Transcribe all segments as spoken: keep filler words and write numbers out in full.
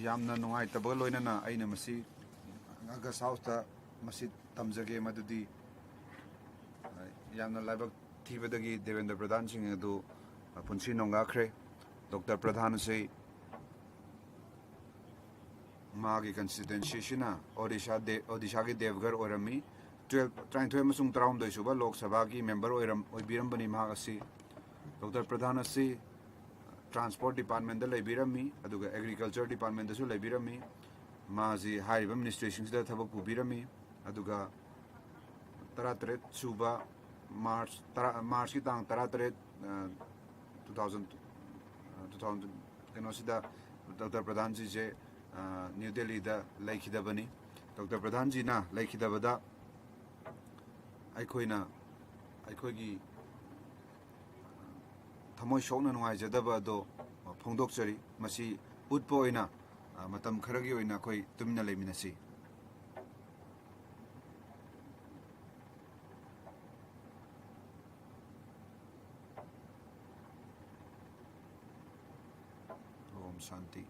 ꯌꯥꯝꯅ ꯅꯨꯡꯉꯥꯏꯇꯕꯒ ꯂꯣꯏꯅꯅ ꯑꯩꯅ ꯃꯁꯤ ꯑꯒꯁ ꯍꯥꯎꯁꯇ ꯃꯁꯤ ꯇꯝꯖꯒꯦ, ꯃꯗꯨꯗꯤ, ꯑ, ꯌꯥꯝꯅ ꯂꯥꯏꯕꯛ ꯊꯤꯕꯗꯒꯤ ꯗꯦꯕꯦꯟꯗ꯭ꯔ ꯄ꯭ꯔꯙꯥꯟ ꯁꯤꯡ ꯑꯗꯨ, ꯑ, ꯄꯨꯟꯁꯤ ꯅꯣꯡꯉꯥꯈ꯭ꯔꯦ꯫ ꯗꯣꯛꯇꯔ ꯄ꯭ꯔꯙꯥꯟ ꯑꯁꯤ ꯃꯥꯒꯤ ꯀꯟꯁꯇꯤꯇ꯭ꯋꯦꯟꯁꯤꯁꯤꯅ ꯑꯣꯗꯤꯁꯥ ꯗꯦ-, ꯑꯣꯗꯤꯁꯥꯒꯤ ꯗꯦꯕꯒꯔ ꯑꯣꯏꯔꯝꯃꯤ꯫ ꯇꯨꯌꯦꯜꯐ, ꯇꯔꯥꯅꯤꯊꯣꯏ ꯑꯃꯁꯨꯡ ꯇꯔꯥꯍꯨꯝꯗꯣꯏ ꯁꯨꯕ ꯂꯣꯛ ꯁꯚꯥꯒꯤ ꯃꯦꯝꯕꯔ ꯑꯣꯏꯔꯝ-, ꯑꯣꯏꯕꯤꯔꯝꯕꯅꯤ ꯃꯍꯥꯛ ꯑꯁꯤ꯫ ꯗꯣꯛꯇꯔ ꯄ꯭ꯔꯙꯥꯟ ꯑꯁꯤ ꯇ꯭ꯔꯥꯟꯁꯄꯣꯔꯠ ꯗꯤꯄꯥꯔꯠꯃꯦꯟꯗ ꯂꯩꯕꯤꯔꯝꯃꯤ, ꯑꯗꯨꯒ ꯑꯦꯒ꯭ꯔꯤꯀꯜꯆꯔ ꯗꯤꯄꯥꯔꯠꯃꯦꯟꯗꯁꯨ ꯂꯩꯕꯤꯔꯝꯃꯤ꯫ ꯃꯥꯁꯤ ꯍꯥꯏꯔꯤꯕ ꯃꯤꯅꯤꯁꯇ꯭ꯔꯤꯁꯤꯡꯁꯤꯗ ꯊꯕꯛ ꯄꯨꯕꯤꯔꯝꯃꯤ꯫ ꯑꯗꯨꯒ ꯇꯔꯥꯇꯔꯦꯠ ꯁꯨꯕ ꯃꯥꯔꯆ ꯇꯔꯥ, ꯃꯥꯔꯆꯀꯤ ꯇꯥꯡ ꯇꯔꯥꯇꯔꯦꯠ, ꯑ, ꯇꯨ ꯊꯥꯎꯖꯟ, ꯑ, ꯇꯨ ꯊꯥꯎꯖꯟ, ꯀꯩꯅꯣꯁꯤꯗ ꯗꯣꯛꯇꯔ ꯄ꯭ꯔꯙꯥꯟꯖꯤꯁꯦ, ꯑ, ꯅ꯭ꯌꯨ ꯗꯦꯜꯂꯤꯗ ꯂꯩꯈꯤꯗꯕꯅꯤ꯫ ꯗꯣꯛꯇꯔ ꯄ꯭ꯔꯙꯥꯟꯖꯤꯅ ꯂꯩꯈꯤꯗꯕꯗ ꯑꯩꯈꯣꯏꯅ ꯑꯩꯈꯣꯏꯒꯤ ꯊꯃꯣꯏ ꯁꯣꯛꯅ ꯅꯨꯡꯉꯥꯏꯖꯗꯕ ꯑꯗꯣ ꯐꯣꯡꯗꯣꯛꯆꯔꯤ꯫ ꯃꯁꯤ ꯎꯠꯄ ꯑꯣꯏꯅ, ꯑ, ꯃꯇꯝ ꯈꯔꯒꯤ ꯑꯣꯏꯅ ꯑꯩꯈꯣꯏ ꯇꯨꯃꯤꯟꯅ ꯂꯩꯃꯤꯟꯅꯁꯤ꯫ ꯑꯣꯝ ꯁꯥꯟꯇꯤ꯫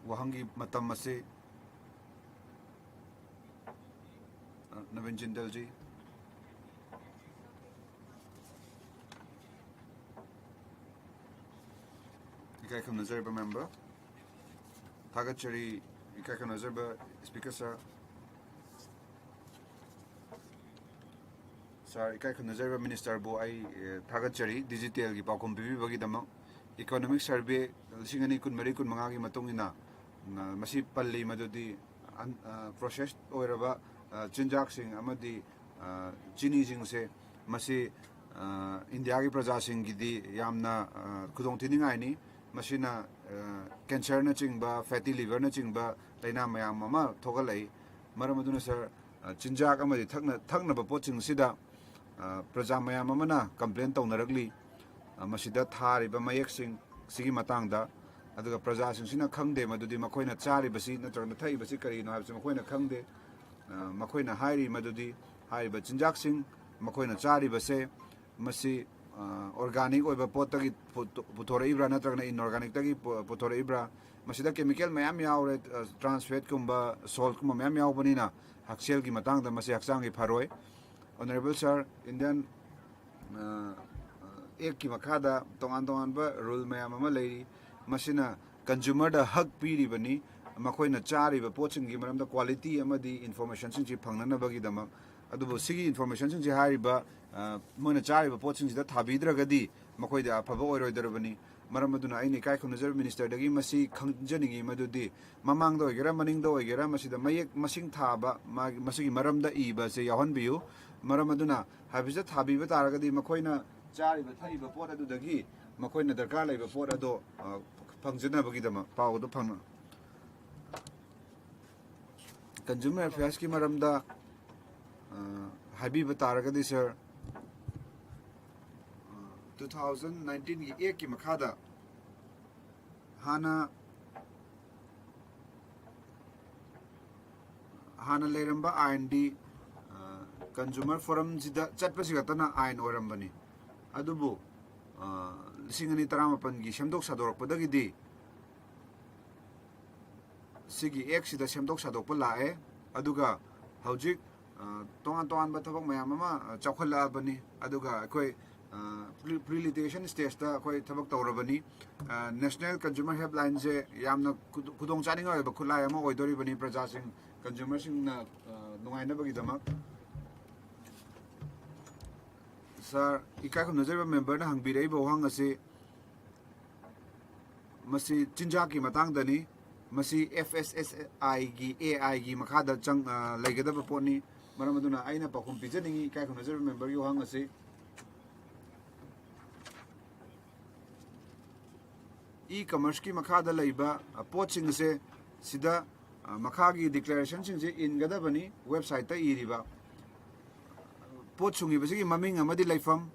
ꯋꯥꯍꯪꯒꯤ ꯃꯇꯝ ꯑꯁꯤ, ꯑ, ꯅꯕꯤꯟ ꯖꯤꯟꯗꯜꯖꯤ꯫ ꯏꯀꯥꯏ ꯈꯨꯝꯅꯖꯔꯤꯕ ꯃꯦꯝꯕꯔ꯫ ꯊꯥꯒꯠꯆꯔꯤ, ꯏꯀꯥꯏ ꯈꯨꯝꯅꯖꯔꯤꯕ ꯁ꯭ꯄꯤꯀꯔ ꯁꯥꯔ꯫ ꯁꯥꯔ, ꯏꯀꯥꯏ ꯈꯨꯝꯅꯖꯔꯤꯕ ꯃꯤꯅꯤꯁꯇꯔꯕꯨ ꯑꯩ, ꯑꯦ, ꯊꯥꯒꯠꯆꯔꯤ ꯗꯤꯖꯤꯇꯦꯜꯒꯤ ꯄꯥꯎꯈꯨꯝ ꯄꯤꯕꯤꯕꯒꯤꯗꯃꯛ꯫ ꯏꯀꯣꯅꯣꯃꯤꯛ ꯁꯔꯚꯦ ꯂꯤꯁꯤꯡ ꯑꯅꯤ ꯀꯨꯟꯃꯔꯤ ꯀꯨꯟꯃꯉꯥꯒꯤ ꯃꯇꯨꯡ ꯏꯟꯅ, ꯅ, ꯃꯁꯤ ꯄꯜꯂꯤ ꯃꯗꯨꯗꯤ ꯑꯟ-, ꯑ, ꯄ꯭ꯔꯣꯁꯦꯁ ꯑꯣꯏꯔꯕ, ꯑ, ꯆꯤꯟꯖꯥꯛꯁꯤꯡ ꯑꯃꯗꯤ, ꯑ, ꯆꯤꯅꯤꯁꯤꯡꯁꯦ ꯃꯁꯤ, ꯑ, ꯏꯟꯗꯤꯌꯥꯒꯤ ꯄ꯭ꯔꯖꯥꯁꯤꯡꯒꯤꯗꯤ ꯌꯥꯝꯅ, ꯑ, ꯈꯨꯗꯣꯡꯊꯤꯅꯤꯡꯉꯥꯏꯅꯤ꯫ ꯃꯁꯤꯅ, ꯑ, ꯀꯦꯟꯁꯔꯅꯆꯤꯡꯕ, ꯐꯦꯇꯤ ꯂꯤꯚꯔꯅꯆꯤꯡꯕ ꯂꯥꯏꯅꯥ ꯃꯌꯥꯝ ꯑꯃ ꯊꯣꯛꯍꯜꯂꯛꯏ꯫ ꯃꯔꯝ ꯑꯗꯨꯅ ꯁꯥꯔ, ꯑ, ꯆꯤꯟꯖꯥꯛ ꯑꯃꯗꯤ ꯊꯛꯅ-, ꯊꯛꯅꯕ ꯄꯣꯠꯁꯤꯡꯁꯤꯗ, ꯑ, ꯄ꯭ꯔꯖꯥ ꯃꯌꯥꯝ ꯑꯃꯅ ꯀꯝꯄ꯭ꯂꯦꯟ ꯇꯧꯅꯔꯛꯂꯤ꯫ ꯑ, ꯃꯁꯤꯗ ꯊꯥꯔꯤꯕ ꯃꯌꯦꯛꯁꯤꯡ ꯁꯤꯒꯤ ꯃꯇꯥꯡꯗ, ꯑꯗꯨꯒ ꯄ꯭ꯔꯖꯥꯁꯤꯡꯁꯤꯅ ꯈꯪꯗꯦ ꯃꯗꯨꯗꯤ ꯃꯈꯣꯏꯅ ꯆꯥꯔꯤꯕꯁꯤ ꯅꯠꯇ꯭ꯔꯒꯅ ꯊꯛꯏꯕꯁꯤ ꯀꯔꯤꯅꯣ ꯍꯥꯏꯕꯁꯤ ꯃꯈꯣꯏꯅ ꯈꯪꯗꯦ꯫ ꯑ, ꯃꯈꯣꯏꯅ ꯍꯥꯏꯔꯤ ꯃꯗꯨꯗꯤ ꯍꯥꯏꯔꯤꯕ ꯆꯤꯟꯖꯥꯛꯁꯤꯡ ꯃꯈꯣꯏꯅ ꯆꯥꯔꯤꯕꯁꯦ ꯃꯁꯤ ꯑꯣꯔꯒꯥꯅꯤꯛ ꯑꯣꯏꯕ ꯄꯣꯠꯇꯒꯤ ꯄꯨꯊꯣꯔꯛꯏꯕ꯭ꯔꯥ ꯅꯠꯇ꯭ꯔꯒꯅ ꯏꯟꯑꯣꯔꯒꯥꯅꯤꯛꯇꯒꯤ ꯄꯨꯊꯣꯔꯛꯏꯕ꯭ꯔꯥ? ꯃꯁꯤꯗ ꯀꯦꯃꯤꯀꯦꯜ ꯃꯌꯥꯝ ꯌꯥꯎꯔꯦ, ꯇ꯭ꯔꯥꯟꯁ ꯐꯦꯠꯀꯨꯝꯕ, ꯁꯣꯜꯀꯨꯝꯕ ꯃꯌꯥꯝ ꯌꯥꯎꯕꯅꯤꯅ ꯍꯛꯁꯦꯜꯒꯤ ꯃꯇꯥꯡꯗ ꯃꯁꯤ ꯍꯛꯆꯥꯡꯒꯤ ꯐꯔꯣꯏ꯫ ꯑꯣꯅꯔꯦꯕꯜ ꯁꯥꯔ, ꯏꯟꯗꯤꯌꯥꯟ ꯑꯦꯛꯀꯤ ꯃꯈꯥꯗ ꯇꯣꯉꯥꯟ ꯇꯣꯉꯥꯟꯕ ꯔꯨꯜ ꯃꯌꯥꯝ ꯑꯃ ꯂꯩꯔꯤ꯫ ꯃꯁꯤꯅ ꯀꯟꯖꯨꯃꯔꯗ ꯍꯛ ꯄꯤꯔꯤꯕꯅꯤ, ꯃꯈꯣꯏꯅ ꯆꯥꯔꯤꯕ ꯄꯣꯠꯁꯤꯡꯒꯤ ꯃꯔꯝꯗ ꯀ꯭ꯋꯥꯂꯤꯇꯤ ꯑꯃꯗꯤ ꯏꯟꯐꯣꯔꯃꯦꯁꯟꯁꯤꯡꯁꯤ ꯐꯪꯅꯅꯕꯒꯤꯗꯃꯛ꯫ ꯑꯗꯨꯕꯨ ꯁꯤꯒꯤ ꯏꯟꯐꯣꯔꯃꯦꯁꯟꯁꯤꯡꯁꯤ ꯍꯥꯏꯔꯤꯕ ꯃꯣꯏꯅ ꯆꯥꯔꯤꯕ ꯄꯣꯠꯁꯤꯡꯁꯤꯗ ꯊꯥꯕꯤꯗ꯭ꯔꯒꯗꯤ ꯃꯈꯣꯏꯗ ꯑꯐꯕ ꯑꯣꯏꯔꯣꯏꯗꯧꯔꯕꯅꯤ꯫ ꯃꯔꯝ ꯑꯗꯨꯅ ꯑꯩꯅ ꯏꯀꯥꯏ ꯈꯨꯝꯅꯖꯔꯕ ꯃꯤꯅꯤꯁꯇꯔꯗꯒꯤ ꯃꯁꯤ ꯈꯪꯖꯅꯤꯡꯉꯤ ꯃꯗꯨꯗꯤ ꯃꯃꯥꯡꯗ ꯑꯣꯏꯒꯦꯔꯥ ꯃꯅꯤꯡꯗ ꯑꯣꯏꯒꯦꯔꯥ ꯃꯁꯤꯗ ꯃꯌꯦꯛ ꯃꯁꯤꯡ ꯊꯥꯕ, ꯃꯥꯒꯤ, ꯃꯁꯤꯒꯤ ꯃꯔꯝꯗ ꯏꯕ ꯑꯁꯦ ꯌꯥꯎꯍꯟꯕꯤꯌꯨ꯫ ꯃꯔꯝ ꯑꯗꯨꯅ ꯍꯥꯏꯐꯦꯠꯇ ꯊꯥꯕꯤꯕ ꯇꯥꯔꯒꯗꯤ ꯃꯈꯣꯏꯅ ꯆꯥꯔꯤꯕ ꯊꯛꯏꯕ ꯄꯣꯠ ꯑꯗꯨꯗꯒꯤ ꯃꯈꯣꯏꯅ ꯗꯔꯀꯥꯔ ꯂꯩꯕ ꯄꯣꯠ ꯑꯗꯣ ꯐꯪꯖꯅꯕꯒꯤꯗꯃꯛ ꯄꯥꯎ ꯑꯗꯨ ꯐꯪꯅ ꯀꯟꯖꯨꯃꯔ ꯑꯦꯐꯤꯌꯔꯁꯀꯤ ꯃꯔꯝꯗ ꯍꯥꯏꯕꯤꯕ ꯇꯥꯔꯒꯗꯤ ꯁꯥꯔ, ꯇꯨ ꯊꯥꯎꯖꯟ ꯅꯥꯏꯟꯇꯤꯟꯒꯤ ꯑꯦꯛꯀꯤ ꯃꯈꯥꯗ ꯍꯥꯟꯅ ꯍꯥꯟꯅ ꯂꯩꯔꯝꯕ ꯑꯥꯏꯟꯗꯤ ꯀꯟꯖꯨꯃꯔ ꯐꯣꯔꯝꯁꯤꯗ ꯆꯠꯄꯁꯤ ꯈꯛꯇꯅ ꯑꯥꯏꯟ ꯑꯣꯏꯔꯝꯕꯅꯤ꯫ ꯑꯗꯨꯕꯨ ꯂꯤꯁꯤꯡ ꯑꯅꯤ ꯇꯔꯥꯃꯥꯄꯟꯒꯤ ꯁꯦꯝꯗꯣꯛ ꯁꯥꯗꯣꯔꯛꯄꯗꯒꯤꯗꯤ ꯁꯤꯒꯤ ꯑꯦꯛꯁꯤꯗ ꯁꯦꯝꯗꯣꯛ ꯁꯥꯗꯣꯛꯄ ꯂꯥꯛꯑꯦ꯫ ꯑꯗꯨꯒ ꯍꯧꯖꯤꯛ ꯇꯣꯉꯥꯟ ꯇꯣꯉꯥꯟꯕ ꯊꯕꯛ ꯃꯌꯥꯝ ꯑꯃ ꯆꯥꯎꯈꯠꯂꯛꯑꯕꯅꯤ꯫ ꯑꯗꯨꯒ ꯑꯩꯈꯣꯏ ꯄ꯭ꯔꯤ ꯂꯤꯇꯤꯒꯦꯁꯟ ꯁ꯭ꯇꯦꯖꯇ ꯑꯩꯈꯣꯏ ꯊꯕꯛ ꯇꯧꯔꯕꯅꯤ꯫ ꯅꯦꯁꯅꯦꯜ ꯀꯟꯖꯨꯃꯔ ꯍꯦꯜꯞꯂꯥꯏꯟꯁꯦ ꯌꯥꯝꯅ ꯈꯨꯗꯣꯡ ꯆꯥꯅꯤꯡꯉꯥꯏ ꯑꯣꯏꯕ ꯈꯨꯠꯂꯥꯏ ꯑꯃ ꯑꯣꯏꯗꯣꯔꯤꯕꯅꯤ ꯄ꯭ꯔꯖꯥꯁꯤꯡ, ꯀꯟꯖꯨꯃꯔꯁꯤꯡꯅ ꯅꯨꯡꯉꯥꯏꯅꯕꯒꯤꯗꯃꯛ꯫ ꯁꯥꯔ, ꯏꯀꯥꯏ ꯈꯨꯝꯅꯖꯔꯤꯕ ꯃꯦꯝꯕꯔꯅ ꯍꯪꯕꯤꯔꯛꯏꯕ ꯋꯥꯍꯪ ꯑꯁꯤ ꯃꯁꯤ ꯆꯤꯟꯖꯥꯛꯀꯤ ꯃꯇꯥꯡꯗꯅꯤ꯫ ꯃꯁꯤ ꯑꯦꯐ ꯑꯦꯁ ꯑꯦꯁ ꯑꯥꯏꯒꯤ, ꯑꯦ ꯑꯥꯏꯒꯤ ꯃꯈꯥꯗ ꯆꯪ ꯂꯩꯒꯗꯕ ꯄꯣꯠꯅꯤ꯫ ꯃꯔꯝ ꯑꯗꯨꯅ ꯑꯩꯅ ꯄꯥꯎꯈꯨꯝ ꯄꯤꯖꯅꯤꯡꯏ ꯏꯀꯥꯏ ꯈꯨꯝꯅꯖꯔꯤꯕ ꯃꯦꯝꯕꯔꯒꯤ ꯋꯥꯍꯪ ꯑꯁꯤ꯫ ꯏ ꯀꯃꯔꯁꯀꯤ ꯃꯈꯥꯗ ꯂꯩꯕ ꯄꯣꯠꯁꯤꯡ ꯑꯁꯦ ꯁꯤꯗ ꯃꯈꯥꯒꯤ ꯗꯤꯀ꯭ꯂꯦꯔꯦꯁꯟꯁꯤꯡꯁꯦ ꯏꯟꯒꯗꯕꯅꯤ ꯋꯦꯕꯁꯥꯏꯠꯇ ꯏꯔꯤꯕ꯫ ꯄꯣꯠ ꯁꯨꯡꯉꯤꯕꯁꯤꯒꯤ ꯃꯃꯤꯡ ꯑꯃꯗꯤ ꯂꯩꯐꯝ,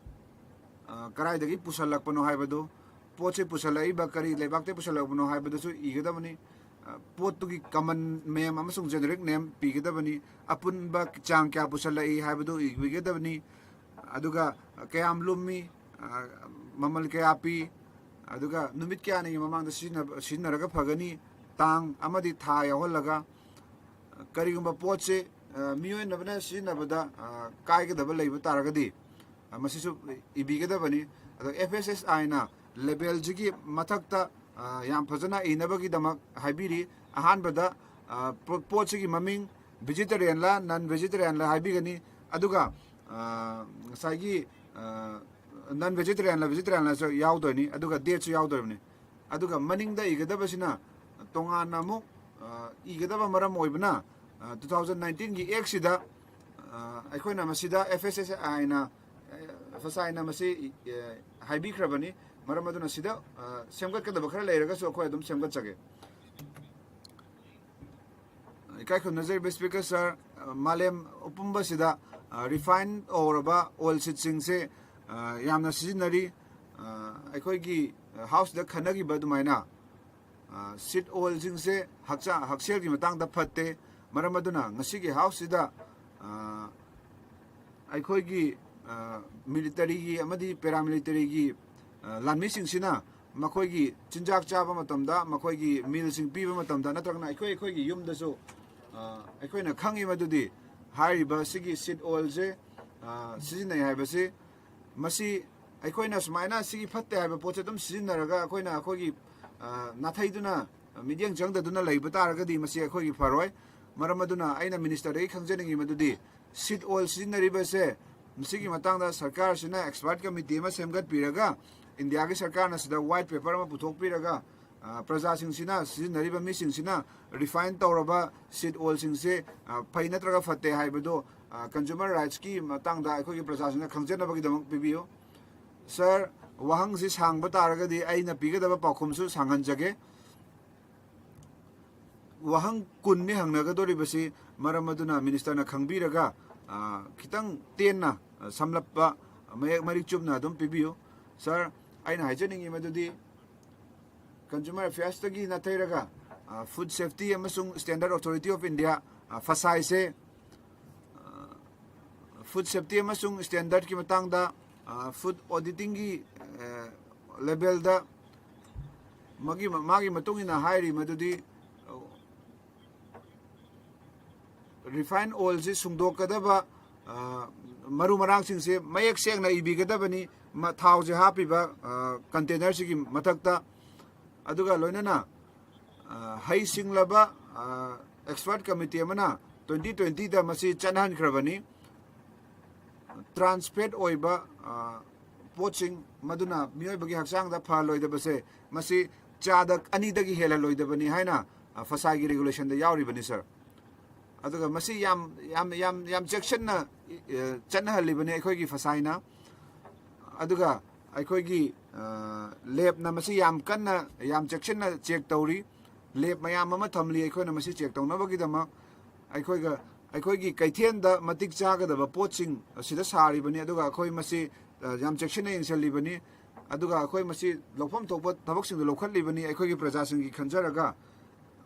ꯀꯗꯥꯏꯗꯒꯤ ꯄꯨꯁꯜꯂꯛꯄꯅꯣ ꯍꯥꯏꯕꯗꯨ, ꯄꯣꯠꯁꯤ ꯄꯨꯁꯜꯂꯛꯏꯕ ꯀꯔꯤ ꯂꯩꯕꯥꯛꯇꯒꯤ ꯄꯨꯁꯜꯂꯛꯄꯅꯣ ꯍꯥꯏꯕꯗꯨꯁꯨ ꯏꯒꯗꯕꯅꯤ꯫ ꯄꯣꯠꯇꯨꯒꯤ ꯀꯃꯟ ꯅꯦꯝ ꯑꯃꯁꯨꯡ ꯖꯦꯅꯦꯔꯤꯛ ꯅꯦꯝ ꯄꯤꯒꯗꯕꯅꯤ꯫ ꯑꯄꯨꯟꯕ ꯆꯥꯡ ꯀꯌꯥ ꯄꯨꯁꯜꯂꯛꯏ ꯍꯥꯏꯕꯗꯨ ꯏꯕꯤꯒꯗꯕꯅꯤ꯫ ꯑꯗꯨꯒ ꯀꯌꯥꯝ ꯂꯨꯝꯃꯤ, ꯃꯃꯜ ꯀꯌꯥ ꯄꯤ, ꯑꯗꯨꯒ ꯅꯨꯃꯤꯠ ꯀꯌꯥꯅꯤꯒꯤ ꯃꯃꯥꯡꯗ ꯁꯤꯖꯤꯟꯅꯕ- ꯁꯤꯖꯤꯟꯅꯔꯒ ꯐꯒꯅꯤ, ꯇꯥꯡ ꯑꯃꯗꯤ ꯊꯥ ꯌꯥꯎꯍꯜꯂꯒ, ꯀꯔꯤꯒꯨꯝꯕ ꯄꯣꯠꯁꯦ ꯃꯤꯑꯣꯏꯕꯅ ꯁꯤꯖꯤꯟꯅꯕꯗ ꯀꯥꯏꯒꯗꯕ ꯂꯩꯕ ꯇꯥꯔꯒꯗꯤ ꯃꯁꯤꯁꯨ ꯏꯕꯤꯒꯗꯕꯅꯤ꯫ ꯑꯗꯣ F S S I ꯅ ꯂꯦꯕꯦꯜꯁꯤꯒꯤ ꯃꯊꯛꯇ ꯌꯥꯝ ꯐꯖꯅ ꯏꯅꯕꯒꯤꯗꯃꯛ ꯍꯥꯏꯕꯤꯔꯤ꯫ ꯑꯍꯥꯟꯕꯗ ꯄꯣꯠꯁꯤꯒꯤ ꯃꯃꯤꯡ, ꯚꯦꯖꯤꯇꯦꯔꯤꯌꯟꯂ ꯅꯟ ꯚꯦꯖꯤꯇꯦꯔꯤꯌꯟꯂ ꯍꯥꯏꯕꯤꯒꯅꯤ꯫ ꯑꯗꯨꯒ ꯉꯁꯥꯏꯒꯤ ꯅꯟ ꯚꯦꯖꯤꯇꯦꯔꯤꯌꯟꯂ ꯚꯦꯖꯤꯇꯦꯔꯤꯌꯟꯂꯁꯨ ꯌꯥꯎꯗꯣꯏꯅꯤ, ꯑꯗꯨꯒ ꯗꯦꯠꯁꯨ ꯌꯥꯎꯗꯣꯏꯕꯅꯤ꯫ ꯑꯗꯨꯒ ꯃꯅꯤꯡꯗ ꯏꯒꯗꯕꯁꯤꯅ ꯇꯣꯉꯥꯟꯅ ꯑꯃꯨꯛ ꯏꯒꯗꯕ ꯃꯔꯝ ꯑꯣꯏꯕꯅ, two thousand nineteen ꯒꯤ Act ꯁꯤꯗ ꯑꯩꯈꯣꯏꯅ ꯃꯁꯤꯗ F S S I ꯅ F S S I ꯅ ꯃꯁꯤ ꯍꯥꯏꯕꯤꯈ꯭ꯔꯕꯅꯤ꯫ ꯃꯔꯝ ꯑꯗꯨꯅ ꯁꯤꯗ ꯁꯦꯝꯒꯠꯀꯗꯕ ꯈꯔ ꯂꯩꯔꯒꯁꯨ ꯑꯩꯈꯣꯏ ꯑꯗꯨꯝ ꯁꯦꯝꯒꯠꯆꯒꯦ꯫ ꯏꯀꯥꯏ ꯈꯨꯝꯅꯖꯔꯤꯕ Speaker Sir, ꯃꯥꯂꯦꯝ ꯑꯄꯨꯝꯕꯁꯤꯗ ꯔꯤꯐꯥꯏꯟ ꯇꯧꯔꯕ ꯑꯣꯏꯜ ꯁꯤꯠꯁꯤꯡꯁꯦ ꯌꯥꯝꯅ ꯁꯤꯖꯤꯟꯅꯔꯤ꯫ ꯑꯩꯈꯣꯏꯒꯤ ꯍꯥꯎꯁꯇ ꯈꯟꯅꯈꯤꯕ ꯑꯗꯨꯃꯥꯏꯅ ꯁꯤꯠ ꯑꯣꯏꯜꯁꯤꯡꯁꯦ ꯍꯛꯆꯥꯡ ꯍꯛꯁꯦꯜꯒꯤ ꯃꯇꯥꯡꯗ ꯐꯠꯇꯦ꯫ ꯃꯔꯝ ꯑꯗꯨꯅ ꯉꯁꯤꯒꯤ ꯍꯥꯎꯁꯁꯤꯗ ꯑꯩꯈꯣꯏꯒꯤ ꯃꯤꯂꯤꯇꯔꯤꯒꯤ ꯑꯃꯗꯤ ꯄꯦꯔꯥꯃꯤꯂꯤꯇꯔꯤꯒꯤ ꯂꯥꯟꯃꯤꯁꯤꯡꯁꯤꯅ ꯃꯈꯣꯏꯒꯤ ꯆꯤꯟꯖꯥꯛ ꯆꯥꯕ ꯃꯇꯝꯗ, ꯃꯈꯣꯏꯒꯤ ꯃꯤꯜꯁꯤꯡ ꯄꯤꯕ ꯃꯇꯝꯗ, ꯅꯠꯇ꯭ꯔꯒꯅ ꯑꯩꯈꯣꯏ ꯑꯩꯈꯣꯏꯒꯤ ꯌꯨꯝꯗꯁꯨ ꯑꯩꯈꯣꯏꯅ ꯈꯪꯉꯤ ꯃꯗꯨꯗꯤ ꯍꯥꯏꯔꯤꯕ ꯁꯤꯒꯤ ꯁꯤꯠ ꯑꯣꯏꯜꯁꯦ ꯁꯤꯖꯤꯟꯅꯩ ꯍꯥꯏꯕꯁꯤ꯫ ꯃꯁꯤ ꯑꯩꯈꯣꯏꯅ ꯁꯨꯃꯥꯏꯅ ꯁꯤꯒꯤ ꯐꯠꯇꯦ ꯍꯥꯏꯕ ꯄꯣꯠꯁꯦ ꯑꯗꯨꯝ ꯁꯤꯖꯤꯟꯅꯔꯒ ꯑꯩꯈꯣꯏꯅ ꯑꯩꯈꯣꯏꯒꯤ ꯅꯥꯊꯩꯗꯨꯅ, ꯃꯤꯠꯌꯦꯡ ꯆꯪꯗꯗꯨꯅ ꯂꯩꯕ ꯇꯥꯔꯒꯗꯤ ꯃꯁꯤ ꯑꯩꯈꯣꯏꯒꯤ ꯐꯔꯣꯏ꯫ ꯃꯔꯝ ꯑꯗꯨꯅ ꯑꯩꯅ ꯃꯤꯅꯤꯁꯇꯔꯗꯒꯤ ꯈꯪꯖꯅꯤꯡꯉꯤ ꯃꯗꯨꯗꯤ ꯁꯤꯠ ꯑꯣꯏꯜ ꯁꯤꯖꯤꯟꯅꯔꯤꯕꯁꯦ, ꯃꯁꯤꯒꯤ ꯃꯇꯥꯡꯗ ꯁꯔꯀꯥꯔꯁꯤꯅ ꯑꯦꯛꯁꯄꯔꯠ ꯀꯃꯤꯇꯤ ꯑꯃ ꯁꯦꯝꯒꯠꯄꯤꯔꯒ, ꯏꯟꯗꯤꯌꯥꯒꯤ ꯁꯔꯀꯥꯔꯅ ꯁꯤꯗ ꯋꯥꯏꯠ ꯄꯦꯄꯔ ꯑꯃ ꯄꯨꯊꯣꯛꯄꯤꯔꯒ, ꯄ꯭ꯔꯖꯥꯁꯤꯡꯁꯤꯅ, ꯁꯤꯖꯤꯟꯅꯔꯤꯕ ꯃꯤꯁꯤꯡꯁꯤꯅ ꯔꯤꯐꯥꯏꯟ ꯇꯧꯔꯕ ꯁꯤꯠ ꯑꯣꯏꯜꯁꯤꯡꯁꯦ ꯐꯩ ꯅꯠꯇ꯭ꯔꯒ ꯐꯠꯇꯦ ꯍꯥꯏꯕꯗꯨ ꯀꯟꯖꯨꯃꯔ ꯔꯥꯏꯠꯁꯀꯤ ꯃꯇꯥꯡꯗ ꯑꯩꯈꯣꯏꯒꯤ ꯄ꯭ꯔꯖꯥꯁꯤꯡꯅ ꯈꯪꯖꯅꯕꯒꯤꯗꯃꯛ ꯄꯤꯕꯤꯌꯨ꯫ Sir, ꯋꯥꯍꯪꯁꯤ ꯁꯥꯡꯕ ꯇꯥꯔꯒꯗꯤ ꯑꯩꯅ ꯄꯤꯒꯗꯕ ꯄꯥꯎꯈꯨꯝꯁꯨ ꯁꯥꯡꯍꯟꯖꯒꯦ꯫ ꯋꯥꯍꯪ ꯀꯨꯟꯅꯤ ꯍꯪꯅꯒꯗꯧꯔꯤꯕꯁꯤ, ꯃꯔꯝ ꯑꯗꯨꯅ ꯃꯤꯅꯤꯁꯇꯔꯅ ꯈꯪꯕꯤꯔꯒ ꯈꯤꯇꯪ ꯇꯦꯟꯅ ꯁꯝꯂꯞꯄ, ꯃꯌꯦꯛ ꯃꯔꯤꯛ ꯆꯨꯝꯅ ꯑꯗꯨꯝ ꯄꯤꯕꯤꯌꯨ꯫ Sir, ꯑꯩꯅ ꯍꯥꯏꯖꯅꯤꯡꯉꯤ ꯃꯗꯨꯗꯤ ꯀꯟꯖꯨꯃꯔ ꯑꯦꯐꯤꯌꯔꯁꯇꯒꯤ ꯅꯠꯇꯩꯔꯒ ꯐꯨꯗ ꯁꯦꯐꯇꯤ ꯑꯃꯁꯨꯡ ꯁ꯭ꯇꯦꯟꯗꯔꯗ ꯑꯣꯊꯣꯔꯤꯇꯤ ꯑꯣꯐ ꯏꯟꯗꯤꯌꯥ, ꯐꯁꯥꯏꯁꯦ, ꯐꯨꯗ ꯁꯦꯐꯇꯤ ꯑꯃꯁꯨꯡ ꯁ꯭ꯇꯦꯟꯗꯔꯗꯀꯤ ꯃꯇꯥꯡꯗ ꯐꯨꯗ ꯑꯣꯗꯤꯇꯤꯡꯒꯤ ꯂꯦꯕꯦꯜꯗ ꯃꯥꯒꯤ ꯃꯥꯒꯤ ꯃꯇꯨꯡ ꯏꯟꯅ ꯍꯥꯏꯔꯤ ꯃꯗꯨꯗꯤ ꯔꯤꯐꯥꯏꯟ ꯑꯣꯏꯜꯁꯤ ꯁꯨꯡꯗꯣꯛꯀꯗꯕ ꯃꯔꯨ ꯃꯔꯥꯡꯁꯤꯡꯁꯦ ꯃꯌꯦꯛ ꯁꯦꯡꯅ ꯏꯕꯤꯒꯗꯕꯅꯤ꯫ ꯊꯥꯎꯁꯦ ꯍꯥꯞꯄꯤꯕ ꯀꯟꯇꯦꯅꯔꯁꯤꯒꯤ ꯃꯊꯛꯇ꯫ ꯑꯗꯨꯒ ꯂꯣꯏꯅꯅ ꯍꯩꯁꯤꯡꯂꯕ ꯑꯦꯛꯁꯄꯔꯠ ꯀꯃꯤꯇꯤ ꯑꯃꯅ ꯇ꯭ꯋꯦꯟꯇꯤ ꯇ꯭ꯋꯦꯟꯇꯤꯗ ꯃꯁꯤ ꯆꯠꯅꯍꯟꯈ꯭ꯔꯕꯅꯤ꯫ ꯇ꯭ꯔꯥꯟꯁ ꯐꯦꯠ ꯑꯣꯏꯕ ꯄꯣꯠꯁꯤꯡ ꯃꯗꯨꯅ ꯃꯤꯑꯣꯏꯕꯒꯤ ꯍꯛꯆꯥꯡꯗ ꯐꯍꯜꯂꯣꯏꯗꯕꯁꯦ, ꯃꯁꯤ ꯆꯥꯗ ꯑꯅꯤꯗꯒꯤ ꯍꯦꯜꯍꯜꯂꯣꯏꯗꯕꯅꯤ ꯍꯥꯏꯅ ꯐꯁꯥꯏꯒꯤ ꯔꯤꯒꯨꯂꯦꯁꯟꯗ ꯌꯥꯎꯔꯤꯕꯅꯤ, ꯁꯥꯔ꯫ ꯑꯗꯨꯒ ꯃꯁꯤ ꯌꯥꯝ ꯌꯥꯝ ꯌꯥꯝ ꯌꯥꯝ ꯆꯦꯛꯁꯤꯟꯅ ꯆꯠꯅꯍꯜꯂꯤꯕꯅꯤ ꯑꯩꯈꯣꯏꯒꯤ ꯐꯁꯥꯏꯅ꯫ ꯑꯗꯨꯒ ꯑꯩꯈꯣꯏꯒꯤ ꯂꯦꯞꯅ ꯃꯁꯤ ꯌꯥꯝ ꯀꯟꯅ ꯌꯥꯝ ꯆꯦꯛꯁꯤꯟꯅ ꯆꯦꯛ ꯇꯧꯔꯤ꯫ ꯂꯦꯞ ꯃꯌꯥꯝ ꯑꯃ ꯊꯝꯂꯤ ꯑꯩꯈꯣꯏꯅ ꯃꯁꯤ ꯆꯦꯛ ꯇꯧꯅꯕꯒꯤꯗꯃꯛ꯫ ꯑꯩꯈꯣꯏꯒ ꯑꯩꯈꯣꯏꯒꯤ ꯀꯩꯊꯦꯜꯗ ꯃꯇꯤꯛ ꯆꯥꯒꯗꯕ ꯄꯣꯠꯁꯤꯡ ꯑꯁꯤꯗ ꯁꯥꯔꯤꯕꯅꯤ꯫ ꯑꯗꯨꯒ ꯑꯩꯈꯣꯏ ꯃꯁꯤ ꯌꯥꯝ ꯆꯦꯛꯁꯤꯟꯅ ꯌꯦꯡꯁꯤꯜꯂꯤꯕꯅꯤ꯫ ꯑꯗꯨꯒ ꯑꯩꯈꯣꯏ ꯃꯁꯤ ꯂꯧꯐꯝ ꯊꯣꯛꯄ ꯊꯕꯛꯁꯤꯡꯗꯣ ꯂꯧꯈꯠꯂꯤꯕꯅꯤ ꯑꯩꯈꯣꯏꯒꯤ ꯄ꯭ꯔꯖꯥꯁꯤꯡꯒꯤ ꯈꯟꯖꯔꯒ꯫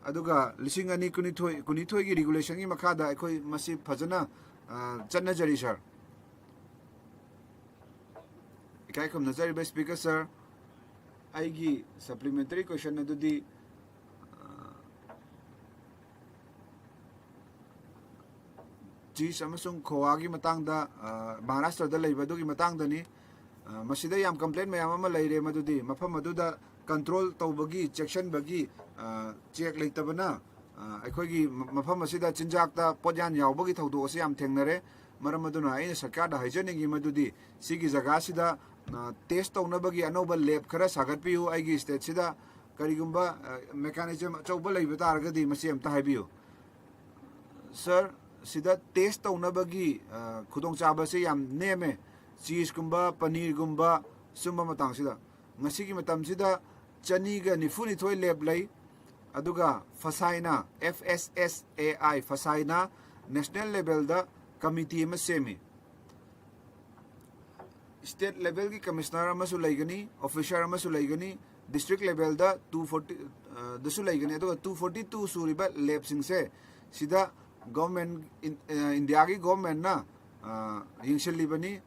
ꯑꯗꯨꯒ ꯂꯤꯁꯤꯡ ꯑꯅꯤ ꯀꯨꯟꯅꯤꯊꯣꯏ ꯀꯨꯟꯅꯤꯊꯣꯏꯒꯤ ꯔꯤꯒꯨꯂꯦꯁꯟꯒꯤ ꯃꯈꯥꯗ ꯑꯩꯈꯣꯏ ꯃꯁꯤ ꯐꯖꯅ ꯆꯠꯅꯖꯔꯤ, ꯁꯥꯔ꯫ ꯏꯀꯥꯏ ꯈꯨꯝꯅꯖꯔꯤꯕ ꯁ꯭ꯄꯤꯀꯔ ꯁꯥꯔ, ꯑꯩꯒꯤ ꯁꯄ꯭ꯂꯤꯃꯦꯟꯇꯔꯤ ꯀꯣꯏꯁꯟ ꯑꯗꯨꯗꯤ ꯆꯤꯁ ꯑꯃꯁꯨꯡ ꯈꯣꯋꯥꯒꯤ ꯃꯇꯥꯡꯗ, ꯃꯍꯥꯔꯥꯁꯇ꯭ꯔꯗ ꯂꯩꯕ ꯑꯗꯨꯒꯤ ꯃꯇꯥꯡꯗꯅꯤ꯫ ꯃꯁꯤꯗ ꯌꯥꯝ ꯀꯝꯄ꯭ꯂꯦꯟ ꯃꯌꯥꯝ ꯑꯃ ꯂꯩꯔꯦ, ꯃꯗꯨꯗꯤ ꯃꯐꯝ ꯑꯗꯨꯗ ꯀꯟꯇ꯭ꯔꯣꯜ ꯇꯧꯕꯒꯤ, ꯆꯦꯛꯁꯤꯟꯕꯒꯤ ꯆꯦꯛ ꯂꯩꯇꯕꯅ ꯑꯩꯈꯣꯏꯒꯤ ꯃꯐꯝ ꯑꯁꯤꯗ ꯆꯤꯟꯖꯥꯛꯇ ꯄꯣꯠꯌꯥꯟ ꯌꯥꯎꯕꯒꯤ ꯊꯧꯗꯣꯛ ꯑꯁꯤ ꯌꯥꯝ ꯊꯦꯡꯅꯔꯦ꯫ ꯃꯔꯝ ꯑꯗꯨꯅ ꯑꯩꯅ ꯁꯔꯀꯥꯔꯗ ꯍꯥꯏꯖꯅꯤꯡꯉꯤ ꯃꯗꯨꯗꯤ ꯁꯤꯒꯤ ꯖꯒꯥꯁꯤꯗ ꯇꯦꯁ ꯇꯧꯅꯕꯒꯤ ꯑꯅꯧꯕ ꯂꯦꯕ ꯈꯔ ꯁꯥꯒꯠꯄꯤꯌꯨ꯫ ꯑꯩꯒꯤ ꯁ꯭ꯇꯦꯠꯁꯤꯗ ꯀꯔꯤꯒꯨꯝꯕ ꯃꯦꯀꯥꯅꯤꯖꯝ ꯑꯆꯧꯕ ꯂꯩꯕ ꯇꯥꯔꯒꯗꯤ ꯃꯁꯤ ꯑꯝꯇ ꯍꯥꯏꯕꯤꯌꯨ꯫ ꯁꯥꯔ, ꯁꯤꯗ ꯇꯦꯁ ꯇꯧꯅꯕꯒꯤ ꯈꯨꯗꯣꯡꯆꯥꯕꯁꯦ ꯌꯥꯝ ꯅꯦꯝꯃꯦ꯫ ꯆꯤꯁꯀꯨꯝꯕ, ꯄꯅꯤꯔꯒꯨꯝꯕ ꯁꯨꯝꯕ ꯃꯇꯥꯡꯁꯤꯗ꯫ ꯉꯁꯤꯒꯤ ꯃꯇꯝꯁꯤꯗ ꯆꯅꯤꯒ ꯅꯤꯐꯨꯅꯤꯊꯣꯏ ꯂꯦꯕ ꯂꯩ꯫ ꯑꯗꯨꯒ ꯐꯁꯥꯏꯅ, F S S A I, ꯐꯁꯥꯏꯅ ꯅꯦꯁꯅꯦꯜ ꯂꯦꯕꯦꯜꯗ ꯀꯃꯤꯇꯤ ꯑꯃ ꯁꯦꯝꯃꯤ꯫ ꯁ꯭ꯇꯦꯠ ꯂꯦꯕꯦꯜꯒꯤ ꯀꯃꯤꯁꯅꯔ ꯑꯃꯁꯨ ꯂꯩꯒꯅꯤ, ꯑꯣꯐꯤꯁꯥꯔ ꯑꯃꯁꯨ ꯂꯩꯒꯅꯤ꯫ ꯗꯤꯁꯇ꯭ꯔꯤꯛ ꯂꯦꯕꯦꯜꯗ ꯇꯨ ꯐꯣꯔꯇꯤ ꯗꯁꯨ ꯂꯩꯒꯅꯤ꯫ ꯑꯗꯨꯒ ꯇꯨ ꯐꯣꯔꯇꯤ ꯇꯨ ꯁꯨꯔꯤꯕ ꯂꯦꯕꯁꯤꯡꯁꯦ ꯁꯤꯗ ꯒꯣꯔꯃꯦꯟ, ꯏꯟꯗꯤꯌꯥꯒꯤ ꯒꯣꯔꯃꯦꯟꯅ ꯌꯦꯡꯁꯤꯜꯂꯤꯕꯅꯤ꯫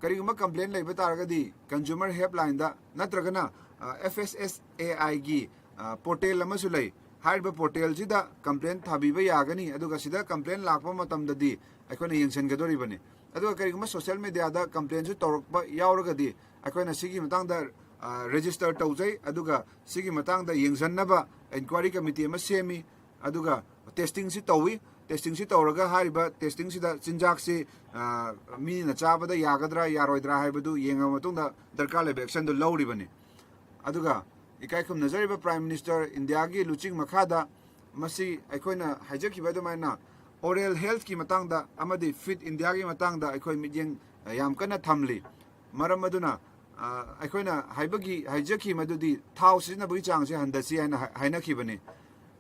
ꯀꯔꯤꯒꯨꯝꯕ complaint ꯂꯩꯕ ꯇꯥꯔꯒꯗꯤ consumer helpline ꯗ ꯅꯠꯇ꯭ꯔꯒꯅ, ꯑ, F S S A I ꯒꯤ, ꯑ, portal ꯑꯃꯁꯨ ꯂꯩ꯫ ꯍꯥꯏꯔꯤꯕ portal ꯁꯤꯗ complaint ꯊꯥꯕꯤꯕ ꯌꯥꯒꯅꯤ, ꯑꯗꯨꯒ ꯁꯤꯗ complaint ꯂꯥꯛꯄ ꯃꯇꯝꯗꯗꯤ ꯑꯩꯈꯣꯏꯅ ꯌꯦꯡꯁꯤꯟꯒꯗꯣꯔꯤꯕꯅꯤ꯫ ꯑꯗꯨꯒ ꯀꯔꯤꯒꯨꯝꯕ social media ꯗ complaint ꯁꯨ ꯇꯧꯔꯛꯄ ꯌꯥꯎꯔꯒꯗꯤ ꯑꯩꯈꯣꯏꯅ ꯁꯤꯒꯤ ꯃꯇꯥꯡꯗ, ꯑ, register ꯇꯧꯖꯩ, ꯑꯗꯨꯒ ꯁꯤꯒꯤ ꯃꯇꯥꯡꯗ ꯌꯦꯡꯁꯤꯟꯅꯕ inquiry committee ꯑꯃ ꯁꯦꯝꯃꯤ꯫ ꯑꯗꯨꯒ testing ꯁꯤ ꯇꯧꯏ꯫ Testing ꯁꯤ ꯇꯧꯔꯒ ꯍꯥꯏꯔꯤꯕ testing ꯁꯤꯗ ꯆꯤꯟꯖꯥꯛꯁꯤ, ꯑ, ꯃꯤꯅ ꯆꯥꯕꯗ ꯌꯥꯒꯗ꯭ꯔꯥ ꯌꯥꯔꯣꯏꯗ꯭ꯔꯥ ꯍꯥꯏꯕꯗꯨ ꯌꯦꯡꯉꯕ ꯃꯇꯨꯡꯗ ꯗꯔꯀꯥꯔ ꯂꯩꯕ action ꯗꯨ ꯂꯧꯔꯤꯕꯅꯤ꯫ ꯑꯗꯨꯒ ꯏꯀꯥꯏ ꯈꯨꯝꯅꯖꯔꯤꯕ Prime Minister ꯏꯟꯗꯤꯌꯥꯒꯤ ꯂꯨꯆꯤꯡ ꯃꯈꯥꯗ ꯃꯁꯤ ꯑꯩꯈꯣꯏꯅ ꯍꯥꯏꯖꯈꯤꯕ ꯑꯗꯨꯃꯥꯏꯅ oral health ꯀꯤ ꯃꯇꯥꯡꯗ ꯑꯃꯗꯤ Fit ꯏꯟꯗꯤꯌꯥꯒꯤ ꯃꯇꯥꯡꯗ ꯑꯩꯈꯣꯏ ꯃꯤꯠꯌꯦꯡ, ꯑ, ꯌꯥꯝ ꯀꯟꯅ ꯊꯝꯂꯤ꯫ ꯃꯔꯝ ꯑꯗꯨꯅ, ꯑ, ꯑꯩꯈꯣꯏꯅ ꯍꯥꯏꯕꯒꯤ, ꯍꯥꯏꯖꯈꯤ ꯃꯗꯨꯗꯤ ꯊꯥꯎ ꯁꯤꯖꯤꯟꯅꯕꯒꯤ ꯆꯥꯡꯁꯦ ꯍꯟꯊꯁꯤ ꯍꯥꯏꯅ ꯍꯥꯏ-, ꯍꯥꯏꯅꯈꯤꯕꯅꯤ꯫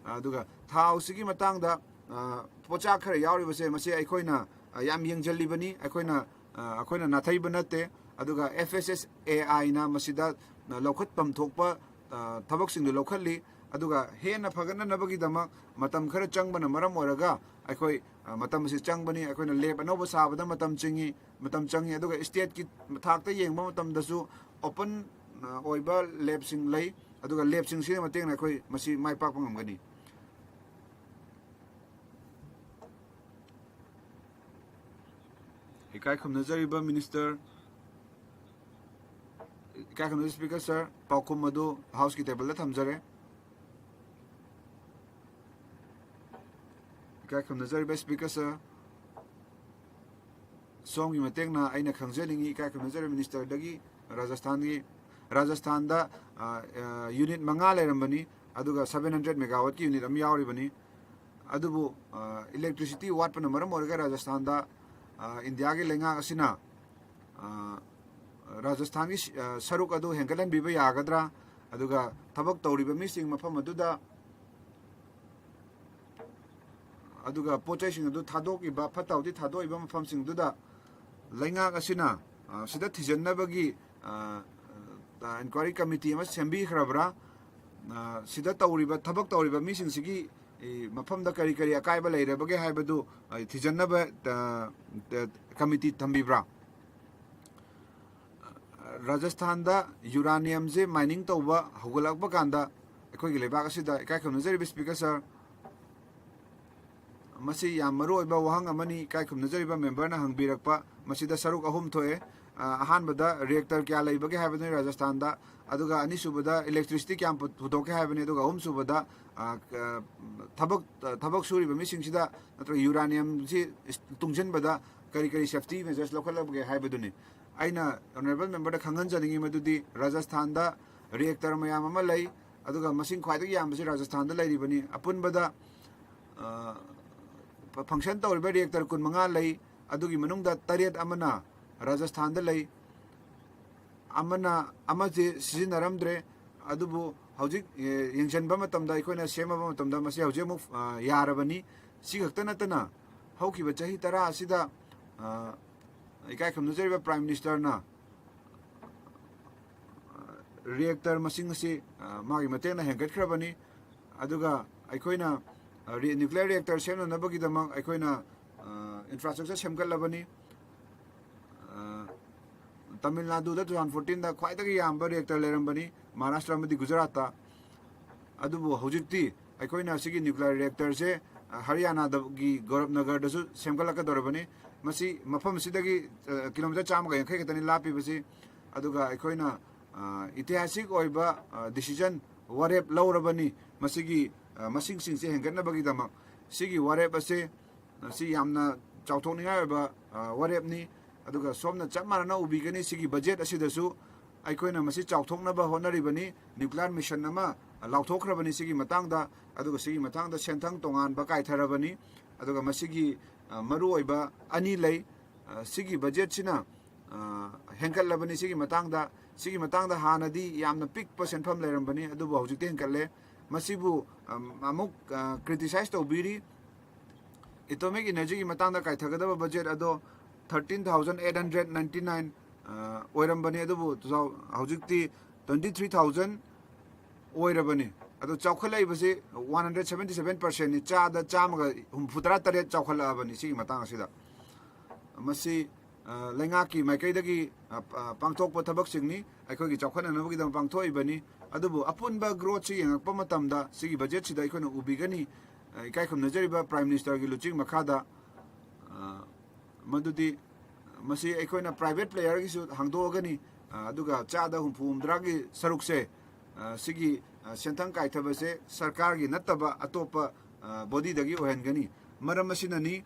ꯑꯗꯨꯒ ꯊꯥꯎꯁꯤꯒꯤ ꯃꯇꯥꯡꯗ, ꯑ, ꯄꯣꯠꯆꯥꯛ ꯈꯔ ꯌꯥꯎꯔꯤꯕꯁꯦ ꯃꯁꯤ ꯑꯩꯈꯣꯏꯅ, ꯑ, ꯌꯥꯝ ꯌꯦꯡꯁꯤꯜꯂꯤꯕꯅꯤ꯫ ꯑꯩꯈꯣꯏꯅ, ꯑ, ꯑꯩꯈꯣꯏꯅ ꯅꯥꯊꯩꯕ ꯅꯠꯇꯦ꯫ ꯑꯗꯨꯒ F S S A I ꯅ ꯃꯁꯤꯗ, ꯑ, ꯂꯧꯈꯠꯐꯝ ꯊꯣꯛꯄ, ꯑ, ꯊꯕꯛꯁꯤꯡꯗꯨ ꯂꯧꯈꯠꯂꯤ꯫ ꯑꯗꯨꯒ ꯍꯦꯟꯅ ꯐꯒꯠꯅꯅꯕꯒꯤꯗꯃꯛ ꯃꯇꯝ ꯈꯔ ꯆꯪꯕꯅ ꯃꯔꯝ ꯑꯣꯏꯔꯒ ꯑꯩꯈꯣꯏ, ꯑ, ꯃꯇꯝ ꯑꯁꯤ ꯆꯪꯕꯅꯤ꯫ ꯑꯩꯈꯣꯏꯅ lab ꯑꯅꯧꯕ ꯁꯥꯕꯗ ꯃꯇꯝ ꯆꯪꯉꯤ, ꯃꯇꯝ ꯆꯪꯉꯤ꯫ ꯑꯗꯨꯒ state ꯀꯤ ꯊꯥꯛꯇ ꯌꯦꯡꯕ ꯃꯇꯝꯗꯁꯨ open, ꯑ, ꯑꯣꯏꯕ lab ꯁꯤꯡ ꯂꯩ꯫ ꯑꯗꯨꯒ lab ꯁꯤꯡꯁꯤꯒꯤ ꯃꯇꯦꯡꯅ ꯑꯩꯈꯣꯏ ꯃꯁꯤ ꯃꯥꯏ ꯄꯥꯛꯄ ꯉꯝꯒꯅꯤ꯫ ꯏꯀꯥꯏ ꯈꯨꯝꯅꯖꯔꯤꯕ Minister, ꯏꯀꯥꯏ ꯈꯨꯝꯅꯖꯔꯤꯕ Speaker Sir, ꯄꯥꯎꯈꯨꯝ ꯑꯗꯨ House ꯀꯤ table ꯗ ꯊꯝꯖꯔꯦ꯫ ꯏꯀꯥꯏ ꯈꯨꯝꯅꯖꯔꯤꯕ Speaker Sir, ꯁꯣꯝꯒꯤ ꯃꯇꯦꯡꯅ ꯑꯩꯅ ꯈꯪꯖꯅꯤꯡꯉꯤ, ꯏꯀꯥꯏ ꯈꯨꯝꯅꯖꯔꯤꯕ Minister ꯗꯒꯤ꯫ ꯔꯥꯖꯁꯊꯥꯟꯒꯤ, ꯔꯥꯖꯁꯊꯥꯟꯗ, ꯑ, ꯑ, unit ꯃꯉꯥ ꯂꯩꯔꯝꯕꯅꯤ, ꯑꯗꯨꯒ seven hundred megawatt ꯀꯤ unit ꯑꯃ ꯌꯥꯎꯔꯤꯕꯅꯤ꯫ ꯑꯗꯨꯕꯨ, ꯑ, electricity ꯋꯥꯠꯄꯅ ꯃꯔꯝ ꯑꯣꯏꯔꯒ ꯔꯥꯖꯁꯊꯥꯟꯗ, ꯑ, ꯏꯟꯗꯤꯌꯥꯒꯤ ꯂꯩꯉꯥꯛ ꯑꯁꯤꯅ, ꯑ, ꯔꯥꯖꯁꯊꯥꯟꯒꯤ ꯁ-, ꯑ, ꯁꯔꯨꯛ ꯑꯗꯨ ꯍꯦꯟꯒꯠꯍꯟꯕꯤꯕ ꯌꯥꯒꯗ꯭ꯔꯥ? ꯑꯗꯨꯒ ꯊꯕꯛ ꯇꯧꯔꯤꯕ ꯃꯤꯁꯤꯡ ꯃꯐꯝ ꯑꯗꯨꯗ, ꯑꯗꯨꯒ ꯄꯣꯠ ꯆꯩꯁꯤꯡ ꯑꯗꯨ ꯊꯥꯗꯣꯛꯏꯕ, ꯐꯠꯇ ꯍꯥꯎꯗꯤ ꯊꯥꯗꯣꯛꯏꯕ ꯃꯐꯝꯁꯤꯡꯗꯨꯗ ꯂꯩꯉꯥꯛ ꯑꯁꯤꯅ, ꯑ, ꯁꯤꯗ ꯊꯤꯖꯤꯟꯅꯕꯒꯤ, ꯑ, ꯑ, inquiry committee ꯑꯃ ꯁꯦꯝꯕꯤꯈ꯭ꯔꯕ꯭ꯔꯥ? ꯑ, ꯁꯤꯗ ꯇꯧꯔꯤꯕ, ꯊꯕꯛ ꯇꯧꯔꯤꯕ ꯃꯤꯁꯤꯡꯁꯤꯒꯤ, ꯏ, ꯃꯐꯝꯗ ꯀꯔꯤ ꯀꯔꯤ ꯑꯀꯥꯏꯕ ꯂꯩꯔꯕꯒꯦ ꯍꯥꯏꯕꯗꯨ, ꯑ, ꯊꯤꯖꯤꯟꯅꯕ, ꯑ, ꯑ, committee ꯊꯝꯕꯤꯕ꯭ꯔꯥ? ꯔꯥꯖꯁꯊꯥꯟꯗ ꯌꯨꯔꯥꯅꯤꯌꯝꯁꯦ ꯃꯥꯏꯅꯤꯡ ꯇꯧꯕ ꯍꯧꯒꯠꯂꯛꯄ ꯀꯥꯟꯗ ꯑꯩꯈꯣꯏꯒꯤ ꯂꯩꯕꯥꯛ ꯑꯁꯤꯗ, ꯏꯀꯥꯏ ꯈꯨꯝꯅꯖꯔꯤꯕ ꯁ꯭ꯄꯤꯀꯔ ꯁꯥꯔ, ꯃꯁꯤ ꯌꯥꯝ ꯃꯔꯨ ꯑꯣꯏꯕ ꯋꯥꯍꯪ ꯑꯃꯅꯤ꯫ ꯏꯀꯥꯏ ꯈꯨꯝꯅꯖꯔꯤꯕ ꯃꯦꯝꯕꯔꯅ ꯍꯪꯕꯤꯔꯛꯄ, ꯃꯁꯤꯗ ꯁꯔꯨꯛ ꯑꯍꯨꯝ ꯊꯣꯛꯑꯦ꯫ ꯑ, ꯑꯍꯥꯟꯕꯗ ꯔꯤꯑꯦꯛꯇꯔ ꯀꯌꯥ ꯂꯩꯕꯒꯦ ꯍꯥꯏꯕꯗꯨꯅꯤ ꯔꯥꯖꯁꯊꯥꯟꯗ, ꯑꯗꯨꯒ ꯑꯅꯤꯁꯨꯕꯗ ꯏꯂꯦꯛꯇ꯭ꯔꯤꯁꯤꯇꯤ ꯀꯌꯥꯝ ꯄꯨ-, ꯄꯨꯊꯣꯛꯀꯦ ꯍꯥꯏꯕꯅꯤ, ꯑꯗꯨꯒ ꯑꯍꯨꯝꯁꯨꯕꯗ, ꯑ, ꯊꯕꯛ, ꯊꯕꯛ ꯁꯨꯔꯤꯕ ꯃꯤꯁꯤꯡꯁꯤꯗ ꯅꯠꯇ꯭ꯔꯒ ꯌꯨꯔꯥꯅꯤꯌꯝꯁꯤ ꯇꯨꯡꯁꯤꯟꯕꯗ ꯀꯔꯤ ꯀꯔꯤ ꯁꯦꯐꯇꯤ ꯃꯦꯖꯔꯁ ꯂꯧꯈꯠꯂꯕꯒꯦ ꯍꯥꯏꯕꯗꯨꯅꯤ꯫ ꯑꯩꯅ ꯑꯣꯅꯔꯦꯕꯜ ꯃꯦꯝꯕꯔꯗ ꯈꯪꯍꯟꯖꯅꯤꯡꯉꯤ ꯃꯗꯨꯗꯤ ꯔꯥꯖꯁꯊꯥꯟꯗ ꯔꯤꯑꯦꯛꯇꯔ ꯃꯌꯥꯝ ꯑꯃ ꯂꯩ, ꯑꯗꯨꯒ ꯃꯁꯤꯡ ꯈ꯭ꯋꯥꯏꯗꯒꯤ ꯌꯥꯝꯕꯁꯤ ꯔꯥꯖꯁꯊꯥꯟꯗ ꯂꯩꯔꯤꯕꯅꯤ꯫ ꯑꯄꯨꯟꯕꯗ, ꯑ, ꯐꯪꯁꯟ ꯇꯧꯔꯤꯕ ꯔꯤꯑꯦꯛꯇꯔ ꯀꯨꯟꯃꯉꯥ ꯂꯩ, ꯑꯗꯨꯒꯤ ꯃꯅꯨꯡꯗ ꯇꯔꯦꯠ ꯑꯃꯅ ꯔꯥꯖꯁꯊꯥꯟꯗ ꯂꯩ, ꯑꯃꯅ, ꯑꯃꯁꯦ ꯁꯤꯖꯤꯟꯅꯔꯝꯗ꯭ꯔꯦ꯫ ꯑꯗꯨꯕꯨ ꯍꯧꯖꯤꯛ, ꯑꯦ, ꯌꯦꯡꯁꯤꯟꯕ ꯃꯇꯝꯗ, ꯑꯩꯈꯣꯏꯅ ꯁꯦꯝꯃꯕ ꯃꯇꯝꯗ ꯃꯁꯤ ꯍꯧꯖꯤꯛ ꯑꯃꯨꯛ, ꯑ, ꯌꯥꯔꯕꯅꯤ꯫ ꯁꯤ ꯈꯛꯇ ꯅꯠꯇꯅ ꯍꯧꯈꯤꯕ ꯆꯍꯤ ꯇꯔꯥ ꯑꯁꯤꯗ, ꯑ, ꯏꯀꯥꯏ ꯈꯨꯝꯅꯖꯔꯤꯕ ꯄ꯭ꯔꯥꯏꯝ ꯃꯤꯅꯤꯁꯇꯔꯅ ꯔꯤꯑꯦꯛꯇꯔ ꯃꯁꯤꯡ ꯑꯁꯤ, ꯑ, ꯃꯥꯒꯤ ꯃꯇꯦꯡꯅ ꯍꯦꯟꯒꯠꯈ꯭ꯔꯕꯅꯤ꯫ ꯑꯗꯨꯒ ꯑꯩꯈꯣꯏꯅ, ꯑ, ꯔꯤ-, ꯅ꯭ꯌꯨꯀ꯭ꯂꯤꯌꯔ ꯔꯤꯑꯦꯛꯇꯔ ꯁꯦꯝꯅꯅꯕꯒꯤꯗꯃꯛ ꯑꯩꯈꯣꯏꯅ, ꯑ, ꯏꯟꯐ꯭ꯔꯥꯁ꯭ꯇ꯭ꯔꯛꯆꯔ ꯁꯦꯝꯒꯠꯂꯕꯅꯤ꯫ ꯑ, ꯇꯥꯃꯤꯜ ꯅꯥꯗꯨꯗ two thousand fourteen ꯗ ꯈ꯭ꯋꯥꯏꯗꯒꯤ ꯌꯥꯝꯕ ꯔꯤꯑꯦꯛꯇꯔ ꯂꯩꯔꯝꯕꯅꯤ, ꯃꯍꯥꯔꯥꯁꯇ꯭ꯔ ꯑꯃꯗꯤ ꯒꯨꯖꯔꯥꯠꯇ꯫ ꯑꯗꯨꯕꯨ ꯍꯧꯖꯤꯛꯇꯤ ꯑꯩꯈꯣꯏꯅ ꯁꯤꯒꯤ ꯅ꯭ꯌꯨꯀ꯭ꯂꯤꯌꯔ ꯔꯤꯑꯦꯛꯇꯔꯁꯦ, ꯑ, ꯍꯔꯤꯌꯥꯅꯥꯗꯒꯤ ꯒꯣꯔꯞꯅꯒꯔꯗꯁꯨ ꯁꯦꯝꯒꯠꯂꯛꯀꯗꯧꯔꯕꯅꯤ꯫ ꯃꯁꯤ ꯃꯐꯝ ꯑꯁꯤꯗꯒꯤ, ꯑ, ꯀꯤꯂꯣꯃꯤꯇꯔ ꯆꯥꯝꯃꯒ ꯌꯥꯡꯈꯩ ꯈꯛꯇꯅꯤ ꯂꯥꯞꯄꯤꯕꯁꯤ꯫ ꯑꯗꯨꯒ ꯑꯩꯈꯣꯏꯅ, ꯑ, ꯏꯇꯤꯍꯥꯁꯤꯛ ꯑꯣꯏꯕ, ꯑ, ꯗꯤꯁꯤꯖꯟ, ꯋꯥꯔꯦꯞ ꯂꯧꯔꯕꯅꯤ꯫ ꯃꯁꯤꯒꯤ, ꯑ, ꯃꯁꯤꯡꯁꯤꯡꯁꯦ ꯍꯦꯟꯒꯠꯅꯕꯒꯤꯗꯃꯛ ꯁꯤꯒꯤ ꯋꯥꯔꯦꯞ ꯑꯁꯦ, ꯑ, ꯁꯤ ꯌꯥꯝꯅ ꯆꯥꯎꯊꯣꯛꯅꯤꯡꯉꯥꯏ ꯑꯣꯏꯕ, ꯑ, ꯋꯥꯔꯦꯞꯅꯤ꯫ ꯑꯗꯨꯒ ꯁꯣꯝꯅ ꯆꯞ ꯃꯥꯟꯅꯅ ꯎꯕꯤꯒꯅꯤ, ꯁꯤꯒꯤ ꯕꯖꯦꯠ ꯑꯁꯤꯗꯁꯨ ꯑꯩꯈꯣꯏꯅ ꯃꯁꯤ ꯆꯥꯎꯊꯣꯛꯅꯕ ꯍꯣꯠꯅꯔꯤꯕꯅꯤ꯫ ꯅ꯭ꯌꯨꯀ꯭ꯂꯤꯌꯔ ꯃꯤꯁꯟ ꯑꯃ ꯂꯥꯎꯊꯣꯛꯈ꯭ꯔꯕꯅꯤ ꯁꯤꯒꯤ ꯃꯇꯥꯡꯗ, ꯑꯗꯨꯒ ꯁꯤꯒꯤ ꯃꯇꯥꯡꯗ ꯁꯦꯟꯊꯪ ꯇꯣꯉꯥꯟꯕ ꯀꯥꯏꯊꯔꯕꯅꯤ꯫ ꯑꯗꯨꯒ ꯃꯁꯤꯒꯤ, ꯑ, ꯃꯔꯨꯑꯣꯏꯕ ꯑꯅꯤ ꯂꯩ꯫ ꯑ, ꯁꯤꯒꯤ ꯕꯖꯦꯠꯁꯤꯅ, ꯑ, ꯍꯦꯟꯒꯠꯂꯕꯅꯤ ꯁꯤꯒꯤ ꯃꯇꯥꯡꯗ꯫ ꯁꯤꯒꯤ ꯃꯇꯥꯡꯗ ꯍꯥꯟꯅꯗꯤ ꯌꯥꯝꯅ ꯄꯤꯛꯄ ꯁꯦꯟꯐꯝ ꯂꯩꯔꯝꯕꯅꯤ, ꯑꯗꯨꯕꯨ ꯍꯧꯖꯤꯛꯇꯤ ꯍꯦꯟꯒꯠꯂꯦ꯫ ꯃꯁꯤꯕꯨ, ꯑꯝ, ꯑꯃꯨꯛ, ꯑ, ꯀ꯭ꯔꯤꯇꯤꯁꯥꯏꯖ ꯇꯧꯕꯤꯔꯤ꯫ ꯑꯦꯇꯣꯃꯤꯛ ꯏꯅꯔꯖꯤꯒꯤ ꯃꯇꯥꯡꯗ ꯀꯥꯏꯊꯒꯗꯕ ꯕꯖꯦꯠ ꯑꯗꯣ thirteen thousand eight hundred ninety nine, ꯑ, ꯑꯣꯏꯔꯝꯕꯅꯤ, ꯑꯗꯨꯕꯨ ꯇꯨ ꯊꯥꯎ-, ꯍꯧꯖꯤꯛꯇꯤ twenty three thousand ꯑꯣꯏꯔꯕꯅꯤ꯫ ꯑꯗꯣ ꯆꯥꯎꯈꯠꯂꯛꯏꯕꯁꯤ one hundred seventy seven percent ꯅꯤ, ꯆꯥꯗ ꯆꯥꯝꯃꯒ ꯍꯨꯝꯐꯨꯇꯔꯥ ꯇꯔꯦꯠ ꯆꯥꯎꯈꯠꯂꯛꯑꯕꯅꯤ ꯁꯤꯒꯤ ꯃꯇꯥꯡ ꯑꯁꯤꯗ꯫ ꯃꯁꯤ ꯑ, ꯂꯩꯉꯥꯛꯀꯤ ꯃꯥꯏꯀꯩꯗꯒꯤ, ꯑ, ꯑ, ꯄꯥꯡꯊꯣꯛꯄ ꯊꯕꯛꯁꯤꯡꯅꯤ, ꯑꯩꯈꯣꯏꯒꯤ ꯆꯥꯎꯈꯠꯅꯅꯕꯒꯤꯗꯃꯛ ꯄꯥꯡꯊꯣꯛꯏꯕꯅꯤ꯫ ꯑꯗꯨꯕꯨ ꯑꯄꯨꯟꯕ growthꯁꯤ ꯌꯦꯡꯉꯛꯄ ꯃꯇꯝꯗ ꯁꯤꯒꯤ budgetꯁꯤꯗ ꯑꯩꯈꯣꯏꯅ ꯎꯕꯤꯒꯅꯤ, ꯑ, ꯏꯀꯥꯏ ꯈꯨꯝꯅꯖꯔꯤꯕ Prime Ministerꯒꯤ ꯂꯨꯆꯤꯡ ꯃꯈꯥꯗ, ꯑ, ꯃꯗꯨꯗꯤ ꯃꯁꯤ ꯑꯩꯈꯣꯏꯅ private playerꯒꯤꯁꯨ ꯍꯥꯡꯗꯣꯛꯑꯒꯅꯤ, ꯑ, ꯑꯗꯨꯒ ꯆꯥꯗ ꯍꯨꯝꯐꯨ ꯍꯨꯝꯗ꯭ꯔꯥꯒꯤ ꯁꯔꯨꯛꯁꯦ, ꯑ, ꯁꯤꯒꯤ, ꯑ, ꯁꯦꯟꯊꯪ ꯀꯥꯏꯊꯕꯁꯦ ꯁꯔꯀꯥꯔꯒꯤ ꯅꯠꯇꯕ ꯑꯇꯣꯞꯄ, ꯑ, bodyꯗꯒꯤ ꯑꯣꯏꯍꯟꯒꯅꯤ꯫ ꯃꯔꯝ ꯑꯁꯤꯅꯅꯤ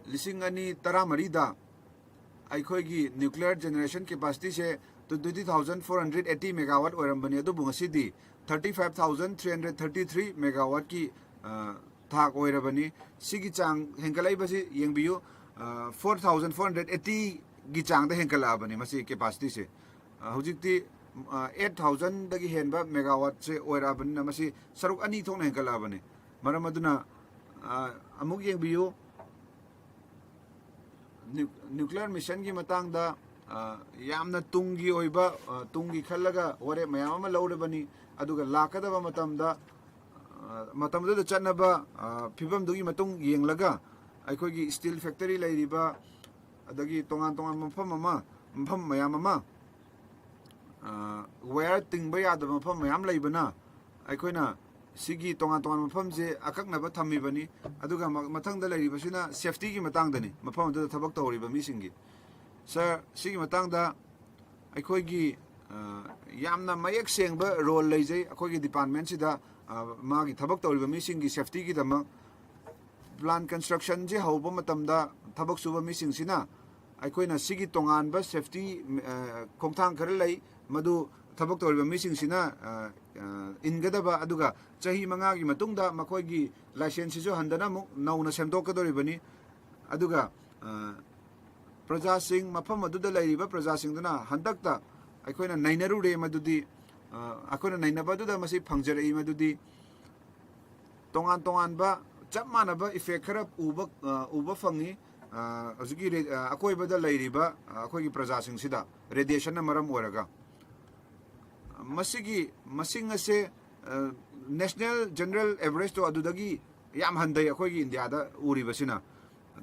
ꯂꯤꯁꯤꯡ ꯑꯅꯤ ꯇꯔꯥꯃꯔꯤꯗ ꯑꯩꯈꯣꯏꯒꯤ nuclear generation capacityꯁꯦ twenty thousand four hundred eighty megawatt ꯑꯣꯏꯔꯝꯕꯅꯤ, ꯑꯗꯨꯕꯨ ꯉꯁꯤꯗꯤ thirty five thousand three hundred thirty three megawattꯀꯤ, ꯑ, ꯊꯥꯛ ꯑꯣꯏꯔꯕꯅꯤ꯫ ꯁꯤꯒꯤ ꯆꯥꯡ ꯍꯦꯟꯒꯠꯂꯛꯏꯕꯁꯤ ꯌꯦꯡꯕꯤꯌꯨ, ꯑ, four thousand four hundred eightyꯒꯤ ꯆꯥꯡꯗ ꯍꯦꯟꯒꯠꯂꯛꯑꯕꯅꯤ ꯃꯁꯤ capacityꯁꯦ꯫ ꯑ, ꯍꯧꯖꯤꯛꯇꯤ, ꯑ, eight thousandꯗꯒꯤ ꯍꯦꯟꯕ megawattꯁꯦ ꯑꯣꯏꯔꯛꯑꯕꯅꯤꯅ ꯃꯁꯤ ꯁꯔꯨꯛ ꯑꯅꯤ ꯊꯣꯛꯅ ꯍꯦꯟꯒꯠꯂꯛꯑꯕꯅꯤ꯫ ꯃꯔꯝ ꯑꯗꯨꯅ, ꯑ, ꯑꯃꯨꯛ ꯌꯦꯡꯕꯤꯌꯨ, nu-, nuclear missionꯒꯤ ꯃꯇꯥꯡꯗ, ꯑ, ꯌꯥꯝꯅ ꯇꯨꯡꯒꯤ ꯑꯣꯏꯕ, ꯑ, ꯇꯨꯡꯒꯤ ꯈꯜꯂꯒ ꯋꯥꯔꯦꯞ ꯃꯌꯥꯝ ꯑꯃ ꯂꯧꯔꯕꯅꯤ꯫ ꯑꯗꯨꯒ ꯂꯥꯛꯀꯗꯕ ꯃꯇꯝꯗ, ꯑ, ꯃꯇꯝꯗꯨꯗ ꯆꯠꯅꯕ, ꯑ, ꯐꯤꯕꯝꯗꯨꯒꯤ ꯃꯇꯨꯡ ꯌꯦꯡꯂꯒ ꯑꯩꯈꯣꯏꯒꯤ steel factory ꯂꯩꯔꯤꯕ, ꯑꯗꯒꯤ ꯇꯣꯉꯥꯟ ꯇꯣꯉꯥꯟꯕ ꯃꯐꯝ ꯑꯃ, ꯃꯐꯝ ꯃꯌꯥꯝ ꯑꯃ, ꯑ, wire ꯇꯤꯡꯕ ꯌꯥꯗꯕ ꯃꯐꯝ ꯃꯌꯥꯝ ꯂꯩꯕꯅ ꯑꯩꯈꯣꯏꯅ ꯁꯤꯒꯤ ꯇꯣꯉꯥꯟ ꯇꯣꯉꯥꯟꯕ ꯃꯐꯝꯁꯦ ꯑꯀꯛꯅꯕ ꯊꯝꯃꯤꯕꯅꯤ꯫ ꯑꯗꯨꯒ ꯃ-, ꯃꯊꯪꯗ ꯂꯩꯔꯤꯕꯁꯤꯅ safetyꯒꯤ ꯃꯇꯥꯡꯗꯅꯤ, ꯃꯐꯝ ꯑꯗꯨꯗ ꯊꯕꯛ ꯇꯧꯔꯤꯕ ꯃꯤꯁꯤꯡꯒꯤ꯫ Sir, ꯁꯤꯒꯤ ꯃꯇꯥꯡꯗ ꯑꯩꯈꯣꯏꯒꯤ, ꯑ, ꯌꯥꯝꯅ ꯃꯌꯦꯛ ꯁꯦꯡꯕ role ꯂꯩꯖꯩ ꯑꯩꯈꯣꯏꯒꯤ departmentꯁꯤꯗ, ꯑ, ꯃꯥꯒꯤ ꯊꯕꯛ ꯇꯧꯔꯤꯕ ꯃꯤꯁꯤꯡꯒꯤ safetyꯒꯤꯗꯃꯛ꯫ Plant constructionꯁꯦ ꯍꯧꯕ ꯃꯇꯝꯗ ꯊꯕꯛ ꯁꯨꯕ ꯃꯤꯁꯤꯡꯁꯤꯅ ꯑꯩꯈꯣꯏꯅ ꯁꯤꯒꯤ ꯇꯣꯉꯥꯟꯕ safety, ꯑ, ꯈꯣꯡꯊꯥꯡ ꯈꯔ ꯂꯩ, ꯃꯗꯨ ꯊꯕꯛ ꯇꯧꯔꯤꯕ ꯃꯤꯁꯤꯡꯁꯤꯅ, ꯑ, ꯑ, ꯏꯟꯒꯗꯕ, ꯑꯗꯨꯒ ꯆꯍꯤ ꯃꯉꯥꯒꯤ ꯃꯇꯨꯡꯗ ꯃꯈꯣꯏꯒꯤ licenseꯁꯤꯁꯨ ꯍꯟꯗꯅ ꯑꯃꯨꯛ ꯅꯧꯅ ꯁꯦꯝꯗꯣꯛꯀꯗꯧꯔꯤꯕꯅꯤ꯫ ꯑꯗꯨꯒ, ꯑ, ꯄ꯭ꯔꯖꯥꯁꯤꯡ, ꯃꯐꯝ ꯑꯗꯨꯗ ꯂꯩꯔꯤꯕ ꯄ꯭ꯔꯖꯥꯁꯤꯡꯗꯨꯅ ꯍꯟꯗꯛꯇ ꯑꯩꯈꯣꯏꯅ ꯅꯩꯅꯔꯨꯔꯦ ꯃꯗꯨꯗꯤ, ꯑ, ꯑꯩꯈꯣꯏꯅ ꯅꯩꯅꯕ ꯑꯗꯨꯗ ꯃꯁꯤ ꯐꯪꯖꯔꯛꯏ ꯃꯗꯨꯗꯤ ꯇꯣꯉꯥꯟ ꯇꯣꯉꯥꯟꯕ ꯆꯞ ꯃꯥꯟꯅꯕ effect ꯈꯔ ꯎꯕ, ꯑ, ꯎꯕ ꯐꯪꯉꯤ, ꯑ, ꯍꯧꯖꯤꯛꯀꯤ ꯔꯦ-, ꯑ, ꯑꯀꯣꯏꯕꯗ ꯂꯩꯔꯤꯕ, ꯑ, ꯑꯩꯈꯣꯏꯒꯤ ꯄ꯭ꯔꯖꯥꯁꯤꯡꯁꯤꯗ radiationꯅ ꯃꯔꯝ ꯑꯣꯏꯔꯒ꯫ ꯃꯁꯤꯒꯤ ꯃꯁꯤꯡ ꯑꯁꯦ, ꯑ, national general averageꯇꯣ ꯑꯗꯨꯗꯒꯤ ꯌꯥꯝ ꯍꯟꯊꯩ ꯑꯩꯈꯣꯏꯒꯤ ꯏꯟꯗꯤꯌꯥꯗ ꯎꯔꯤꯕꯁꯤꯅ꯫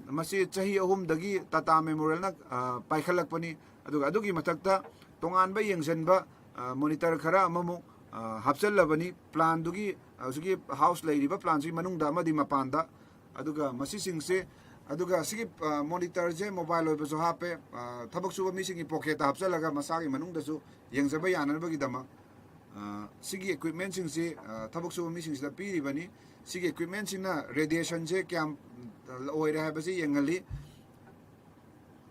ꯃꯁꯤ ꯆꯍꯤ ꯑꯍꯨꯝꯗꯒꯤ ꯇꯥꯇꯥ ꯃꯦꯃꯣꯔꯤꯌꯦꯜꯅ, ꯑ, ꯄꯥꯏꯈꯠꯂꯛꯄꯅꯤ꯫ ꯑꯗꯨꯒ ꯑꯗꯨꯒꯤ ꯃꯊꯛꯇ ꯇꯣꯉꯥꯟꯕ ꯌꯦꯡꯁꯤꯟꯕ, ꯑ, ꯃꯣꯅꯤꯇꯔ ꯈꯔ ꯑꯃꯃꯨꯛ, ꯑ, ꯍꯥꯞꯆꯜꯂꯕꯅꯤ꯫ ꯄ꯭ꯂꯥꯟꯗꯨꯒꯤ, ꯍꯧꯖꯤꯛꯀꯤ ꯍꯥꯎꯁ ꯂꯩꯔꯤꯕ ꯄ꯭ꯂꯥꯟꯁꯤꯒꯤ ꯃꯅꯨꯡꯗ ꯑꯃꯗꯤ ꯃꯄꯥꯟꯗ, ꯑꯗꯨꯒ ꯃꯁꯤꯁꯤꯡꯁꯦ, ꯑꯗꯨꯒ ꯁꯤꯒꯤ, ꯑ, ꯃꯣꯅꯤꯇꯔꯁꯦ ꯃꯣꯕꯥꯏꯜ ꯑꯣꯏꯕꯁꯨ ꯍꯥꯞꯄꯦ, ꯑ, ꯊꯕꯛ ꯁꯨꯕ ꯃꯤꯁꯤꯡꯒꯤ ꯄꯣꯀꯦꯠꯇ ꯍꯥꯞꯆꯜꯂꯒ ꯃꯁꯥꯒꯤ ꯃꯅꯨꯡꯗꯁꯨ ꯌꯦꯡꯖꯕ ꯌꯥꯅꯅꯕꯒꯤꯗꯃꯛ, ꯑ, ꯁꯤꯒꯤ ꯏꯀ꯭ꯋꯤꯞꯃꯦꯟꯁꯤꯡꯁꯤ, ꯑ, ꯊꯕꯛ ꯁꯨꯕ ꯃꯤꯁꯤꯡꯁꯤꯗ ꯄꯤꯔꯤꯕꯅꯤ꯫ ꯁꯤꯒꯤ ꯏꯀ꯭ꯋꯤꯞꯃꯦꯟꯁꯤꯡꯅ ꯔꯦꯗꯤꯌꯦꯁꯟꯁꯦ ꯀꯌꯥꯝ, ꯑ, ꯑꯣꯏꯔꯦ ꯍꯥꯏꯕꯁꯤ ꯌꯦꯡꯍꯜꯂꯤ꯫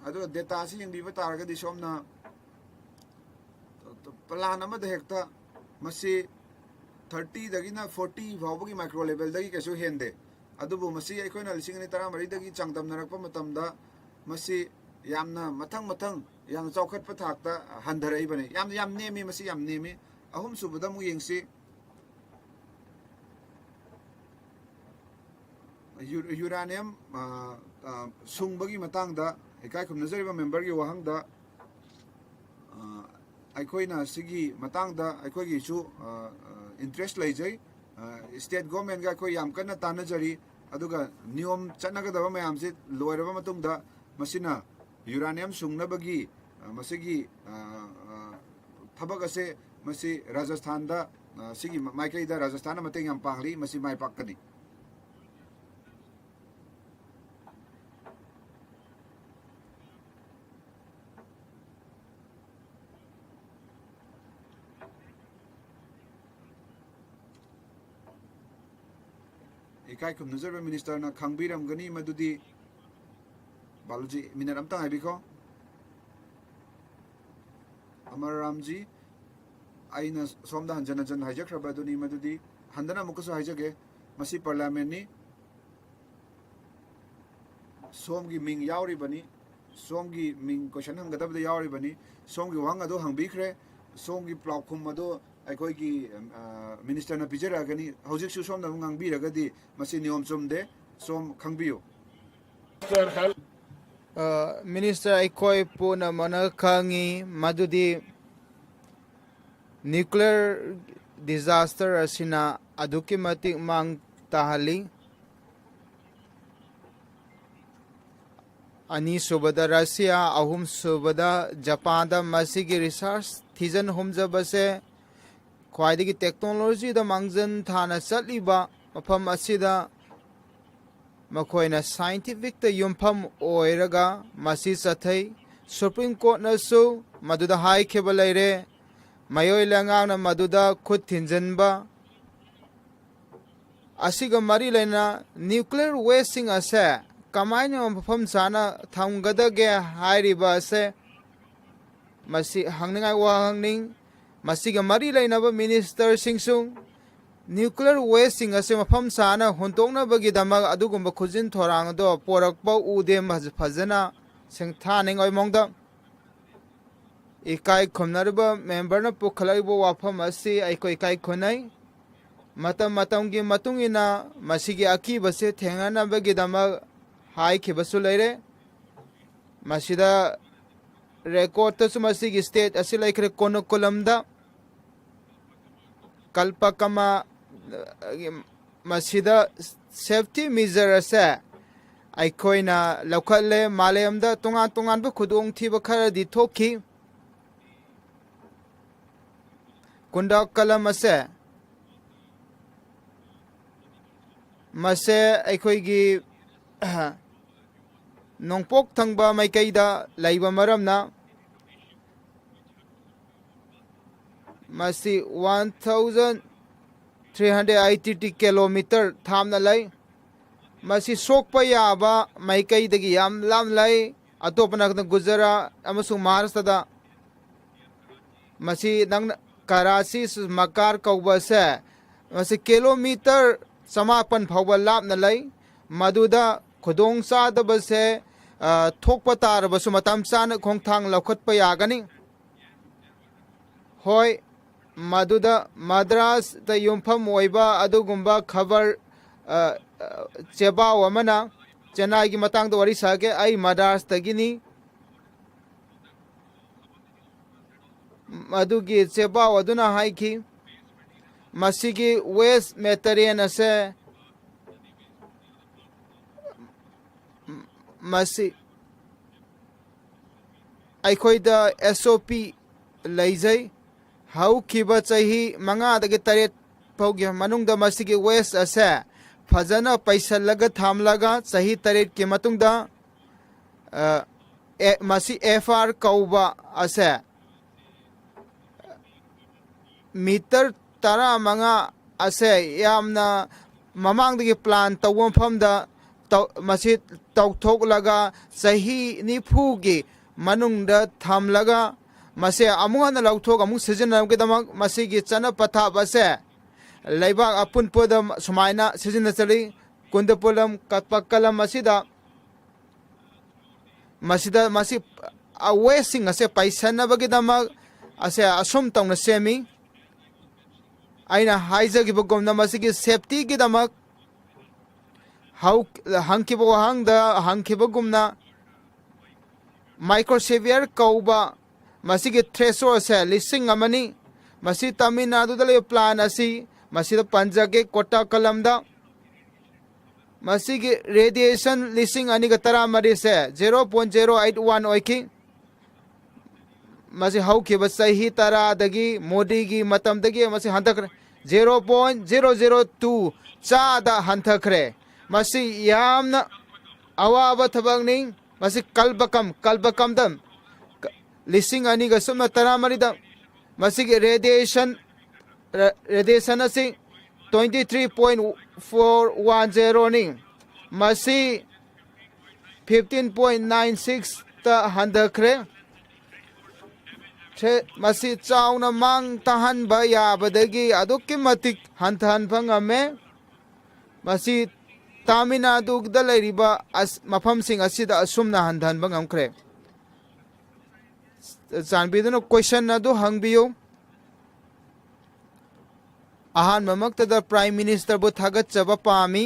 ꯑꯗꯨꯒ ꯗꯦꯇꯥꯁꯤ ꯌꯦꯡꯕꯤꯕ ꯇꯥꯔꯒꯗꯤ ꯁꯣꯝꯅ ꯄ꯭ꯂꯥꯟ ꯑꯃꯗ ꯍꯦꯛꯇ ꯃꯁꯤ ꯊꯥꯔꯇꯤꯗꯒꯤꯅ ꯐꯣꯔꯇꯤ ꯐꯥꯎꯕꯒꯤ ꯃꯥꯏꯀ꯭ꯔꯣ ꯂꯦꯚꯦꯜꯗꯒꯤ ꯀꯩꯁꯨ ꯍꯦꯟꯗꯦ꯫ ꯑꯗꯨꯕꯨ ꯃꯁꯤ ꯑꯩꯈꯣꯏꯅ ꯂꯤꯁꯤꯡ ꯑꯅꯤ ꯇꯔꯥꯃꯔꯤꯗꯒꯤ ꯆꯥꯡꯗꯝꯅꯔꯛꯄ ꯃꯇꯝꯗ ꯃꯁꯤ ꯌꯥꯝꯅ ꯃꯊꯪ ꯃꯊꯪ ꯌꯥꯝꯅ ꯆꯥꯎꯈꯠꯄ ꯊꯥꯛꯇ ꯍꯟꯊꯔꯛꯏꯕꯅꯤ꯫ ꯌꯥꯝ, ꯌꯥꯝ ꯅꯦꯝꯃꯤ, ꯃꯁꯤ ꯌꯥꯝ ꯅꯦꯝꯃꯤ꯫ ꯑꯍꯨꯝꯁꯨꯕꯗ ꯑꯃꯨꯛ ꯌꯦꯡꯁꯤ꯫ ꯌꯨ-, ꯌꯨꯔꯥꯅꯤꯌꯝ, ꯑ, ꯑ, ꯁꯨꯡꯕꯒꯤ ꯃꯇꯥꯡꯗ ꯏꯀꯥꯏ ꯈꯨꯝꯅꯖꯔꯤꯕ ꯃꯦꯝꯕꯔꯒꯤ ꯋꯥꯍꯪꯗ, ꯑ, ꯑꯩꯈꯣꯏꯅ ꯁꯤꯒꯤ ꯃꯇꯥꯡꯗ ꯑꯩꯈꯣꯏꯒꯤꯁꯨ, ꯑ, ꯑ, ꯏꯟꯇꯔꯦꯁ ꯂꯩꯖꯩ꯫ ꯑ, ꯁ꯭ꯇꯦꯠ ꯒꯣꯔꯃꯦꯟꯒ ꯑꯩꯈꯣꯏ ꯌꯥꯝ ꯀꯟꯅ ꯇꯥꯟꯅꯖꯔꯤ꯫ ꯑꯗꯨꯒ ꯅꯤꯌꯣꯝ ꯆꯠꯅꯒꯗꯕ ꯃꯌꯥꯝꯁꯤ ꯂꯣꯏꯔꯕ ꯃꯇꯨꯡꯗ ꯃꯁꯤꯅ ꯌꯨꯔꯥꯅꯤꯌꯝ ꯁꯨꯡꯅꯕꯒꯤ, ꯑ, ꯃꯁꯤꯒꯤ, ꯑ, ꯑ, ꯊꯕꯛ ꯑꯁꯦ ꯃꯁꯤ ꯔꯥꯖꯁꯊꯥꯟꯗ, ꯑ, ꯁꯤꯒꯤ ꯃꯥꯏꯀꯩꯗ ꯔꯥꯖꯁꯊꯥꯟꯅ ꯃꯇꯦꯡ ꯌꯥꯝ ꯄꯥꯡꯂꯤ, ꯃꯁꯤ ꯃꯥꯏ ꯄꯥꯛꯀꯅꯤ꯫ ꯏꯀꯥꯏ ꯈꯨꯝꯅꯖꯔꯕ ꯃꯤꯅꯤꯁꯇꯔꯅ ꯈꯪꯕꯤꯔꯝꯒꯅꯤ ꯃꯗꯨꯗꯤ, ꯕꯥꯂꯨꯖꯤ, ꯃꯤꯅꯠ ꯑꯝꯇꯪ ꯍꯥꯏꯕꯤꯈꯣ꯫ ꯑꯃꯔ ꯔꯥꯝꯖꯤ, ꯑꯩꯅ ꯁꯣꯝꯗ ꯍꯟꯖꯟ ꯍꯟꯖꯟ ꯍꯥꯏꯖꯈ꯭ꯔꯕ ꯑꯗꯨꯅꯤ, ꯃꯗꯨꯗꯤ ꯍꯟꯗꯅ ꯑꯃꯨꯛꯀꯁꯨ ꯍꯥꯏꯖꯒꯦ, ꯃꯁꯤ ꯄꯥꯔꯂꯤꯌꯥꯃꯦꯟꯅꯤ꯫ ꯁꯣꯝꯒꯤ ꯃꯤꯡ ꯌꯥꯎꯔꯤꯕꯅꯤ, ꯁꯣꯝꯒꯤ ꯃꯤꯡ ꯀꯣꯏꯁꯟ ꯍꯪꯒꯗꯕꯗ ꯌꯥꯎꯔꯤꯕꯅꯤ꯫ ꯁꯣꯝꯒꯤ ꯋꯥꯍꯪ ꯑꯗꯨ ꯍꯪꯕꯤꯈ꯭ꯔꯦ, ꯁꯣꯝꯒꯤ ꯄꯥꯎꯈꯨꯝ ꯑꯗꯨ ꯑꯩꯈꯣꯏꯒꯤ, ꯑ, ꯃꯤꯅꯤꯁꯇꯔꯅ ꯄꯤꯖꯔꯛꯑꯒꯅꯤ꯫ ꯍꯧꯖꯤꯛꯁꯨ ꯁꯣꯝꯅ ꯑꯃꯨꯛ ꯉꯥꯡꯕꯤꯔꯒꯗꯤ ꯃꯁꯤ ꯅꯤꯌꯣꯝ ꯆꯨꯝꯗꯦ, ꯁꯣꯝ ꯈꯪꯕꯤꯌꯨ꯫ ꯑ, ꯃꯤꯅꯤꯁꯇꯔ, ꯑꯩꯈꯣꯏ ꯄꯨꯝꯅꯃꯛꯅ ꯈꯪꯏ ꯃꯗꯨꯗꯤ ꯅ꯭ꯌꯨꯀ꯭ꯂꯤꯌꯔ ꯗꯤꯖꯥꯁꯇꯔ ꯑꯁꯤꯅ ꯑꯗꯨꯛꯀꯤ ꯃꯇꯤꯛ ꯃꯥꯡ ꯇꯥꯍꯜꯂꯤ꯫ ꯑꯅꯤꯁꯨꯕꯗ ꯔꯁꯤꯌꯥ, ꯑꯍꯨꯝꯁꯨꯕꯗ ꯖꯄꯥꯟꯗ ꯃꯁꯤꯒꯤ ꯔꯤꯁꯔꯁ ꯊꯤꯖꯤꯟ ꯍꯨꯝꯖꯕꯁꯦ ꯈ꯭ꯋꯥꯏꯗꯒꯤ ꯇꯦꯛꯅꯣꯂꯣꯖꯤꯗ ꯃꯥꯡꯖꯤꯟ ꯊꯥꯅ ꯆꯠꯂꯤꯕ ꯃꯐꯝ ꯑꯁꯤꯗ ꯃꯈꯣꯏꯅ ꯁꯥꯏꯟꯇꯤꯐꯤꯛꯇ ꯌꯨꯝꯐꯝ ꯑꯣꯏꯔꯒ ꯃꯁꯤ ꯆꯠꯊꯩ꯫ ꯁꯨꯄ꯭ꯔꯤꯝ ꯀꯣꯔꯠꯅꯁꯨ ꯃꯗꯨꯗ ꯍꯥꯏꯈꯤꯕ ꯂꯩꯔꯦ꯫ ꯃꯤꯑꯣꯏ ꯂꯩꯉꯥꯛꯅ ꯃꯗꯨꯗ ꯈꯨꯠ ꯊꯤꯟꯖꯤꯟꯕ ꯑꯁꯤꯒ ꯃꯔꯤ ꯂꯩꯅ ꯅ꯭ꯌꯨꯀ꯭ꯂꯤꯌꯔ ꯋꯦꯁꯁꯤꯡ ꯑꯁꯦ ꯀꯃꯥꯏꯅ ꯃꯐꯝ ꯆꯥꯅ ꯊꯝꯒꯗꯒꯦ ꯍꯥꯏꯔꯤꯕ ꯑꯁꯦ ꯃꯁꯤ ꯍꯪꯅꯤꯡꯉꯥꯏ ꯋꯥꯍꯪꯅꯤ꯫ ꯃꯁꯤꯒ ꯃꯔꯤ ꯂꯩꯅꯕ ꯃꯤꯅꯤꯁꯇꯔꯁꯤꯡꯁꯨ ꯅ꯭ꯌꯨꯀ꯭ꯂꯤꯌꯔ ꯋꯦꯁꯁꯤꯡ ꯑꯁꯤ ꯃꯐꯝ ꯆꯥꯅ ꯍꯨꯟꯗꯣꯛꯅꯕꯒꯤꯗꯃꯛ ꯑꯗꯨꯒꯨꯝꯕ ꯈꯨꯖꯤꯟ ꯊꯧꯔꯥꯡ ꯑꯗꯣ ꯄꯣꯔꯛꯄ ꯎꯗꯦ꯫ ꯐꯖ-, ꯐꯖꯅ ꯁꯤꯡꯊꯥꯅꯤꯡꯉꯥꯏ ꯃꯑꯣꯡꯗ ꯏꯀꯥꯏ ꯈꯨꯝꯅꯔꯤꯕ ꯃꯦꯝꯕꯔꯅ ꯄꯨꯈꯠꯂꯛꯂꯤꯕ ꯋꯥꯐꯝ ꯑꯁꯤ ꯑꯩꯈꯣꯏ ꯏꯀꯥꯏ ꯈꯨꯝꯅꯩ꯫ ꯃꯇꯝ ꯃꯇꯝꯒꯤ ꯃꯇꯨꯡ ꯏꯟꯅ ꯃꯁꯤꯒꯤ ꯑꯀꯤꯕꯁꯦ ꯊꯦꯡꯅꯅꯕꯒꯤꯗꯃꯛ ꯍꯥꯏꯈꯤꯕꯁꯨ ꯂꯩꯔꯦ꯫ ꯃꯁꯤꯗ ꯔꯦꯀꯣꯔꯠꯇꯁꯨ ꯃꯁꯤꯒꯤ ꯁ꯭ꯇꯦꯠ ꯑꯁꯤ ꯂꯩꯈ꯭ꯔꯦ, ꯀꯣꯅꯨꯀꯨꯂꯝꯗ꯫ ꯀꯜꯄꯀꯃ, ꯃꯁꯤꯗ ꯁꯦꯐꯇꯤ ꯃꯤꯖꯔ ꯑꯁꯦ ꯑꯩꯈꯣꯏꯅ ꯂꯧꯈꯠꯂꯦ꯫ ꯃꯥꯂꯦꯝꯗ ꯇꯣꯉꯥꯟ ꯇꯣꯉꯥꯟꯕ ꯈꯨꯗꯣꯡꯊꯤꯕ ꯈꯔꯗꯤ ꯊꯣꯛꯈꯤ꯫ ꯀꯨꯟꯗꯥꯀꯂꯝ ꯑꯁꯦ, ꯃꯁꯦ ꯑꯩꯈꯣꯏꯒꯤ ꯅꯣꯡꯄꯣꯛ ꯊꯪꯕ ꯃꯥꯏꯀꯩꯗ ꯂꯩꯕ ꯃꯔꯝꯅ ꯃꯁꯤ one thousand three hundred eighty kilometre ꯊꯥꯞꯅ ꯂꯩ꯫ ꯃꯁꯤ ꯁꯣꯛꯄ ꯌꯥꯕ ꯃꯥꯏꯀꯩꯗꯒꯤ ꯌꯥꯝ ꯂꯥꯞꯅ ꯂꯩ꯫ ꯑꯇꯣꯞꯄꯅ ꯒꯨꯖꯔꯥꯠ ꯑꯃꯁꯨꯡ ꯃꯍꯥꯔꯥꯁꯇ꯭ꯔꯗ꯫ ꯃꯁꯤ ꯅꯪꯅ ꯀꯔꯥꯆꯤ ꯃꯀꯥꯔ ꯀꯧꯕꯁꯦ, ꯃꯁꯤ ꯀꯤꯂꯣꯃꯤꯇꯔ ꯆꯃꯥꯄꯟ ꯐꯥꯎꯕ ꯂꯥꯞꯅ ꯂꯩ꯫ ꯃꯗꯨꯗ ꯈꯨꯗꯣꯡ ꯆꯥꯗꯕꯁꯦ, ꯑ, ꯊꯣꯛꯄ ꯇꯥꯔꯕꯁꯨ ꯃꯇꯝ ꯆꯥꯅ ꯈꯣꯡꯊꯥꯡ ꯂꯧꯈꯠꯄ ꯌꯥꯒꯅꯤ꯫ ꯍꯣꯏ, ꯃꯗꯨꯗ ꯃꯗ꯭ꯔꯥꯁꯇ ꯌꯨꯝꯐꯝ ꯑꯣꯏꯕ ꯑꯗꯨꯒꯨꯝꯕ ꯈꯕꯔ, ꯑ, ꯑ, ꯆꯦꯕꯥꯎ ꯑꯃꯅ, ꯆꯦꯟꯅꯥꯏꯒꯤ ꯃꯇꯥꯡꯗ ꯋꯥꯔꯤ ꯁꯥꯒꯦ, ꯑꯩ ꯃꯗ꯭ꯔꯥꯁꯇꯒꯤꯅꯤ꯫ ꯃꯗꯨꯒꯤ ꯆꯦꯕꯥꯎ ꯑꯗꯨꯅ ꯍꯥꯏꯈꯤ, ꯃꯁꯤꯒꯤ ꯋꯦꯁ ꯃꯦꯇꯔꯤꯌꯦꯜ ꯑꯁꯦ, ꯃꯁꯤ, ꯑꯩꯈꯣꯏꯗ ꯑꯦꯁ ꯑꯣ ꯄꯤ ꯂꯩꯖꯩ꯫ ꯍꯧꯈꯤꯕ ꯆꯍꯤ ꯃꯉꯥꯗꯒꯤ ꯇꯔꯦꯠ ꯐꯥꯎꯒꯤ ꯃꯅꯨꯡꯗ ꯃꯁꯤꯒꯤ ꯋꯦꯁ ꯑꯁꯦ ꯐꯖꯅ ꯄꯩꯁꯜꯂꯒ ꯊꯝꯂꯒ ꯆꯍꯤ ꯇꯔꯦꯠꯀꯤ ꯃꯇꯨꯡꯗ, ꯑ, ꯑꯦ, ꯃꯁꯤ ꯑꯦꯐ ꯑꯥꯔ ꯀꯧꯕ ꯑꯁꯦ ꯃꯤꯇꯔ ꯇꯔꯥꯃꯉꯥ ꯑꯁꯦ ꯌꯥꯝꯅ ꯃꯃꯥꯡꯗꯒꯤ ꯄ꯭ꯂꯥꯟ ꯇꯧꯕ ꯃꯐꯝꯗ ꯇꯧ-, ꯃꯁꯤ ꯇꯧꯊꯣꯛꯂꯒ ꯆꯍꯤ ꯅꯤꯐꯨꯒꯤ ꯃꯅꯨꯡꯗ ꯊꯝꯂꯒ ꯃꯁꯦ ꯑꯃꯨꯛ ꯍꯟꯅ ꯂꯧꯊꯣꯛ ꯑꯃꯨꯛ ꯁꯤꯖꯤꯟꯅꯕꯒꯤꯗꯃꯛ ꯃꯁꯤꯒꯤ ꯆꯠꯅ ꯄꯊꯥꯞ ꯑꯁꯦ ꯂꯩꯕꯥꯛ ꯑꯄꯨꯟꯕꯗ ꯁꯨꯃꯥꯏꯅ ꯁꯤꯖꯤꯟꯅ ꯆꯠꯂꯤ꯫ ꯀꯨꯟꯗꯄꯨꯂꯝ ꯀꯠꯄ ꯀꯂꯝ ꯑꯁꯤꯗ ꯃꯁꯤꯗ ꯃꯁꯤ ꯋꯦꯁꯁꯤꯡ ꯑꯁꯦ ꯄꯩꯁꯟꯅꯕꯒꯤꯗꯃꯛ ꯑꯁꯦ ꯑꯁꯨꯝ ꯇꯧꯅ ꯁꯦꯝꯃꯤ꯫ ꯑꯩꯅ ꯍꯥꯏꯖꯈꯤꯕꯒꯨꯝꯅ ꯃꯁꯤꯒꯤ ꯁꯦꯞꯇꯤꯒꯤꯗꯃꯛ ꯍꯧ-, ꯍꯪꯈꯤꯕ ꯋꯥꯍꯪꯗ ꯍꯪꯈꯤꯕꯒꯨꯝꯅ ꯃꯥꯏꯀ꯭ꯔꯣꯁꯦꯚꯤꯌꯔ ꯀꯧꯕ ꯃꯁꯤꯒꯤ ꯊ꯭ꯔꯦꯁꯣꯜꯁꯦ ꯂꯤꯁꯤꯡ ꯑꯃꯅꯤ꯫ ꯃꯁꯤ ꯇꯥꯃꯤꯜ ꯅꯥꯗꯨꯗ ꯂꯩꯕ ꯄ꯭ꯂꯥꯟ ꯑꯁꯤ ꯃꯁꯤꯗ ꯄꯟꯖꯒꯦ, ꯀꯣꯇꯥꯀꯂꯝꯗ ꯃꯁꯤꯒꯤ ꯔꯦꯗꯤꯌꯦꯁꯟ ꯂꯤꯁꯤꯡ ꯑꯅꯤꯒ ꯇꯔꯥꯃꯔꯤꯁꯦ zero point zero eight one ꯑꯣꯏꯈꯤ꯫ ꯃꯁꯤ ꯍꯧꯈꯤꯕ ꯆꯍꯤ ꯇꯔꯥꯗꯒꯤ, ꯃꯣꯗꯤꯒꯤ ꯃꯇꯝꯗꯒꯤ ꯃꯁꯤ ꯍꯟꯊꯈ꯭ꯔꯦ, zero point zero zero two ꯆꯥꯗ ꯍꯟꯊꯈ꯭ꯔꯦ꯫ ꯃꯁꯤ ꯌꯥꯝꯅ ꯑꯋꯥꯕ ꯊꯕꯛꯅꯤ꯫ ꯃꯁꯤ ꯀꯜꯕꯀꯝ, ꯀꯜꯕꯀꯝꯗ ꯂꯤꯁꯤꯡ ꯑꯅꯤꯒ ꯁꯨꯞꯅ ꯇꯔꯥꯃꯔꯤꯗ ꯃꯁꯤꯒꯤ ꯔꯦꯗꯤꯌꯦꯁꯟ, ꯔꯦꯗꯤꯌꯦꯁꯟ ꯑꯁꯤ twenty three point four one ꯖꯦꯔꯣꯅꯤ꯫ ꯃꯁꯤ ꯐꯤꯐꯇꯤꯟ ꯄꯣꯏꯟ ꯅꯥꯏꯟ ꯁꯤꯛꯁꯇ ꯍꯟꯊꯈ꯭ꯔꯦ꯫ ꯊ꯭ꯔꯦ-, ꯃꯁꯤ ꯆꯥꯎꯅ ꯃꯥꯡ ꯇꯥꯍꯟꯕ ꯌꯥꯕꯗꯒꯤ ꯑꯗꯨꯛꯀꯤ ꯃꯇꯤꯛ ꯍꯟꯊꯍꯟꯕ ꯉꯝꯃꯦ꯫ ꯃꯁꯤ ꯇꯥꯃꯤꯜ ꯅꯥꯗꯨꯗ ꯂꯩꯔꯤꯕ ꯑꯁ-, ꯃꯐꯝꯁꯤꯡ ꯑꯁꯤꯗ ꯑꯁꯨꯝꯅ ꯍꯟꯊꯍꯟꯕ ꯉꯝꯈ꯭ꯔꯦ꯫ ꯆꯥꯟꯕꯤꯗꯨꯅ ꯀꯣꯏꯁꯟ ꯑꯗꯨ ꯍꯪꯕꯤꯌꯨ꯫ ꯑꯍꯥꯟꯕꯃꯛꯇꯗ ꯄ꯭ꯔꯥꯏꯝ ꯃꯤꯅꯤꯁꯇꯔꯕꯨ ꯊꯥꯒꯠꯆꯕ ꯄꯥꯝꯃꯤ꯫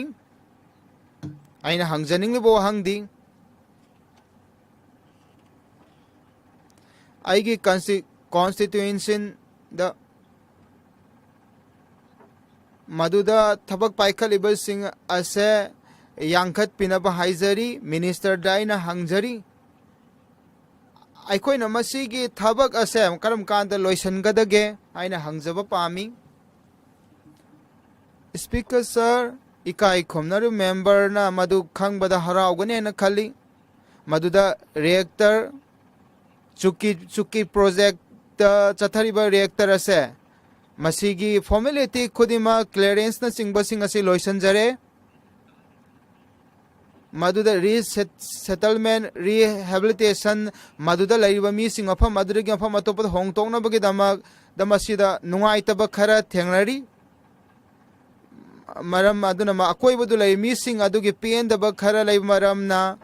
ꯑꯩꯅ ꯍꯪꯖꯅꯤꯡꯂꯤꯕ ꯋꯥꯍꯪꯗꯤ, ꯑꯩꯒꯤ ꯀꯟꯁꯇꯤ-, ꯀꯣꯟꯁꯇꯤꯇ꯭ꯌꯨꯟꯁꯤꯗ ꯃꯗꯨꯗ ꯊꯕꯛ ꯄꯥꯏꯈꯠꯂꯤꯕꯁꯤꯡ ꯑꯁꯦ ꯌꯥꯡꯈꯠꯄꯤꯅꯕ ꯍꯥꯏꯖꯔꯤ, ꯃꯤꯅꯤꯁꯇꯔꯗ ꯑꯩꯅ ꯍꯪꯖꯔꯤ꯫ ꯑꯩꯈꯣꯏꯅ ꯃꯁꯤꯒꯤ ꯊꯕꯛ ꯑꯁꯦ ꯀꯔꯝ ꯀꯥꯟꯗ ꯂꯣꯏꯁꯤꯟꯒꯗꯒꯦ ꯍꯥꯏꯅ ꯍꯪꯖꯕ ꯄꯥꯝꯃꯤ꯫ Speaker sir, ꯏꯀꯥꯏ ꯈꯨꯝꯅꯔꯤꯕ memberꯅ ꯃꯗꯨ ꯈꯪꯕꯗ ꯍꯔꯥꯎꯒꯅꯤ ꯍꯥꯏꯅ ꯈꯜꯂꯤ꯫ ꯃꯗꯨꯗ reactor, ꯆꯨꯀꯤ, ꯆꯨꯀꯤ projectꯇ ꯆꯠꯊꯔꯤꯕ reactor ꯑꯁꯦ, ꯃꯁꯤꯒꯤ formality ꯈꯨꯗꯤꯡꯃꯛ, clearanceꯅꯆꯤꯡꯕꯁꯤꯡ ꯑꯁꯤ ꯂꯣꯏꯁꯤꯟꯖꯔꯦ꯫ ꯃꯗꯨꯗ resettlement, rehabilitation, ꯃꯗꯨꯗ ꯂꯩꯔꯤꯕ ꯃꯤꯁꯤꯡ ꯃꯐꯝ ꯑꯗꯨꯗꯒꯤ ꯃꯐꯝ ꯑꯇꯣꯞꯄꯗ ꯍꯣꯡꯗꯣꯛꯅꯕꯒꯤꯗꯃꯛ ꯗ ꯃꯁꯤꯗ ꯅꯨꯡꯉꯥꯏꯇꯕ ꯈꯔ ꯊꯦꯡꯅꯔꯤ꯫ ꯃꯔꯝ ꯑꯗꯨꯅ ꯃ-, ꯑꯀꯣꯏꯕꯗ ꯂꯩꯔꯤꯕ ꯃꯤꯁꯤꯡ ꯑꯗꯨꯒꯤ ꯄꯦꯟꯗꯕ ꯈꯔ ꯂꯩꯕ ꯃꯔꯝꯅ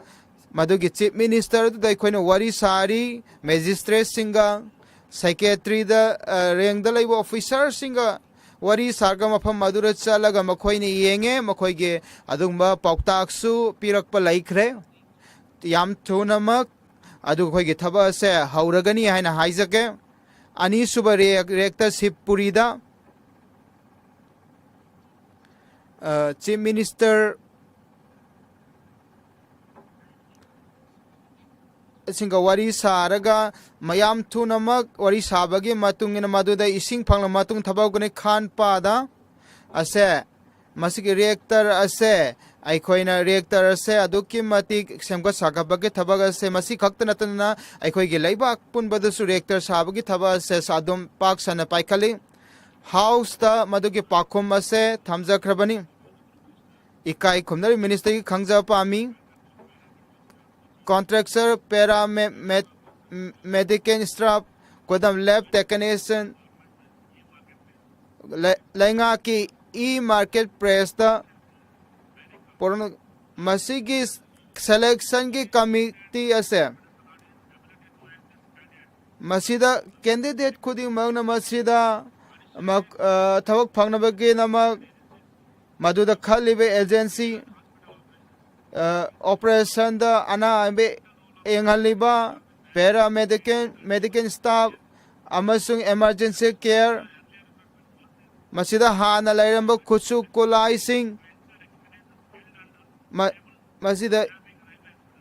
ꯃꯗꯨꯒꯤ Chief Minister ꯑꯗꯨꯗ ꯑꯩꯈꯣꯏꯅ ꯋꯥꯔꯤ ꯁꯥꯔꯤ, magistrateꯁꯤꯡꯒ, secretaryꯗ, ꯑ, rankꯗ ꯂꯩꯕ officerꯁꯤꯡꯒ ꯋꯥꯔꯤ ꯁꯥꯔꯒ ꯃꯐꯝ ꯑꯗꯨꯗ ꯆꯠꯂꯒ ꯃꯈꯣꯏꯅ ꯌꯦꯡꯉꯦ, ꯃꯈꯣꯏꯒꯤ ꯑꯗꯨꯒꯨꯝꯕ ꯄꯥꯎꯇꯥꯛꯁꯨ ꯄꯤꯔꯛꯄ ꯂꯩꯈ꯭ꯔꯦ꯫ ꯌꯥꯝ ꯊꯨꯅꯃꯛ ꯑꯗꯨ ꯑꯩꯈꯣꯏꯒꯤ ꯊꯕꯛ ꯑꯁꯦ ꯍꯧꯔꯒꯅꯤ ꯍꯥꯏꯅ ꯍꯥꯏꯖꯒꯦ꯫ ꯑꯅꯤꯁꯨꯕ ꯔꯦ-, reactor ꯁꯤꯕꯄꯨꯔꯤꯗ, ꯑ, Chief Minister ꯁꯤꯡꯒ ꯋꯥꯔꯤ ꯁꯥꯔꯒ ꯃꯌꯥꯝ ꯊꯨꯅꯃꯛ ꯋꯥꯔꯤ ꯁꯥꯕꯒꯤ ꯃꯇꯨꯡ ꯏꯟꯅ ꯃꯗꯨꯗ ꯏꯁꯤꯡ ꯐꯪꯂꯕ ꯃꯇꯨꯡ ꯊꯕꯛ ꯍꯧꯒꯅꯤ꯫ ꯈꯥꯟꯄꯥꯗ ꯑꯁꯦ, ꯃꯁꯤꯒꯤ reactor ꯑꯁꯦ, ꯑꯩꯈꯣꯏꯅ reactor ꯑꯁꯦ ꯑꯗꯨꯛꯀꯤ ꯃꯇꯤꯛ ꯁꯦꯝꯒꯠ ꯁꯥꯒꯠꯄꯒꯤ ꯊꯕꯛ ꯑꯁꯦ ꯃꯁꯤ ꯈꯛꯇ ꯅꯠꯇꯅ ꯑꯩꯈꯣꯏꯒꯤ ꯂꯩꯕꯥꯛ ꯄꯨꯝꯕꯗꯁꯨ reactor ꯁꯥꯕꯒꯤ ꯊꯕꯛ ꯑꯁꯦ ꯑꯗꯨꯝ ꯄꯥꯛ ꯁꯟꯅ ꯄꯥꯏꯈꯠꯂꯤ꯫ Houseꯇ ꯃꯗꯨꯒꯤ ꯄꯥꯎꯈꯨꯝ ꯑꯁꯦ ꯊꯝꯖꯈ꯭ꯔꯕꯅꯤ꯫ ꯏꯀꯥꯏ ꯈꯨꯝꯅꯔꯤꯕ ministerꯒꯤ ꯈꯪꯖꯕ ꯄꯥꯝꯃꯤ꯫ Contractor, para me-, med-, medical staff, ꯈꯨꯗꯝ lab technician, ꯂꯩ-, ꯂꯩꯉꯥꯛꯀꯤ e-market placeꯇ ꯄꯣꯔꯣꯅꯣ-, ꯃꯁꯤꯒꯤ selectionꯒꯤ committee ꯑꯁꯦ ꯃꯁꯤꯗ candidate ꯈꯨꯗꯤꯡꯃꯛꯅ ꯃꯁꯤꯗ ꯃꯛ-, ꯑ, ꯊꯕꯛ ꯐꯪꯅꯕꯒꯤꯗꯃꯛ ꯃꯗꯨꯗ ꯈꯜꯂꯤꯕ agency, ꯑ, operationꯗ ꯑꯅꯥꯕ ꯌꯦꯡꯍꯜꯂꯤꯕ paramedical, medical staff ꯑꯃꯁꯨꯡ emergency care, ꯃꯁꯤꯗ ꯍꯥꯟꯅ ꯂꯩꯔꯝꯕ ꯈꯨꯠꯁꯨ ꯈꯨꯠꯂꯥꯏꯁꯤꯡ, ꯃ-, ꯃꯁꯤꯗ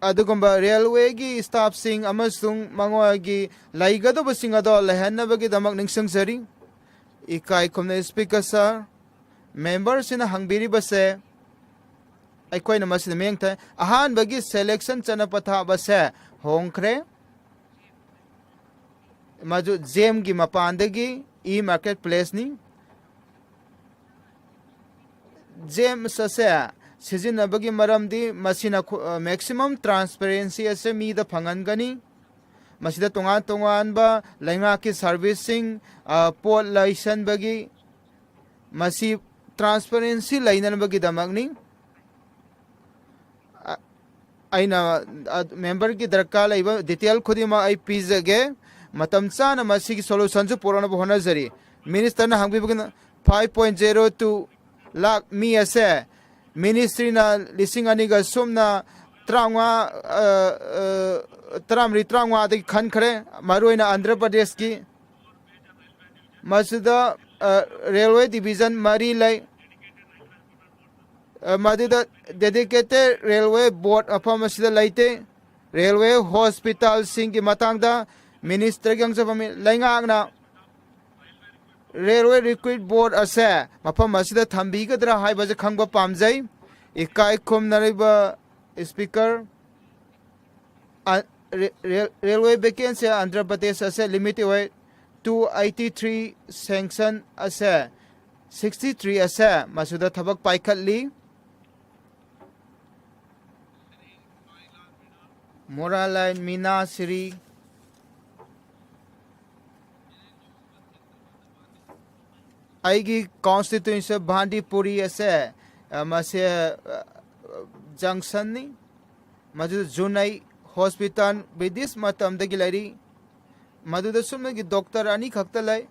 ꯑꯗꯨꯒꯨꯝꯕ ꯔꯦꯜꯋꯦꯒꯤ ꯁ꯭ꯇꯥꯐꯁꯤꯡ ꯑꯃꯁꯨꯡ ꯃꯉꯣꯏꯒꯤ ꯂꯩꯒꯗꯕꯁꯤꯡ ꯑꯗꯣ ꯂꯩꯍꯟꯅꯕꯒꯤꯗꯃꯛ ꯅꯤꯡꯁꯤꯡꯖꯔꯤ꯫ ꯏꯀꯥꯏ ꯈꯨꯝꯅꯩ ꯁ꯭ꯄꯤꯀꯔ ꯁꯥꯔ, ꯃꯦꯝꯕꯔꯁꯤꯅ ꯍꯪꯕꯤꯔꯤꯕꯁꯦ ꯑꯩꯈꯣꯏꯅ ꯃꯁꯤꯗ ꯃꯤꯠꯌꯦꯡ ꯊꯝ-, ꯑꯍꯥꯟꯕꯒꯤ ꯁꯦꯂꯦꯛꯁꯟ ꯆꯠꯅ ꯄꯊꯥꯞ ꯑꯁꯦ ꯍꯣꯡꯈ꯭ꯔꯦ꯫ ꯃꯗꯨ ꯖꯦꯝꯒꯤ ꯃꯄꯥꯟꯗꯒꯤ ꯏ ꯃꯥꯔꯀꯦꯠ ꯄ꯭ꯂꯦꯁꯅꯤ꯫ ꯖꯦꯝꯁ ꯑꯁꯦ ꯁꯤꯖꯤꯟꯅꯕꯒꯤ ꯃꯔꯝꯗꯤ ꯃꯁꯤꯅ ꯈꯨ-, ꯑ, ꯃꯦꯛꯁꯤꯃꯝ ꯇ꯭ꯔꯥꯟꯁꯄꯦꯔꯦꯟꯁꯤ ꯑꯁꯦ ꯃꯤꯗ ꯐꯪꯍꯟꯒꯅꯤ꯫ ꯃꯁꯤꯗ ꯇꯣꯉꯥꯟ ꯇꯣꯉꯥꯟꯕ ꯂꯩꯉꯥꯛꯀꯤ ꯁꯥꯔꯚꯤꯁꯁꯤꯡ, ꯑ, ꯄꯣꯠ ꯂꯩꯁꯟꯕꯒꯤ, ꯃꯁꯤ ꯇ꯭ꯔꯥꯟꯁꯄꯦꯔꯦꯟꯁꯤ ꯂꯩꯅꯅꯕꯒꯤꯗꯃꯛꯅꯤ꯫ ꯑ-, ꯑꯩꯅ, ꯑ, ꯃꯦꯝꯕꯔꯒꯤ ꯗꯔꯀꯥꯔ ꯂꯩꯕ ꯗꯤꯇꯦꯜ ꯈꯨꯗꯤꯡꯃꯛ ꯑꯩ ꯄꯤꯖꯒꯦ꯫ ꯃꯇꯝ ꯆꯥꯅ ꯃꯁꯤꯒꯤ ꯁꯣꯂꯨꯁꯟꯁꯨ ꯄꯨꯔꯛꯅꯕ ꯍꯣꯠꯅꯖꯔꯤ꯫ ꯃꯤꯅꯤꯁꯇꯔꯅ ꯍꯪꯕꯤꯕꯒꯤ five point zero two lakh ꯃꯤ ꯑꯁꯦ ꯃꯤꯅꯤꯁꯇ꯭ꯔꯤꯅ ꯂꯤꯁꯤꯡ ꯑꯅꯤꯒ ꯁꯨꯞꯅ ꯇꯔꯥꯃꯉꯥ, ꯑ, ꯑ, ꯇꯔꯥꯃꯔꯤ, ꯇꯔꯥꯃꯉꯥꯗꯒꯤ ꯈꯟꯈ꯭ꯔꯦ, ꯃꯔꯨꯑꯣꯏꯅ ꯑꯟꯙ꯭ꯔ ꯄ꯭ꯔꯗꯦꯁꯀꯤ꯫ ꯃꯁꯤꯗ, ꯑ, ꯔꯦꯜꯋꯦ ꯗꯤꯕꯤꯖꯟ ꯃꯔꯤ ꯂꯩ꯫ ꯑ, ꯃꯗꯨꯗ ꯗꯦꯗꯤꯀꯦꯇꯦꯗ ꯔꯦꯜꯋꯦ ꯕꯣꯔꯗ ꯃꯐꯝ ꯑꯁꯤꯗ ꯂꯩꯇꯦ꯫ ꯔꯦꯜꯋꯦ ꯍꯣꯁꯄꯤꯇꯥꯜꯁꯤꯡꯒꯤ ꯃꯇꯥꯡꯗ ꯃꯤꯅꯤꯁꯇꯔꯒꯤ ꯍꯪꯖꯕ ꯑꯃ, ꯂꯩꯉꯥꯛꯅ ꯔꯦꯜꯋꯦ ꯔꯤꯀ꯭ꯔꯨꯏꯠ ꯕꯣꯔꯗ ꯑꯁꯦ ꯃꯐꯝ ꯑꯁꯤꯗ ꯊꯝꯕꯤꯒꯗ꯭ꯔꯥ ꯍꯥꯏꯕꯁꯦ ꯈꯪꯕ ꯄꯥꯝꯖꯩ꯫ ꯏꯀꯥꯏ ꯈꯨꯝꯅꯔꯤꯕ ꯁ꯭ꯄꯤꯀꯔ, ꯑ, ꯔꯦ-, ꯔꯦꯜ-, ꯔꯦꯜꯋꯦ ꯚꯦꯀꯦꯟꯁꯤ ꯑꯟꯙ꯭ꯔ ꯄ꯭ꯔꯗꯦꯁ ꯑꯁꯦ ꯂꯤꯃꯤꯇꯦꯗ ꯑꯣꯏ꯫ Two eighty three ꯁꯦꯡꯁꯟ ꯑꯁꯦ sixty three ꯑꯁꯦ ꯃꯁꯤꯗ ꯊꯕꯛ ꯄꯥꯏꯈꯠꯂꯤ꯫ ꯃꯣꯔꯥꯂꯥꯏ ꯃꯤꯅꯥ ꯁꯤꯔꯤ꯫ ꯑꯩꯒꯤ ꯀꯣꯟꯁꯇꯤꯇ꯭ꯋꯦꯟꯁꯤ ꯚꯥꯟꯗꯤꯄꯨꯔꯤ ꯑꯁꯦ, ꯑ, ꯃꯁꯦ, ꯑ, ꯖꯪꯁꯟꯅꯤ꯫ ꯃꯗꯨꯗ ꯖꯨꯅꯩ ꯍꯣꯁꯄꯤꯇꯥꯜ ꯕ꯭ꯔꯤꯇꯤꯁ ꯃꯇꯝꯗꯒꯤ ꯂꯩꯔꯤ꯫ ꯃꯗꯨꯗ ꯁꯨꯞꯅꯒꯤ ꯗꯣꯛꯇꯔ ꯑꯅꯤꯈꯛꯇ ꯂꯩ꯫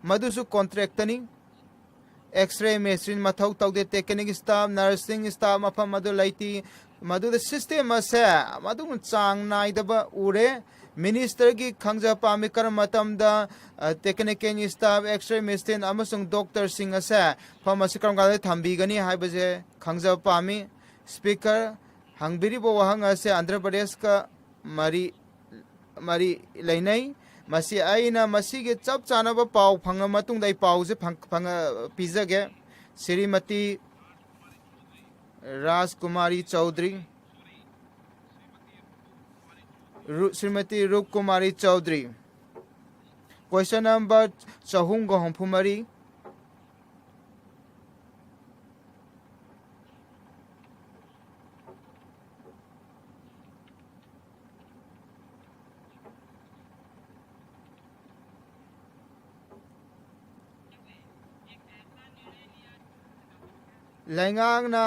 ꯃꯗꯨꯁꯨ ꯀꯣꯟꯇ꯭ꯔꯦꯛꯇꯅꯤ꯫ ꯑꯦꯛꯁ-ꯔꯦ ꯃꯦꯆꯤꯟ ꯃꯊꯧ ꯇꯧꯗꯦ꯫ ꯇꯦꯛꯅꯤꯛ ꯁ꯭ꯇꯥꯐ, ꯅꯔꯁꯤꯡ ꯁ꯭ꯇꯥꯐ ꯃꯐꯝ ꯑꯗꯨ ꯂꯩꯇꯦ꯫ ꯃꯗꯨꯗ ꯁꯤꯁꯇꯦꯝ ꯑꯁꯦ ꯃꯗꯨ ꯆꯥꯡ ꯅꯥꯏꯗꯕ ꯎꯔꯦ꯫ ꯃꯤꯅꯤꯁꯇꯔꯒꯤ ꯈꯪꯖ ꯄꯥꯝꯃꯤ, ꯀꯔꯝꯕ ꯃꯇꯝꯗ, ꯑ, ꯇꯦꯛꯅꯤꯀꯦꯜ ꯁ꯭ꯇꯥꯐ, ꯑꯦꯛꯁ-ꯔꯦ ꯃꯦꯆꯤꯟ ꯑꯃꯁꯨꯡ ꯗꯣꯛꯇꯔꯁꯤꯡ ꯑꯁꯦ ꯃꯐꯝ ꯑꯁꯤ ꯀꯔꯝ ꯀꯥꯟꯗ ꯊꯝꯕꯤꯒꯅꯤ ꯍꯥꯏꯕꯁꯦ ꯈꯪꯖꯕ ꯄꯥꯝꯃꯤ꯫ ꯁ꯭ꯄꯤꯀꯔ, ꯍꯪꯕꯤꯔꯤꯕ ꯋꯥꯍꯪ ꯑꯁꯦ ꯑꯟꯙ꯭ꯔ ꯄ꯭ꯔꯗꯦꯁꯀ ꯃꯔꯤ, ꯃꯔꯤ ꯂꯩꯅꯩ꯫ ꯃꯁꯤ ꯑꯩꯅ ꯃꯁꯤꯒꯤ ꯆꯞ ꯆꯥꯅꯕ ꯄꯥꯎ ꯐꯪꯉ ꯃꯇꯨꯡꯗ ꯑꯩ ꯄꯥꯎꯁꯦ ꯐꯪ-, ꯐꯪꯉ-, ꯄꯤꯖꯒꯦ꯫ ꯁ꯭ꯔꯤꯃꯇꯤ ꯔꯥꯖꯀꯨꯃꯥꯔꯤ ꯆꯧꯗ꯭ꯔꯤ, ꯔꯨ-, ꯁ꯭ꯔꯤꯃꯇꯤ ꯔꯨꯞꯀꯨꯃꯥꯔꯤ ꯆꯧꯗ꯭ꯔꯤ꯫ Question number ꯆꯍꯨꯝꯒ ꯍꯨꯝꯐꯨ ꯃꯔꯤ꯫ ꯂꯩꯉꯥꯛꯅ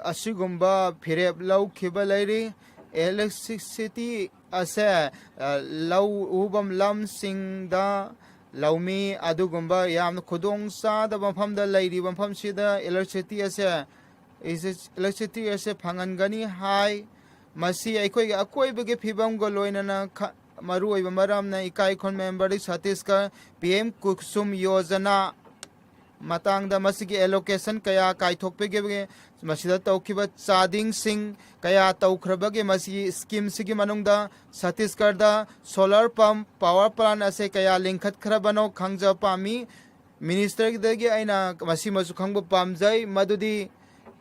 ꯑꯁꯤꯒꯨꯝꯕ ꯐꯤꯔꯦꯞ ꯂꯧꯈꯤꯕ ꯂꯩꯔꯤ꯫ Electricity ꯑꯁꯦ, ꯑ, ꯂꯧ ꯎꯕ ꯂꯝꯁꯤꯡꯗ ꯂꯧꯃꯤ ꯑꯗꯨꯒꯨꯝꯕ ꯌꯥꯝꯅ ꯈꯨꯗꯣꯡ ꯆꯥꯗꯕ ꯃꯐꯝꯗ ꯂꯩꯔꯤꯕ ꯃꯐꯝꯁꯤꯗ electricity ꯑꯁꯦ, electricity ꯑꯁꯦ ꯐꯪꯍꯟꯒꯅꯤ ꯍꯥꯏ꯫ ꯃꯁꯤ ꯑꯩꯈꯣꯏꯒꯤ ꯑꯀꯣꯏꯕꯒꯤ ꯐꯤꯕꯝꯒ ꯂꯣꯏꯅꯅ ꯈ-, ꯃꯔꯨꯑꯣꯏꯕ ꯃꯔꯝꯅ ꯏꯀꯥꯏ ꯈꯨꯜ ꯃꯦꯝꯕꯔ ꯁꯇꯤꯁꯒꯔ ꯄꯤ ꯑꯦꯝ ꯀꯨꯁꯨꯝ ꯌꯣꯖꯅꯥ ꯃꯇꯥꯡꯗ ꯃꯁꯤꯒꯤ allocation ꯀꯌꯥ ꯀꯥꯏꯊꯣꯛꯄꯤꯒꯦ, ꯃꯁꯤꯗ ꯇꯧꯈꯤꯕ ꯆꯥꯗꯤꯡꯁꯤꯡ ꯀꯌꯥ ꯇꯧꯈ꯭ꯔꯕꯒꯦ, ꯃꯁꯤꯒꯤ scheme ꯁꯤꯒꯤ ꯃꯅꯨꯡꯗ ꯁꯇꯤꯁꯒꯔꯗ solar pump power plant ꯑꯁꯦ ꯀꯌꯥ ꯂꯤꯡꯈꯠꯈ꯭ꯔꯕꯅꯣ ꯈꯪꯖꯕ ꯄꯥꯝꯃꯤ꯫ Minister ꯗꯒꯤ ꯑꯩꯅ ꯃꯁꯤꯃꯁꯨ ꯈꯪꯕ ꯄꯥꯝꯖꯩ, ꯃꯗꯨꯗꯤ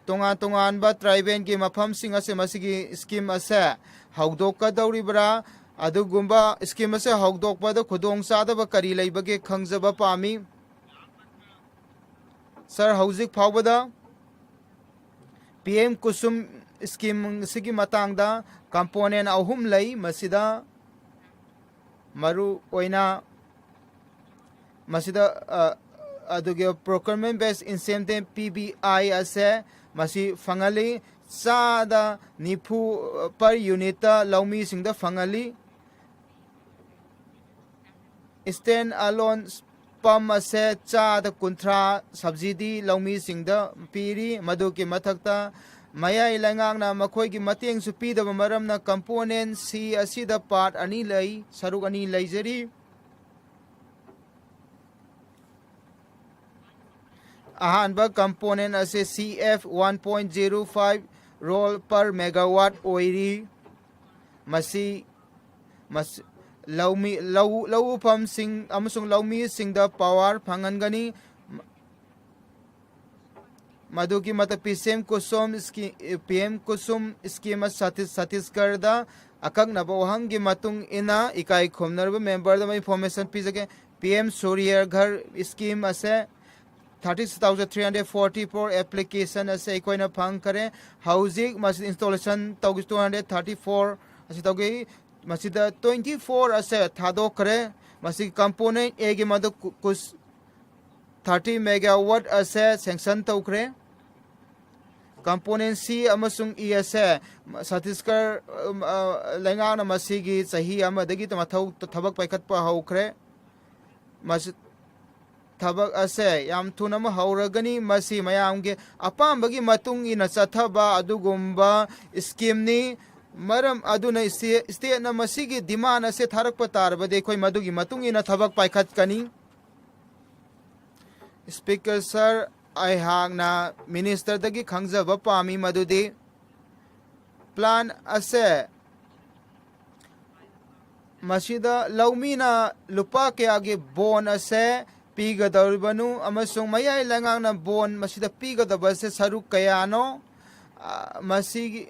ꯇꯣꯉꯥꯟ ꯇꯣꯉꯥꯟꯕ tribal ꯒꯤ ꯃꯐꯝꯁꯤꯡ ꯑꯁꯦ ꯃꯁꯤꯒꯤ scheme ꯑꯁꯦ ꯍꯧꯗꯣꯛꯀꯗꯧꯔꯤꯕ꯭ꯔꯥ? ꯑꯗꯨꯒꯨꯝꯕ scheme ꯑꯁꯦ ꯍꯧꯗꯣꯛꯄꯗ ꯈꯨꯗꯣꯡꯆꯥꯗꯕ ꯀꯔꯤ ꯂꯩꯕꯒꯦ ꯈꯪꯖꯕ ꯄꯥꯝꯃꯤ꯫ Sir, ꯍꯧꯖꯤꯛ ꯐꯥꯎꯕꯗ ꯄꯤ ꯑꯦꯝ ꯀꯨꯁꯨꯝ scheme ꯑꯁꯤꯒꯤ ꯃꯇꯥꯡꯗ component ꯑꯍꯨꯝ ꯂꯩ꯫ ꯃꯁꯤꯗ ꯃꯔꯨ ꯑꯣꯏꯅ ꯃꯁꯤꯗ, ꯑ, ꯑꯗꯨꯒꯤ procurement based incentive, P B I, ꯑꯁꯦ ꯃꯁꯤ ꯐꯪꯍꯜꯂꯤ꯫ ꯆꯥꯗ ꯅꯤꯐꯨ per unit ꯇ ꯂꯧꯃꯤꯁꯤꯡꯗ ꯐꯪꯍꯜꯂꯤ꯫ Stand alone pump ꯑꯁꯦ ꯆꯥꯗ ꯀꯨꯟꯊ꯭ꯔꯥ subsidy ꯂꯧꯃꯤꯁꯤꯡꯗ ꯄꯤꯔꯤ꯫ ꯃꯗꯨꯒꯤ ꯃꯊꯛꯇ ꯃꯌꯥꯏ ꯂꯩꯉꯥꯛꯅ ꯃꯈꯣꯏꯒꯤ ꯃꯇꯦꯡꯁꯨ ꯄꯤꯗꯕ ꯃꯔꯝꯅ component C ꯑꯁꯤꯗ part ꯑꯅꯤ ꯂꯩ, ꯁꯔꯨꯛ ꯑꯅꯤ ꯂꯩꯖꯔꯤ꯫ ꯑꯍꯥꯟꯕ component ꯑꯁꯤ C F one point zero five ꯔꯣꯜ ꯄꯔ ꯃꯦꯒꯥꯋꯥꯠ ꯑꯣꯏꯔꯤ꯫ ꯃꯁꯤ ꯃꯁꯤ ꯂꯧꯃꯤ ꯂꯧ ꯂꯧꯎꯐꯝꯁꯤꯡ ꯑꯃꯁꯨꯡ ꯂꯧꯃꯤꯁꯤꯡꯗ ꯄꯥꯋꯔ ꯐꯪꯍꯟꯒꯅꯤ꯫ ꯃꯗꯨꯒꯤ ꯃꯊꯛ ꯄꯤ ꯁꯤ ꯑꯦꯝ ꯀꯨꯁꯨꯝ ꯁ꯭ꯀꯤ- ꯄꯤ ꯑꯦꯝ ꯀꯨꯁꯨꯝ ꯁ꯭ꯀꯤꯝ ꯑꯁꯤ ꯁꯇꯤꯁ- ꯁꯇꯤꯁꯒꯔꯗ ꯑꯀꯛꯅꯕ ꯋꯥꯍꯪꯒꯤ ꯃꯇꯨꯡ ꯏꯟꯅ ꯏꯀꯥꯏ ꯈꯨꯝꯅꯔꯕ ꯃꯦꯝꯕꯔꯗ ꯑꯃ ꯏꯟꯐꯣꯔꯃꯦꯁꯟ ꯄꯤꯖꯒꯦ꯫ ꯄꯤ ꯑꯦꯝ ꯁꯨꯔꯌ ꯘꯔ ꯁ꯭ꯀꯤꯝ ꯑꯁꯦ thirty six thousand three hundred forty four application ꯑꯁꯦ ꯑꯩꯈꯣꯏꯅ ꯐꯪꯈꯔꯦ꯫ ꯍꯧꯖꯤꯛ ꯃꯁꯤ ꯏꯟꯁꯇꯣꯂꯦꯁꯟ ꯇꯧꯈꯤ ꯇꯨ ꯍꯟꯗ꯭ꯔꯦꯠ ꯊꯥꯔꯇꯤ ꯐꯣꯔ ꯑꯁꯤ ꯇꯧꯈꯤ꯫ ꯃꯁꯤꯗ ꯇ꯭ꯋꯦꯟꯇꯤ ꯐꯣꯔ ꯑꯁꯦ ꯊꯥꯗꯣꯛꯈ꯭ꯔꯦ꯫ ꯃꯁꯤꯒꯤ ꯀꯝꯄꯣꯅꯦꯟ ꯑꯦꯒꯤ ꯃꯗꯨ ꯀꯨ- ꯀꯨꯁ ꯊꯥꯔꯇꯤ ꯃꯦꯒꯥꯋꯥꯠ ꯑꯁꯦ ꯁꯦꯡꯁꯟ ꯇꯧꯈ꯭ꯔꯦ꯫ ꯀꯝꯄꯣꯅꯦꯟ ꯁꯤ ꯑꯃꯁꯨꯡ ꯏ ꯑꯁꯦ ꯁꯇꯤꯁꯒꯔ, ꯑ, ꯑ, ꯂꯩꯉꯥꯛꯅ ꯃꯁꯤꯒꯤ ꯆꯍꯤ ꯑꯃꯗꯒꯤ ꯃꯊꯧ ꯊꯕꯛ ꯄꯥꯏꯈꯠꯄ ꯍꯧꯈ꯭ꯔꯦ꯫ ꯃꯁꯤ ꯊꯕꯛ ꯑꯁꯦ ꯌꯥꯝ ꯊꯨꯅ ꯑꯃ ꯍꯧꯔꯒꯅꯤ꯫ ꯃꯁꯤ ꯃꯌꯥꯝꯒꯤ ꯑꯄꯥꯝꯕꯒꯤ ꯃꯇꯨꯡ ꯏꯟꯅ ꯆꯠꯊꯕ ꯑꯗꯨꯒꯨꯝꯕ ꯁ꯭ꯀꯤꯝꯅꯤ꯫ ꯃꯔꯝ ꯑꯗꯨꯅ ꯏꯁꯇꯦ- ꯏꯁꯇꯦꯠꯅ ꯃꯁꯤꯒꯤ ꯗꯤꯃꯥꯟ ꯑꯁꯦ ꯊꯥꯔꯛꯄ ꯇꯥꯔꯕꯗꯤ ꯑꯩꯈꯣꯏ ꯃꯗꯨꯒꯤ ꯃꯇꯨꯡ ꯏꯟꯅ ꯊꯕꯛ ꯄꯥꯏꯈꯠꯀꯅꯤ꯫ ꯁ꯭ꯄꯤꯀꯔ ꯁꯔ, ꯑꯩꯍꯥꯛꯅ ꯃꯤꯅꯤꯁꯇꯔꯗꯒꯤ ꯈꯪꯖꯕ ꯄꯥꯝꯃꯤ ꯃꯗꯨꯗꯤ ꯄ꯭ꯂꯥꯟ ꯑꯁꯦ ꯃꯁꯤꯗ ꯂꯧꯃꯤꯅ ꯂꯨꯄꯥ ꯀꯌꯥꯒꯤ ꯕꯣꯟ ꯑꯁꯦ ꯄꯤꯒꯗꯧꯔꯤꯕꯅꯣ ꯑꯃꯁꯨꯡ ꯃꯌꯥꯏ ꯂꯩꯉꯥꯛꯅ ꯕꯣꯟ ꯃꯁꯤꯗ ꯄꯤꯒꯗꯕ ꯑꯁꯦ ꯁꯔꯨꯛ ꯀꯌꯥꯅꯣ? ꯑ, ꯃꯁꯤꯒꯤ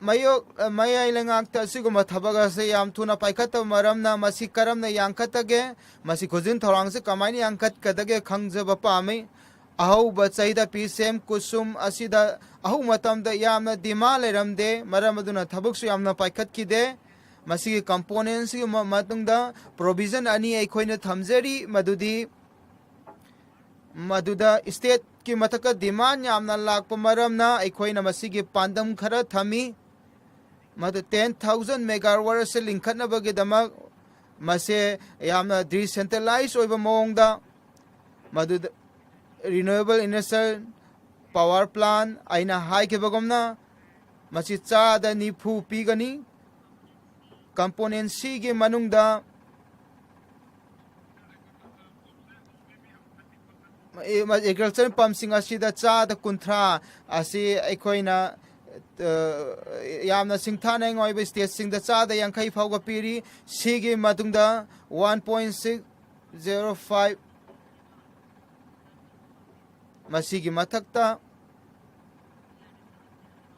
ꯃꯌꯣꯛ-, ꯃꯌꯥꯏ ꯂꯩꯉꯥꯛꯇ ꯑꯁꯤꯒꯨꯝꯕ ꯊꯕꯛ ꯑꯁꯤ ꯌꯥꯝ ꯊꯨꯅ ꯄꯥꯏꯈꯠꯇꯕ ꯃꯔꯝꯅ ꯃꯁꯤ ꯀꯔꯝꯅ ꯌꯥꯡꯈꯠꯇꯒꯦ? ꯃꯁꯤ ꯈꯨꯖꯤꯟ ꯊꯧꯔꯥꯡꯁꯤ ꯀꯃꯥꯏꯅ ꯌꯥꯡꯈꯠꯀꯗꯒꯦ ꯈꯪꯖꯕ ꯄꯥꯝꯃꯤ꯫ ꯑꯍꯧꯕ ꯆꯍꯤꯗ ꯄꯤ ꯁꯤ ꯑꯦꯝ ꯀꯨꯁꯨꯝ ꯑꯁꯤꯗ ꯑꯍꯧꯕ ꯃꯇꯝꯗ ꯌꯥꯝꯅ ꯗꯤꯃꯥꯟ ꯂꯩꯔꯝꯗꯦ, ꯃꯔꯝ ꯑꯗꯨꯅ ꯊꯕꯛꯁꯨ ꯌꯥꯝꯅ ꯄꯥꯏꯈꯠꯈꯤꯗꯦ꯫ ꯃꯁꯤꯒꯤ ꯀꯝꯄꯣꯅꯦꯟꯁꯤꯒꯤ ꯃ-, ꯃꯇꯨꯡꯗ ꯄ꯭ꯔꯣꯚꯤꯖꯟ ꯑꯅꯤ ꯑꯩꯈꯣꯏꯅ ꯊꯝꯖꯔꯤ, ꯃꯗꯨꯗꯤ ꯃꯗꯨꯗ ꯏꯁꯇꯦꯠꯀꯤ ꯃꯊꯛꯇ ꯗꯤꯃꯥꯟ ꯌꯥꯝꯅ ꯂꯥꯛꯄ ꯃꯔꯝꯅ ꯑꯩꯈꯣꯏꯅ ꯃꯁꯤꯒꯤ ꯄꯥꯟꯗꯝ ꯈꯔ ꯊꯝꯃꯤ꯫ ꯃꯗꯨ ꯇꯦꯟ ꯊꯥꯎꯖꯟ ꯃꯦꯒꯥꯋꯥꯠ ꯑꯁꯤ ꯂꯤꯡꯈꯠꯅꯕꯒꯤꯗꯃꯛ ꯃꯁꯦ ꯌꯥꯝꯅ ꯗꯤꯁꯦꯟꯇ꯭ꯔꯦꯂꯥꯏꯖ ꯑꯣꯏꯕ ꯃꯑꯣꯡꯗ, ꯃꯗꯨꯗ ꯔꯤꯅ꯭ꯌꯨꯑꯦꯕꯜ ꯏꯅꯔꯖꯤ ꯄꯥꯋꯔ ꯄ꯭ꯂꯥꯟ ꯑꯩꯅ ꯍꯥꯏꯈꯤꯕꯒꯨꯝꯅ ꯃꯁꯤ ꯆꯥꯗ ꯅꯤꯐꯨ ꯄꯤꯒꯅꯤ꯫ ꯀꯝꯄꯣꯅꯦꯟ ꯁꯤꯒꯤ ꯃꯅꯨꯡꯗ ꯑꯦꯒ꯭ꯔꯤꯀꯜꯆꯔ ꯄꯝꯁꯤꯡ ꯑꯁꯤꯗ ꯆꯥꯗ ꯀꯨꯟꯊ꯭ꯔꯥ ꯑꯁꯤ ꯑꯩꯈꯣꯏꯅ, ꯑ, ꯌꯥꯝꯅ ꯁꯤꯡꯊꯥꯅꯤꯡꯉꯥꯏ ꯑꯣꯏꯕ ꯁ꯭ꯇꯦꯠꯁꯤꯡꯗ ꯆꯥꯗ ꯌꯥꯡꯈꯩ ꯐꯥꯎꯕ ꯄꯤꯔꯤ꯫ ꯁꯤꯒꯤ ꯃꯇꯨꯡꯗ one point six zero five, ꯃꯁꯤꯒꯤ ꯃꯊꯛꯇ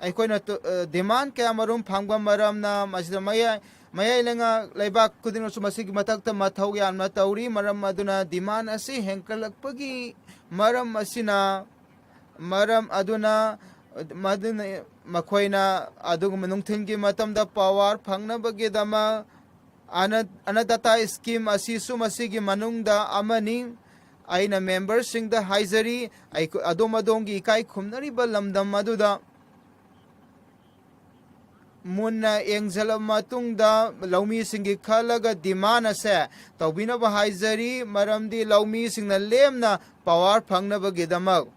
ꯑꯩꯈꯣꯏꯅ ꯇꯨ-, ꯑ, ꯗꯤꯃꯥꯟ ꯀꯌꯥ ꯃꯔꯨꯝ ꯐꯪꯕ ꯃꯔꯝꯅ ꯃꯁꯤꯗ ꯃꯌꯥꯏ, ꯃꯌꯥꯏ ꯂꯩꯉꯥꯛ ꯂꯩꯕꯥꯛ ꯈꯨꯗꯤꯡꯃꯛꯁꯨ ꯃꯁꯤꯒꯤ ꯃꯊꯛꯇ ꯃꯊꯧ ꯌꯥꯝꯅ ꯇꯧꯔꯤ꯫ ꯃꯔꯝ ꯑꯗꯨꯅ ꯗꯤꯃꯥꯟ ꯑꯁꯤ ꯍꯦꯟꯒꯠꯂꯛꯄꯒꯤ ꯃꯔꯝ ꯑꯁꯤꯅ, ꯃꯔꯝ ꯑꯗꯨꯅ, ꯃꯗꯨꯅ ꯃꯈꯣꯏꯅ ꯑꯗꯨꯒꯨꯝꯕ ꯅꯨꯡꯊꯤꯜꯒꯤ ꯃꯇꯝꯗ ꯄꯥꯋꯔ ꯐꯪꯅꯕꯒꯤꯗꯃꯛ ꯑꯅ-, ꯑꯅꯗꯇꯥ ꯁ꯭ꯀꯤꯝ ꯑꯁꯤꯁꯨ ꯃꯁꯤꯒꯤ ꯃꯅꯨꯡꯗ ꯑꯃꯅꯤ꯫ ꯑꯩꯅ ꯃꯦꯝꯕꯔꯁꯤꯡꯗ ꯍꯥꯏꯖꯔꯤ, ꯑꯩꯈꯣ-, ꯑꯗꯣꯝ ꯑꯗꯣꯝꯒꯤ ꯏꯀꯥꯏ ꯈꯨꯝꯅꯔꯤꯕ ꯂꯝꯗꯝ ꯑꯗꯨꯗ ꯃꯨꯟꯅ ꯌꯦꯡꯁꯤꯜꯂꯕ ꯃꯇꯨꯡꯗ ꯂꯧꯃꯤꯁꯤꯡꯒꯤ ꯈꯜꯂꯒ ꯗꯤꯃꯥꯟ ꯑꯁꯦ ꯇꯧꯕꯤꯅꯕ ꯍꯥꯏꯖꯔꯤ, ꯃꯔꯝꯗꯤ ꯂꯧꯃꯤꯁꯤꯡꯅ ꯂꯦꯝꯅ ꯄꯥꯋꯔ ꯐꯪꯅꯕꯒꯤꯗꯃꯛ꯫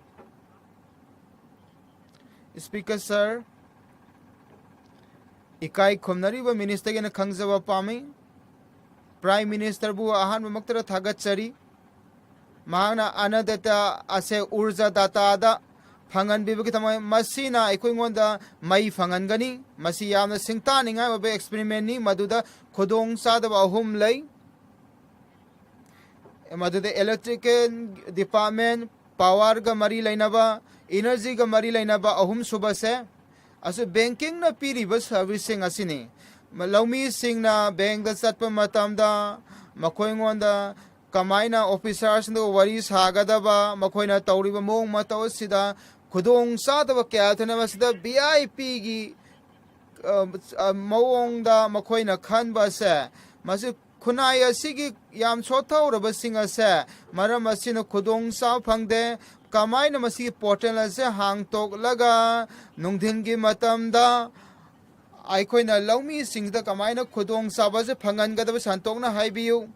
ꯁ꯭ꯄꯤꯀꯔ ꯁꯔ, ꯏꯀꯥꯏ ꯈꯨꯝꯅꯔꯤꯕ ꯃꯤꯅꯤꯁꯇꯔꯒꯤꯅ ꯈꯪꯖꯕ ꯄꯥꯝꯃꯤ꯫ ꯄ꯭ꯔꯥꯏꯝ ꯃꯤꯅꯤꯁꯇꯔꯕꯨ ꯑꯍꯥꯟꯕꯃꯛꯇꯗ ꯊꯥꯒꯠꯆꯔꯤ꯫ ꯃꯍꯥꯛꯅ ꯑꯅꯗꯇꯥ ꯑꯁꯦ ꯎꯔꯖꯥ ꯗꯥꯇꯥꯗ ꯐꯪꯍꯟꯕꯤꯕꯒꯤꯗꯃꯛ ꯃꯁꯤꯅ ꯑꯩꯈꯣꯏꯉꯣꯟꯗ ꯃꯩ ꯐꯪꯍꯟꯒꯅꯤ꯫ ꯃꯁꯤ ꯌꯥꯝꯅ ꯁꯤꯡꯊꯥꯅꯤꯡꯉꯥꯏ ꯑꯣꯏꯕ ꯑꯦꯛꯁꯄꯦꯔꯤꯃꯦꯟꯅꯤ, ꯃꯗꯨꯗ ꯈꯨꯗꯣꯡꯆꯥꯗꯕ ꯑꯍꯨꯝ ꯂꯩ꯫ ꯃꯗꯨꯗ ꯏꯂꯦꯛꯇ꯭ꯔꯤꯀꯦꯜ ꯗꯤꯄꯥꯔꯠꯃꯦꯟ, ꯄꯥꯋꯔꯒ ꯃꯔꯤ ꯂꯩꯅꯕ, ꯏꯅꯔꯖꯤꯒ ꯃꯔꯤ ꯂꯩꯅꯕ ꯑꯍꯨꯝꯁꯨꯕꯁꯦ꯫ ꯑꯁꯤ ꯕꯦꯡꯀꯤꯡꯅ ꯄꯤꯔꯤꯕ ꯁꯔꯚꯤꯁꯁꯤꯡ ꯑꯁꯤꯅꯤ꯫ ꯂꯧꯃꯤꯁꯤꯡꯅ ꯕꯦꯡꯗ ꯆꯠꯄ ꯃꯇꯝꯗ ꯃꯈꯣꯏꯉꯣꯟꯗ ꯀꯃꯥꯏꯅ ꯑꯣꯐꯤꯁꯥꯔꯁꯤꯡꯗ ꯋꯥꯔꯤ ꯁꯥꯒꯗꯕ, ꯃꯈꯣꯏꯅ ꯇꯧꯔꯤꯕ ꯃꯑꯣꯡ ꯃꯇꯧ ꯑꯁꯤꯗ ꯈꯨꯗꯣꯡ ꯆꯥꯗꯕ ꯀꯌꯥ ꯊꯦꯡꯅꯕ ꯑꯁꯤꯗ ꯚꯤ ꯑꯥꯏ ꯄꯤꯒꯤ, ꯑ, ꯑ, ꯃꯑꯣꯡꯗ ꯃꯈꯣꯏꯅ ꯈꯟꯕ ꯑꯁꯦ, ꯃꯁꯤ ꯈꯨꯟꯅꯥꯏ ꯑꯁꯤꯒꯤ ꯌꯥꯝ ꯁꯣꯠꯊꯍꯧꯔꯕꯁꯤꯡ ꯑꯁꯦ ꯃꯔꯝ ꯑꯁꯤꯅ ꯈꯨꯗꯣꯡ ꯆꯥꯕ ꯐꯪꯗꯦ꯫ ꯀꯃꯥꯏꯅ ꯃꯁꯤꯒꯤ ꯄꯣꯔꯇꯦꯜ ꯑꯁꯦ ꯍꯥꯡꯇꯣꯛꯂꯒ ꯅꯨꯡꯊꯤꯜꯒꯤ ꯃꯇꯝꯗ ꯑꯩꯈꯣꯏꯅ ꯂꯧꯃꯤꯁꯤꯡꯗ ꯀꯃꯥꯏꯅ ꯈꯨꯗꯣꯡ ꯆꯥꯕꯁꯦ ꯐꯪꯍꯟꯒꯗꯕ ꯁꯟꯇꯣꯛꯅ ꯍꯥꯏꯕꯤꯌꯨ꯫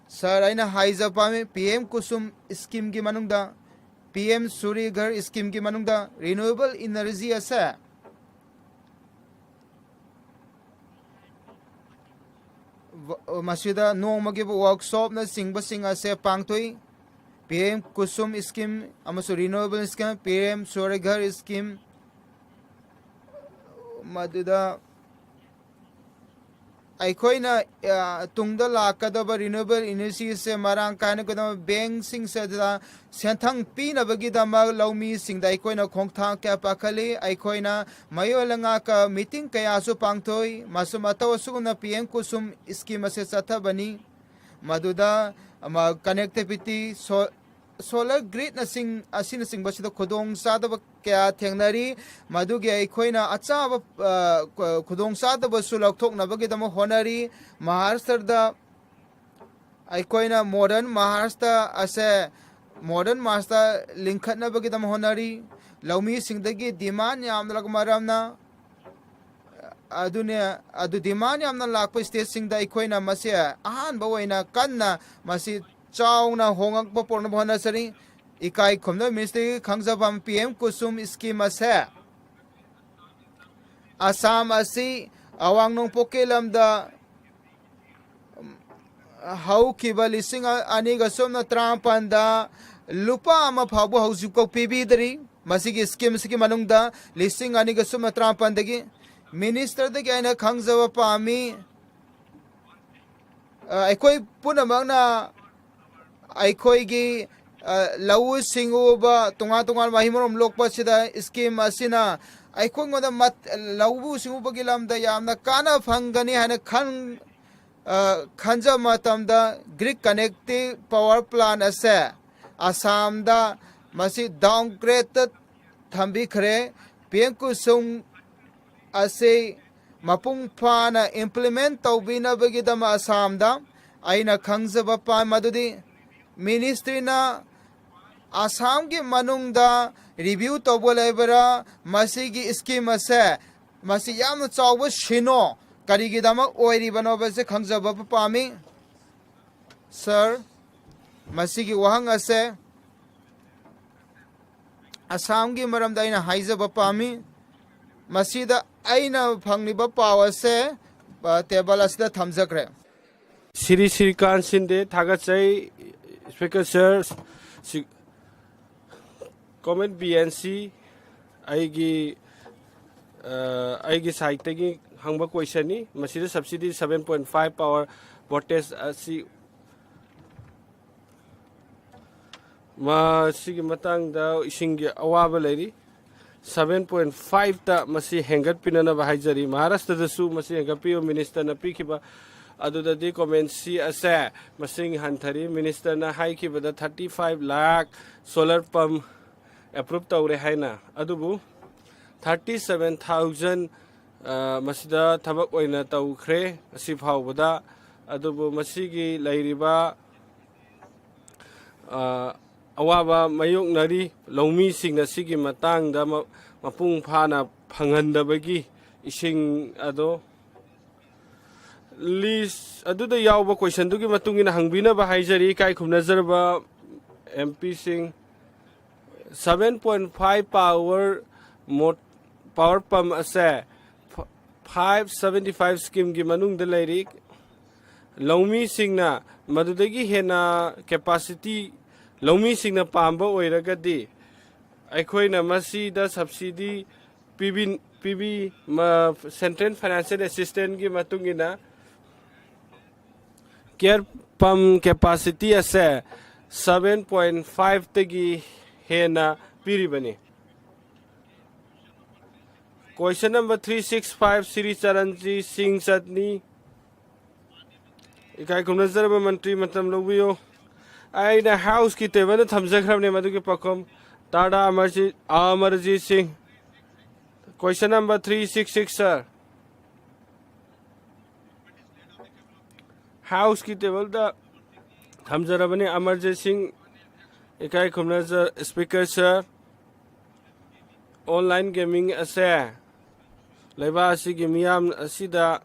ꯁꯥꯔ, ꯑꯩꯅ ꯍꯥꯏꯖ ꯄꯥꯝꯃꯤ, ꯄꯤ ꯑꯦꯝ ꯀꯨꯁꯨꯝ ꯁ꯭ꯀꯤꯝꯒꯤ ꯃꯅꯨꯡꯗ, ꯄꯤ ꯑꯦꯝ ꯁꯨꯔꯤ ꯘꯔ ꯁ꯭ꯀꯤꯝꯒꯤ ꯃꯅꯨꯡꯗ ꯔꯤꯅ꯭ꯌꯨꯑꯦꯕꯜ ꯏꯅꯔꯖꯤ ꯑꯁꯦ ꯃꯁꯤꯗ ꯅꯣꯡꯃꯒꯤ ꯋꯥꯔꯛꯁꯣꯞꯅꯆꯤꯡꯕꯁꯤꯡ ꯑꯁꯦ ꯄꯥꯡꯊꯣꯛꯏ꯫ ꯄꯤ ꯑꯦꯝ ꯀꯨꯁꯨꯝ ꯁ꯭ꯀꯤꯝ ꯑꯃꯁꯨꯡ renewable scheme, P M Surya Ghar scheme, ꯃꯗꯨꯗ ꯑꯩꯈꯣꯏꯅ, ꯑ, ꯇꯨꯡꯗ ꯂꯥꯛꯀꯗꯕ ꯔꯤꯅ꯭ꯌꯨꯑꯦꯕꯜ ꯏꯅꯔꯖꯤꯁꯦ ꯃꯔꯥꯡ ꯀꯥꯏꯅ ꯀꯩꯗꯧꯕ ꯕꯦꯡꯁꯤꯡꯁꯤꯗ ꯁꯦꯟꯊꯪ ꯄꯤꯅꯕꯒꯤꯗꯃꯛ ꯂꯧꯃꯤꯁꯤꯡꯗ ꯑꯩꯈꯣꯏꯅ ꯈꯣꯡꯊꯥꯡ ꯀꯌꯥ ꯄꯥꯏꯈꯠꯂꯤ꯫ ꯑꯩꯈꯣꯏꯅ ꯃꯌꯣꯜ ꯂꯩꯉꯥꯛꯀ ꯃꯤꯇꯤꯡ ꯀꯌꯥꯁꯨ ꯄꯥꯡꯊꯣꯛꯏ꯫ ꯃꯁꯨꯝ ꯃꯇꯧ ꯑꯁꯤꯒꯨꯝꯅ ꯄꯤ ꯑꯦꯝ ꯀꯨꯁꯨꯝ ꯁ꯭ꯀꯤꯝ ꯑꯁꯦ ꯆꯠꯊꯕꯅꯤ꯫ ꯃꯗꯨꯗ, ꯑꯃ, ꯀꯅꯦꯛꯇꯤꯚꯤꯇꯤ, ꯁꯣ-, ꯁꯣꯂꯔ ꯒ꯭ꯔꯤꯠꯅꯆꯤꯡ-, ꯑꯁꯤꯅꯆꯤꯡꯕꯁꯤꯗ ꯈꯨꯗꯣꯡꯆꯥꯗꯕ ꯀꯌꯥ ꯊꯦꯡꯅꯔꯤ꯫ ꯃꯗꯨꯒꯤ ꯑꯩꯈꯣꯏꯅ ꯑꯆꯥꯕ, ꯑ, ꯈꯨ-, ꯈꯨꯗꯣꯡꯆꯥꯗꯕꯁꯨ ꯂꯧꯊꯣꯛꯅꯕꯒꯤꯗꯃꯛ ꯍꯣꯠꯅꯔꯤ꯫ ꯃꯍꯥꯔꯥꯁꯇ꯭ꯔꯗ ꯑꯩꯈꯣꯏꯅ ꯃꯣꯗꯔꯟ ꯃꯍꯥꯔꯥꯁꯇ꯭ꯔ ꯑꯁꯦ ꯃꯣꯗꯔꯟ ꯃꯍꯥꯔꯥꯁꯇ꯭ꯔ ꯂꯤꯡꯈꯠꯅꯕꯒꯤꯗꯃꯛ ꯍꯣꯠꯅꯔꯤ꯫ ꯂꯧꯃꯤꯁꯤꯡꯗꯒꯤ ꯗꯤꯃꯥꯟ ꯌꯥꯝꯂꯛꯄ ꯃꯔꯝꯅ, ꯑꯗꯨꯅꯦ, ꯑꯗꯨ ꯗꯤꯃꯥꯟ ꯌꯥꯝꯅ ꯂꯥꯛꯄ ꯁ꯭ꯇꯦꯠꯁꯤꯡꯗ ꯑꯩꯈꯣꯏꯅ ꯃꯁꯤ ꯑꯍꯥꯟꯕ ꯑꯣꯏꯅ ꯀꯟꯅ ꯃꯁꯤ ꯆꯥꯎꯅ ꯍꯣꯡꯉꯛꯄ ꯄꯨꯔꯛꯅꯕ ꯍꯣꯠꯅꯖꯔꯤ꯫ ꯏꯀꯥꯏ ꯈꯨꯝꯅꯕ ꯃꯤꯅꯤꯁꯇ꯭ꯔꯤꯒꯤ ꯈꯪꯖꯐꯝ ꯄꯤ ꯑꯦꯝ ꯀꯨꯁꯨꯝ ꯁ꯭ꯀꯤꯝ ꯑꯁꯦ ꯑꯁꯥꯝ ꯑꯁꯤ ꯑꯋꯥꯡ ꯅꯣꯡꯄꯣꯛꯀꯤ ꯂꯝꯗ ꯍꯧꯈꯤꯕ ꯂꯤꯁꯤꯡ ꯑꯅꯤꯒ ꯁꯨꯞꯅ ꯇꯔꯥꯃꯥꯄꯟꯗ ꯂꯨꯄꯥ ꯑꯃ ꯐꯥꯎꯕ ꯍꯧꯖꯤꯛꯐꯥꯎ ꯄꯤꯕꯤꯗ꯭ꯔꯤ꯫ ꯃꯁꯤꯒꯤ ꯁ꯭ꯀꯤꯝ ꯑꯁꯤꯒꯤ ꯃꯅꯨꯡꯗ ꯂꯤꯁꯤꯡ ꯑꯅꯤꯒ ꯁꯨꯞꯅ ꯇꯔꯥꯃꯥꯄꯟꯗꯒꯤ ꯃꯤꯅꯤꯁꯇꯔꯗꯒꯤ ꯑꯩꯅ ꯈꯪꯖꯕ ꯄꯥꯝꯃꯤ꯫ ꯑ, ꯑꯩꯈꯣꯏ ꯄꯨꯝꯅꯃꯛꯅ ꯑꯩꯈꯣꯏꯒꯤ, ꯑ, ꯂꯧꯎ ꯁꯤꯡꯎꯕ, ꯇꯣꯉꯥꯟ ꯇꯣꯉꯥꯟꯕ ꯃꯍꯩ ꯃꯔꯣꯡ ꯂꯣꯛꯄꯁꯤꯗ ꯁ꯭ꯀꯤꯝ ꯑꯁꯤꯅ ꯑꯩꯈꯣꯏꯉꯣꯟꯗ ꯃꯠ-, ꯂꯧꯎ ꯁꯤꯡꯎꯕꯒꯤ ꯂꯝꯗ ꯌꯥꯝꯅ ꯀꯥꯟꯅ ꯐꯪꯒꯅꯤ ꯍꯥꯏꯅ ꯈꯟ-, ꯑ, ꯈꯟꯖꯕ ꯃꯇꯝꯗ ꯒ꯭ꯔꯤꯗ ꯀꯅꯦꯛꯇꯤꯡ ꯄꯥꯋꯔ ꯄ꯭ꯂꯥꯟ ꯑꯁꯦ ꯑꯁꯥꯝꯗ ꯃꯁꯤ ꯗꯥꯎꯟ ꯒ꯭ꯔꯦꯗꯇ ꯊꯝꯕꯤꯈ꯭ꯔꯦ꯫ ꯄꯤ ꯑꯦꯝ ꯀꯨꯁꯨꯝ ꯑꯁꯤ ꯃꯄꯨꯡ ꯐꯥꯅ ꯏꯝꯄ꯭ꯂꯤꯃꯦꯟ ꯇꯧꯕꯤꯅꯕꯒꯤꯗꯃꯛ ꯑꯁꯥꯝꯗ ꯑꯩꯅ ꯈꯪꯖꯕ ꯄꯥꯝ ꯃꯗꯨꯗꯤ ꯃꯤꯅꯤꯁꯇ꯭ꯔꯤꯅ ꯑꯁꯥꯝꯒꯤ ꯃꯅꯨꯡꯗ ꯔꯤꯚ꯭ꯌꯨ ꯇꯧꯕ ꯂꯩꯕ꯭ꯔꯥ? ꯃꯁꯤꯒꯤ ꯁ꯭ꯀꯤꯝ ꯑꯁꯦ, ꯃꯁꯤ ꯌꯥꯝꯅ ꯆꯥꯎꯕ ꯁꯤꯅꯣ ꯀꯔꯤꯒꯤꯗꯃꯛ ꯑꯣꯏꯔꯤꯕꯅꯣꯕꯁꯦ ꯈꯪꯖꯕ ꯄꯥꯝꯃꯤ꯫ ꯁꯥꯔ, ꯃꯁꯤꯒꯤ ꯋꯥꯍꯪ ꯑꯁꯦ ꯑꯁꯥꯝꯒꯤ ꯃꯔꯝꯗ ꯑꯩꯅ ꯍꯥꯏꯖꯕ ꯄꯥꯝꯃꯤ꯫ ꯃꯁꯤꯗ ꯑꯩꯅ ꯐꯪꯂꯤꯕ ꯄꯥꯎ ꯑꯁꯦ, ꯑ, ꯇꯦꯕꯜ ꯑꯁꯤꯗ ꯊꯝꯖꯈ꯭ꯔꯦ꯫ ꯁ꯭ꯔꯤ ꯁ꯭ꯔꯤꯀꯥꯟ ꯁꯤꯟꯗꯦ, ꯊꯥꯒꯠꯆꯩ, ꯁ꯭ꯄꯤꯀꯔ ꯁꯥꯔ꯫ ꯁꯤ ꯀꯣꯃꯦꯠ ꯕꯤ ꯑꯦꯟ ꯁꯤ ꯑꯩꯒꯤ ꯑ, ꯑꯩꯒꯤ ꯁꯥꯏꯠꯇꯒꯤ ꯍꯪꯕ ꯀꯣꯏꯁꯟꯅꯤ꯫ ꯃꯁꯤꯗ subsidy seven point five power voltage ꯑꯁꯤ, ꯃꯁꯤꯒꯤ ꯃꯇꯥꯡꯗ ꯏꯁꯤꯡꯒꯤ ꯑꯋꯥꯕ ꯂꯩꯔꯤ꯫ ꯁꯚꯦꯟ ꯄꯣꯏꯟ ꯐꯥꯏꯚꯇ ꯃꯁꯤ ꯍꯦꯟꯒꯠꯄꯤꯅꯅꯕ ꯍꯥꯏꯖꯔꯤ꯫ ꯃꯍꯥꯔꯥꯁꯇ꯭ꯔꯗꯁꯨ ꯃꯁꯤ ꯍꯦꯟꯒꯠꯄꯤꯌꯨ꯫ ꯃꯤꯅꯤꯁꯇꯔꯅ ꯄꯤꯈꯤꯕ ꯑꯗꯨꯗꯗꯤ ꯀꯣꯃꯦꯟꯁꯤ ꯑꯁꯦ ꯃꯁꯤꯡ ꯍꯟꯊꯔꯤ꯫ ꯃꯤꯅꯤꯁꯇꯔꯅ ꯍꯥꯏꯈꯤꯕꯗ thirty five lakh solar pump approve ꯇꯧꯔꯦ ꯍꯥꯏꯅ, ꯑꯗꯨꯕꯨ ꯊꯥꯔꯇꯤ ꯁꯚꯦꯟ ꯊꯥꯎꯖꯟ ꯃꯁꯤꯗ ꯊꯕꯛ ꯑꯣꯏꯅ ꯇꯧꯈ꯭ꯔꯦ ꯉꯁꯤ ꯐꯥꯎꯕꯗ꯫ ꯑꯗꯨꯕꯨ ꯃꯁꯤꯒꯤ ꯂꯩꯔꯤꯕ ꯑ, ꯑꯋꯥꯕ ꯃꯥꯌꯣꯛꯅꯔꯤ ꯂꯧꯃꯤꯁꯤꯡꯅ꯫ ꯁꯤꯒꯤ ꯃꯇꯥꯡꯗ ꯃ-, ꯃꯄꯨꯡ ꯐꯥꯅ ꯐꯪꯍꯟꯗꯕꯒꯤ ꯏꯁꯤꯡ ꯑꯗꯣ ꯂꯤꯁ ꯑꯗꯨꯗ ꯌꯥꯎꯕ ꯀꯣꯏꯁꯟꯗꯨꯒꯤ ꯃꯇꯨꯡ ꯏꯟꯅ ꯍꯪꯕꯤꯅꯕ ꯍꯥꯏꯖꯔꯤ, ꯏꯀꯥꯏ ꯈꯨꯝꯅꯖꯔꯕ ꯑꯦꯝ ꯄꯤꯁꯤꯡ꯫ ꯁꯚꯦꯟ ꯄꯣꯏꯟ ꯐꯥꯏꯚ ꯄꯥꯋꯔ ꯃꯣꯠ-, ꯄꯥꯋꯔ ꯄꯝ ꯑꯁꯦ ꯐꯥꯏꯚ ꯁꯚꯦꯟꯇꯤ ꯐꯥꯏꯚ ꯁ꯭ꯀꯤꯝꯒꯤ ꯃꯅꯨꯡꯗ ꯂꯩꯔꯤ꯫ ꯂꯧꯃꯤꯁꯤꯡꯅ ꯃꯗꯨꯗꯒꯤ ꯍꯦꯟꯅ ꯀꯦꯄꯥꯁꯤꯇꯤ ꯂꯧꯃꯤꯁꯤꯡꯅ ꯄꯥꯝꯕ ꯑꯣꯏꯔꯒꯗꯤ, ꯑꯩꯈꯣꯏꯅ ꯃꯁꯤꯗ ꯁꯕꯁꯤꯗꯤ ꯄꯤꯕꯤ, ꯄꯤꯕꯤ, ꯃ-, ꯁꯦꯟꯇ꯭ꯔꯦꯜ ꯐꯥꯏꯅꯥꯟꯁꯤꯌꯦꯜ ꯑꯦꯁꯤꯁꯇꯦꯟꯁꯀꯤ ꯃꯇꯨꯡ ꯏꯟꯅ ꯀꯦꯌꯔ ꯄꯝ ꯀꯦꯄꯥꯁꯤꯇꯤ ꯑꯁꯦ ꯁꯚꯦꯟ ꯄꯣꯏꯟ ꯐꯥꯏꯚꯇꯒꯤ ꯍꯦꯟꯅ ꯄꯤꯔꯤꯕꯅꯤ꯫ Question number three six five, Shri Charanjit Singh ꯆꯠꯅꯤ꯫ ꯏꯀꯥꯏ ꯈꯨꯝꯅꯖꯔꯕ ꯃꯟꯇ꯭ꯔꯤ, ꯃꯇꯝ ꯂꯧꯕꯤꯌꯨ꯫ ꯑꯩꯅ ꯍꯥꯎꯁꯀꯤ ꯇꯦꯕꯜꯗ ꯊꯝꯖꯈ꯭ꯔꯕꯅꯦ ꯃꯗꯨꯒꯤ ꯄꯥꯎꯈꯨꯝ꯫ ꯇꯥꯗꯥ ꯑꯃꯔꯖꯤꯠ, ꯑꯃꯔꯖꯤꯠ ꯁꯤꯡ꯫ ꯀꯣꯏꯁꯟ ꯅꯝꯕꯔ ꯊ꯭ꯔꯤ ꯁꯤꯛꯁ ꯁꯤꯛꯁ, ꯁꯥꯔ꯫ ꯍꯥꯎꯁꯀꯤ ꯇꯦꯕꯜꯗ ꯊꯝꯖꯔꯕꯅꯤ ꯑꯃꯔꯖꯤꯠ ꯁꯤꯡ꯫ ꯏꯀꯥꯏ ꯈꯨꯝꯅꯖ-, ꯁ꯭ꯄꯤꯀꯔ ꯁꯥꯔ꯫ ꯑꯣꯟꯂꯥꯏꯟ ꯒꯦꯃꯤꯡ ꯑꯁꯦ ꯂꯩꯕꯥꯛ ꯑꯁꯤꯒꯤ ꯃꯤꯌꯥꯝ ꯑꯁꯤꯗ,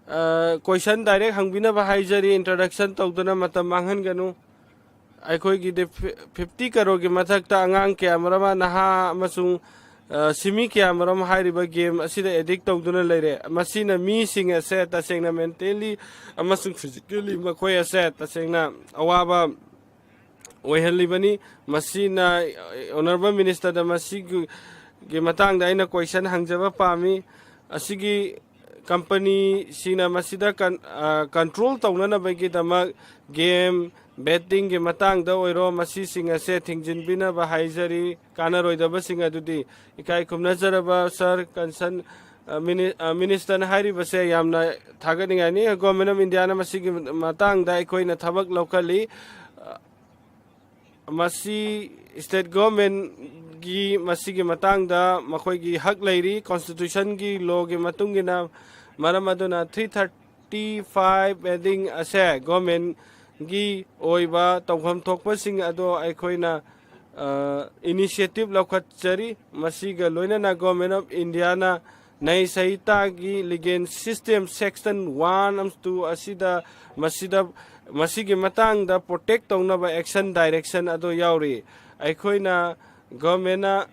ꯑ, ꯀꯣꯏꯁꯟ ꯗꯥꯏꯔꯦꯛ ꯍꯪꯕꯤꯅꯕ ꯍꯥꯏꯖꯔꯤ, ꯏꯟꯇ꯭ꯔꯣꯗꯛꯁꯟ ꯇꯧꯗꯨꯅ ꯃꯇꯝ ꯃꯥꯡꯍꯟꯒꯅꯨ꯫ ꯑꯩꯈꯣꯏꯒꯤꯗꯤ ꯐꯤ-, ꯐꯤꯐꯇꯤ ꯀꯔꯣꯔꯒꯤ ꯃꯊꯛꯇ ꯑꯉꯥꯡ ꯀꯌꯥꯃꯔꯨꯝ ꯑꯃ, ꯅꯍꯥ ꯑꯃꯁꯨꯡ ꯑ, ꯁꯤꯃꯤ ꯀꯌꯥꯃꯔꯨꯝ ꯍꯥꯏꯔꯤꯕ ꯒꯦꯝ ꯑꯁꯤꯗ ꯑꯦꯗꯤꯛ ꯇꯧꯗꯨꯅ ꯂꯩꯔꯦ꯫ ꯃꯁꯤꯅ ꯃꯤꯁꯤꯡ ꯑꯁꯦ ꯇꯁꯦꯡꯅ ꯃꯦꯟꯇꯦꯜꯂꯤ ꯑꯃꯁꯨꯡ ꯐꯤꯖꯤꯀꯦꯜꯂꯤ ꯃꯈꯣꯏ ꯑꯁꯦ ꯇꯁꯦꯡꯅ ꯑꯋꯥꯕ ꯑꯣꯏꯍꯜꯂꯤꯕꯅꯤ꯫ ꯃꯁꯤꯅ ꯑꯣꯅꯔꯦꯕꯜ ꯃꯤꯅꯤꯁꯇꯔꯗ ꯃꯁꯤꯒꯤ ꯒꯤ ꯃꯇꯥꯡꯗ ꯑꯩꯅ ꯀꯣꯏꯁꯟ ꯍꯪꯖꯕ ꯄꯥꯝꯃꯤ꯫ ꯑꯁꯤꯒꯤ ꯀꯝꯄꯅꯤꯁꯤꯡꯅ ꯃꯁꯤꯗ ꯀꯟ-, ꯑ, ꯀꯟꯇ꯭ꯔꯣꯜ ꯇꯧꯅꯅꯕꯒꯤꯗꯃꯛ ꯒꯦꯝ, ꯕꯦꯠꯇꯤꯡꯒꯤ ꯃꯇꯥꯡꯗ ꯑꯣꯏꯔꯣ, ꯃꯁꯤꯁꯤꯡ ꯑꯁꯦ ꯊꯤꯡꯖꯤꯟꯕꯤꯅꯕ ꯍꯥꯏꯖꯔꯤ꯫ ꯀꯥꯟꯅꯔꯣꯏꯗꯕꯁꯤꯡ ꯑꯗꯨꯗꯤ ꯏꯀꯥꯏ ꯈꯨꯝꯅꯖꯔꯕ ꯁꯥꯔ ꯀꯟꯁꯟ, ꯑ, ꯃꯤꯅꯤ-, ꯑ, ꯃꯤꯅꯤꯁꯇꯔꯅ ꯍꯥꯏꯔꯤꯕꯁꯦ ꯌꯥꯝꯅ ꯊꯥꯒꯠꯅꯤꯡꯉꯥꯏꯅꯤ꯫ ꯒꯣꯔꯃꯦꯟ ꯑꯣꯐ ꯏꯟꯗꯤꯌꯥꯅ ꯃꯁꯤꯒꯤ ꯃꯇꯥꯡꯗ ꯑꯩꯈꯣꯏꯅ ꯊꯕꯛ ꯂꯧꯈꯠꯂꯤ꯫ ꯃꯁꯤ ꯁ꯭ꯇꯦꯠ ꯒꯣꯔꯃꯦꯟꯒꯤ ꯃꯁꯤꯒꯤ ꯃꯇꯥꯡꯗ ꯃꯈꯣꯏꯒꯤ ꯍꯛ ꯂꯩꯔꯤ, ꯀꯣꯟꯁꯇꯤꯇ꯭ꯌꯨꯁꯟꯒꯤ ꯂꯣꯒꯤ ꯃꯇꯨꯡ ꯏꯟꯅ꯫ ꯃꯔꯝ ꯑꯗꯨꯅ ꯊ꯭ꯔꯤ ꯊꯥꯔꯇꯤ ꯐꯥꯏꯚ ꯍꯦꯗꯤꯡ ꯑꯁꯦ ꯒꯣꯔꯃꯦꯟꯒꯤ ꯑꯣꯏꯕ ꯇꯧꯐꯝ ꯊꯣꯛꯄꯁꯤꯡ ꯑꯗꯣ ꯑꯩꯈꯣꯏꯅ, ꯑ, ꯏꯅꯤꯁꯤꯌꯦꯇꯤꯚ ꯂꯧꯈꯠꯆꯔꯤ꯫ ꯃꯁꯤꯒ ꯂꯣꯏꯅꯅ government of Indian Nai ꯁꯍꯤꯇꯥꯒꯤ legal system section one ꯑꯃꯁꯨꯡ ꯇꯨ ꯑꯁꯤꯗ ꯃꯁꯤꯗ, ꯃꯁꯤꯒꯤ ꯃꯇꯥꯡꯗ ꯄ꯭ꯔꯣꯇꯦꯛ ꯇꯧꯅꯕ ꯑꯦꯛꯁꯟ ꯗꯥꯏꯔꯦꯛꯁꯟ ꯑꯗꯨ ꯌꯥꯎꯔꯤ꯫ ꯑꯩꯈꯣꯏꯅ ꯒꯣꯔꯃꯦꯟꯅ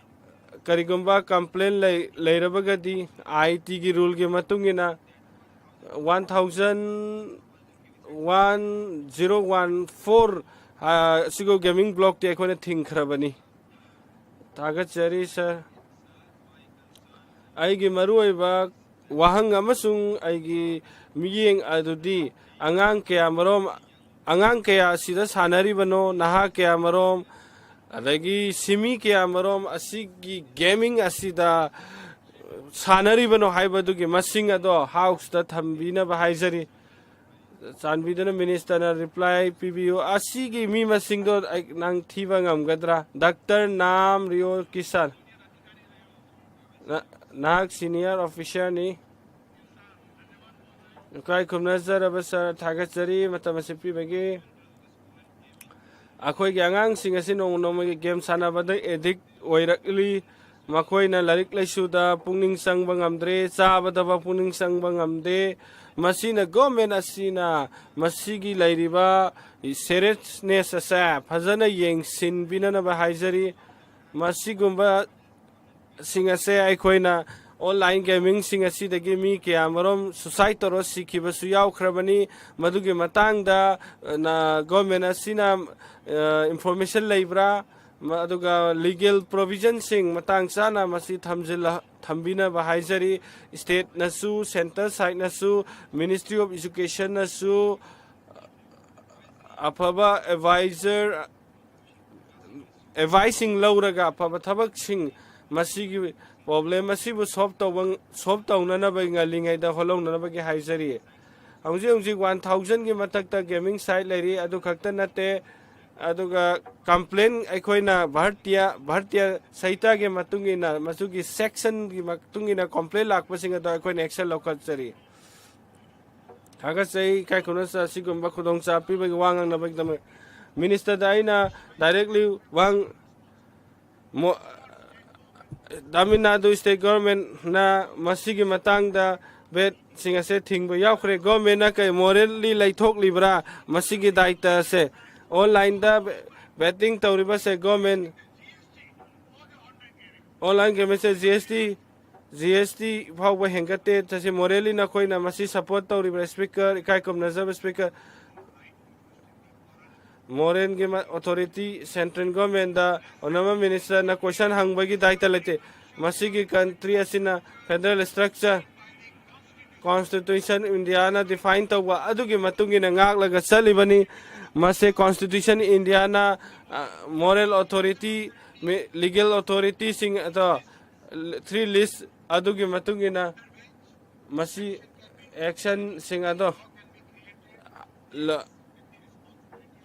ꯀꯔꯤꯒꯨꯝꯕ ꯀꯝꯄ꯭ꯂꯦꯟ ꯂꯩ-, ꯂꯩꯔꯕꯒꯗꯤ ꯑꯥꯏ ꯇꯤꯒꯤ ꯔꯨꯜꯒꯤ ꯃꯇꯨꯡ ꯏꯟꯅ one thousand one zero one four, ꯑ, ꯑꯁꯤꯒꯨꯝꯕ ꯒꯦꯃꯤꯡ ꯕ꯭ꯂꯣꯛꯇꯤ ꯑꯩꯈꯣꯏꯅ ꯊꯤꯡꯈ꯭ꯔꯕꯅꯤ꯫ ꯊꯥꯒꯠꯆꯔꯤ ꯁꯥꯔ꯫ ꯑꯩꯒꯤ ꯃꯔꯨꯑꯣꯏꯕ ꯋꯥꯍꯪ ꯑꯃꯁꯨꯡ ꯑꯩꯒꯤ ꯃꯤꯠꯌꯦꯡ ꯑꯗꯨꯗꯤ ꯑꯉꯥꯡ ꯀꯌꯥ ꯃꯔꯣꯝ, ꯑꯉꯥꯡ ꯀꯌꯥ ꯑꯁꯤꯗ ꯁꯥꯟꯅꯔꯤꯕꯅꯣ, ꯅꯍꯥ ꯀꯌꯥ ꯃꯔꯣꯝ, ꯑꯗꯒꯤ ꯁꯤꯃꯤ ꯀꯌꯥ ꯃꯔꯣꯝ ꯑꯁꯤꯒꯤ ꯒꯦꯃꯤꯡ ꯑꯁꯤꯗ ꯁꯥꯟꯅꯔꯤꯕꯅꯣ ꯍꯥꯏꯕꯗꯨꯒꯤ ꯃꯁꯤꯡ ꯑꯗꯣ ꯍꯥꯎꯁꯇ ꯊꯝꯕꯤꯅꯕ ꯍꯥꯏꯖꯔꯤ꯫ ꯆꯥꯟꯕꯤꯗꯨꯅ ꯃꯤꯅꯤꯁꯇꯔꯅ ꯔꯤꯄ꯭ꯂꯥꯏ ꯄꯤꯕꯤꯌꯨ꯫ ꯑꯁꯤꯒꯤ ꯃꯤ ꯃꯁꯤꯡꯗꯣ ꯑꯩ, ꯅꯪ ꯊꯤꯕ ꯉꯝꯒꯗ꯭ꯔꯥ? Doctor ꯅꯥꯝ Rio Kisan. ꯅ-, ꯅꯍꯥꯛ ꯁꯤꯅꯤꯌꯔ ꯑꯣꯐꯤꯁꯥꯔꯅꯤ꯫ ꯏꯀꯥꯏ ꯈꯨꯝꯅꯖꯔꯕ ꯁꯥꯔ, ꯊꯥꯒꯠꯆꯔꯤ ꯃꯇꯝ ꯑꯁꯤ ꯄꯤꯕꯒꯤ꯫ ꯑꯩꯈꯣꯏꯒꯤ ꯑꯉꯥꯡꯁꯤꯡ ꯑꯁꯤ ꯅꯣꯡꯃ ꯅꯣꯡꯃꯒꯤ ꯒꯦꯝ ꯁꯥꯟꯅꯕꯗ ꯑꯦꯗꯤꯛ ꯑꯣꯏꯔꯛꯂꯤ꯫ ꯃꯈꯣꯏꯅ ꯂꯥꯏꯔꯤꯛ ꯂꯥꯏꯁꯨꯗ ꯄꯨꯛꯅꯤꯡ ꯆꯪꯕ ꯉꯝꯗ꯭ꯔꯦ, ꯆꯥꯕꯗ ꯄꯨꯛꯅꯤꯡ ꯆꯪꯕ ꯉꯝꯗꯦ꯫ ꯃꯁꯤꯅ ꯒꯣꯔꯃꯦꯟ ꯑꯁꯤꯅ ꯃꯁꯤꯒꯤ ꯂꯩꯔꯤꯕ ꯁꯦꯔꯤꯌꯁꯅꯦꯁ ꯑꯁꯦ ꯐꯖꯅ ꯌꯦꯡꯁꯤꯟꯕꯤꯅꯅꯕ ꯍꯥꯏꯖꯔꯤ꯫ ꯃꯁꯤꯒꯨꯝꯕ ꯁꯤꯡ ꯑꯁꯦ ꯑꯩꯈꯣꯏꯅ online gamingꯁꯤꯡ ꯑꯁꯤꯗꯒꯤ ꯃꯤ ꯀꯌꯥꯃꯔꯨꯝ suicide ꯇꯧꯔ ꯁꯤꯈꯤꯕꯁꯨ ꯌꯥꯎꯈ꯭ꯔꯕꯅꯤ꯫ ꯃꯗꯨꯒꯤ ꯃꯇꯥꯡꯗ, ꯑ, ꯅ, government ꯑꯁꯤꯅ, ꯑ, information ꯂꯩꯕ꯭ꯔꯥ? ꯃ-, ꯑꯗꯨꯒ legal provisionꯁꯤꯡ ꯃꯇꯥꯡ ꯆꯥꯅ ꯃꯁꯤ ꯊꯝꯖꯤꯜꯂ-, ꯊꯝꯕꯤꯅꯕ ꯍꯥꯏꯖꯔꯤ꯫ Stateꯅꯁꯨ, centre sideꯅꯁꯨ, Ministry of Educationꯅꯁꯨ ꯑꯐꯕ advisor adviceꯁꯤꯡ ꯂꯧꯔꯒ ꯑꯐꯕ ꯊꯕꯛꯁꯤꯡ, ꯃꯁꯤꯒꯤ problem ꯑꯁꯤꯕꯨ solve ꯇꯧꯕ, solve ꯇꯧꯅꯅꯕ ꯉꯜꯂꯤꯉꯩꯗ ꯍꯣꯠꯅꯅꯕꯒꯤ ꯍꯥꯏꯖꯔꯤ꯫ ꯍꯧꯖꯤꯛ ꯍꯧꯖꯤꯛ one thousandꯒꯤ ꯃꯊꯛꯇ gaming site ꯂꯩꯔꯤ꯫ ꯑꯗꯨ ꯈꯛꯇ ꯅꯠꯇꯦ, ꯑꯗꯨꯒ complain ꯑꯩꯈꯣꯏꯅ ꯚꯥꯔꯇꯤꯌꯥ, ꯚꯥꯔꯇꯤꯌꯥ ꯁꯥꯍꯤꯇ꯭ꯌꯒꯤ ꯃꯇꯨꯡ ꯏꯟꯅ, ꯃꯁꯤꯒꯤ sectionꯒꯤ ꯃꯇꯨꯡ ꯏꯟꯅ complain ꯂꯥꯛꯄꯁꯤꯡ ꯑꯗꯣ ꯑꯩꯈꯣꯏꯅ action ꯂꯧꯈꯠꯆꯔꯤ꯫ ꯊꯥꯒꯠꯆꯩ꯫ ꯏꯀꯥꯏ ꯈꯨꯝꯅꯅ ꯑꯁꯤꯒꯨꯝꯕ ꯈꯨꯗꯣꯡꯆꯥꯕ ꯄꯤꯕꯒꯤ ꯋꯥ ꯉꯥꯡꯅꯕꯒꯤꯗꯃꯛ ministerꯗ ꯑꯩꯅ directly ꯋꯥ ꯉ-, ꯃꯣ-, Tamil Nadu state governmentꯅ ꯃꯁꯤꯒꯤ ꯃꯇꯥꯡꯗ betꯁꯤꯡ ꯑꯁꯦ ꯊꯤꯡꯕ ꯌꯥꯎꯈ꯭ꯔꯦ꯫ Governmentꯅ ꯀꯩ morally ꯂꯩꯊꯣꯛꯂꯤꯕ꯭ꯔꯥ ꯃꯁꯤꯒꯤ ꯗꯥꯏꯇ ꯑꯁꯦ? Onlineꯗ be-, betting ꯇꯧꯔꯤꯕꯁꯦ government, online gamingꯁꯦ GST, GST ꯐꯥꯎꯕ ꯍꯦꯟꯒꯠꯇꯦ꯫ ꯆꯠꯁꯤ morally ꯅꯈꯣꯏꯅ ꯃꯁꯤ support ꯇꯧꯔꯤꯕ꯭ꯔꯥ speaker, ꯏꯀꯥꯏ ꯈꯨꯝꯅꯖꯕ speaker? Moralꯒꯤ ꯃ-, authority central governmentꯗ honourable ministerꯅ question ꯍꯪꯕꯒꯤ ꯗꯥꯏꯇ ꯂꯩꯇꯦ꯫ ꯃꯁꯤꯒꯤ country ꯑꯁꯤꯅ federal structure, constitution Indiaꯅ define ꯇꯧꯕ ꯑꯗꯨꯒꯤ ꯃꯇꯨꯡ ꯏꯟꯅ ꯉꯥꯛꯂꯒ ꯆꯠꯂꯤꯕꯅꯤ꯫ ꯃꯁꯤ constitution Indiaꯅ, ꯑ, moral authority, ꯃꯤ-, legal authorityꯁꯤꯡ ꯑꯗꯣ three list ꯑꯗꯨꯒꯤ ꯃꯇꯨꯡ ꯏꯟꯅ ꯃꯁꯤ actionꯁꯤꯡ ꯑꯗꯣ ꯂ-,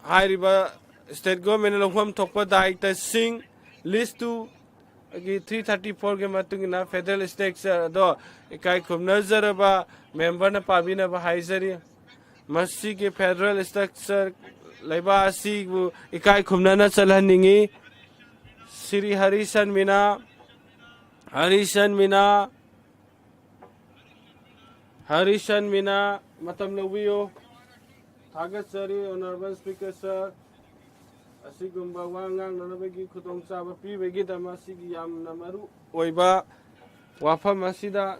ꯍꯥꯏꯔꯤꯕ state governmentꯅ ꯂꯧꯐꯝ ꯊꯣꯛꯄ ꯗꯥꯏꯇꯁꯤꯡ list twoꯒꯤ three thirty fourꯒꯤ ꯃꯇꯨꯡ ꯏꯟꯅ federal structure ꯑꯗꯣ ꯏꯀꯥꯏ ꯈꯨꯝꯅꯖꯔꯕ memberꯅ ꯄꯥꯕꯤꯅꯕ ꯍꯥꯏꯖꯔꯤ꯫ ꯃꯁꯤꯒꯤ federal structure ꯂꯩꯕꯥꯛ ꯑꯁꯤꯕꯨ ꯏꯀꯥꯏ ꯈꯨꯝꯅꯅ ꯆꯠꯍꯟꯅꯤꯡꯏ꯫ ꯁ꯭ꯔꯤ ꯍꯔꯤꯁꯟ ꯃꯤꯅꯥ, ꯍꯔꯤꯁꯟ ꯃꯤꯅꯥ, ꯍꯔꯤꯁꯟ ꯃꯤꯅꯥ, ꯃꯇꯝ ꯂꯧꯕꯤꯌꯨ꯫ ꯊꯥꯒꯠꯆꯔꯤ, honourable speaker sir꯫ ꯑꯁꯤꯒꯨꯝꯕ ꯋꯥ ꯉꯥꯡꯅꯅꯕꯒꯤ ꯈꯨꯗꯣꯡꯆꯥꯕ ꯄꯤꯕꯒꯤꯗꯃꯛ ꯑꯁꯤꯒꯤ ꯌꯥꯝꯅ ꯃꯔꯨ ꯑꯣꯏꯕ ꯋꯥꯐꯝ ꯑꯁꯤꯗ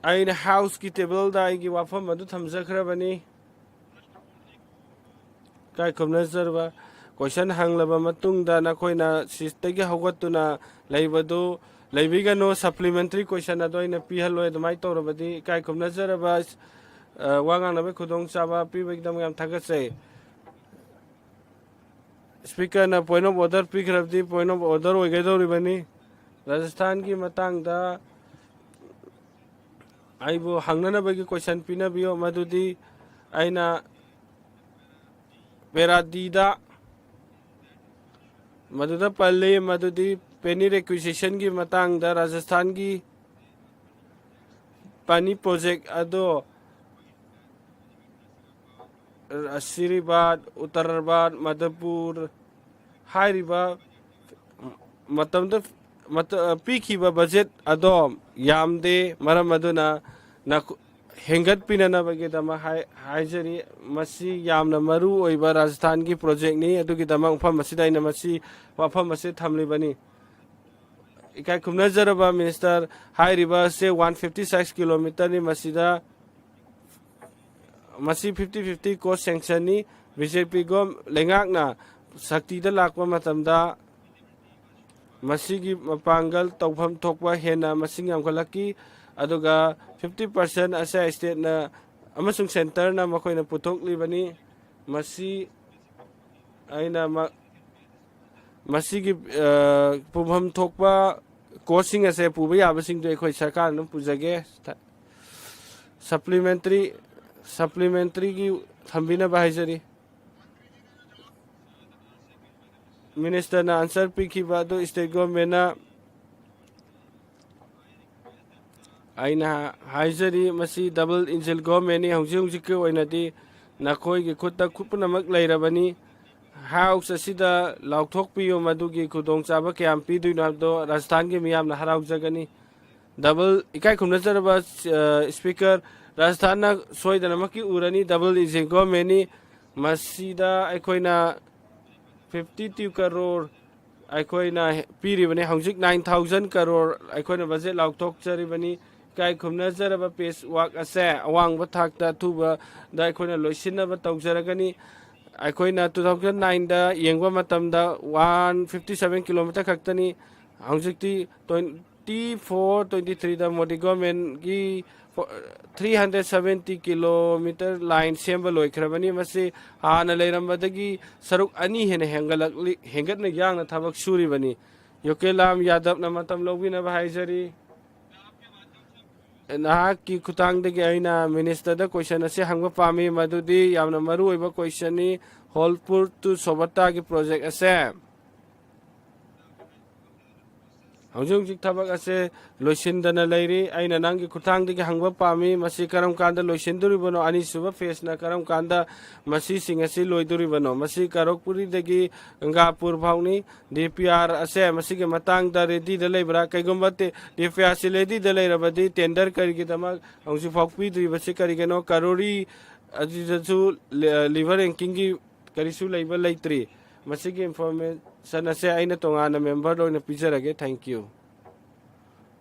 ꯑꯩꯅ ꯍꯥꯎꯁꯀꯤ ꯇꯦꯕꯜꯗ ꯑꯩꯒꯤ ꯋꯥꯐꯝ ꯑꯗꯨ ꯊꯝꯖꯈ꯭ꯔꯕꯅꯤ꯫ ꯏꯀꯥꯏ ꯈꯨꯝꯅꯖꯔꯕ, ꯀꯣꯏꯁꯟ ꯍꯪꯂꯕ ꯃꯇꯨꯡꯗ ꯅꯈꯣꯏꯅ ꯁꯤꯠꯇꯒꯤ ꯍꯧꯒꯠꯇꯨꯅ ꯂꯩꯕꯗꯨ ꯂꯩꯕꯤꯒꯅꯨ꯫ ꯁꯄ꯭ꯂꯤꯃꯦꯟꯇꯔꯤ ꯀꯣꯏꯁꯟ ꯑꯗꯨ ꯑꯩꯅ ꯄꯤꯍꯜꯂꯣꯏ꯫ ꯑꯗꯨꯃꯥꯏꯅ ꯇꯧꯔꯕꯗꯤ ꯏꯀꯥꯏ ꯈꯨꯝꯅꯖꯔꯕ, ꯑ, ꯋꯥ ꯉꯥꯡꯅꯕꯒꯤ ꯈꯨꯗꯣꯡꯆꯥꯕ ꯄꯤꯕꯒꯤꯗꯃꯛ ꯌꯥꯝ ꯊꯥꯒꯠꯆꯩ꯫ ꯁ꯭ꯄꯤꯀꯔꯅ point of order ꯄꯤꯈ꯭ꯔꯕꯗꯤ point of order ꯑꯣꯏꯒꯗꯧꯔꯤꯕꯅꯤ꯫ ꯔꯥꯖꯁꯊꯥꯟꯒꯤ ꯃꯇꯥꯡꯗ ꯑꯩꯕꯨ ꯍꯪꯅꯅꯕꯒꯤ ꯀꯣꯏꯁꯟ ꯄꯤꯅꯕꯤꯌꯨ, ꯃꯗꯨꯗꯤ ꯑꯩꯅ ꯄꯦꯔꯥ ꯗꯤꯗ ꯃꯗꯨꯗ ꯄꯜꯂꯤ, ꯃꯗꯨꯗꯤ ꯄꯦꯅꯤ ꯔꯤꯀ꯭ꯋꯤꯖꯤꯁꯟꯒꯤ ꯃꯇꯥꯡꯗ ꯔꯥꯖꯁꯊꯥꯟꯒꯤ ꯄꯥꯅꯤ ꯄ꯭ꯔꯣꯖꯦꯛ ꯑꯗꯣ ꯑꯁꯤꯔꯤꯕꯥꯗ, ꯎꯇꯔꯕꯥꯗ, ꯃꯙꯨꯄꯨꯔ ꯍꯥꯏꯔꯤꯕ ꯃꯇꯝꯗ ꯃꯇ-, ꯄꯤꯈꯤꯕ ꯕꯖꯦꯠ ꯑꯗꯣ ꯌꯥꯝꯗꯦ꯫ ꯃꯔꯝ ꯑꯗꯨꯅ ꯅꯈꯣ-, ꯍꯦꯟꯒꯠꯄꯤꯅꯅꯕꯒꯤꯗꯃꯛ ꯍꯥꯏ-, ꯍꯥꯏꯖꯔꯤ꯫ ꯃꯁꯤ ꯌꯥꯝꯅ ꯃꯔꯨ ꯑꯣꯏꯕ ꯔꯥꯖꯁꯊꯥꯟꯒꯤ ꯄ꯭ꯔꯣꯖꯦꯛꯅꯤ꯫ ꯑꯗꯨꯒꯤꯗꯃꯛ ꯃꯐꯝ ꯑꯁꯤꯗ ꯑꯩꯅ ꯃꯁꯤ ꯋꯥꯐꯝ ꯑꯁꯤ ꯊꯝꯂꯤꯕꯅꯤ꯫ ꯏꯀꯥꯏ ꯈꯨꯝꯅꯖꯔꯕ ꯃꯤꯅꯤꯁꯇꯔ, ꯍꯥꯏꯔꯤꯕ ꯑꯁꯦ ꯋꯥꯟ ꯐꯤꯐꯇꯤ ꯁꯤꯛꯁ ꯀꯤꯂꯣꯃꯤꯇꯔꯅꯤ꯫ ꯃꯁꯤꯗ, ꯃꯁꯤ ꯐꯤꯐꯇꯤ ꯐꯤꯐꯇꯤ ꯀꯣꯁ ꯁꯦꯡꯁꯟꯅꯤ꯫ ꯕꯤ ꯖꯦ ꯄꯤ ꯒꯣꯝ-, ꯂꯩꯉꯥꯛꯅ ꯁꯛꯇꯤꯗ ꯂꯥꯛꯄ ꯃꯇꯝꯗ ꯃꯁꯤꯒꯤ ꯃꯄꯥꯡꯒꯜ ꯇꯧꯐꯝ ꯊꯣꯛꯄ ꯍꯦꯟꯅ ꯃꯁꯤꯡ ꯌꯥꯝꯈꯠꯂꯛꯈꯤ꯫ ꯑꯗꯨꯒ ꯐꯤꯐꯇꯤ ꯄꯥꯔꯁꯦꯟ ꯑꯁꯦ ꯁ꯭ꯇꯦꯠꯅ ꯑꯃꯁꯨꯡ ꯁꯦꯟꯇꯔꯅ ꯃꯈꯣꯏꯅ ꯄꯨꯊꯣꯛꯂꯤꯕꯅꯤ꯫ ꯃꯁꯤ ꯑꯩꯅ ꯃ-, ꯃꯁꯤꯒꯤ, ꯑ, ꯄꯨꯐꯝ ꯊꯣꯛꯄ ꯀꯣꯁꯁꯤꯡ ꯑꯁꯦ ꯄꯨꯕ ꯌꯥꯕꯁꯤꯡꯗꯨ ꯑꯩꯈꯣꯏ ꯁꯔꯀꯥꯔꯅ ꯑꯗꯨꯝ ꯄꯨꯖꯒꯦ꯫ ꯁꯄ꯭ꯂꯤꯃꯦꯟꯇꯔꯤ, ꯁꯄ꯭ꯂꯤꯃꯦꯟꯇꯔꯤꯒꯤ ꯊꯝꯕꯤꯅꯕ ꯍꯥꯏꯖꯔꯤ꯫ ꯃꯤꯅꯤꯁꯇꯔꯅ ꯑꯟꯁꯔ ꯄꯤꯈꯤꯕ ꯑꯗꯨ ꯁ꯭ꯇꯦꯠ ꯒꯣꯔꯃꯦꯟꯅ ꯑꯩꯅ ꯍꯥꯏꯖꯔꯤ, ꯃꯁꯤ ꯗꯕꯜ ꯏꯟꯖꯤꯟ ꯒꯣꯔꯃꯦꯟꯅꯤ꯫ ꯍꯧꯖꯤꯛ ꯍꯧꯖꯤꯛꯀꯤ ꯑꯣꯏꯅꯗꯤ ꯅꯈꯣꯏꯒꯤ ꯈꯨꯠꯇ ꯈꯨꯠ ꯄꯨꯝꯅꯃꯛ ꯂꯩꯔꯕꯅꯤ꯫ ꯍꯥꯎꯁ ꯑꯁꯤꯗ ꯂꯥꯎꯊꯣꯛꯄꯤꯌꯨ, ꯃꯗꯨꯒꯤ ꯈꯨꯗꯣꯡꯆꯥꯕ ꯀꯌꯥꯝ ꯄꯤꯗꯣꯏꯅꯣ ꯍꯥꯏꯕꯗꯣ ꯔꯥꯖꯁꯊꯥꯟꯒꯤ ꯃꯤꯌꯥꯝꯅ ꯍꯔꯥꯎꯖꯒꯅꯤ꯫ ꯗꯕꯜ, ꯏꯀꯥꯏ ꯈꯨꯝꯅꯖꯔꯕ, ꯑ, ꯁ꯭ꯄꯤꯀꯔ, ꯔꯥꯖꯁꯊꯥꯟꯅ ꯁꯣꯏꯗꯅꯃꯛꯀꯤ ꯎꯔꯅꯤ, ꯗꯕꯜ ꯏꯟꯖꯤꯟ ꯒꯣꯔꯃꯦꯟꯅꯤ꯫ ꯃꯁꯤꯗ ꯑꯩꯈꯣꯏꯅ fifty two crore ꯑꯩꯈꯣꯏꯅ ꯄꯤꯔꯤꯕꯅꯤ꯫ ꯍꯧꯖꯤꯛ nine thousand crore ꯑꯩꯈꯣꯏꯅ ꯕꯖꯦꯠ ꯂꯥꯎꯊꯣꯛꯆꯔꯤꯕꯅꯤ꯫ ꯏꯀꯥꯏ ꯈꯨꯝꯅꯖꯔꯕ ꯄꯦꯁ ꯋꯥꯛ ꯑꯁꯦ ꯑꯋꯥꯡꯕ ꯊꯥꯛꯇ ꯑꯊꯨꯕꯗ ꯑꯩꯈꯣꯏꯅ ꯂꯣꯏꯁꯤꯟꯅꯕ ꯇꯧꯖꯔꯒꯅꯤ꯫ ꯑꯩꯈꯣꯏꯅ two thousand nineꯗ ꯌꯦꯡꯕ ꯃꯇꯝꯗ one fifty seven kilometre ꯈꯛꯇꯅꯤ꯫ ꯍꯧꯖꯤꯛꯇꯤ twenty four twenty threeꯗ ꯃꯣꯗꯤ ꯒꯣꯔꯃꯦꯟꯒꯤ three hundred seventy kilometre line ꯁꯦꯝꯕ ꯂꯣꯏꯈ꯭ꯔꯕꯅꯤ꯫ ꯃꯁꯤ ꯍꯥꯟꯅ ꯂꯩꯔꯝꯕꯗꯒꯤ ꯁꯔꯨꯛ ꯑꯅꯤ ꯍꯦꯟꯅ ꯍꯦꯟꯒꯠꯂꯛꯂꯤ, ꯍꯦꯟꯒꯠꯅ ꯌꯥꯡꯅ ꯊꯕꯛ ꯁꯨꯔꯤꯕꯅꯤ꯫ ꯌꯣꯀꯦꯂꯥꯝ ꯌꯥꯗꯕꯅ ꯃꯇꯝ ꯂꯧꯕꯤꯅꯕ ꯍꯥꯏꯖꯔꯤ꯫ ꯅꯍꯥꯛꯀꯤ ꯈꯨꯠꯊꯥꯡꯗꯒꯤ ꯑꯩꯅ ꯃꯤꯅꯤꯁꯇꯔꯗ ꯀꯣꯏꯁꯟ ꯑꯁꯤ ꯍꯪꯕ ꯄꯥꯝꯃꯤ, ꯃꯗꯨꯗꯤ ꯌꯥꯝꯅ ꯃꯔꯨ ꯑꯣꯏꯕ ꯀꯣꯏꯁꯟꯅꯤ꯫ ꯍꯣꯜꯄꯨꯔ to ꯁꯣꯕꯠꯇꯥꯒꯤ ꯄ꯭ꯔꯣꯖꯦꯛ ꯑꯁꯦ ꯍꯧꯖꯤꯛ ꯍꯧꯖꯤꯛ ꯊꯕꯛ ꯑꯁꯦ ꯂꯣꯏꯁꯤꯟꯗꯅ ꯂꯩꯔꯤ꯫ ꯑꯩꯅ ꯅꯪꯒꯤ ꯈꯨꯠꯊꯥꯡꯗꯒꯤ ꯍꯪꯕ ꯄꯥꯝꯃꯤ, ꯃꯁꯤ ꯀꯔꯝ ꯀꯥꯟꯗ ꯂꯣꯏꯁꯤꯟꯗꯣꯔꯤꯕꯅꯣ? ꯑꯅꯤꯁꯨꯕ ꯐꯦꯁꯅ ꯀꯔꯝ ꯀꯥꯟꯗ ꯃꯁꯤꯁꯤꯡ ꯑꯁꯤ ꯂꯣꯏꯗꯣꯔꯤꯕꯅꯣ? ꯃꯁꯤ ꯀꯔꯣꯛꯄꯨꯔꯤꯗꯒꯤ ꯒꯪꯒꯥꯄꯨꯔ ꯐꯥꯎꯅꯤ꯫ ꯗꯤ ꯄꯤ ꯑꯥꯔ ꯑꯁꯦ ꯃꯁꯤꯒꯤ ꯃꯇꯥꯡꯗ ꯔꯦꯗꯤꯗ ꯂꯩꯕ꯭ꯔꯥ? ꯀꯩꯒꯨꯝꯕ ꯗꯤ ꯄꯤ ꯑꯥꯔꯁꯤ ꯔꯦꯗꯤꯗ ꯂꯩꯔꯕꯗꯤ, ꯇꯦꯟꯗꯔ ꯀꯔꯤꯒꯤꯗꯃꯛ ꯍꯧꯖꯤꯛꯐꯥꯎ ꯄꯤꯗ꯭ꯔꯤꯕꯁꯤ ꯀꯔꯤꯒꯤꯅꯣ? ꯀꯔꯣꯔꯤ ꯑꯗꯨꯗꯁꯨ ꯂꯤꯚꯔ ꯔꯦꯡꯀꯤꯡꯒꯤ ꯀꯔꯤꯁꯨ ꯂꯩꯕ ꯂꯩꯇ꯭ꯔꯤ꯫ ꯃꯁꯤꯒꯤ ꯏꯟꯐꯣꯔꯃꯦꯁꯟ ꯑꯁꯦ ꯑꯩꯅ ꯇꯣꯉꯥꯟꯅ ꯃꯦꯝꯕꯔꯗ ꯑꯣꯏꯅ ꯄꯤꯖꯔꯒꯦ꯫ Thank you꯫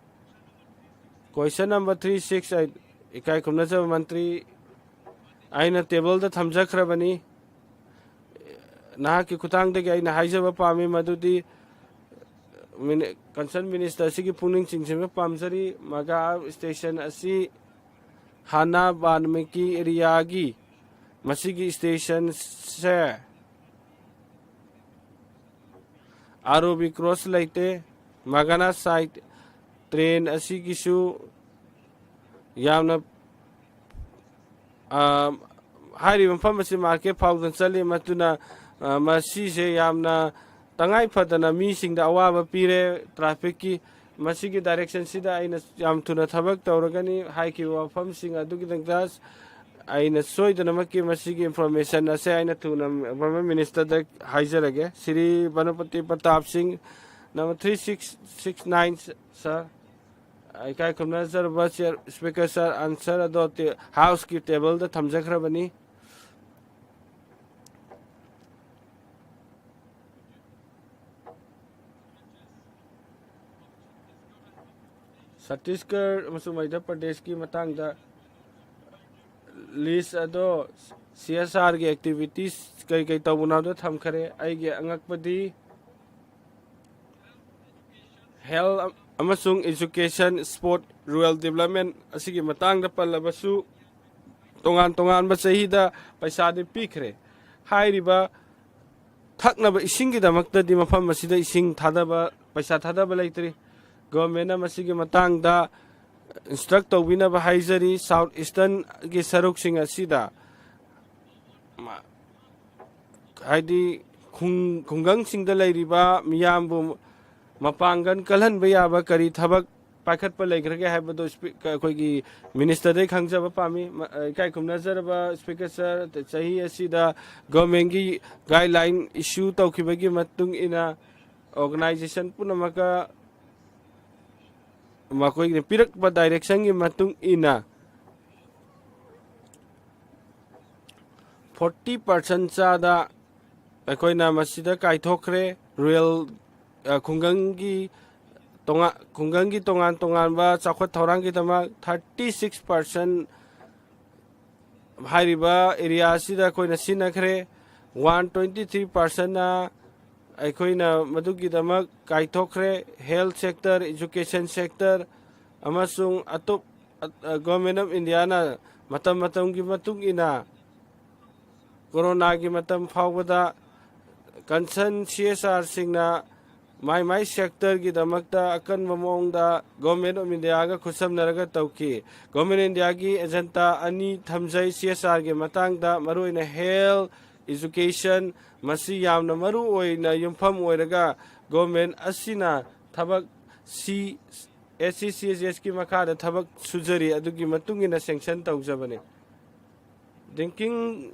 Question number three six eight, ꯏꯀꯥꯏ ꯈꯨꯝꯅꯖꯕ ꯃꯟꯇ꯭ꯔꯤ, ꯑꯩꯅ ꯇꯦꯕꯜꯗ ꯊꯝꯖꯈ꯭ꯔꯕꯅꯤ꯫ ꯅꯍꯥꯛꯀꯤ ꯈꯨꯠꯊꯥꯡꯗꯒꯤ ꯑꯩꯅ ꯍꯥꯏꯖꯕ ꯄꯥꯝꯃꯤ, ꯃꯗꯨꯗꯤ ꯀꯟꯁꯔꯟ ꯃꯤꯅꯤꯁꯇꯔ ꯑꯁꯤꯒꯤ ꯄꯨꯛꯅꯤꯡ ꯆꯤꯡꯁꯤꯟꯕ ꯄꯥꯝꯖꯔꯤ꯫ ꯃꯒꯥ ꯁ꯭ꯇꯦꯁꯟ ꯑꯁꯤ ꯍꯥꯟꯅ ꯕꯥꯜꯃꯤꯀꯤ ꯑꯦꯔꯤꯌꯥꯒꯤ ꯃꯁꯤꯒꯤ ꯁ꯭ꯇꯦꯁꯟꯁꯦ ꯑꯥꯔ ꯑꯣ ꯕꯤ ꯀ꯭ꯔꯣꯁ ꯂꯩꯇꯦ꯫ ꯃꯒꯥꯅꯥ ꯁꯥꯏꯠ ꯇ꯭ꯔꯦꯟ ꯑꯁꯤꯒꯤꯁꯨ ꯌꯥꯝꯅ, ꯑ, ꯍꯥꯏꯔꯤꯕ ꯃꯐꯝ ꯑꯁꯤ ꯃꯥꯔꯀꯦꯠ ꯐꯥꯎꯗꯨꯅ ꯆꯠꯂꯤ꯫ ꯃꯗꯨꯅ, ꯑ, ꯃꯁꯤꯁꯦ ꯌꯥꯝꯅ ꯇꯉꯥꯏ ꯐꯗꯅ ꯃꯤꯁꯤꯡꯗ ꯑꯋꯥꯕ ꯄꯤꯔꯦ ꯇ꯭ꯔꯥꯐꯤꯛꯀꯤ꯫ ꯃꯁꯤꯒꯤ ꯗꯥꯏꯔꯦꯛꯁꯟꯁꯤꯗ ꯑꯩꯅ ꯌꯥꯝ ꯊꯨꯅ ꯊꯕꯛ ꯇꯧꯔꯒꯅꯤ꯫ ꯍꯥꯏꯈꯤꯕ ꯋꯥꯐꯝꯁꯤꯡ ꯑꯗꯨꯒꯤꯗꯃꯛꯇ ꯑꯩꯅ ꯁꯣꯏꯗꯅꯃꯛꯀꯤ ꯃꯁꯤꯒꯤ ꯏꯟꯐꯣꯔꯃꯦꯁꯟ ꯑꯁꯦ ꯑꯩꯅ ꯊꯨꯅ ꯒꯚꯔꯟꯃꯦꯟ ꯃꯤꯅꯤꯁꯇꯔꯗ ꯍꯥꯏꯖꯔꯒꯦ꯫ ꯁ꯭ꯔꯤ ꯕꯅꯄꯇꯤ ꯄ꯭ꯔꯇꯥꯞ ꯁꯤꯡ, number three six six nine, sir꯫ ꯏꯀꯥꯏ ꯈꯨꯝꯅꯖꯔꯕ ꯆꯤꯌꯔ, ꯁ꯭ꯄꯤꯀꯔ ꯁꯥꯔ, ꯑꯟꯁꯔ ꯑꯗꯣ ꯇꯦ-, ꯍꯥꯎꯁꯀꯤ ꯇꯦꯕꯜꯗ ꯊꯝꯖꯈ꯭ꯔꯕꯅꯤ꯫ ꯁꯠꯇꯤꯁꯒꯔ ꯑꯃꯁꯨꯡ ꯃꯙ꯭ꯌ ꯄ꯭ꯔꯗꯦꯁꯀꯤ ꯃꯇꯥꯡꯗ ꯂꯤꯁ ꯑꯗꯣ ꯁꯤ ꯑꯦꯁ ꯑꯥꯔꯒꯤ ꯑꯦꯛꯇꯤꯚꯤꯇꯤꯁ ꯀꯔꯤ ꯀꯔꯤ ꯇꯧꯕꯅꯣ ꯍꯥꯏꯕꯗꯣ ꯊꯝꯈꯔꯦ꯫ ꯑꯩꯒꯤ ꯑꯉꯛꯄꯗꯤ ꯍꯦꯜꯊ ꯑꯃꯁꯨꯡ ꯏꯖꯨꯀꯦꯁꯟ, ꯁ꯭ꯄꯣꯔꯠ, ꯔꯨꯔꯦꯜ ꯗꯤꯕ꯭ꯂꯞꯃꯦꯟ ꯑꯁꯤꯒꯤ ꯃꯇꯥꯡꯗ ꯄꯜꯂꯕꯁꯨ, ꯇꯣꯉꯥꯟ ꯇꯣꯉꯥꯟꯕ ꯆꯍꯤꯗ ꯄꯩꯁꯥꯗꯤ ꯄꯤꯈ꯭ꯔꯦ꯫ ꯍꯥꯏꯔꯤꯕ ꯊꯛꯅꯕ ꯏꯁꯤꯡꯒꯤꯗꯃꯛꯇꯗꯤ ꯃꯐꯝ ꯑꯁꯤꯗ ꯏꯁꯤꯡ ꯊꯥꯗꯕ, ꯄꯩꯁꯥ ꯊꯥꯗꯕ ꯂꯩꯇ꯭ꯔꯤ꯫ ꯒꯣꯔꯃꯦꯟꯅ ꯃꯁꯤꯒꯤ ꯃꯇꯥꯡꯗ ꯏꯟꯁꯇ꯭ꯔꯛ ꯇꯧꯕꯤꯅꯕ ꯍꯥꯏꯖꯔꯤ꯫ ꯁꯥꯎꯠ ꯏꯁꯇꯔꯟꯒꯤ ꯁꯔꯨꯛꯁꯤꯡ ꯑꯁꯤꯗ ꯃ-, ꯍꯥꯏꯗꯤ ꯈꯨꯡ-, ꯈꯨꯡꯒꯪꯁꯤꯡꯗ ꯂꯩꯔꯤꯕ ꯃꯤꯌꯥꯝꯕꯨ ꯃꯄꯥꯡꯒꯜ ꯀꯜꯍꯟꯕ ꯌꯥꯕ ꯀꯔꯤ ꯊꯕꯛ ꯄꯥꯏꯈꯠꯄ ꯂꯩꯈ꯭ꯔꯒꯦ ꯍꯥꯏꯕꯗꯨ ꯁ꯭ꯄꯤ-, ꯑꯩꯈꯣꯏꯒꯤ ꯃꯤꯅꯤꯁꯇꯔꯗꯒꯤ ꯈꯪꯖꯕ ꯄꯥꯝꯃꯤ꯫ ꯃ-, ꯏꯀꯥꯏ ꯈꯨꯝꯅꯖꯔꯕ ꯁ꯭ꯄꯤꯀꯔ ꯁꯥꯔ, ꯆꯍꯤ ꯑꯁꯤꯗ ꯒꯣꯔꯃꯦꯟꯒꯤ ꯒꯥꯏꯗꯂꯥꯏꯟ ꯏꯁꯨ ꯇꯧꯈꯤꯕꯒꯤ ꯃꯇꯨꯡ ꯏꯟꯅ ꯑꯣꯔꯒꯅꯥꯏꯖꯦꯁꯟ ꯄꯨꯝꯅꯃꯛꯀ ꯃꯈꯣꯏꯒꯤ ꯄꯤꯔꯛꯄ ꯗꯥꯏꯔꯦꯛꯁꯟꯒꯤ ꯃꯇꯨꯡ ꯏꯟꯅ ꯐꯣꯔꯇꯤ ꯄꯥꯔꯁꯦꯟ ꯆꯥꯗ ꯑꯩꯈꯣꯏꯅ ꯃꯁꯤꯗ ꯀꯥꯏꯊꯣꯛꯈ꯭ꯔꯦ꯫ ꯔꯨꯔꯦꯜ, ꯑ, ꯈꯨꯡꯒꯪꯒꯤ ꯇꯣꯉꯥ-, ꯈꯨꯡꯒꯪꯒꯤ ꯇꯣꯉꯥꯟ ꯇꯣꯉꯥꯟꯕ ꯆꯥꯎꯈꯠ ꯊꯧꯔꯥꯡꯒꯤꯗꯃꯛ ꯊꯥꯔꯇꯤ ꯁꯤꯛꯁ ꯄꯥꯔꯁꯦꯟ ꯍꯥꯏꯔꯤꯕ ꯑꯦꯔꯤꯌꯥ ꯑꯁꯤꯗ ꯑꯩꯈꯣꯏꯅ ꯁꯤꯖꯤꯟꯅꯈ꯭ꯔꯦ꯫ ꯋꯥꯟ ꯇ꯭ꯋꯦꯟꯇꯤ ꯊ꯭ꯔꯤ ꯄꯥꯔꯁꯦꯟꯅ ꯑꯩꯈꯣꯏꯅ ꯃꯗꯨꯒꯤꯗꯃꯛ ꯀꯥꯏꯊꯣꯛꯈ꯭ꯔꯦ꯫ ꯍꯦꯜꯊ ꯁꯦꯛꯇꯔ, ꯏꯖꯨꯀꯦꯁꯟ ꯁꯦꯛꯇꯔ ꯑꯃꯁꯨꯡ ꯑꯇꯣꯞ-, ꯑ, ꯒꯣꯔꯃꯦꯟ ꯑꯣꯐ ꯏꯟꯗꯤꯌꯥꯅ ꯃꯇꯝ ꯃꯇꯝꯒꯤ ꯃꯇꯨꯡ ꯏꯟꯅ ꯀꯣꯔꯣꯅꯥꯒꯤ ꯃꯇꯝ ꯐꯥꯎꯕꯗ ꯀꯟꯁꯔꯟ ꯁꯤ ꯑꯦꯁ ꯑꯥꯔꯁꯤꯡꯅ ꯃꯥꯏ ꯃꯥꯏ ꯁꯦꯛꯇꯔꯒꯤꯗꯃꯛꯇ ꯑꯀꯟꯕ ꯃꯑꯣꯡꯗ ꯒꯣꯔꯃꯦꯟ ꯑꯣꯐ ꯏꯟꯗꯤꯌꯥꯒ ꯈꯨꯠꯁꯝꯅꯔꯒ ꯇꯧꯈꯤ꯫ ꯒꯣꯔꯃꯦꯟ ꯑꯣꯐ ꯏꯟꯗꯤꯌꯥꯒꯤ ꯑꯦꯖꯦꯟꯗꯥ ꯑꯅꯤ ꯊꯝꯖꯩ ꯁꯤ ꯑꯦꯁ ꯑꯥꯔꯒꯤ ꯃꯇꯥꯡꯗ, ꯃꯔꯨꯑꯣꯏꯅ ꯍꯦꯜꯊ, ꯏꯖꯨꯀꯦꯁꯟ, ꯃꯁꯤ ꯌꯥꯝꯅ ꯃꯔꯨ ꯑꯣꯏꯅ ꯌꯨꯝꯐꯝ ꯑꯣꯏꯔꯒ ꯒꯣꯔꯃꯦꯟ ꯑꯁꯤꯅ ꯊꯕꯛ ꯁꯤ, ꯑꯦꯁ ꯁꯤ ꯁꯤ ꯑꯦꯁ ꯑꯦꯁꯀꯤ ꯃꯈꯥꯗ ꯊꯕꯛ ꯁꯨꯖꯔꯤ, ꯑꯗꯨꯒꯤ ꯃꯇꯨꯡ ꯏꯟꯅ ꯁꯦꯡꯁꯟ ꯇꯧꯖꯕꯅꯤ꯫ ꯗ꯭ꯔꯤꯡꯀꯤꯡ,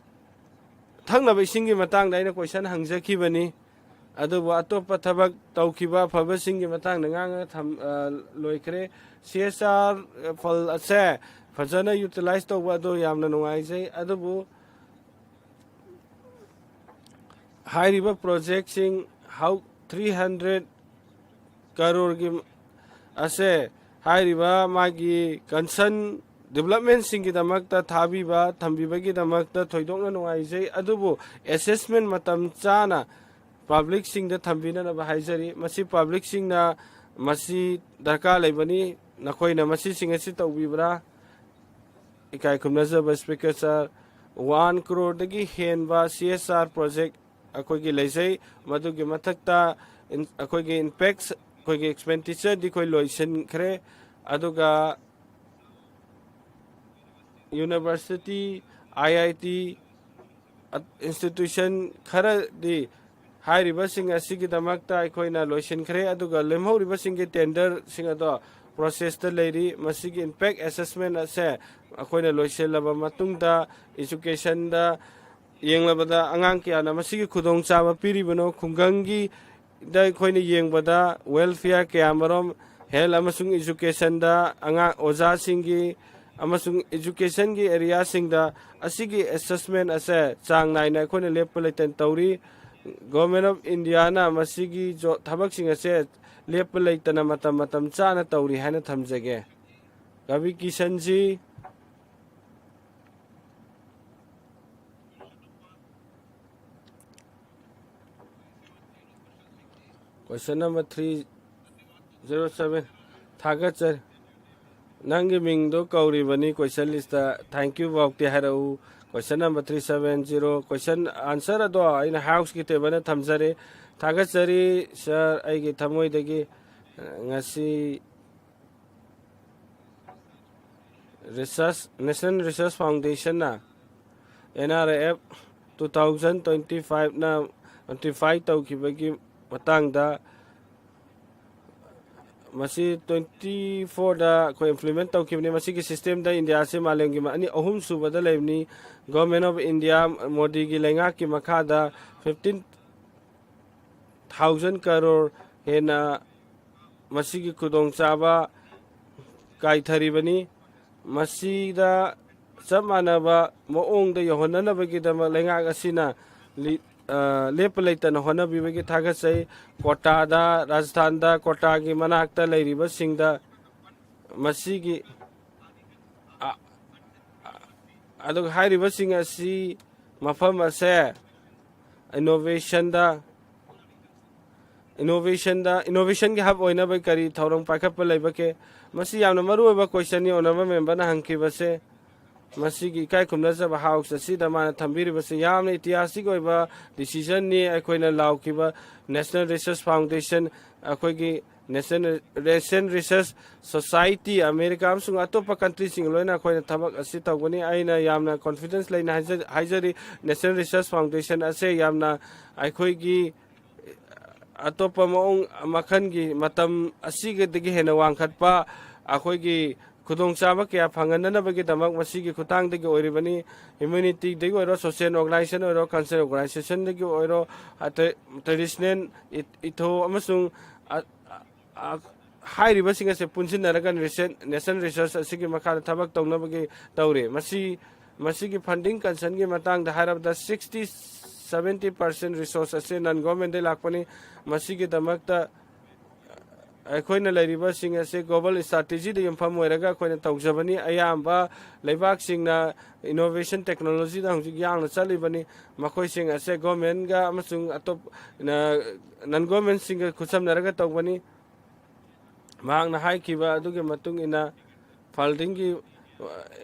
ꯊꯛꯅꯕ ꯏꯁꯤꯡꯒꯤ ꯃꯇꯥꯡꯗ ꯑꯩꯅ ꯀꯣꯏꯁꯟ ꯍꯪꯖꯈꯤꯕꯅꯤ꯫ ꯑꯗꯨꯕꯨ ꯑꯇꯣꯞꯄ ꯊꯕꯛ ꯇꯧꯈꯤꯕ ꯑꯐꯕꯁꯤꯡꯒꯤ ꯃꯇꯥꯡꯗ ꯉꯥꯡꯉꯒ ꯊꯝ-, ꯑ, ꯂꯣꯏꯈ꯭ꯔꯦ꯫ ꯁꯤ ꯑꯦꯁ ꯑꯥꯔ ꯐꯜ ꯑꯁꯦ ꯐꯖꯅ ꯌꯨꯇꯤꯂꯥꯏꯁ ꯇꯧꯕ ꯑꯗꯨ ꯌꯥꯝꯅ ꯅꯨꯡꯉꯥꯏꯖꯩ꯫ ꯑꯗꯨꯕꯨ ꯍꯥꯏꯔꯤꯕ ꯄ꯭ꯔꯣꯖꯦꯛꯁꯤꯡ ꯍꯧ-, ꯊ꯭ꯔꯤ ꯍꯟꯗ꯭ꯔꯦꯠ ꯀꯔꯣꯔꯒꯤ ꯑꯁꯦ ꯍꯥꯏꯔꯤꯕ ꯃꯥꯒꯤ ꯀꯟꯁꯔꯟ ꯗꯤꯕꯂꯞꯃꯦꯟꯁꯤꯡꯒꯤꯗꯃꯛꯇ ꯊꯥꯕꯤꯕ, ꯊꯝꯕꯤꯕꯒꯤꯗꯃꯛꯇ ꯊꯣꯏꯗꯣꯛꯅ ꯅꯨꯡꯉꯥꯏꯖꯩ꯫ ꯑꯗꯨꯕꯨ ꯑꯦꯁꯦꯁꯃꯦꯟ ꯃꯇꯝ ꯆꯥꯅ ꯄꯕ꯭ꯂꯤꯛꯁꯤꯡꯗ ꯊꯝꯕꯤꯅꯅꯕ ꯍꯥꯏꯖꯔꯤ꯫ ꯃꯁꯤ ꯄꯕ꯭ꯂꯤꯛꯁꯤꯡꯅ ꯃꯁꯤ ꯗꯔꯀꯥꯔ ꯂꯩꯕꯅꯤ꯫ ꯅꯈꯣꯏꯅ ꯃꯁꯤꯁꯤꯡ ꯑꯁꯤ ꯇꯧꯕꯤꯕ꯭ꯔꯥ? ꯏꯀꯥꯏ ꯈꯨꯝꯅꯖꯕ ꯁ꯭ꯄꯤꯀꯔ ꯁꯥꯔ, ꯋꯥꯟ ꯀ꯭ꯔꯣꯔꯗꯒꯤ ꯍꯦꯟꯕ ꯁꯤ ꯑꯦꯁ ꯑꯥꯔ ꯄ꯭ꯔꯣꯖꯦꯛ ꯑꯩꯈꯣꯏꯒꯤ ꯂꯩꯖꯩ꯫ ꯃꯗꯨꯒꯤ ꯃꯊꯛꯇ ꯏꯟ-, ꯑꯩꯈꯣꯏꯒꯤ ꯏꯝꯄꯦꯛꯁ, ꯑꯩꯈꯣꯏꯒꯤ ꯑꯦꯛꯁꯄꯦꯟꯗꯤꯆꯔꯗꯤ ꯑꯩꯈꯣꯏ ꯂꯣꯏꯁꯤꯟꯈ꯭ꯔꯦ꯫ ꯑꯗꯨꯒ ꯌꯨꯅꯤꯚꯔꯁꯤꯇꯤ, ꯑꯥꯏ ꯑꯥꯏ ꯇꯤ, ꯑꯠ-, ꯏꯟꯁꯇꯤꯇ꯭ꯌꯨꯁꯟ ꯈꯔꯗꯤ ꯍꯥꯏꯔꯤꯕꯁꯤꯡ ꯑꯁꯤꯒꯤꯗꯃꯛꯇ ꯑꯩꯈꯣꯏꯅ ꯂꯣꯏꯁꯤꯟꯈ꯭ꯔꯦ, ꯑꯗꯨꯒ ꯂꯦꯝꯍꯧꯔꯤꯕꯁꯤꯡꯒꯤ ꯇꯦꯟꯗꯔꯁꯤꯡ ꯑꯗꯣ ꯄ꯭ꯔꯣꯁꯦꯁꯇ ꯂꯩꯔꯤ꯫ ꯃꯁꯤꯒꯤ ꯏꯝꯄꯦꯛ ꯑꯦꯁꯦꯁꯃꯦꯟ ꯑꯁꯦ ꯑꯩꯈꯣꯏꯅ ꯂꯣꯏꯁꯤꯜꯂꯕ ꯃꯇꯨꯡꯗ ꯏꯖꯨꯀꯦꯁꯟꯗ ꯌꯦꯡꯂꯕꯗ ꯑꯉꯥꯡ ꯀꯌꯥꯅ ꯃꯁꯤꯒꯤ ꯈꯨꯗꯣꯡꯆꯥꯕ ꯄꯤꯔꯤꯕꯅꯣ? ꯈꯨꯡꯒꯪꯒꯤꯗ ꯑꯩꯈꯣꯏꯅ ꯌꯦꯡꯕꯗ ꯋꯦꯜꯐꯤꯌꯥꯔ ꯀꯌꯥꯃꯔꯣꯝ, ꯍꯦꯜꯊ ꯑꯃꯁꯨꯡ ꯏꯖꯨꯀꯦꯁꯟꯗ ꯑꯉꯥꯡ ꯑꯣꯖꯥꯁꯤꯡꯒꯤ ꯑꯃꯁꯨꯡ ꯏꯖꯨꯀꯦꯁꯟꯒꯤ ꯑꯦꯔꯤꯌꯥꯁꯤꯡꯗ ꯑꯁꯤꯒꯤ ꯑꯦꯁꯦꯁꯃꯦꯟ ꯑꯁꯦ ꯆꯥꯡ ꯅꯥꯏꯅ ꯑꯩꯈꯣꯏꯅ ꯂꯦꯞꯄ ꯂꯩꯇꯅ ꯇꯧꯔꯤ꯫ ꯒꯣꯔꯃꯦꯟ ꯑꯣꯐ ꯏꯟꯗꯤꯌꯥꯅ ꯃꯁꯤꯒꯤ ꯖꯣ-, ꯊꯕꯛꯁꯤꯡ ꯑꯁꯦ ꯂꯦꯞꯄ ꯂꯩꯇꯅ ꯃꯇꯝ ꯃꯇꯝ ꯆꯥꯅ ꯇꯧꯔꯤ ꯍꯥꯏꯅ ꯊꯝꯖꯒꯦ꯫ Ravi ꯀꯤꯁꯟꯖꯤ꯫ Question number three zero seven. ꯊꯥꯒꯠꯆꯔꯤ꯫ ꯅꯪꯒꯤ ꯃꯤꯡꯗꯣ ꯀꯧꯔꯤꯕꯅꯤ question listꯇ꯫ Thank you ꯐꯥꯎꯗꯤ ꯍꯥꯏꯔꯛꯎ꯫ Question number three seven zero꯫ Question answer ꯑꯗꯣ ꯑꯩꯅ ꯍꯥꯎꯁꯀꯤ ꯇꯦꯕꯜꯗ ꯊꯝꯖꯔꯦ꯫ ꯊꯥꯒꯠꯆꯔꯤ sir, ꯑꯩꯒꯤ ꯊꯃꯣꯏꯗꯒꯤ꯫ ꯉꯁꯤ research, National Research Foundationꯅ N R F two thousand twenty fiveꯅ notify ꯇꯧꯈꯤꯕꯒꯤ ꯃꯇꯥꯡꯗ, ꯃꯁꯤ twenty fourꯗ ꯑꯩꯈꯣꯏ implement ꯇꯧꯈꯤꯕꯅꯤ꯫ ꯃꯁꯤꯒꯤ systemꯗ ꯏꯟꯗꯤꯌꯥꯁꯤ ꯃꯥꯂꯦꯝꯒꯤ ꯑꯅꯤ, ꯑꯍꯨꯝ ꯁꯨꯕꯗ ꯂꯩꯕꯅꯤ꯫ Government of India, ꯃꯣꯗꯤꯒꯤ ꯂꯩꯉꯥꯛꯀꯤ ꯃꯈꯥꯗ fifteen ꯊꯥꯎꯖꯟ ꯀꯔꯣꯔ ꯍꯦꯟꯅ ꯃꯁꯤꯒꯤ ꯈꯨꯗꯣꯡꯆꯥꯕ ꯀꯥꯏꯊꯔꯤꯕꯅꯤ꯫ ꯃꯁꯤꯗ ꯆꯞ ꯃꯥꯟꯅꯕ ꯃꯑꯣꯡꯗ ꯌꯧꯍꯟꯅꯅꯕꯒꯤꯗꯃꯛ ꯂꯩꯉꯥꯛ ꯑꯁꯤꯅ ꯂꯤ-, ꯑ, ꯂꯦꯞꯄ ꯂꯩꯇꯅ ꯍꯣꯠꯅꯕꯤꯕꯒꯤ ꯊꯥꯒꯠꯆꯩ꯫ ꯀꯣꯇꯥꯗ, ꯔꯥꯖꯁꯊꯥꯟꯗ ꯀꯣꯇꯥꯒꯤ ꯃꯅꯥꯛꯇ ꯂꯩꯔꯤꯕꯁꯤꯡꯗ ꯃꯁꯤꯒꯤ, ꯑ, ꯑ, ꯑꯗꯨꯒ ꯍꯥꯏꯔꯤꯕꯁꯤꯡ ꯑꯁꯤ ꯃꯐꯝ ꯑꯁꯦ ꯏꯅꯣꯚꯦꯁꯟꯗ ꯏꯅꯣꯚꯦꯁꯟꯗ, ꯏꯅꯣꯚꯦꯁꯟꯒꯤ ꯍꯕ ꯑꯣꯏꯅꯕ ꯀꯔꯤ ꯊꯧꯔꯝ ꯄꯥꯏꯈꯠꯄ ꯂꯩꯕꯒꯦ? ꯃꯁꯤ ꯌꯥꯝꯅ ꯃꯔꯨꯑꯣꯏꯕ ꯀꯣꯏꯁꯟꯅꯤ ꯑꯣꯅꯔꯦꯕꯜ ꯃꯦꯝꯕꯔꯅ ꯍꯪꯈꯤꯕꯁꯦ꯫ ꯃꯁꯤꯒꯤ ꯏꯀꯥꯏ ꯈꯨꯝꯅꯖꯕ ꯍꯥꯎꯁ ꯑꯁꯤꯗ ꯃꯥꯅ ꯊꯝꯕꯤꯔꯤꯕꯁꯤ ꯌꯥꯝꯅ ꯏꯇꯤꯍꯥꯁꯤꯛ ꯑꯣꯏꯕ ꯗꯤꯁꯤꯖꯟꯅꯤ꯫ ꯑꯩꯈꯣꯏꯅ ꯂꯥꯎꯈꯤꯕ ꯅꯦꯁꯅꯦꯜ ꯔꯤꯁꯔꯁ ꯐꯥꯎꯟꯗꯦꯁꯟ, ꯑꯩꯈꯣꯏꯒꯤ ꯅꯦꯁꯅꯦꯜ, ꯅꯦꯁꯅꯦꯜ ꯔꯤꯁꯔꯁ ꯁꯣꯁꯥꯏꯇꯤ, ꯑꯃꯦꯔꯤꯀꯥ ꯑꯃꯁꯨꯡ ꯑꯇꯣꯞꯄ ꯀꯟꯇ꯭ꯔꯤꯁꯤꯡꯒ ꯂꯣꯏꯅ ꯑꯩꯈꯣꯏꯅ ꯊꯕꯛ ꯑꯁꯤ ꯇꯧꯒꯅꯤ꯫ ꯑꯩꯅ ꯌꯥꯝꯅ ꯀꯣꯟꯐꯤꯗꯦꯟꯁ ꯂꯩꯅ ꯍꯥꯏꯖ-, ꯍꯥꯏꯖꯔꯤ, ꯅꯦꯁꯅꯦꯜ ꯔꯤꯁꯔꯁ ꯐꯥꯎꯟꯗꯦꯁꯟ ꯑꯁꯦ ꯌꯥꯝꯅ ꯑꯩꯈꯣꯏꯒꯤ ꯑꯇꯣꯞꯄ ꯃꯑꯣꯡ ꯃꯈꯜꯒꯤ ꯃꯇꯝ ꯑꯁꯤꯒꯗꯒꯤ ꯍꯦꯟꯅ ꯋꯥꯡꯈꯠꯄ ꯑꯩꯈꯣꯏꯒꯤ ꯈꯨꯗꯣꯡꯆꯥꯕ ꯀꯌꯥ ꯐꯪꯍꯟꯅꯅꯕꯒꯤꯗꯃꯛ ꯃꯁꯤꯒꯤ ꯈꯨꯠꯊꯥꯡꯗꯒꯤ ꯑꯣꯏꯔꯤꯕꯅꯤ꯫ ꯍ꯭ꯌꯨꯃꯦꯅꯤꯇꯤꯗꯒꯤ ꯑꯣꯏꯔꯣ, ꯁꯣꯁꯤꯌꯦꯜ ꯑꯣꯔꯒꯅꯥꯏꯖꯦꯁꯟ ꯑꯣꯏꯔꯣ, ꯀꯜꯆꯔꯦꯜ ꯑꯣꯔꯒꯅꯥꯏꯖꯦꯁꯟꯗꯒꯤ ꯑꯣꯏꯔꯣ, ꯑꯇꯩ ꯇ꯭ꯔꯦꯗꯤꯁꯅꯦꯜ ꯏꯠ-, ꯏꯊꯣ ꯑꯃꯁꯨꯡ ꯑ-, ꯑ-, ꯍꯥꯏꯔꯤꯕꯁꯤꯡ ꯑꯁꯦ ꯄꯨꯟꯁꯤꯟꯅꯔꯒ ꯅꯦꯁꯟ-, ꯅꯦꯁꯅꯦꯜ ꯔꯤꯁꯔꯁ ꯑꯁꯤꯒꯤ ꯃꯈꯥꯗ ꯊꯕꯛ ꯇꯧꯅꯕꯒꯤ ꯇꯧꯔꯤ꯫ ꯃꯁꯤ, ꯃꯁꯤꯒꯤ ꯐꯟꯗꯤꯡ ꯀꯟꯁꯔꯟꯒꯤ ꯃꯇꯥꯡꯗ ꯍꯥꯏꯔꯕꯗ, ꯁꯤꯛꯁꯇꯤ, ꯁꯕꯦꯟꯇꯤ ꯄꯥꯔꯁꯦꯟ ꯔꯤꯁꯣꯔꯁ ꯑꯁꯤ ꯅꯟ ꯒꯣꯔꯃꯦꯟꯗꯩ ꯂꯥꯛꯄꯅꯤ꯫ ꯃꯁꯤꯒꯤꯗꯃꯛꯇ ꯑꯩꯈꯣꯏꯅ ꯂꯩꯔꯤꯕꯁꯤꯡ ꯑꯁꯤ ꯒ꯭ꯂꯣꯕꯜ ꯏꯁꯇ꯭ꯔꯥꯇꯦꯖꯤꯗ ꯌꯨꯝꯐꯝ ꯑꯣꯏꯔꯒ ꯑꯩꯈꯣꯏꯅ ꯇꯧꯖꯕꯅꯤ꯫ ꯑꯌꯥꯝꯕ ꯂꯩꯕꯥꯛꯁꯤꯡꯅ ꯏꯅꯣꯚꯦꯁꯟ ꯇꯦꯛꯅꯣꯂꯣꯖꯤꯗ ꯍꯧꯖꯤꯛ ꯌꯥꯡꯅ ꯆꯠꯂꯤꯕꯅꯤ꯫ ꯃꯈꯣꯏꯁꯤꯡ ꯑꯁꯦ ꯒꯣꯔꯃꯦꯟꯒ ꯑꯃꯁꯨꯡ ꯑꯇꯣꯞ-, ꯅ-, ꯅꯟ ꯒꯣꯔꯃꯦꯟꯁꯤꯡꯒ ꯈꯨꯠꯁꯝꯅꯔꯒ ꯇꯧꯕꯅꯤ꯫ ꯃꯍꯥꯛꯅ ꯍꯥꯏꯈꯤꯕ ꯑꯗꯨꯒꯤ ꯃꯇꯨꯡ ꯏꯟꯅ, ꯐꯟꯗꯤꯡꯒꯤ,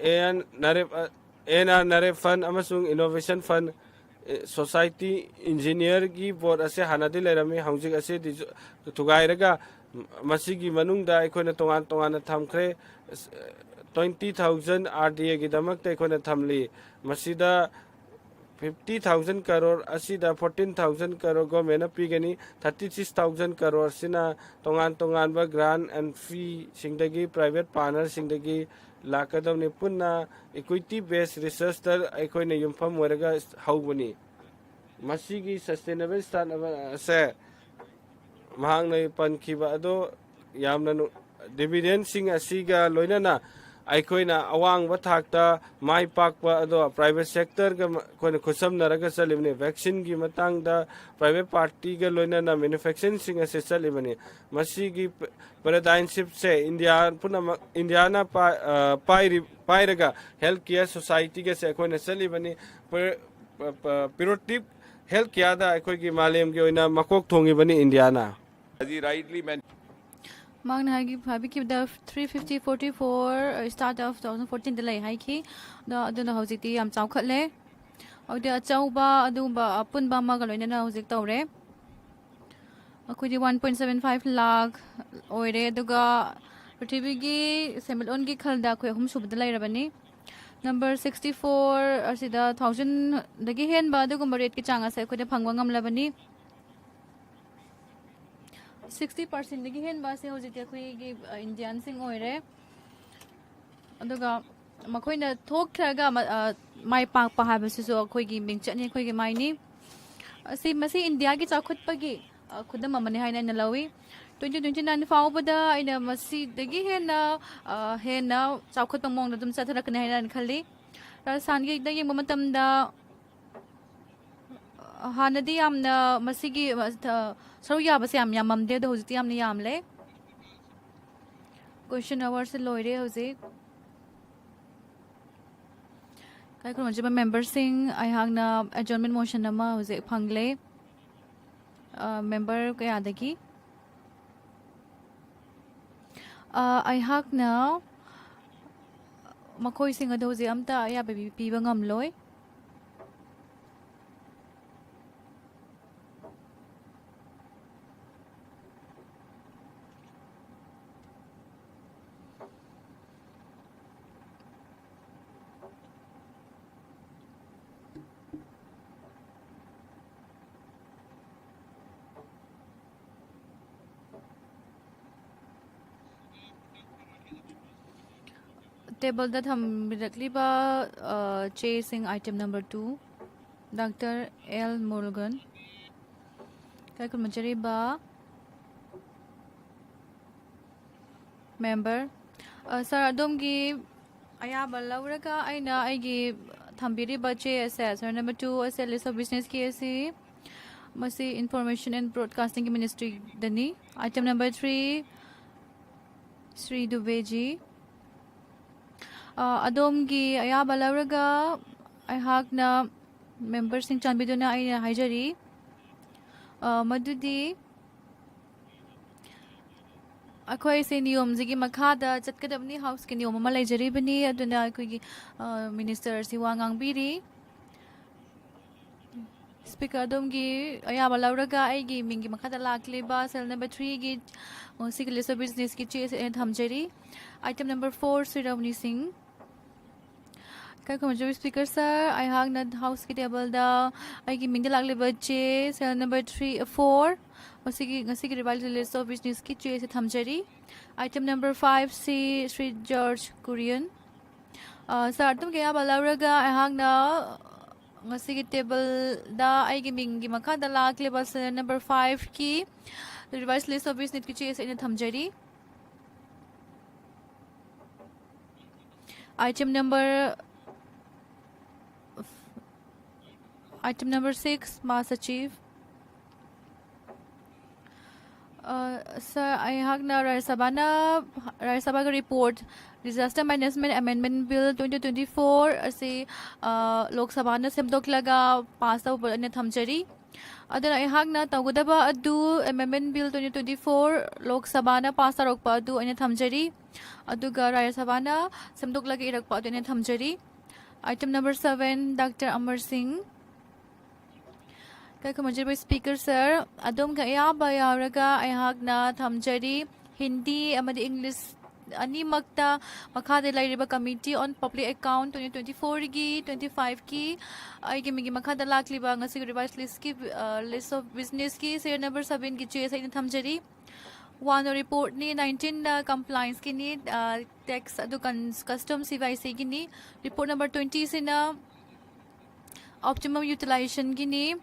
ꯑꯦ ꯑꯦꯟ ꯅꯔꯦꯞ-, ꯑꯦ ꯑꯦꯟ ꯑꯥꯔ ꯅꯔꯦꯞ ꯐꯟ ꯑꯃꯁꯨꯡ ꯏꯅꯣꯚꯦꯁꯟ ꯐꯟ, ꯑꯦ, ꯁꯣꯁꯥꯏꯇꯤ ꯏꯟꯖꯤꯅꯤꯌꯔꯒꯤ ꯕꯣꯔꯗ ꯑꯁꯦ ꯍꯥꯟꯅꯗꯤ ꯂꯩꯔꯝꯃꯤ, ꯍꯧꯖꯤꯛ ꯑꯁꯤ ꯗꯤꯖ-, ꯊꯨꯒꯥꯏꯔꯒ ꯃꯁꯤꯒꯤ ꯃꯅꯨꯡꯗ ꯑꯩꯈꯣꯏꯅ ꯇꯣꯉꯥꯟ ꯇꯣꯉꯥꯟꯅ ꯊꯝꯈ꯭ꯔꯦ꯫ ꯇ꯭ꯋꯦꯟꯇꯤ ꯊꯥꯎꯖꯟ ꯑꯥꯔ ꯗꯤ ꯑꯦꯒꯤꯗꯃꯛꯇ ꯑꯩꯈꯣꯏꯅ ꯊꯝꯂꯤ꯫ ꯃꯁꯤꯗ ꯐꯤꯐꯇꯤ ꯊꯥꯎꯖꯟ ꯀꯔꯣꯔ ꯑꯁꯤꯗ ꯐꯣꯔꯇꯤꯟ ꯊꯥꯎꯖꯟ ꯀꯔꯣꯔ ꯒꯣꯔꯃꯦꯟꯅ ꯄꯤꯒꯅꯤ꯫ ꯊꯥꯔꯇꯤ ꯁꯤꯛꯁ ꯊꯥꯎꯖꯟ ꯀꯔꯣꯔ ꯑꯁꯤꯅ ꯇꯣꯉꯥꯟ ꯇꯣꯉꯥꯟꯕ ꯒ꯭ꯔꯥꯟ ꯑꯦꯟ ꯐꯤ-ꯁꯤꯡꯗꯒꯤ, ꯄ꯭ꯔꯥꯏꯚꯦꯠ ꯄꯥꯔꯠꯅꯔꯁꯤꯡꯗꯒꯤ ꯂꯥꯛꯀꯗꯕꯅꯤ꯫ ꯄꯨꯟꯅ ꯏꯀ꯭ꯋꯤꯇꯤ ꯕꯦꯁ ꯔꯤꯁꯔꯁꯇ ꯑꯩꯈꯣꯏꯅ ꯌꯨꯝꯐꯝ ꯑꯣꯏꯔꯒ ꯍꯧꯕꯅꯤ꯫ ꯃꯁꯤꯒꯤ ꯁꯁꯇꯦꯅꯦꯕꯜ ꯁ꯭ꯇꯥꯔꯠ ꯑꯞ ꯑꯁꯦ ꯃꯍꯥꯛꯅ ꯄꯟꯈꯤꯕ ꯑꯗꯣ ꯌꯥꯝꯅ ꯅꯨ-, dividendꯁꯤꯡ ꯑꯁꯤꯒ ꯂꯣꯏꯅꯅ ꯑꯩꯈꯣꯏꯅ ꯑꯋꯥꯡꯕ ꯊꯥꯛꯇ ꯃꯥꯏ ꯄꯥꯛꯄ ꯑꯗꯣ private sectorꯒ ꯃ-, ꯑꯩꯈꯣꯏꯅ ꯈꯨꯠꯁꯝꯅꯔꯒ ꯆꯠꯂꯤꯕꯅꯤ꯫ Vaccineꯒꯤ ꯃꯇꯥꯡꯗ private partyꯒ ꯂꯣꯏꯅꯅ manufacturingꯁꯤꯡ ꯑꯁꯤ ꯆꯠꯂꯤꯕꯅꯤ꯫ ꯃꯁꯤꯒꯤ ꯄ-, paradigm shiftꯁꯦ ꯏꯟꯗꯤꯌꯥ ꯄꯨꯝꯅꯃꯛ, ꯏꯟꯗꯤꯌꯥꯅ ꯄꯥ-, ꯑ, ꯄꯥꯏꯔꯤ-, ꯄꯥꯏꯔꯒ health care societyꯒꯁꯦ ꯑꯩꯈꯣꯏꯅ ꯆꯠꯂꯤꯕꯅꯤ꯫ ꯄ-, ꯄ-, ꯄ-, preventive health careꯗ ꯑꯩꯈꯣꯏꯒꯤ ꯃꯥꯂꯦꯝꯒꯤ ꯑꯣꯏꯅ ꯃꯀꯣꯛ ꯊꯣꯡꯉꯤꯕꯅꯤ ꯏꯟꯗꯤꯌꯥꯅ꯫ As he rightly mentioned, ꯃꯍꯥꯛꯅ ꯍꯥꯏꯈꯤ-, ꯍꯥꯏꯕꯤꯈꯤꯕꯗ three fifty forty four start of two thousand fourteenꯗ ꯂꯩ ꯍꯥꯏꯈꯤ꯫ ꯑꯗꯣ ꯑꯗꯨꯅ ꯍꯧꯖꯤꯛꯇꯤ ꯌꯥꯝ ꯆꯥꯎꯈꯠꯂꯦ꯫ ꯑꯗꯨꯗꯤ ꯑꯆꯧꯕ ꯑꯗꯨꯒꯨꯝꯕ ꯑꯄꯨꯟꯕ ꯑꯃꯒ ꯂꯣꯏꯅꯅ ꯍꯧꯖꯤꯛ ꯇꯧꯔꯦ꯫ ꯑꯩꯈꯣꯏꯗꯤ one point seven five lakh ꯑꯣꯏꯔꯦ꯫ ꯑꯗꯨꯒ ꯄ꯭ꯔꯤꯊꯤꯕꯤꯒꯤ ꯁꯦꯟꯃꯤꯠꯂꯣꯟꯒꯤ ꯈꯜꯗ ꯑꯩꯈꯣꯏ ꯑꯍꯨꯝ ꯁꯨꯕꯗ ꯂꯩꯔꯕꯅꯤ꯫ Number sixty four ꯑꯁꯤꯗ thousandꯗꯒꯤ ꯍꯦꯟꯕ ꯑꯗꯨꯒꯨꯝꯕ rateꯀꯤ ꯆꯥꯡ ꯑꯁꯦ ꯑꯩꯈꯣꯏꯗ ꯐꯪꯕ ꯉꯝꯂꯕꯅꯤ꯫ Sixty percentꯗꯒꯤ ꯍꯦꯟꯕ ꯑꯁꯦ ꯍꯧꯖꯤꯛꯇꯤ ꯑꯩꯈꯣꯏꯒꯤ, ꯑ, Indianꯁꯤꯡ ꯑꯣꯏꯔꯦ꯫ ꯑꯗꯨꯒ ꯃꯈꯣꯏꯅ ꯊꯣꯛꯈ꯭ꯔꯒ ꯃ-, ꯑ, ꯃꯥꯏ ꯄꯥꯛꯄ ꯍꯥꯏꯕꯁꯤꯁꯨ ꯑꯩꯈꯣꯏꯒꯤ ꯃꯤꯡꯆꯠꯅꯤ, ꯑꯩꯈꯣꯏꯒꯤ ꯃꯥꯏꯅꯤ꯫ ꯑꯁꯤ, ꯃꯁꯤ ꯏꯟꯗꯤꯌꯥꯒꯤ ꯆꯥꯎꯈꯠꯄꯒꯤ, ꯑ, ꯈꯨꯗꯝ ꯑꯃꯅꯤ ꯍꯥꯏꯅ ꯑꯩꯅ ꯂꯧꯏ꯫ Twenty twenty nine ꯐꯥꯎꯕꯗ ꯑꯩꯅ ꯃꯁꯤꯗꯒꯤ ꯍꯦꯟꯅ, ꯑ, ꯍꯦꯟꯅ ꯆꯥꯎꯈꯠꯄ ꯃꯑꯣꯡꯗ ꯑꯗꯨꯝ ꯆꯠꯊꯔꯛꯀꯅꯤ ꯍꯥꯏꯅ ꯑꯩꯅ ꯈꯜꯂꯤ꯫ ꯔꯥꯖꯁꯊꯥꯟꯒꯤꯗ ꯌꯦꯡꯕ ꯃꯇꯝꯗ, ꯍꯥꯟꯅꯗꯤ ꯌꯥꯝꯅ ꯃꯁꯤꯒꯤ, ꯑ, ꯁꯔꯨꯛ ꯌꯥꯕꯁꯦ ꯌꯥꯝ ꯌꯥꯝꯃꯝꯗꯦ, ꯑꯗꯣ ꯍꯧꯖꯤꯛꯇꯤ ꯌꯥꯝꯅ ꯌꯥꯝꯂꯦ꯫ Question hourꯁꯦ ꯂꯣꯏꯔꯦ ꯍꯧꯖꯤꯛ꯫ ꯏꯀꯥꯏ ꯈꯨꯝꯅꯖꯕ memberꯁꯤꯡ, ꯑꯩꯍꯥꯛꯅ adjournment motion ꯑꯃ ꯍꯧꯖꯤꯛ ꯐꯪꯂꯦ, ꯑ, member ꯀꯌꯥꯗꯒꯤ꯫ ꯑ, ꯑꯩꯍꯥꯛꯅ ꯃꯈꯣꯏꯁꯤꯡ ꯑꯗꯨ ꯍꯧꯖꯤꯛ ꯑꯝꯇ ꯑꯌꯥꯕ ꯄꯤ-, ꯄꯤꯕ ꯉꯝꯂꯣꯏ꯫ Tableꯗ ꯊꯝꯕꯤꯔꯛꯂꯤꯕ, ꯑ, ꯆꯦꯁꯤꯡ, item number two, Doctor L Murugan꯫ ꯏꯀꯥꯏ ꯈꯨꯝꯅꯖꯔꯤꯕ Member, ꯁꯥꯔ, ꯑꯗꯣꯝꯒꯤ ꯑꯌꯥꯕ ꯂꯧꯔꯒ ꯑꯩꯅ ꯑꯩꯒꯤ ꯊꯝꯕꯤꯔꯤꯕ ꯆꯦ ꯑꯁꯦ, ꯁꯥꯔ, ꯅꯝꯕꯔ ꯇꯨ ꯑꯁꯦ, list of businessꯀꯤ ꯑꯁꯤ, ꯃꯁꯤ Information and Broadcastingꯒꯤ Ministryꯗꯅꯤ꯫ Item number three, Shri ꯗꯨꯕꯦꯖꯤ꯫ ꯑ, ꯑꯗꯣꯝꯒꯤ ꯑꯌꯥꯕ ꯂꯧꯔꯒ ꯑꯩꯍꯥꯛꯅ memberꯁꯤꯡ ꯆꯥꯟꯕꯤꯗꯨꯅ ꯑꯩꯅ ꯍꯥꯏꯖꯔꯤ, ꯑ, ꯃꯗꯨꯗꯤ ꯑꯩꯈꯣꯏꯁꯦ ꯅꯤꯌꯣꯝꯁꯤꯒꯤ ꯃꯈꯥꯗ ꯆꯠꯀꯗꯕꯅꯤ, Houseꯀꯤ ꯅꯤꯌꯣꯝ ꯑꯃ ꯂꯩꯖꯔꯤꯕꯅꯤ꯫ ꯑꯗꯨꯅ ꯑꯩꯈꯣꯏꯒꯤ, ꯑ, Ministerꯁꯤ ꯋꯥ ꯉꯥꯡꯕꯤꯔꯤ꯫ Speaker, ꯑꯗꯣꯝꯒꯤ ꯑꯌꯥꯕ ꯂꯧꯔꯒ ꯑꯩꯒꯤ ꯃꯤꯡꯒꯤ ꯃꯈꯥꯗ ꯂꯥꯛꯂꯤꯕ cell number threeꯒꯤ, ꯑ, ꯁꯤꯒꯤ list of businessꯀꯤ ꯆꯦ ꯑꯁꯤ ꯑꯩꯅ ꯊꯝꯖꯔꯤ꯫ Item number four, ꯁ꯭ꯔꯤ ꯔꯃꯅꯤ ꯁꯤꯡ꯫ ꯏꯀꯥꯏ ꯈꯨꯝꯅꯖꯕ Speaker sir, ꯑꯩꯍꯥꯛꯅ Houseꯀꯤ tableꯗ ꯑꯩꯒꯤ ꯃꯤꯡꯗ ꯂꯥꯛꯂꯤꯕ ꯆꯦ cell number three, four, ꯃꯁꯤꯒꯤ, ꯉꯁꯤꯒꯤ revised list of businessꯀꯤ ꯆꯦ ꯑꯁꯤ ꯊꯝꯖꯔꯤ꯫ Item number five, ꯁꯤ ꯁ꯭ꯔꯤ ꯖꯣꯔꯖ ꯀꯨꯔꯤꯌꯟ꯫ ꯑ, ꯁꯥꯔ, ꯑꯗꯣꯝꯒꯤ ꯑꯌꯥꯕ ꯂꯧꯔꯒ ꯑꯩꯍꯥꯛꯅ ꯉꯁꯤꯒꯤ tableꯗ ꯑꯩꯒꯤ ꯃꯤꯡꯒꯤ ꯃꯈꯥꯗ ꯂꯥꯛꯂꯤꯕ serial number fiveꯀꯤ revised list of businessꯀꯤ ꯆꯦ ꯑꯁꯤ ꯑꯩꯅ ꯊꯝꯖꯔꯤ꯫ Item number, item number six, Maha Sachiv꯫ ꯑ, ꯁꯥꯔ, ꯑꯩꯍꯥꯛꯅ ꯔꯥꯖ꯭ꯌ ꯁꯚꯥꯅ, ꯔꯥꯖ꯭ꯌ ꯁꯚꯥꯒꯤ report, Disaster Management Amendment Bill twenty twenty-four ꯑꯁꯤ, ꯑ, ꯂꯣꯛ ꯁꯚꯥꯅ ꯁꯦꯝꯗꯣꯛꯂꯒ pass ꯇꯧꯕ ꯑꯣꯏꯅ ꯊꯝꯖꯔꯤ꯫ ꯑꯗꯨꯅ ꯑꯩꯍꯥꯛꯅ ꯇꯧꯒꯗꯕ ꯑꯗꯨ Amendment Bill twenty twenty-four ꯂꯣꯛ ꯁꯚꯥꯅ pass ꯇꯧꯔꯛꯄ ꯑꯗꯨ ꯑꯩꯅ ꯊꯝꯖꯔꯤ, ꯑꯗꯨꯒ ꯔꯥꯖ꯭ꯌ ꯁꯚꯥꯅ ꯁꯦꯝꯗꯣꯛꯂꯒ ꯏꯔꯛꯄ ꯑꯗꯨ ꯑꯩꯅ ꯊꯝꯖꯔꯤ꯫ Item number seven, Doctor Amar Singh꯫ ꯏꯀꯥꯏ ꯈꯨꯝꯅꯖꯕ Speaker sir, ꯑꯗꯣꯝꯒꯤ ꯑꯌꯥꯕ ꯌꯥꯎꯔꯒ ꯑꯩꯍꯥꯛꯅ ꯊꯝꯖꯔꯤ, ꯍꯤꯟꯗꯤ ꯑꯃꯗꯤ English ꯑꯅꯤꯃꯛꯇ ꯃꯈꯥꯗ ꯂꯩꯔꯤꯕ Committee on Public Account twenty twenty-fourꯒꯤ, twenty-fiveꯀꯤ ꯑꯩꯒꯤ ꯃꯤꯡꯒꯤ ꯃꯈꯥꯗ ꯂꯥꯛꯂꯤꯕ ꯉꯁꯤꯒꯤ revised listꯀꯤ, ꯑ, list of businessꯀꯤ serial number sevenꯒꯤ ꯆꯦ ꯑꯁꯤ ꯑꯩꯅ ꯊꯝꯖꯔꯤ꯫ One reportꯅꯤ, nineteenꯅ complianceꯀꯤꯅꯤ, ꯑ, tax ꯑꯗꯨ cons-, custom CYCꯒꯤꯅꯤ꯫ Report number twentyꯁꯤꯅ optimum utilizationꯒꯤꯅꯤ꯫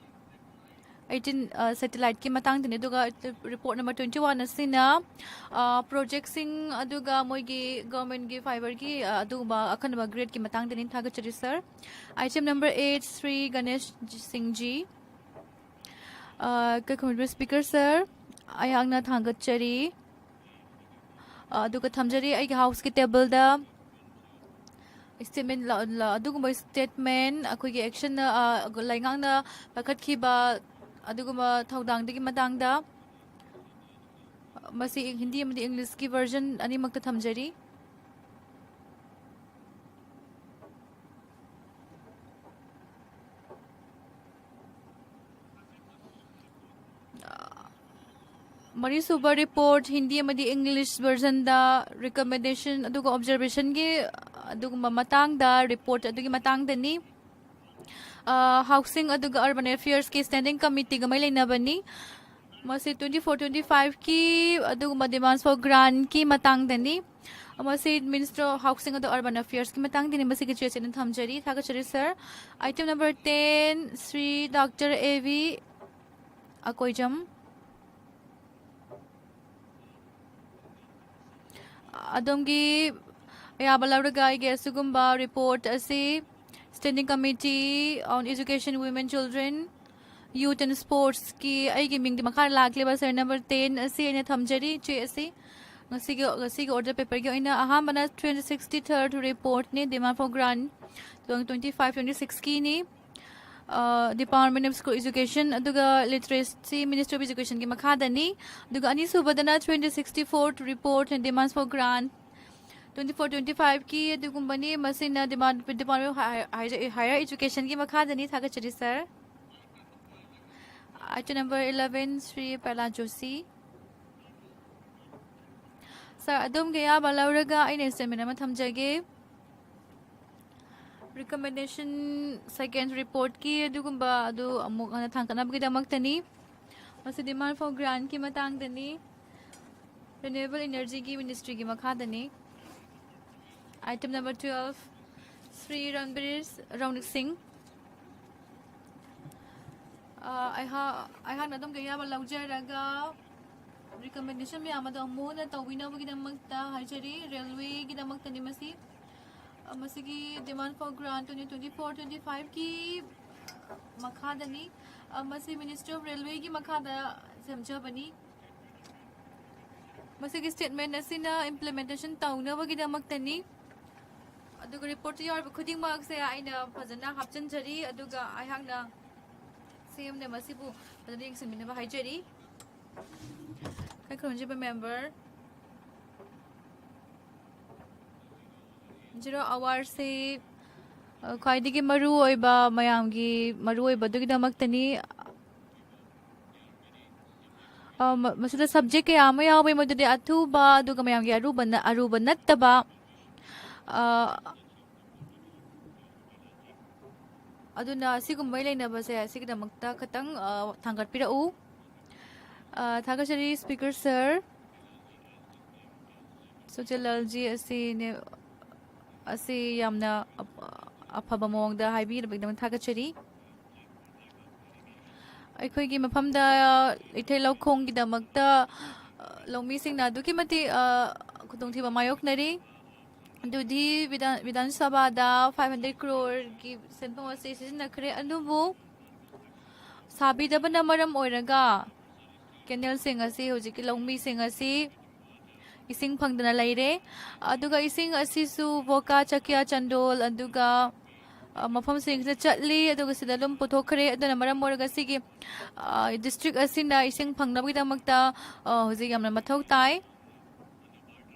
ꯑꯩꯠꯇꯤꯟ ꯁꯦꯇꯤꯂꯥꯏꯠꯀꯤ ꯃꯇꯥꯡꯗꯅꯤ꯫ ꯑꯗꯨꯒ ꯔꯤꯄꯣꯔꯠ ꯅꯝꯕꯔ ꯇ꯭ꯋꯦꯟꯇꯤ ꯋꯥꯟ ꯑꯁꯤꯅ ꯄ꯭ꯔꯣꯖꯦꯛꯁꯤꯡ ꯑꯗꯨꯒ ꯃꯣꯏꯒꯤ ꯒꯚꯔꯟꯃꯦꯟꯠꯀꯤ ꯐꯥꯏꯕꯔꯒꯤ ꯑꯗꯨꯒꯨꯝꯕ ꯑꯈꯟꯅꯕ ꯒ꯭ꯔꯦꯗꯀꯤ ꯃꯇꯥꯡꯗꯅꯤ꯫ ꯊꯥꯒꯠꯆꯔꯤ sir. Item number eight, Shri Ganesh ꯁꯤꯡꯖꯤ꯫ ꯀꯩꯈꯨꯝꯕ ꯁ꯭ꯄꯤꯀꯔ ꯁꯥꯔ, ꯑꯩꯍꯥꯛꯅ ꯊꯥꯒꯠꯆꯔꯤ꯫ ꯑꯗꯨꯒ ꯊꯝꯖꯔꯤ ꯑꯩꯒꯤ ꯍꯥꯎꯁꯀꯤ ꯇꯦꯕꯜꯗ ꯁ꯭ꯇꯦꯠꯃꯦꯟ ꯑꯗꯨꯒꯨꯝꯕ ꯁ꯭ꯇꯦꯠꯃꯦꯟ, ꯑꯩꯈꯣꯏꯒꯤ ꯑꯦꯛꯁꯟꯅ, ꯂꯩꯉꯥꯛꯅ ꯄꯥꯏꯈꯠꯈꯤꯕ ꯑꯗꯨꯒꯨꯝꯕ ꯊꯧꯗꯥꯡꯗꯨꯒꯤ ꯃꯇꯥꯡꯗ꯫ ꯃꯁꯤ ꯍꯤꯟꯗꯤ ꯑꯃꯗꯤ ꯏꯪꯂꯤꯁꯀꯤ ꯚꯔꯖꯟ ꯑꯅꯤꯃꯛꯇ ꯊꯝꯖꯔꯤ꯫ ꯃꯔꯤꯁꯨꯕ ꯔꯤꯄꯣꯔꯠ ꯍꯤꯟꯗꯤ ꯑꯃꯗꯤ ꯏꯪꯂꯤꯁ ꯚꯔꯖꯟꯗ ꯔꯤꯀꯃꯦꯟꯗꯦꯁꯟ ꯑꯗꯨꯒ ꯑꯣꯕꯖꯔꯕꯦꯁꯟꯒꯤ ꯑꯗꯨꯒꯨꯝꯕ ꯃꯇꯥꯡꯗ ꯔꯤꯄꯣꯔꯠ ꯑꯗꯨꯒꯤ ꯃꯇꯥꯡꯗꯅꯤ꯫ ꯍꯥꯎꯁꯤꯡ ꯑꯗꯨꯒ ꯑꯔꯕꯟ ꯑꯦꯐꯤꯌꯔꯁꯀꯤ ꯁ꯭ꯇꯦꯟꯗꯤꯡ ꯀꯃꯤꯇꯤꯒ ꯃꯔꯤ ꯂꯩꯅꯕꯅꯤ꯫ ꯃꯁꯤ ꯇ꯭ꯋꯦꯟꯇꯤ ꯐꯣꯔ ꯇ꯭ꯋꯦꯟꯇꯤ ꯐꯥꯏꯚꯀꯤ ꯑꯗꯨꯒꯨꯝꯕ ꯗꯤꯃꯥꯟꯁ ꯐꯣꯔ ꯒ꯭ꯔꯥꯟꯠꯀꯤ ꯃꯇꯥꯡꯗꯅꯤ꯫ ꯃꯁꯤ ꯃꯤꯅꯤꯁꯇꯔ ꯑꯣꯐ ꯍꯥꯎꯁꯤꯡ ꯑꯗꯨꯒ ꯑꯔꯕꯟ ꯑꯦꯐꯤꯌꯔꯁꯀꯤ ꯃꯇꯥꯡꯗꯅꯤ꯫ ꯃꯁꯤꯒꯤ ꯆꯦ ꯑꯁꯤ ꯑꯩꯅ ꯊꯝꯖꯔꯤ꯫ ꯊꯥꯒꯠꯆꯔꯤ sir. Item number ten, Shri doctor A V Akoijam. ꯑꯗꯣꯝꯒꯤ ꯑꯌꯥꯕ ꯂꯧꯔꯒ ꯑꯩꯒꯤ ꯑꯁꯤꯒꯨꯝꯕ ꯔꯤꯄꯣꯔꯠ ꯑꯁꯤ Standing Committee on Education, Women, Children, Youth and Sportsꯀꯤ ꯑꯩꯒꯤ ꯃꯤꯡꯒꯤ ꯃꯈꯥꯗ ꯂꯥꯛꯂꯤꯕ ꯁꯦꯔꯤꯌꯦꯜ ꯅꯝꯕꯔ ꯇꯦꯟ ꯑꯁꯤ ꯑꯩꯅ ꯊꯝꯖꯔꯤ꯫ ꯆꯦ ꯑꯁꯤ ꯉꯁꯤꯒꯤ, ꯉꯁꯤꯒꯤ ꯑꯣꯔꯗꯔ ꯄꯦꯄꯔꯒꯤ ꯑꯣꯏꯅ ꯑꯍꯥꯟꯕꯅ ꯊ꯭ꯔꯤ ꯍꯟꯗ꯭ꯔꯦꯠ ꯁꯤꯛꯁꯇꯤ ꯊꯔꯠ ꯔꯤꯄꯣꯔꯠꯅꯤ, demand for grant two thousand twenty five twenty ꯁꯤꯛꯁꯀꯤꯅꯤ꯫ ꯗꯤꯄꯥꯔꯠꯃꯦꯟ ꯑꯣꯐ ꯁ꯭ꯀꯨꯜ ꯏꯖꯨꯀꯦꯁꯟ ꯑꯗꯨꯒ ꯂꯤꯇꯔꯦꯁꯤ ꯃꯤꯅꯤꯁꯇ꯭ꯔꯤ ꯑꯣꯐ ꯏꯖꯨꯀꯦꯁꯟꯒꯤ ꯃꯈꯥꯗꯅꯤ꯫ ꯑꯗꯨꯒ ꯑꯅꯤꯁꯨꯕꯗꯅ three hundred sixty fourth report on demands for grant twenty four twenty ꯐꯥꯏꯚꯀꯤ ꯑꯗꯨꯒꯨꯝꯕꯅꯤ꯫ ꯃꯁꯤꯅ ꯗꯤꯃꯥꯟ, ꯗꯤꯄꯥꯔꯠꯃꯦꯟ ꯑꯣꯐ ꯍꯥꯌꯔ ꯏꯖꯨꯀꯦꯁꯟꯒꯤ ꯃꯈꯥꯗꯅꯤ꯫ ꯊꯥꯒꯠꯆꯔꯤ sir. Item number eleven, Shri Pralhad Joshi. Sir, ꯑꯗꯣꯝꯒꯤ ꯑꯌꯥꯕ ꯂꯧꯔꯒ ꯑꯩꯅ ꯁ꯭ꯇꯦꯠꯃꯦꯟ ꯑꯃ ꯊꯝꯖꯒꯦ꯫ ꯔꯤꯀꯃꯦꯟꯗꯦꯁꯟ ꯁꯦꯀꯦꯟ ꯔꯤꯄꯣꯔꯠꯀꯤ ꯑꯗꯨꯒꯨꯝꯕ ꯑꯗꯨ ꯑꯃꯨꯛ ꯍꯟꯅ ꯊꯥꯡꯒꯠꯅꯕꯒꯤꯗꯃꯛꯇꯅꯤ꯫ ꯃꯁꯤ ꯗꯤꯃꯥꯟ ꯐꯣꯔ ꯒ꯭ꯔꯥꯟꯠꯀꯤ ꯃꯇꯥꯡꯗꯅꯤ꯫ ꯔꯤꯅ꯭ꯌꯨꯑꯦꯕꯜ ꯏꯅꯔꯖꯤꯒꯤ ꯃꯤꯅꯤꯁꯇ꯭ꯔꯤꯒꯤ ꯃꯈꯥꯗꯅꯤ꯫ ꯑꯥꯏꯇꯦꯝ ꯅꯝꯕꯔ ꯇ꯭ꯋꯦꯜꯐ, ꯁ꯭ꯔꯤ ꯔꯟꯕꯤꯔ ꯔꯧꯅꯤꯛ ꯁꯤꯡ꯫ ꯑ, ꯑꯩꯍꯥꯛ ꯑꯩꯍꯥꯛꯅ ꯑꯗꯨꯝ ꯑꯌꯥꯕ ꯂꯧꯖꯔꯒ ꯔꯤꯀꯃꯦꯟꯗꯦꯁꯟ ꯃꯌꯥꯝ ꯑꯗꯣ ꯑꯃꯨꯛ ꯍꯟꯅ ꯇꯧꯕꯤꯅꯕꯒꯤꯗꯃꯛꯇ ꯍꯥꯏꯖꯔꯤ꯫ ꯔꯦꯜꯋꯦꯒꯤꯗꯃꯛꯇꯅꯤ ꯃꯁꯤ꯫ ꯑ, ꯃꯁꯤꯒꯤ demand for grant twenty twenty-four twenty-five ꯀꯤ ꯃꯈꯥꯗꯅꯤ꯫ ꯑ, ꯃꯁꯤ Ministry of Railway ꯒꯤ ꯃꯈꯥꯗ ꯁꯦꯝꯖꯕꯅꯤ꯫ ꯃꯁꯤꯒꯤ ꯁ꯭ꯇꯦꯠꯃꯦꯟ ꯑꯁꯤꯅ ꯏꯝꯄ꯭ꯂꯤꯃꯦꯟꯇꯦꯁꯟ ꯇꯧꯅꯕꯒꯤꯗꯃꯛꯇꯅꯤ꯫ ꯑꯗꯨꯒ ꯔꯤꯄꯣꯔꯠꯇ ꯌꯥꯎꯔꯤꯕ ꯈꯨꯗꯤꯡꯃꯛꯁꯦ ꯑꯩꯅ ꯐꯖꯅ ꯍꯥꯞꯆꯤꯟꯖꯔꯤ, ꯑꯗꯨꯒ ꯑꯩꯍꯥꯛꯅ ꯁꯤ ꯑꯦꯝꯗ ꯃꯁꯤꯕꯨ ꯐꯖꯅ ꯌꯦꯡꯁꯤꯟꯕꯤꯅꯕ ꯍꯥꯏꯖꯔꯤ꯫ ꯏꯀꯥꯏ ꯈꯨꯔꯨꯝꯖꯕ ꯃꯦꯝꯕꯔ, ꯖꯤꯔꯣ ꯑꯋꯥꯔꯁꯤ, ꯑ, ꯈ꯭ꯋꯥꯏꯗꯒꯤ ꯃꯔꯨ ꯑꯣꯏꯕ, ꯃꯌꯥꯝꯒꯤ ꯃꯔꯨ ꯑꯣꯏꯕꯗꯨꯒꯤꯗꯃꯛꯇꯅꯤ꯫ ꯑ, ꯃ-, ꯃꯁꯤꯗ ꯁꯕꯖꯦꯛ ꯀꯌꯥ ꯑꯃ ꯌꯥꯎꯋꯤ, ꯃꯗꯨꯗꯤ ꯑꯊꯨꯕ ꯑꯗꯨꯒ ꯃꯌꯥꯝꯒꯤ ꯑꯔꯨꯕ ꯅ-, ꯑꯔꯨꯕ ꯅꯠꯇꯕ, ꯑ, ꯑꯗꯨꯅ ꯑꯁꯤꯒꯨꯝꯕ ꯂꯩꯅꯕꯁꯦ ꯑꯁꯤꯒꯤꯗꯃꯛꯇ ꯈꯇꯪ, ꯑ, ꯊꯥꯡꯒꯠꯄꯤꯔꯛꯎ꯫ ꯑ, ꯊꯥꯒꯠꯆꯔꯤ, ꯁ꯭ꯄꯤꯀꯔ ꯁꯔ꯫ ꯁꯨꯆꯦꯂꯥꯜꯖꯤ ꯑꯁꯤꯅꯦ, ꯑꯁꯤ ꯌꯥꯝꯅ ꯑꯐ-, ꯑꯐꯕ ꯃꯑꯣꯡꯗ ꯍꯥꯏꯕꯤꯔꯕꯒꯤꯗꯃꯛ ꯊꯥꯒꯠꯆꯔꯤ꯫ ꯑꯩꯈꯣꯏꯒꯤ ꯃꯐꯝꯗ ꯏꯊꯩ ꯂꯧꯈꯣꯡꯒꯤꯗꯃꯛꯇ, ꯑ, ꯂꯧꯃꯤꯁꯤꯡꯅ ꯑꯗꯨꯛꯀꯤ ꯃꯇꯤꯛ, ꯑ, ꯈꯨꯗꯣꯡꯊꯤꯕ ꯃꯥꯌꯣꯛꯅꯔꯤ꯫ ꯑꯗꯨꯗꯤ ꯕꯤꯙꯥꯟ, ꯕꯤꯙꯥꯟ ꯁꯚꯥꯗ five hundred crore ꯒꯤ ꯁꯦꯟꯐꯝ ꯑꯁꯤ ꯁꯤꯖꯤꯟꯅꯈ꯭ꯔꯦ, ꯑꯗꯨꯕꯨ ꯁꯥꯕꯤꯗꯕꯅ ꯃꯔꯝ ꯑꯣꯏꯔꯒ ꯀꯦꯅꯦꯜꯁꯤꯡ ꯑꯁꯤ ꯍꯧꯖꯤꯛꯀꯤ ꯂꯧꯃꯤꯁꯤꯡ ꯑꯁꯤ ꯏꯁꯤꯡ ꯐꯪꯗꯅ ꯂꯩꯔꯦ꯫ ꯑꯗꯨꯒ ꯏꯁꯤꯡ ꯑꯁꯤꯁꯨ ꯕꯣꯀꯥ, ꯆꯀꯤꯌꯥ, ꯆꯟꯗꯣꯜ, ꯑꯗꯨꯒ, ꯑ, ꯃꯐꯝꯁꯤꯡꯁꯤꯗ ꯆꯠꯂꯤ, ꯑꯗꯨꯒ ꯁꯤꯗ ꯑꯗꯨꯝ ꯄꯨꯊꯣꯛꯈ꯭ꯔꯦ꯫ ꯑꯗꯨꯅ ꯃꯔꯝ ꯑꯣꯏꯔꯒ ꯁꯤꯒꯤ, ꯑ, ꯗꯤꯁꯇ꯭ꯔꯤꯛ ꯑꯁꯤꯅ ꯏꯁꯤꯡ ꯐꯪꯅꯕꯒꯤꯗꯃꯛꯇ, ꯑ, ꯍꯧꯖꯤꯛ ꯌꯥꯝꯅ ꯃꯊꯧ ꯇꯥꯏ꯫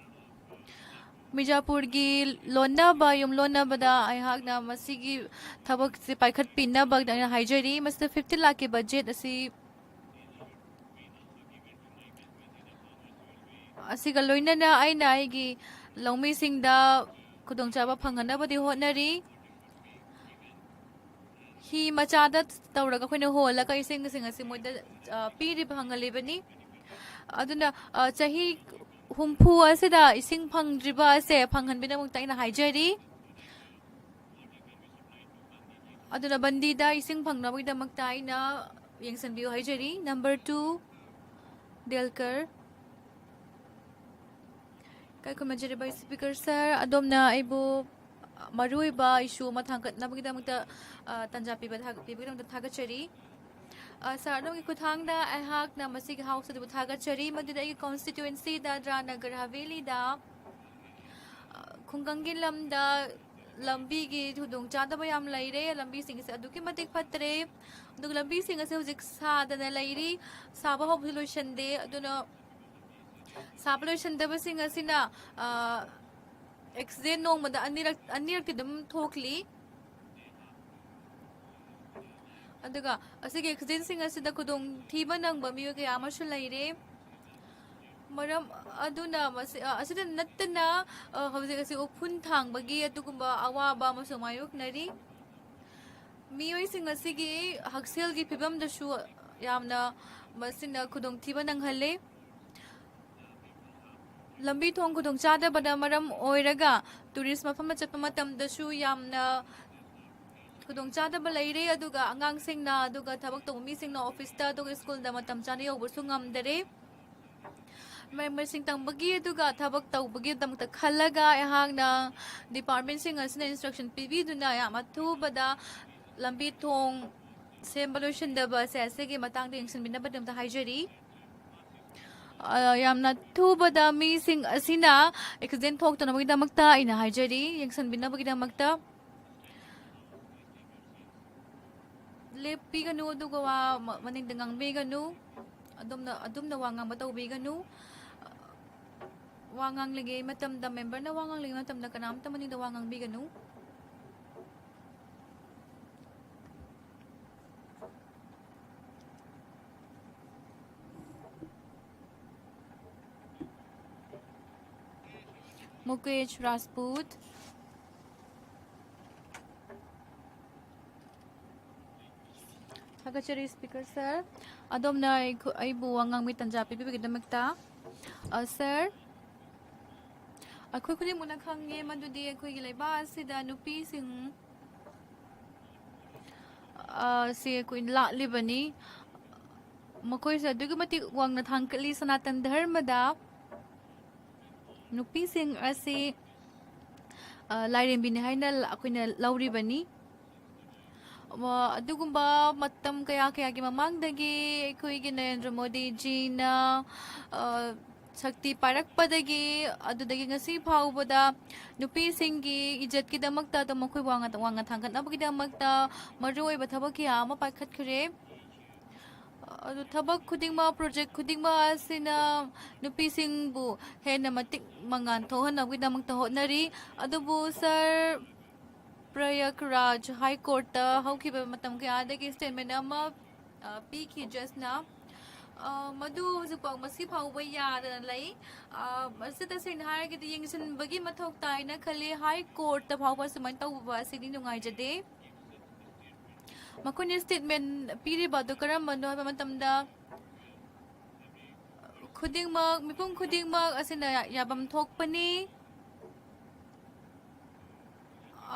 ꯃꯤꯔꯖꯥꯄꯨꯔꯒꯤ ꯂꯣꯟꯅꯕ, ꯌꯨꯝ ꯂꯣꯟꯅꯕꯗ ꯑꯩꯍꯥꯛꯅ ꯃꯁꯤꯒꯤ ꯊꯕꯛꯁꯦ ꯄꯥꯏꯈꯠꯄꯤꯅꯕꯒꯤꯗꯃꯛ ꯍꯥꯏꯖꯔꯤ꯫ ꯃꯁꯤꯗ fifty ꯂꯥꯈꯀꯤ ꯕꯖꯦꯠ ꯑꯁꯤ, ꯑꯁꯤꯒ ꯂꯣꯏꯅꯅ ꯑꯩꯅ ꯑꯩꯒꯤ ꯂꯧꯃꯤꯁꯤꯡꯗ ꯈꯨꯗꯣꯡꯆꯥꯕ ꯐꯪꯍꯟꯅꯕꯗꯤ ꯍꯣꯠꯅꯔꯤ꯫ ꯍꯤ ꯃꯆꯥꯗ ꯇꯧꯔꯒ ꯑꯩꯈꯣꯏꯅ ꯍꯣꯜꯂꯒ ꯏꯁꯤꯡꯁꯤꯡ ꯑꯁꯤ ꯃꯣꯏꯗ, ꯑ, ꯄꯤꯔꯤꯕ, ꯐꯪꯍꯜꯂꯤꯕꯅꯤ꯫ ꯑꯗꯨꯅ, ꯑ, ꯆꯍꯤ ꯍꯨꯝꯐꯨ ꯑꯁꯤꯗ ꯏꯁꯤꯡ ꯐꯪꯗ꯭ꯔꯤꯕ ꯑꯁꯦ ꯐꯪꯍꯟꯕꯒꯤꯗꯃꯛꯇ ꯑꯩꯅ ꯍꯥꯏꯖꯔꯤ꯫ ꯑꯗꯨꯅ ꯕꯟꯗꯤꯗ ꯏꯁꯤꯡ ꯐꯪꯅꯕꯒꯤꯗꯃꯛꯇ ꯑꯩꯅ ꯌꯦꯡꯁꯤꯟꯕꯤꯌꯨ ꯍꯥꯏꯖꯔꯤ꯫ Number two, Delkar. ꯏꯀꯥꯏ ꯈꯨꯝꯅꯖꯔꯤꯕ ꯁ꯭ꯄꯤꯀꯔ ꯁꯥꯔ, ꯑꯗꯣꯝꯅ ꯑꯩꯕꯨ ꯃꯔꯨꯑꯣꯏꯕ ꯏꯁꯨ ꯑꯃ ꯊꯥꯡꯒꯠꯅꯕꯒꯤꯗꯃꯛꯇ, ꯑ, ꯇꯥꯟꯖꯥ ꯄꯤꯕ ꯊꯥ-, ꯄꯤꯕꯒꯤꯗꯃꯛꯇ ꯊꯥꯒꯠꯆꯔꯤ꯫ ꯑ, ꯁꯥꯔ, ꯑꯗꯣꯝꯒꯤ ꯈꯨꯠꯊꯥꯡꯗ ꯑꯩꯍꯥꯛꯅ ꯃꯁꯤꯒꯤ ꯍꯥꯎꯁ ꯑꯗꯨꯕꯨ ꯊꯥꯒꯠꯆꯔꯤ, ꯃꯗꯨꯗꯤ ꯑꯩꯒꯤ ꯀꯣꯟꯁꯇꯤꯇ꯭ꯋꯦꯟꯁꯤ ꯗꯥꯗ꯭ꯔꯥ ꯅꯒꯔ ꯍꯥꯕꯦꯂꯤꯗ, ꯑ, ꯈꯨꯡꯒꯪꯒꯤ ꯂꯝꯗ ꯂꯝꯕꯤꯒꯤ ꯈꯨꯗꯣꯡꯆꯥꯗꯕ ꯌꯥꯝ ꯂꯩꯔꯦ, ꯂꯝꯕꯤꯁꯤꯡ ꯑꯁꯦ ꯑꯗꯨꯛꯀꯤ ꯃꯇꯤꯛ ꯐꯠꯇ꯭ꯔꯦ, ꯑꯗꯨꯒ ꯂꯝꯕꯤꯁꯤꯡ ꯑꯁꯦ ꯍꯧꯖꯤꯛ ꯁꯥꯗꯅ ꯂꯩꯔꯤ, ꯁꯥꯕ ꯍꯧꯕꯁꯨ ꯂꯣꯏꯁꯤꯟꯗꯦ, ꯑꯗꯨꯅ ꯁꯥꯕ ꯂꯣꯏꯁꯤꯟꯗꯕꯁꯤꯡ ꯑꯁꯤꯅ, ꯑ, ꯑꯦꯛꯁꯤꯗꯦꯟ ꯅꯣꯡꯃꯗ ꯑꯅꯤꯔꯛ, ꯑꯅꯤꯔꯛꯇꯤ ꯑꯗꯨꯝ ꯊꯣꯛꯂꯤ꯫ ꯑꯗꯨꯒ ꯑꯁꯤꯒꯤ ꯑꯦꯛꯁꯤꯗꯦꯟꯁꯤꯡ ꯑꯁꯤꯗ ꯈꯨꯗꯣꯡꯊꯤꯕ ꯅꯪꯕ ꯃꯤꯑꯣꯏ ꯀꯌꯥ ꯑꯃꯁꯨ ꯂꯩꯔꯦ꯫ ꯃꯔꯝ ꯑꯗꯨꯅ ꯃꯁꯤ, ꯑ, ꯑꯁꯤꯗ ꯅꯠꯇꯅ, ꯑ, ꯍꯧꯖꯤꯛ ꯑꯁꯤ ꯎꯐꯨꯟ ꯊꯥꯡꯕꯒꯤ ꯑꯗꯨꯒꯨꯝꯕ ꯑꯋꯥꯕ ꯑꯃꯁꯨ ꯃꯥꯌꯣꯛꯅꯔꯤ꯫ ꯃꯤꯑꯣꯏꯁꯤꯡ ꯑꯁꯤꯒꯤ ꯍꯛꯁꯦꯜꯒꯤ ꯐꯤꯕꯝꯗꯁꯨ ꯌꯥꯝꯅ ꯃꯁꯤꯅ ꯈꯨꯗꯣꯡꯊꯤꯕ ꯅꯪꯍꯜꯂꯦ꯫ ꯂꯝꯕꯤ ꯊꯣꯡ ꯈꯨꯗꯣꯡꯆꯥꯗꯕꯅ ꯃꯔꯝ ꯑꯣꯏꯔꯒ ꯇꯨꯔꯤꯁ ꯃꯐꯝꯗ ꯆꯠꯄ ꯃꯇꯝꯗꯁꯨ ꯌꯥꯝꯅ ꯈꯨꯗꯣꯡꯆꯥꯗꯕ ꯂꯩꯔꯦ, ꯑꯗꯨꯒ ꯑꯉꯥꯡꯁꯤꯡꯅ, ꯑꯗꯨꯒ ꯊꯕꯛ ꯇꯧꯕ ꯃꯤꯁꯤꯡꯅ ꯑꯣꯐꯤꯁꯇ, ꯑꯗꯨꯒ ꯁ꯭ꯀꯨꯜꯗ ꯃꯇꯝ ꯆꯥꯅ ꯌꯧꯕꯁꯨ ꯉꯝꯗꯔꯦ꯫ ꯃꯍꯩ ꯃꯁꯤꯡ ꯇꯝꯕꯒꯤ, ꯑꯗꯨꯒ ꯊꯕꯛ ꯇꯧꯕꯒꯤꯗꯃꯛꯇ ꯈꯜꯂꯒ ꯑꯩꯍꯥꯛꯅ ꯗꯤꯄꯥꯔꯠꯃꯦꯟꯁꯤꯡ ꯑꯁꯤꯅ ꯏꯟꯁꯇ꯭ꯔꯛꯁꯟ ꯄꯤꯕꯤꯗꯨꯅ ꯌꯥꯝ ꯑꯊꯨꯕꯗ ꯂꯝꯕꯤ ꯊꯣꯡ ꯁꯦꯝꯕ ꯂꯣꯏꯁꯤꯟꯗꯕ ꯑꯁꯦ ꯑꯁꯤꯒꯤ ꯃꯇꯥꯡꯗ ꯌꯦꯡꯁꯤꯟꯕꯤꯅꯕꯒꯤꯗꯃꯛꯇ ꯍꯥꯏꯖꯔꯤ꯫ ꯑ, ꯌꯥꯝꯅ ꯊꯨꯕꯗ ꯃꯤꯁꯤꯡ ꯑꯁꯤꯅ ꯑꯦꯛꯁꯤꯗꯦꯟ ꯊꯣꯛꯇꯅꯕꯒꯤꯗꯃꯛꯇ ꯑꯩꯅ ꯍꯥꯏꯖꯔꯤ, ꯌꯦꯡꯁꯤꯟꯕꯤꯅꯕꯒꯤꯗꯃꯛꯇ꯫ ꯂꯦꯞꯄꯤꯒꯅꯨ, ꯑꯗꯨꯒ ꯋꯥ ꯃ-, ꯃꯅꯤꯡꯗ ꯉꯥꯡꯕꯤꯒꯅꯨ꯫ ꯑꯗꯣꯝꯅ, ꯑꯗꯣꯝꯅ ꯋꯥ ꯉꯥꯡꯕ ꯇꯧꯕꯤꯒꯅꯨ꯫ ꯋꯥ ꯉꯥꯡꯂꯤꯉꯩ ꯃꯇꯝꯗ, ꯃꯦꯝꯕꯔꯅ ꯋꯥ ꯉꯥꯡꯂꯤꯉꯩ ꯃꯇꯝꯗ ꯀꯅꯥꯝꯇ ꯃꯅꯤꯡꯗ ꯋꯥ ꯉꯥꯡꯕꯤꯒꯅꯨ꯫ ꯃꯨꯀꯦꯁ ꯔꯥꯖꯄꯨꯠ꯫ ꯊꯥꯒꯠꯆꯔꯤ, ꯁ꯭ꯄꯤꯀꯔ ꯁꯔ꯫ ꯑꯗꯣꯝꯅ ꯑꯩꯈꯣ-, ꯑꯩꯕꯨ ꯋꯥ ꯉꯥꯡꯕꯒꯤ ꯇꯥꯟꯖꯥ ꯄꯤꯕꯤꯕꯒꯤꯗꯃꯛꯇ꯫ ꯑ, ꯁꯔ, ꯑꯩꯈꯣꯏ ꯈꯨꯗꯤꯡꯃꯛꯅ ꯈꯪꯉꯦ ꯃꯗꯨꯗꯤ ꯑꯩꯈꯣꯏꯒꯤ ꯂꯩꯕꯥꯛ ꯑꯁꯤꯗ ꯅꯨꯄꯤꯁꯤꯡ ꯑ, ꯁꯤ ꯑꯩꯈꯣꯏ ꯂꯥꯛꯂꯤꯕꯅꯤ꯫ ꯃꯈꯣꯏꯁꯦ ꯑꯗꯨꯛꯀꯤ ꯃꯇꯤꯛ ꯋꯥꯡꯅ ꯊꯥꯡꯒꯠꯂꯤ ꯁꯅꯥꯇꯟ ꯙꯔꯃꯗ꯫ ꯅꯨꯄꯤꯁꯤꯡ ꯑꯁꯤ, ꯑ, ꯂꯥꯏꯔꯦꯝꯕꯤꯅꯤ ꯍꯥꯏꯅ ꯑꯩꯈꯣꯏꯅ ꯂꯧꯔꯤꯕꯅꯤ꯫ ꯑ, ꯑꯗꯨꯒꯨꯝꯕ ꯃꯇꯝ ꯀꯌꯥ ꯀꯌꯥꯒꯤ ꯃꯃꯥꯡꯗꯒꯤ ꯑꯩꯈꯣꯏꯒꯤ ꯅꯔꯦꯟꯗ꯭ꯔ ꯃꯣꯗꯤꯖꯤꯅ, ꯑ, ꯁꯛꯇꯤ ꯄꯥꯏꯔꯛꯄꯗꯒꯤ ꯑꯗꯨꯗꯒꯤ ꯉꯁꯤ ꯐꯥꯎꯕꯗ ꯅꯨꯄꯤꯁꯤꯡꯒꯤ ꯏꯖꯠꯀꯤꯗꯃꯛꯇ, ꯑꯗꯨꯝ ꯃꯈꯣꯏ ꯋꯥꯡꯅ, ꯋꯥꯡꯅ ꯊꯥꯡꯒꯠꯅꯕꯒꯤꯗꯃꯛꯇ ꯃꯔꯨꯑꯣꯏꯕ ꯊꯕꯛ ꯀꯌꯥ ꯑꯃ ꯄꯥꯏꯈꯠꯈ꯭ꯔꯦ꯫ ꯑꯗꯨ ꯊꯕꯛ ꯈꯨꯗꯤꯡꯃꯛ, ꯄ꯭ꯔꯣꯖꯦꯛ ꯈꯨꯗꯤꯡꯃꯛ ꯑꯁꯤꯅ ꯅꯨꯄꯤꯁꯤꯡꯕꯨ ꯍꯦꯟꯅ ꯃꯇꯤꯛ ꯃꯉꯥꯜ ꯊꯣꯛꯍꯟꯅꯕꯒꯤꯗꯃꯛꯇ ꯍꯣꯠꯅꯔꯤ꯫ ꯑꯗꯨꯕꯨ ꯁꯥꯔ, ꯄ꯭ꯔꯌꯥꯒꯔꯥꯖ ꯍꯥꯏ ꯀꯣꯔꯠꯇ ꯍꯧꯈꯤꯕ ꯃꯇꯝ ꯀꯌꯥꯗꯒꯤ ꯁ꯭ꯇꯦꯠꯃꯦꯟ ꯑꯃ, ꯑ, ꯄꯤꯈꯤ ꯖꯁꯅ꯫ ꯑ, ꯃꯗꯨ ꯍꯧꯖꯤꯛꯐꯥꯎ, ꯃꯁꯤ ꯐꯥꯎꯕ ꯌꯥꯗꯅ ꯂꯩ꯫ ꯑ, ꯃꯁꯤ ꯇꯁꯦꯡꯅ ꯍꯥꯏꯔꯒꯗꯤ ꯌꯦꯡꯁꯤꯟꯕꯒꯤ ꯃꯊꯧ ꯇꯥꯏꯅ ꯈꯜꯂꯤ꯫ ꯍꯥꯏ ꯀꯣꯔꯠꯇ ꯐꯥꯎꯕ ꯁꯨꯃꯥꯏꯅ ꯇꯧꯕ ꯑꯁꯤꯗꯤ ꯅꯨꯡꯉꯥꯏꯖꯗꯦ꯫ ꯃꯈꯣꯏꯅ ꯁ꯭ꯇꯦꯠꯃꯦꯟ ꯄꯤꯔꯤꯕ ꯑꯗꯨ ꯀꯔꯝꯕꯅꯣ ꯍꯥꯏꯕ ꯃꯇꯝꯗ, ꯈꯨꯗꯤꯡꯃꯛ, ꯃꯤꯄꯨꯝ ꯈꯨꯗꯤꯡꯃꯛ ꯑꯁꯤꯅ ꯌꯥꯐꯝ ꯊꯣꯛꯄꯅꯤ꯫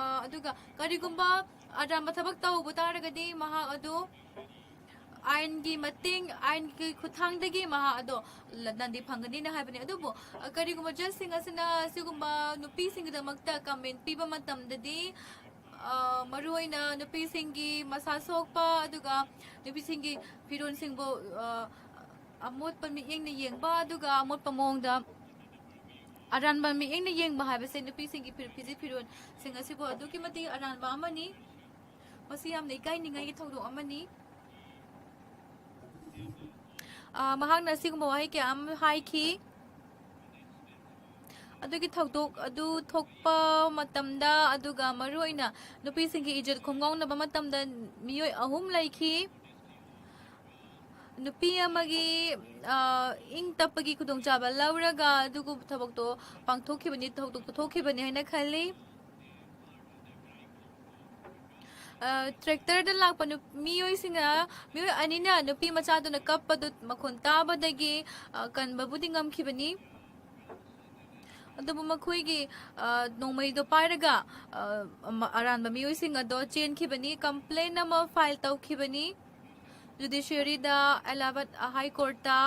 ꯑ, ꯑꯗꯨꯒ ꯀꯔꯤꯒꯨꯝꯕ ꯑꯔꯥꯟꯕ ꯊꯕꯛ ꯇꯧꯕ ꯇꯥꯔꯒꯗꯤ ꯃꯍꯥꯛ ꯑꯗꯨ ꯑꯥꯏꯟꯒꯤ ꯃꯇꯦꯡ, ꯑꯥꯏꯟꯒꯤ ꯈꯨꯠꯊꯥꯡꯗꯒꯤ ꯃꯍꯥꯛ ꯑꯗꯣ ꯂ-, ꯗꯟꯗꯤ ꯐꯪꯒꯅꯤꯅ ꯍꯥꯏꯕꯅꯤ꯫ ꯑꯗꯨꯕꯨ, ꯑ, ꯀꯔꯤꯒꯨꯝꯕ ꯖꯖꯁꯤꯡ ꯑꯁꯤꯅ ꯑꯁꯤꯒꯨꯝꯕ ꯅꯨꯄꯤꯁꯤꯡꯒꯤꯗꯃꯛꯇ ꯀꯃꯦꯟ ꯄꯤꯕ ꯃꯇꯝꯗꯗꯤ, ꯑ, ꯃꯔꯨꯑꯣꯏꯅ ꯅꯨꯄꯤꯁꯤꯡꯒꯤ ꯃꯁꯥ ꯁꯣꯛꯄ, ꯑꯗꯨꯒ ꯅꯨꯄꯤꯁꯤꯡꯒꯤ ꯐꯤꯔꯣꯜꯁꯤꯡꯕꯨ, ꯑ, ꯑꯃꯣꯠꯄ ꯃꯤꯠꯌꯦꯡꯅ ꯌꯦꯡꯕ, ꯑꯗꯨꯒ ꯑꯃꯣꯠꯄ ꯃꯑꯣꯡꯗ ꯑꯔꯥꯟꯕ ꯃꯤꯠꯌꯦꯡꯅ ꯌꯦꯡꯕ ꯍꯥꯏꯕꯁꯦ ꯅꯨꯄꯤꯁꯤꯡꯒꯤ ꯐꯤ-, ꯐꯤꯖꯦꯠ ꯐꯤꯔꯣꯜꯁꯤꯡ ꯑꯁꯤꯕꯨ ꯑꯗꯨꯛꯀꯤ ꯃꯇꯤꯛ ꯑꯔꯥꯟꯕ ꯑꯃꯅꯤ꯫ ꯃꯁꯤ ꯌꯥꯝꯅ ꯏꯀꯥꯏꯅꯤꯡꯉꯥꯏꯒꯤ ꯊꯧꯗꯣꯛ ꯑꯃꯅꯤ꯫ ꯑ, ꯃꯍꯥꯛꯅ ꯑꯁꯤꯒꯨꯝꯕ ꯋꯥꯍꯩ ꯀꯌꯥ ꯑꯃ ꯍꯥꯏꯈꯤ꯫ ꯑꯗꯨꯒꯤ ꯊꯧꯗꯣꯛ ꯑꯗꯨ ꯊꯣꯛꯄ ꯃꯇꯝꯗ, ꯑꯗꯨꯒ ꯃꯔꯨꯑꯣꯏꯅ ꯅꯨꯄꯤꯁꯤꯡꯒꯤ ꯏꯖꯠ ꯈꯣꯡꯒꯥꯎꯅꯕ ꯃꯇꯝꯗ, ꯃꯤꯑꯣꯏ ꯑꯍꯨꯝ ꯂꯩꯈꯤ꯫ ꯅꯨꯄꯤ ꯑꯃꯒꯤ, ꯑ, ꯏꯪ ꯇꯞꯄꯒꯤ ꯈꯨꯗꯣꯡꯆꯥꯕ ꯂꯧꯔꯒ ꯑꯗꯨꯒꯨꯝꯕ ꯊꯕꯛꯇꯣ ꯄꯥꯡꯊꯣꯛꯈꯤꯕꯅꯤ, ꯊꯧꯗꯣꯛꯇꯣ ꯊꯣꯛꯈꯤꯕꯅꯤ ꯍꯥꯏꯅ ꯈꯜꯂꯤ꯫ ꯑ, ꯇ꯭ꯔꯦꯛꯇꯔꯗ ꯂꯥꯛꯄ ꯅꯨꯞ-, ꯃꯤꯑꯣꯏꯁꯤꯡꯅ, ꯃꯤꯑꯣꯏ ꯑꯅꯤꯅ ꯅꯨꯄꯤ ꯃꯆꯥꯗꯨꯅ ꯀꯞꯄꯗꯨ ꯃꯈꯣꯟ ꯇꯥꯕꯗꯒꯤ, ꯑ, ꯀꯟꯕꯕꯨꯗꯤ ꯉꯝꯈꯤꯕꯅꯤ꯫ ꯑꯗꯨꯕꯨ ꯃꯈꯣꯏꯒꯤ, ꯑ, ꯅꯣꯡꯃꯩꯗꯣ ꯄꯥꯏꯔꯒ, ꯑ, ꯑꯃ-, ꯑꯔꯥꯟꯕ ꯃꯤꯑꯣꯏꯁꯤꯡ ꯑꯗꯣ ꯆꯦꯟꯈꯤꯕꯅꯤ, ꯀꯝꯄ꯭ꯂꯦꯟ ꯑꯃ ꯐꯥꯏꯜ ꯇꯧꯈꯤꯕꯅꯤ ꯖꯨꯗꯤꯁꯤꯌꯔꯤꯗ, ꯑꯦꯂꯥꯍꯥꯕꯥꯗ ꯍꯥꯏ ꯀꯣꯔꯠꯇ꯫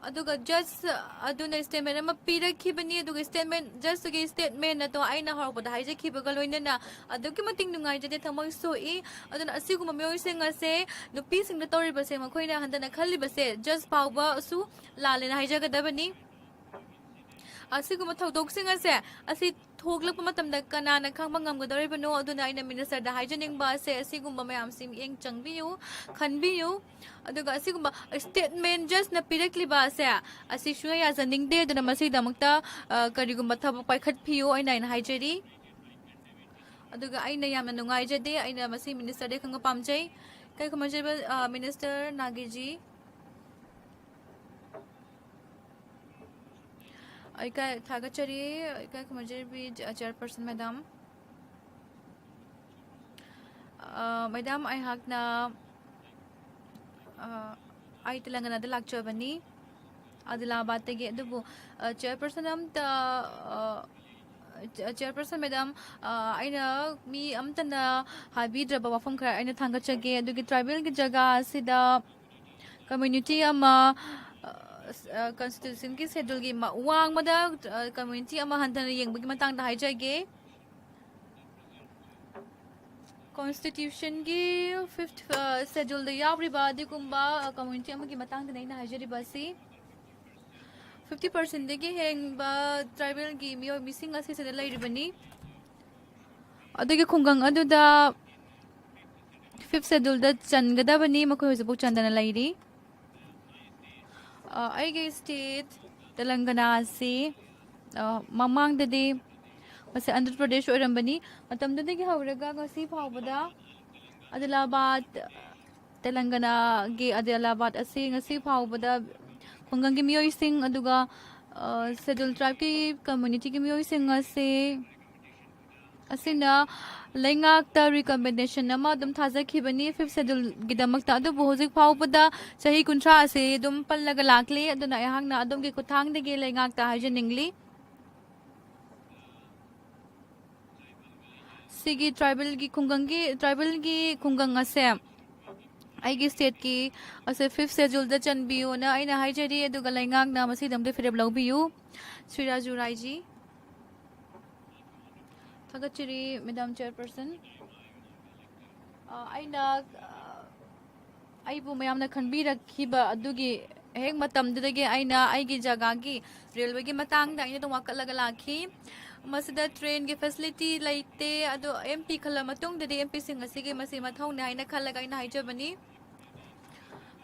ꯑꯗꯨꯒ ꯖꯁ ꯑꯗꯨꯅ ꯁ꯭ꯇꯦꯠꯃꯦꯟ ꯑꯃ ꯄꯤꯔꯛꯈꯤꯕꯅꯤ꯫ ꯑꯗꯨꯒ ꯁ꯭ꯇꯦꯠꯃꯦꯟ, ꯖꯁꯇꯨꯒꯤ ꯁ꯭ꯇꯦꯠꯃꯦꯟ ꯑꯗꯣ ꯑꯩꯅ ꯍꯧꯔꯛꯄꯗ ꯍꯥꯏꯖꯈꯤꯕꯒ ꯂꯣꯏꯅꯅ ꯑꯗꯨꯛꯀꯤ ꯃꯇꯤꯛ ꯅꯨꯡꯉꯥꯏꯖꯗꯦ, ꯊꯃꯣꯏ ꯁꯣꯛꯏ꯫ ꯑꯗꯨꯅ ꯑꯁꯤꯒꯨꯝꯕ ꯃꯤꯑꯣꯏꯁꯤꯡ ꯑꯁꯦ, ꯅꯨꯄꯤꯁꯤꯡꯗ ꯇꯧꯔꯤꯕꯁꯦ, ꯃꯈꯣꯏꯅ ꯍꯟꯊꯅ ꯈꯜꯂꯤꯕꯁꯦ ꯖꯁ ꯐꯥꯎꯕꯁꯨ ꯂꯥꯜꯂꯦꯅ ꯍꯥꯏꯖꯒꯗꯕꯅꯤ꯫ ꯑꯁꯤꯒꯨꯝꯕ ꯊꯧꯗꯣꯛꯁꯤꯡ ꯑꯁꯦ, ꯑꯁꯤ ꯊꯣꯛꯂꯛꯄ ꯃꯇꯝꯗ ꯀꯅꯥꯅ ꯈꯪꯕ ꯉꯝꯒꯗꯧꯔꯤꯕꯅꯣ? ꯑꯗꯨꯅ ꯑꯩꯅ ꯃꯤꯅꯤꯁꯇꯔꯗ ꯍꯥꯏꯖꯅꯤꯡꯕ ꯑꯁꯦ, ꯑꯁꯤꯒꯨꯝꯕ ꯃꯌꯥꯝꯁꯤ ꯃꯤꯠꯌꯦꯡ ꯆꯪꯕꯤꯌꯨ, ꯈꯟꯕꯤꯌꯨ꯫ ꯑꯗꯨꯒ ꯑꯁꯤꯒꯨꯝꯕ ꯁ꯭ꯇꯦꯠꯃꯦꯟ ꯖꯁꯅ ꯄꯤꯔꯛꯂꯤꯕ ꯑꯁꯦ, ꯑꯁꯤ ꯁꯨꯡꯌꯥ ꯌꯥꯖꯅꯤꯡꯗꯦ꯫ ꯑꯗꯨꯅ ꯃꯁꯤꯒꯤꯗꯃꯛꯇ, ꯑ, ꯀꯔꯤꯒꯨꯝꯕ ꯊꯕꯛ ꯄꯥꯏꯈꯠꯄꯤꯌꯨ, ꯑꯩꯅ, ꯑꯩꯅ ꯍꯥꯏꯖꯔꯤ꯫ ꯑꯗꯨꯒ ꯑꯩꯅ ꯌꯥꯝꯅ ꯅꯨꯡꯉꯥꯏꯖꯗꯦ, ꯑꯩꯅ ꯃꯁꯤ ꯃꯤꯅꯤꯁꯇꯔꯗꯒꯤ ꯈꯪꯕ ꯄꯥꯝꯖꯩ꯫ ꯏꯀꯥꯏ ꯈꯨꯝꯅꯖꯔꯤꯕ, ꯑ, ꯃꯤꯅꯤꯁꯇꯔ ꯅꯥꯒꯤꯖꯤ꯫ ꯏꯀꯥꯏ ꯊꯥꯒꯠꯆꯔꯤ, ꯏꯀꯥꯏ ꯈꯨꯝꯅꯖꯔꯤꯕꯤ ꯆꯦ-, ꯆꯦꯌꯔꯄꯔꯁꯟ ꯃꯦꯗꯥꯝ꯫ ꯑ, ꯃꯦꯗꯥꯝ, ꯑꯩꯍꯥꯛꯅ, ꯑ, ꯑꯩ ꯇꯦꯂꯪꯒꯅꯥꯗ ꯂꯥꯛꯆꯕꯅꯤ, ꯑꯥꯗꯤꯂꯥꯕꯥꯗꯇꯒꯤ꯫ ꯑꯗꯨꯕꯨ, ꯑ, ꯆꯦꯌꯔꯄꯔꯁꯟ ꯑꯝꯇ, ꯑ, ꯆꯦ-, ꯆꯦꯌꯔꯄꯔꯁꯟ ꯃꯦꯗꯥꯝ, ꯑ, ꯑꯩꯅ ꯃꯤ ꯑꯝꯇꯅ ꯍꯥꯏꯕꯤꯗ꯭ꯔꯕ ꯋꯥꯐꯝ ꯈꯔ ꯑꯩꯅ ꯊꯥꯡꯒꯠꯆꯒꯦ꯫ ꯑꯗꯨꯒꯤ ꯇ꯭ꯔꯥꯏꯕꯦꯜꯒꯤ ꯖꯒꯥ ꯑꯁꯤꯗ ꯀꯝꯃ꯭ꯌꯨꯅꯤꯇꯤ ꯑꯃ, ꯑ, ꯁ-, ꯑ, ꯀꯟꯁꯇꯤꯇ꯭ꯌꯨꯁꯟꯒꯤ ꯁꯦꯗꯨꯜꯒꯤ ꯃ-, ꯋꯥꯡꯃꯗ, ꯑ, ꯀꯝꯃ꯭ꯌꯨꯅꯤꯇꯤ ꯑꯃ ꯍꯟꯊꯅ ꯌꯦꯡꯕꯒꯤ ꯃꯇꯥꯡꯗ ꯍꯥꯏꯖꯒꯦ꯫ ꯀꯣꯟꯁꯇꯤꯇ꯭ꯌꯨꯁꯟꯒꯤ ꯐꯤꯐ꯭ꯊ, ꯑ, ꯁꯦꯗꯨꯜꯗ ꯌꯥꯎꯔꯤꯕ ꯑꯗꯨꯒꯨꯝꯕ, ꯑ, ꯀꯝꯃ꯭ꯌꯨꯅꯤꯇꯤ ꯑꯃꯒꯤ ꯃꯇꯥꯡꯗꯅꯤ ꯑꯩꯅ ꯍꯥꯏꯖꯔꯤꯕ ꯑꯁꯤ꯫ ꯐꯤꯐ꯭ꯇꯤ ꯄꯥꯔꯁꯦꯟꯗꯒꯤ ꯍꯦꯟꯕ ꯇ꯭ꯔꯥꯏꯕꯦꯜꯒꯤ ꯃꯤꯑꯣꯏ ꯃꯤꯁꯤꯡ ꯑꯁꯤ ꯁꯤꯗ ꯂꯩꯔꯤꯕꯅꯤ꯫ ꯑꯗꯨꯒꯤ ꯈꯨꯡꯒꯪ ꯑꯗꯨꯗ ꯐꯤꯐ꯭ꯊ ꯁꯦꯗꯨꯜꯗ ꯆꯟꯒꯗꯕꯅꯤ, ꯃꯈꯣꯏ ꯍꯧꯖꯤꯛꯐꯥꯎ ꯆꯟꯗꯅ ꯂꯩꯔꯤ꯫ ꯑ, ꯑꯩꯒꯤ ꯁ꯭ꯇꯦꯠ ꯇꯦꯂꯪꯒꯅꯥ ꯑꯁꯤ, ꯑ, ꯃꯃꯥꯡꯗꯗꯤ ꯃꯁꯤ ꯑꯟꯙ꯭ꯔ ꯄ꯭ꯔꯗꯦꯁ ꯑꯣꯏꯔꯝꯕꯅꯤ꯫ ꯃꯇꯝꯗꯨꯗꯒꯤ ꯍꯧꯔꯒ ꯉꯁꯤ ꯐꯥꯎꯕꯗ ꯑꯗꯤꯂꯥꯕꯥꯗ, ꯇꯦꯂꯪꯒꯅꯥꯒꯤ ꯑꯗꯤꯂꯥꯕꯥꯗ ꯑꯁꯤ ꯉꯁꯤ ꯐꯥꯎꯕꯗ ꯈꯨꯡꯒꯪꯒꯤ ꯃꯤꯑꯣꯏꯁꯤꯡ, ꯑꯗꯨꯒ, ꯑ, ꯁꯦꯗꯨꯜ ꯇ꯭ꯔꯥꯏꯕꯀꯤ ꯀꯝꯃ꯭ꯌꯨꯅꯤꯇꯤꯒꯤ ꯃꯤꯑꯣꯏꯁꯤꯡ ꯑꯁꯤ, ꯑꯁꯤꯅ ꯂꯩꯉꯥꯛꯇ ꯔꯤꯀꯃꯦꯟꯗꯦꯁꯟ ꯑꯃ ꯑꯗꯨꯝ ꯊꯥꯖꯈꯤꯕꯅꯤ ꯐꯤꯐ꯭ꯊ ꯁꯦꯗꯨꯜꯒꯤꯗꯃꯛꯇ꯫ ꯑꯗꯨꯕꯨ ꯍꯧꯖꯤꯛ ꯐꯥꯎꯕꯗ ꯆꯍꯤ ꯀꯨꯟꯊ꯭ꯔꯥ ꯑꯁꯤ ꯑꯗꯨꯝ ꯄꯜꯂꯒ ꯂꯥꯛꯂꯤ꯫ ꯑꯗꯨꯅ ꯑꯩꯍꯥꯛꯅ ꯑꯗꯣꯝꯒꯤ ꯈꯨꯠꯊꯥꯡꯗꯒꯤ ꯂꯩꯉꯥꯛꯇ ꯍꯥꯏꯖꯅꯤꯡꯂꯤ, ꯁꯤꯒꯤ ꯇ꯭ꯔꯥꯏꯕꯦꯜꯒꯤ ꯈꯨꯡꯒꯪꯒꯤ, ꯇ꯭ꯔꯥꯏꯕꯦꯜꯒꯤ ꯈꯨꯡꯒꯪ ꯑꯁꯦ ꯑꯩꯒꯤ ꯁ꯭ꯇꯦꯠꯀꯤ ꯑꯁꯦ ꯐꯤꯐ ꯁꯦꯗ꯭ꯌꯨꯜꯗ ꯆꯟꯕꯤꯌꯨꯅ ꯑꯩꯅ ꯍꯥꯏꯖꯔꯤ, ꯑꯗꯨꯒ ꯂꯩꯉꯥꯛꯅ ꯃꯁꯤꯗꯝꯗ ꯐꯤꯔꯦꯞ ꯂꯧꯕꯤꯌꯨ꯫ ꯁ꯭ꯔꯤ ꯔꯥꯖꯨ ꯔꯥꯏꯖꯤ꯫ ꯊꯥꯒꯠꯆꯔꯤ, ꯃꯦꯗꯥꯝ ꯆꯦꯌꯔꯄꯔꯁꯟ꯫ ꯑ, ꯑꯩꯅ, ꯑ, ꯑꯩꯕꯨ ꯃꯌꯥꯝꯅ ꯈꯟꯕꯤꯔꯛꯈꯤꯕ ꯑꯗꯨꯒꯤ ꯍꯦꯛ ꯃꯇꯝꯗꯨꯗꯒꯤ ꯑꯩꯅ ꯑꯩꯒꯤ ꯖꯒꯥꯒꯤ ꯔꯦꯜꯋꯦꯒꯤ ꯃꯇꯥꯡꯗ ꯑꯩꯅ ꯑꯗꯨꯝ ꯋꯥꯀꯠꯂꯒ ꯂꯥꯛꯈꯤ꯫ ꯃꯁꯤꯗ ꯇ꯭ꯔꯦꯟꯒꯤ ꯐꯦꯁꯤꯂꯤꯇꯤ ꯂꯩꯇꯦ, ꯑꯗꯣ ꯑꯦꯝ ꯄꯤ ꯈꯜꯂ ꯃꯇꯨꯡꯗꯗꯤ ꯑꯦꯝ ꯄꯤꯁꯤꯡ ꯑꯁꯤꯒꯤ ꯃꯁꯤ ꯃꯊꯧꯅꯦ ꯍꯥꯏꯅ ꯈꯜꯂꯒ ꯑꯩꯅ ꯍꯥꯏꯖꯕꯅꯤ꯫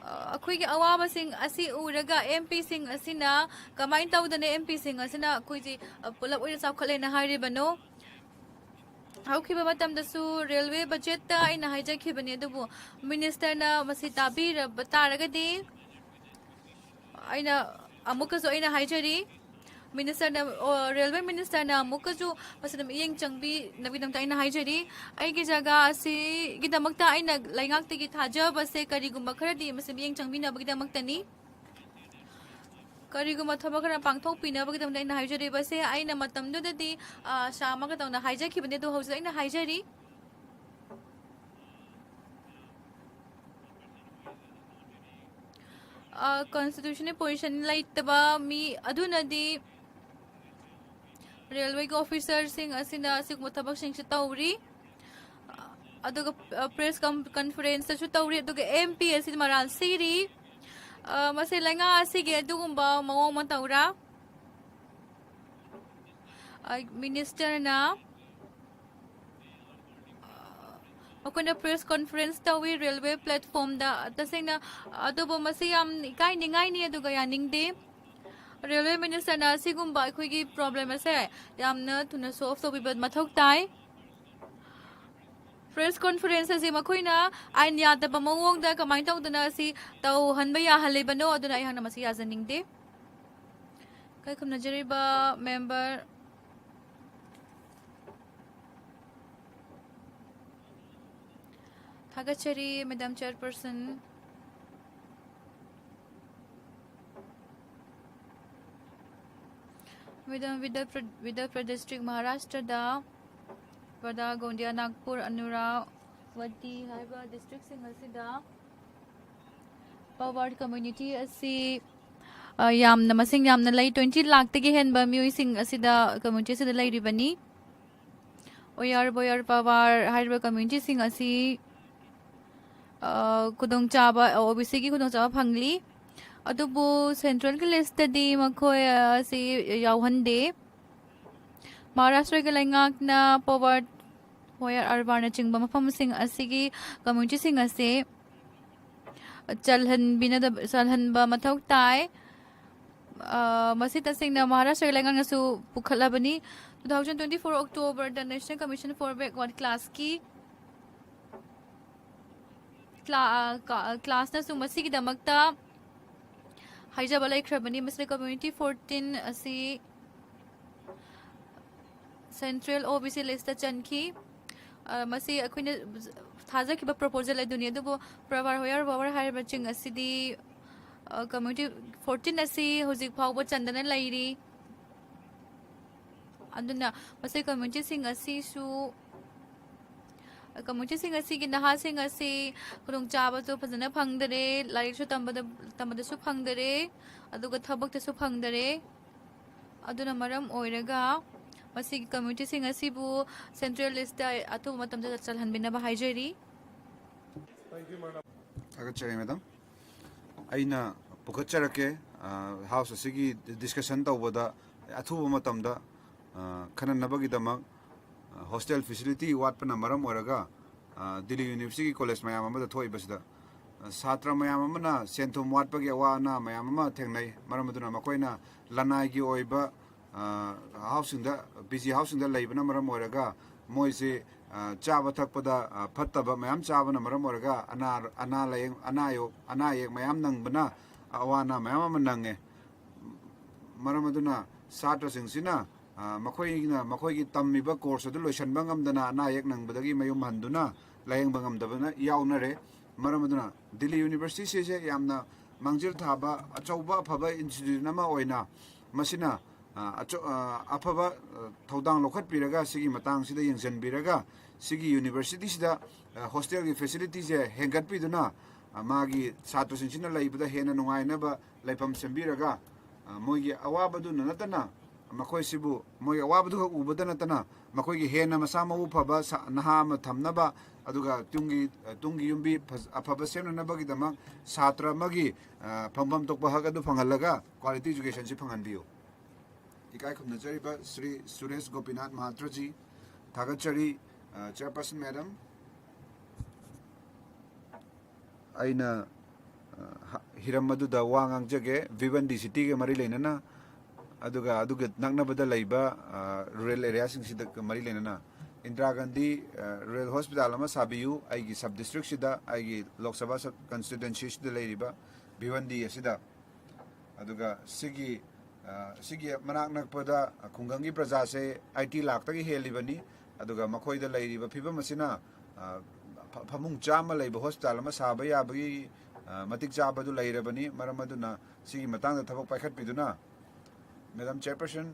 ꯑ, ꯑꯩꯈꯣꯏꯒꯤ ꯑꯋꯥꯕꯁꯤꯡ ꯑꯁꯤ ꯎꯔꯒ ꯑꯦꯝ ꯄꯤꯁꯤꯡ ꯑꯁꯤꯅ ꯀꯃꯥꯏꯅ ꯇꯧꯗꯅ ꯑꯦꯝ ꯄꯤꯁꯤꯡ ꯑꯁꯤꯅ ꯑꯩꯈꯣꯏꯁꯤ, ꯑ, ꯄꯨꯂꯞ ꯑꯣꯏꯅ ꯆꯥꯎꯈꯠꯂꯦꯅ ꯍꯥꯏꯔꯤꯕꯅꯣ? ꯍꯧꯈꯤꯕ ꯃꯇꯝꯗꯁꯨ ꯔꯦꯜꯋꯦ ꯕꯖꯦꯠꯇ ꯑꯩꯅ ꯍꯥꯏꯖꯈꯤꯕꯅꯤ, ꯑꯗꯨꯕꯨ ꯃꯤꯅꯤꯁꯇꯔꯅ ꯃꯁꯤ ꯇꯥꯕꯤꯔꯕ ꯇꯥꯔꯒꯗꯤ ꯑꯩꯅ ꯑꯃꯨꯛꯀꯁꯨ ꯑꯩꯅ ꯍꯥꯏꯖꯔꯤ, ꯃꯤꯅꯤꯁꯇꯔꯅ, ꯑꯣ, ꯔꯦꯜꯋꯦ ꯃꯤꯅꯤꯁꯇꯔꯅ ꯑꯃꯨꯛꯀꯁꯨ ꯃꯁꯤꯗ ꯃꯤꯠꯌꯦꯡ ꯆꯪꯕꯤꯅꯕꯒꯤꯗꯃꯛꯇ ꯑꯩꯅ ꯍꯥꯏꯖꯔꯤ꯫ ꯑꯩꯒꯤ ꯖꯒꯥ ꯑꯁꯤꯒꯤꯗꯃꯛꯇ ꯑꯩꯅ ꯂꯩꯉꯥꯛꯇꯒꯤ ꯊꯥꯖꯕꯁꯦ ꯀꯔꯤꯒꯨꯝꯕ ꯈꯔꯗꯤ ꯃꯁꯤ ꯃꯤꯠꯌꯦꯡ ꯆꯪꯕꯤꯅꯕꯒꯤꯗꯃꯛꯇꯅꯤ꯫ ꯀꯔꯤꯒꯨꯝꯕ ꯊꯕꯛ ꯈꯔ ꯄꯥꯡꯊꯣꯛꯄꯤꯅꯕꯒꯤꯗꯃꯛꯇ ꯑꯩꯅ ꯍꯥꯏꯖꯔꯤꯕꯁꯦ, ꯑꯩꯅ ꯃꯇꯝꯗꯨꯗꯗꯤ, ꯑ, ꯁꯥ ꯑꯃꯒ ꯇꯧꯅ ꯍꯥꯏꯖꯈꯤꯕꯅꯤ, ꯑꯗꯨ ꯍꯧꯖꯤꯛ ꯑꯩꯅ ꯍꯥꯏꯖꯔꯤ꯫ ꯑ, ꯀꯟꯁꯇꯤꯇ꯭ꯌꯨꯁꯟꯒꯤ ꯄꯣꯖꯤꯁꯟ ꯂꯩꯇꯕ ꯃꯤ ꯑꯗꯨꯅꯗꯤ ꯔꯦꯜꯋꯦꯒꯤ ꯑꯣꯐꯤꯁꯔꯁꯤꯡ ꯑꯁꯤꯅ ꯑꯁꯤꯒꯨꯝꯕ ꯊꯕꯛꯁꯤꯡꯁꯤ ꯇꯧꯔꯤ꯫ ꯑꯗꯨꯒ, ꯑ, ꯄ꯭ꯔꯦꯁ ꯀꯝ-, ꯀꯟꯐꯔꯦꯟꯁꯇꯁꯨ ꯇꯧꯔꯤ, ꯑꯗꯨꯒ ꯑꯦꯝ ꯄꯤ ꯑꯁꯤ ꯃꯔꯥꯜ ꯁꯤꯔꯤ꯫ ꯑ, ꯃꯁꯤ ꯂꯩꯉꯥꯛ ꯑꯁꯤꯒꯤ ꯑꯗꯨꯒꯨꯝꯕ ꯃꯑꯣꯡ ꯃꯇꯧꯔ? ꯑ, ꯃꯤꯅꯤꯁꯇꯔꯅ, ꯑ, ꯃꯈꯣꯏꯅ ꯄ꯭ꯔꯦꯁ ꯀꯟꯐꯔꯦꯟꯁ ꯇꯧꯏ ꯔꯦꯜꯋꯦ ꯄ꯭ꯂꯦꯠꯐꯣꯝꯗ꯫ ꯇꯁꯦꯡꯅ, ꯑꯗꯨꯕꯨ ꯃꯁꯤ ꯌꯥꯝ ꯏꯀꯥꯏꯅꯤꯡꯉꯥꯏꯅꯤ, ꯑꯗꯨꯒ ꯌꯥꯅꯤꯡꯗꯦ꯫ ꯔꯦꯜꯋꯦ ꯃꯤꯅꯤꯁꯇꯔꯅ ꯑꯁꯤꯒꯨꯝꯕ ꯑꯩꯈꯣꯏꯒꯤ ꯄ꯭ꯔꯣꯕ꯭ꯂꯦꯝ ꯑꯁꯦ ꯌꯥꯝꯅ ꯊꯨꯅ ꯁꯣꯜꯕ ꯇꯧꯕꯤꯕ ꯃꯊꯧ ꯇꯥꯏ꯫ ꯄ꯭ꯔꯦꯁ ꯀꯣꯟꯐꯔꯦꯟꯁ ꯑꯁꯤ ꯃꯈꯣꯏꯅ ꯑꯥꯏꯟ ꯌꯥꯗꯕ ꯃꯑꯣꯡꯗ ꯀꯃꯥꯏꯅ ꯇꯧꯗꯅ ꯑꯁꯤ ꯇꯧꯍꯟꯕ ꯌꯥꯍꯜꯂꯤꯕꯅꯣ? ꯑꯗꯨꯅ ꯑꯩꯍꯥꯛꯅ ꯃꯁꯤ ꯌꯥꯖꯅꯤꯡꯗꯦ꯫ ꯏꯀꯥꯏ ꯈꯨꯝꯅꯖꯔꯤꯕ ꯃꯦꯝꯕꯔ, ꯊꯥꯒꯠꯆꯔꯤ, ꯃꯦꯗꯥꯝ ꯆꯦꯌꯔꯄꯔꯁꯟ꯫ ꯃꯦꯗꯥꯝ, ꯕꯤꯗ꯭ꯌꯥꯄ-, ꯕꯤꯗ꯭ꯌꯥꯄꯥꯂꯤ ꯗꯤꯁꯇ꯭ꯔꯤꯛ, ꯃꯍꯥꯔꯥꯁꯇ꯭ꯔꯗ ꯕꯔꯗꯥ, ꯒꯣꯟꯗꯤꯌꯥ, ꯅꯥꯒꯄꯨꯔ, ꯑꯅꯨꯔꯥ, ꯋꯇꯤ ꯍꯥꯏꯕ ꯗꯤꯁꯇ꯭ꯔꯤꯛꯁꯤꯡ ꯑꯁꯤꯗ ꯄꯋꯥꯔ ꯀꯝꯃ꯭ꯌꯨꯅꯤꯇꯤ ꯑꯁꯤ, ꯑ, ꯌꯥꯝꯅ, ꯃꯁꯤꯡ ꯌꯥꯝꯅ ꯂꯩ꯫ ꯇ꯭ꯋꯦꯟꯇꯤ ꯂꯥꯛꯇꯒꯤ ꯍꯦꯟꯕ ꯃꯤꯑꯣꯏꯁꯤꯡ ꯑꯁꯤꯗ, ꯀꯝꯃ꯭ꯌꯨꯅꯤꯇꯤ ꯑꯁꯤꯗ ꯂꯩꯔꯤꯕꯅꯤ꯫ ꯑꯣꯌꯥꯔ ꯕꯣꯌꯥꯔ ꯄꯋꯥꯔ ꯍꯥꯏꯔꯤꯕ ꯀꯝꯃ꯭ꯌꯨꯅꯤꯇꯤꯁꯤꯡ ꯑꯁꯤ, ꯑ, ꯈꯨꯗꯣꯡꯆꯥꯕ, ꯑꯣ ꯕꯤ ꯁꯤꯒꯤ ꯈꯨꯗꯣꯡꯆꯥꯕ ꯐꯪꯂꯤ꯫ ꯑꯗꯨꯕꯨ ꯁꯦꯟꯇ꯭ꯔꯦꯜꯒꯤ ꯂꯤꯁꯇꯗꯤ ꯃꯈꯣꯏ ꯑꯁꯤ ꯌꯥꯎꯍꯟꯗꯦ꯫ ꯃꯍꯥꯔꯥꯁꯇ꯭ꯔꯒꯤ ꯂꯩꯉꯥꯛꯅ ꯄꯋꯥꯔ, ꯍꯣꯌꯔ ꯑꯔꯕꯥꯟꯅꯆꯤꯡꯕ ꯃꯐꯝꯁꯤꯡ ꯑꯁꯤꯒꯤ ꯀꯝꯃ꯭ꯌꯨꯅꯤꯇꯤꯁꯤꯡ ꯑꯁꯤ ꯆꯜꯍꯟꯕꯤꯅꯗꯕ, ꯆꯜꯍꯟꯕ ꯃꯊꯧ ꯇꯥꯏ꯫ ꯑ, ꯃꯁꯤ ꯇꯁꯦꯡꯅ ꯃꯍꯥꯔꯥꯁꯇ꯭ꯔꯒꯤ ꯂꯩꯉꯥꯛꯅꯁꯨ ꯄꯨꯈꯠꯂꯕꯅꯤ꯫ Two thousand twenty-four October-ꯗ National Commission for Backward Class-ꯀꯤ ꯀ꯭ꯂꯥ-, ꯑ, ꯀ-, ꯀ꯭ꯂꯥꯁꯅꯁꯨ ꯃꯁꯤꯒꯤꯗꯃꯛꯇ ꯍꯥꯏꯖꯕ ꯂꯩꯈ꯭ꯔꯕꯅꯤ꯫ ꯃꯁꯤꯗ ꯀꯝꯃ꯭ꯌꯨꯅꯤꯇꯤ fourteen ꯑꯁꯤ ꯁꯦꯟꯇ꯭ꯔꯦꯜ ꯑꯣ ꯕꯤ ꯁꯤ ꯂꯤꯁꯇ ꯆꯟꯈꯤ꯫ ꯑ, ꯃꯁꯤ ꯑꯩꯈꯣꯏꯅ ꯊꯥꯖꯈꯤꯕ ꯄ꯭ꯔꯣꯄꯣꯖꯦꯜ ꯑꯗꯨꯅꯤ, ꯑꯗꯨꯕꯨ ꯄ꯭ꯔꯚꯥꯔ ꯍꯣꯌꯔ ꯕꯋꯔ ꯍꯥꯏꯔꯤꯕꯁꯤꯡ ꯑꯁꯤꯗꯤ, ꯑ, ꯀꯝꯃ꯭ꯌꯨꯅꯤꯇꯤ fourteen ꯑꯁꯤ ꯍꯧꯖꯤꯛ ꯐꯥꯎꯕ ꯆꯟꯗꯅ ꯂꯩꯔꯤ꯫ ꯑꯗꯨꯅ ꯃꯁꯤ ꯀꯝꯃ꯭ꯌꯨꯅꯤꯇꯤꯁꯤꯡ ꯑꯁꯤꯁꯨ, ꯀꯝꯃ꯭ꯌꯨꯅꯤꯇꯤꯁꯤꯡ ꯑꯁꯤꯒꯤ ꯅꯍꯥꯁꯤꯡ ꯑꯁꯤ ꯈꯨꯗꯣꯡꯆꯥꯕꯁꯨ ꯐꯖꯅ ꯐꯪꯗꯔꯦ, ꯂꯥꯏꯔꯤꯛꯁꯨ ꯇꯝꯕꯗ, ꯇꯝꯕꯗꯁꯨ ꯐꯪꯗꯔꯦ, ꯑꯗꯨꯒ ꯊꯕꯛꯇꯁꯨ ꯐꯪꯗꯔꯦ꯫ ꯑꯗꯨꯅ ꯃꯔꯝ ꯑꯣꯏꯔꯒ ꯃꯁꯤꯒꯤ ꯀꯝꯃ꯭ꯌꯨꯅꯤꯇꯤꯁꯤꯡ ꯑꯁꯤꯕꯨ ꯁꯦꯟꯇ꯭ꯔꯦꯜ ꯂꯤꯁꯇ ꯑꯊꯨꯕ ꯃꯇꯝꯗ ꯆꯜꯍꯟꯕꯤꯅꯕ ꯍꯥꯏꯖꯔꯤ꯫ ꯊꯥꯒꯠꯆꯔꯤ, ꯃꯦꯗꯥꯝ꯫ ꯑꯩꯅ ꯄꯨꯈꯠꯆꯔꯛꯀꯦ, ꯑ, ꯍꯥꯎꯁ ꯑꯁꯤꯒꯤ ꯗꯤꯁꯀꯁꯟ ꯇꯧꯕꯗ ꯑꯊꯨꯕ ꯃꯇꯝꯗ, ꯑ, ꯈꯟꯅꯅꯕꯒꯤꯗꯃꯛ, ꯑ, ꯍꯣꯁꯇꯦꯜ ꯐꯦꯁꯤꯂꯤꯇꯤ ꯋꯥꯠꯄꯅ ꯃꯔꯝ ꯑꯣꯏꯔꯒ, ꯑ, ꯗꯤꯜꯂꯤ ꯌꯨꯅꯤꯚꯔꯁꯤꯇꯤꯒꯤ ꯀꯣꯂꯦꯖ ꯃꯌꯥꯝ ꯑꯃꯗ ꯊꯣꯛꯏꯕꯁꯤꯗ, ꯑ, ꯁꯥꯇ꯭ꯔ ꯃꯌꯥꯝ ꯑꯃꯅ ꯁꯦꯟ ꯊꯨꯝ ꯋꯥꯠꯄꯒꯤ ꯑꯋꯥ ꯑꯅꯥ ꯃꯌꯥꯝ ꯑꯃ ꯊꯦꯡꯅꯩ꯫ ꯃꯔꯝ ꯑꯗꯨꯅ ꯃꯈꯣꯏꯅ ꯂꯅꯥꯏꯒꯤ ꯑꯣꯏꯕ, ꯑ, ꯍꯥꯎꯁꯁꯤꯡꯗ, ꯄꯤ ꯖꯤ ꯍꯥꯎꯁꯁꯤꯡꯗ ꯂꯩꯕꯅ ꯃꯔꯝ ꯑꯣꯏꯔꯒ ꯃꯣꯏꯁꯤ, ꯑ, ꯆꯥꯕ ꯊꯛꯄꯗ, ꯑ, ꯐꯠꯇꯕ ꯃꯌꯥꯝ ꯆꯥꯕꯅ ꯃꯔꯝ ꯑꯣꯏꯔꯒ ꯑꯅꯥ, ꯑꯅꯥ ꯂꯥꯌꯦꯡ-, ꯑꯅꯥ ꯑꯌꯣꯛ-, ꯑꯅꯥ ꯑꯌꯦꯛ ꯃꯌꯥꯝ ꯅꯪꯕꯅ ꯑꯋꯥ ꯑꯅꯥ ꯃꯌꯥꯝ ꯑꯃ ꯅꯪꯉꯦ꯫ ꯃꯔꯝ ꯑꯗꯨꯅ ꯁꯥꯇ꯭ꯔꯁꯤꯡꯁꯤꯅ, ꯑ, ꯃꯈꯣꯏꯅ ꯃꯈꯣꯏꯒꯤ ꯇꯝꯃꯤꯕ ꯀꯣꯔꯁ ꯑꯗꯨ ꯂꯣꯏꯁꯤꯟꯕ ꯉꯝꯗꯅ ꯑꯅꯥ ꯑꯌꯦꯛ ꯅꯪꯕꯗꯒꯤ ꯃꯌꯨꯝ ꯍꯟꯗꯨꯅ ꯂꯥꯌꯦꯡꯕ ꯉꯝꯗꯕꯅ ꯌꯥꯎꯅꯔꯦ꯫ ꯃꯔꯝ ꯑꯗꯨꯅ ꯗꯤꯜꯂꯤ ꯌꯨꯅꯤꯚꯔꯁꯤꯇꯤꯁꯤꯁꯦ ꯌꯥꯝꯅ ꯃꯥꯡꯖꯤꯜ ꯊꯥꯕ ꯑꯆꯧꯕ ꯑꯐꯕ ꯏꯟꯁꯇꯤꯇ꯭ꯌꯨꯁꯟ ꯑꯃ ꯑꯣꯏꯅ ꯃꯁꯤꯅ ꯑ, ꯑꯆꯧ-, ꯑ, ꯑꯐꯕ, ꯑ, ꯊꯧꯗꯥꯡ ꯂꯧꯈꯠꯄꯤꯔꯒ, ꯁꯤꯒꯤ ꯃꯇꯥꯡꯁꯤꯗ ꯌꯦꯡꯁꯤꯟꯕꯤꯔꯒ, ꯁꯤꯒꯤ universityꯁꯤꯗ, ꯑ, hostelꯒꯤ facilityꯁꯦ ꯍꯦꯟꯒꯠꯄꯤꯗꯨꯅ, ꯑ, ꯃꯥꯒꯤ ꯁꯥꯇ꯭ꯔꯁꯤꯡꯁꯤꯅ ꯂꯩꯕꯗ ꯍꯦꯟꯅ ꯅꯨꯡꯉꯥꯏꯅꯕ ꯂꯩꯐꯝ ꯁꯦꯝꯕꯤꯔꯒ, ꯑ, ꯃꯣꯏꯒꯤ ꯑꯋꯥꯕꯗꯨꯅ ꯅꯠꯇꯅ, ꯃꯈꯣꯏꯁꯤꯕꯨ ꯃꯣꯏꯒꯤ ꯑꯋꯥꯕꯗꯨꯈꯛ ꯎꯕꯗ ꯅꯠꯇꯅ, ꯃꯈꯣꯏꯒꯤ ꯍꯦꯟꯅ ꯃꯁꯥ ꯃꯎ ꯐꯕ ꯁꯥ-, ꯅꯍꯥ ꯑꯃ ꯊꯝꯅꯕ, ꯑꯗꯨꯒ ꯇꯨꯡꯒꯤ, ꯑ, ꯇꯨꯡꯒꯤ ꯌꯨꯝꯕꯤ ꯐꯖ-, ꯑꯐꯕ ꯁꯦꯝꯅꯅꯕꯒꯤꯗꯃꯛ ꯁꯥꯇ꯭ꯔ ꯑꯃꯒꯤ, ꯑ, ꯐꯪꯐꯝ ꯊꯣꯛꯄ ꯍꯛ ꯑꯗꯨ ꯐꯪꯍꯜꯂꯒ quality educationꯁꯤ ꯐꯪꯍꯟꯕꯤꯌꯨ꯫ ꯏꯀꯥꯏ ꯈꯨꯝꯅꯖꯔꯤꯕ ꯁ꯭ꯔꯤ ꯁꯨꯔꯦꯁ ꯒꯣꯄꯤꯅꯥꯊ ꯃꯍꯥꯇ꯭ꯔꯖꯤ, ꯊꯥꯒꯠꯆꯔꯤ, ꯑ, Chairperson Madam꯫ ꯑꯩꯅ, ꯑ, ꯍ-, ꯍꯤꯔꯝ ꯑꯗꯨꯗ ꯋꯥ ꯉꯥꯡꯖꯒꯦ, ꯚꯤꯚꯟꯗꯤ cityꯒ ꯃꯔꯤ ꯂꯩꯅꯅ, ꯑꯗꯨꯒ ꯑꯗꯨꯒ ꯅꯛꯅꯕꯗ ꯂꯩꯕ, ꯑ, rural areaꯁꯤꯡꯁꯤꯗ ꯃꯔꯤ ꯂꯩꯅꯅ꯫ ꯏꯟꯗꯤꯔꯥ ꯒꯥꯟꯙꯤ, ꯑ, rural hospital ꯑꯃ ꯁꯥꯕꯤꯌꯨ, ꯑꯩꯒꯤ sub districtꯁꯤꯗ, ꯑꯩꯒꯤ ꯂꯣꯛ ꯁꯚꯥ sub constituencyꯁꯤꯗ ꯂꯩꯔꯤꯕ ꯚꯤꯚꯟꯗꯤ ꯑꯁꯤꯗ꯫ ꯑꯗꯨꯒ ꯁꯤꯒꯤ, ꯑ, ꯁꯤꯒꯤ ꯃꯅꯥꯛ ꯅꯛꯄꯗ ꯈꯨꯡꯒꯪꯒꯤ ꯄ꯭ꯔꯖꯥꯁꯦ eighty ꯂꯥꯛꯇꯒꯤ ꯍꯦꯜꯂꯤꯕꯅꯤ꯫ ꯑꯗꯨꯒ ꯃꯈꯣꯏꯗ ꯂꯩꯔꯤꯕ ꯐꯤꯕꯝ ꯑꯁꯤꯅ, ꯑ, ꯐ-, ꯐꯃꯨꯡ ꯆꯥꯝꯃ ꯂꯩꯕ hospital ꯑꯃ ꯁꯥꯕ ꯌꯥꯕꯒꯤ, ꯑ, ꯃꯇꯤꯛ ꯆꯥꯕꯗꯨ ꯂꯩꯔꯕꯅꯤ꯫ ꯃꯔꯝ ꯑꯗꯨꯅ ꯁꯤꯒꯤ ꯃꯇꯥꯡꯗ ꯊꯕꯛ ꯄꯥꯏꯈꯠꯄꯤꯗꯨꯅ, Madam Chairperson,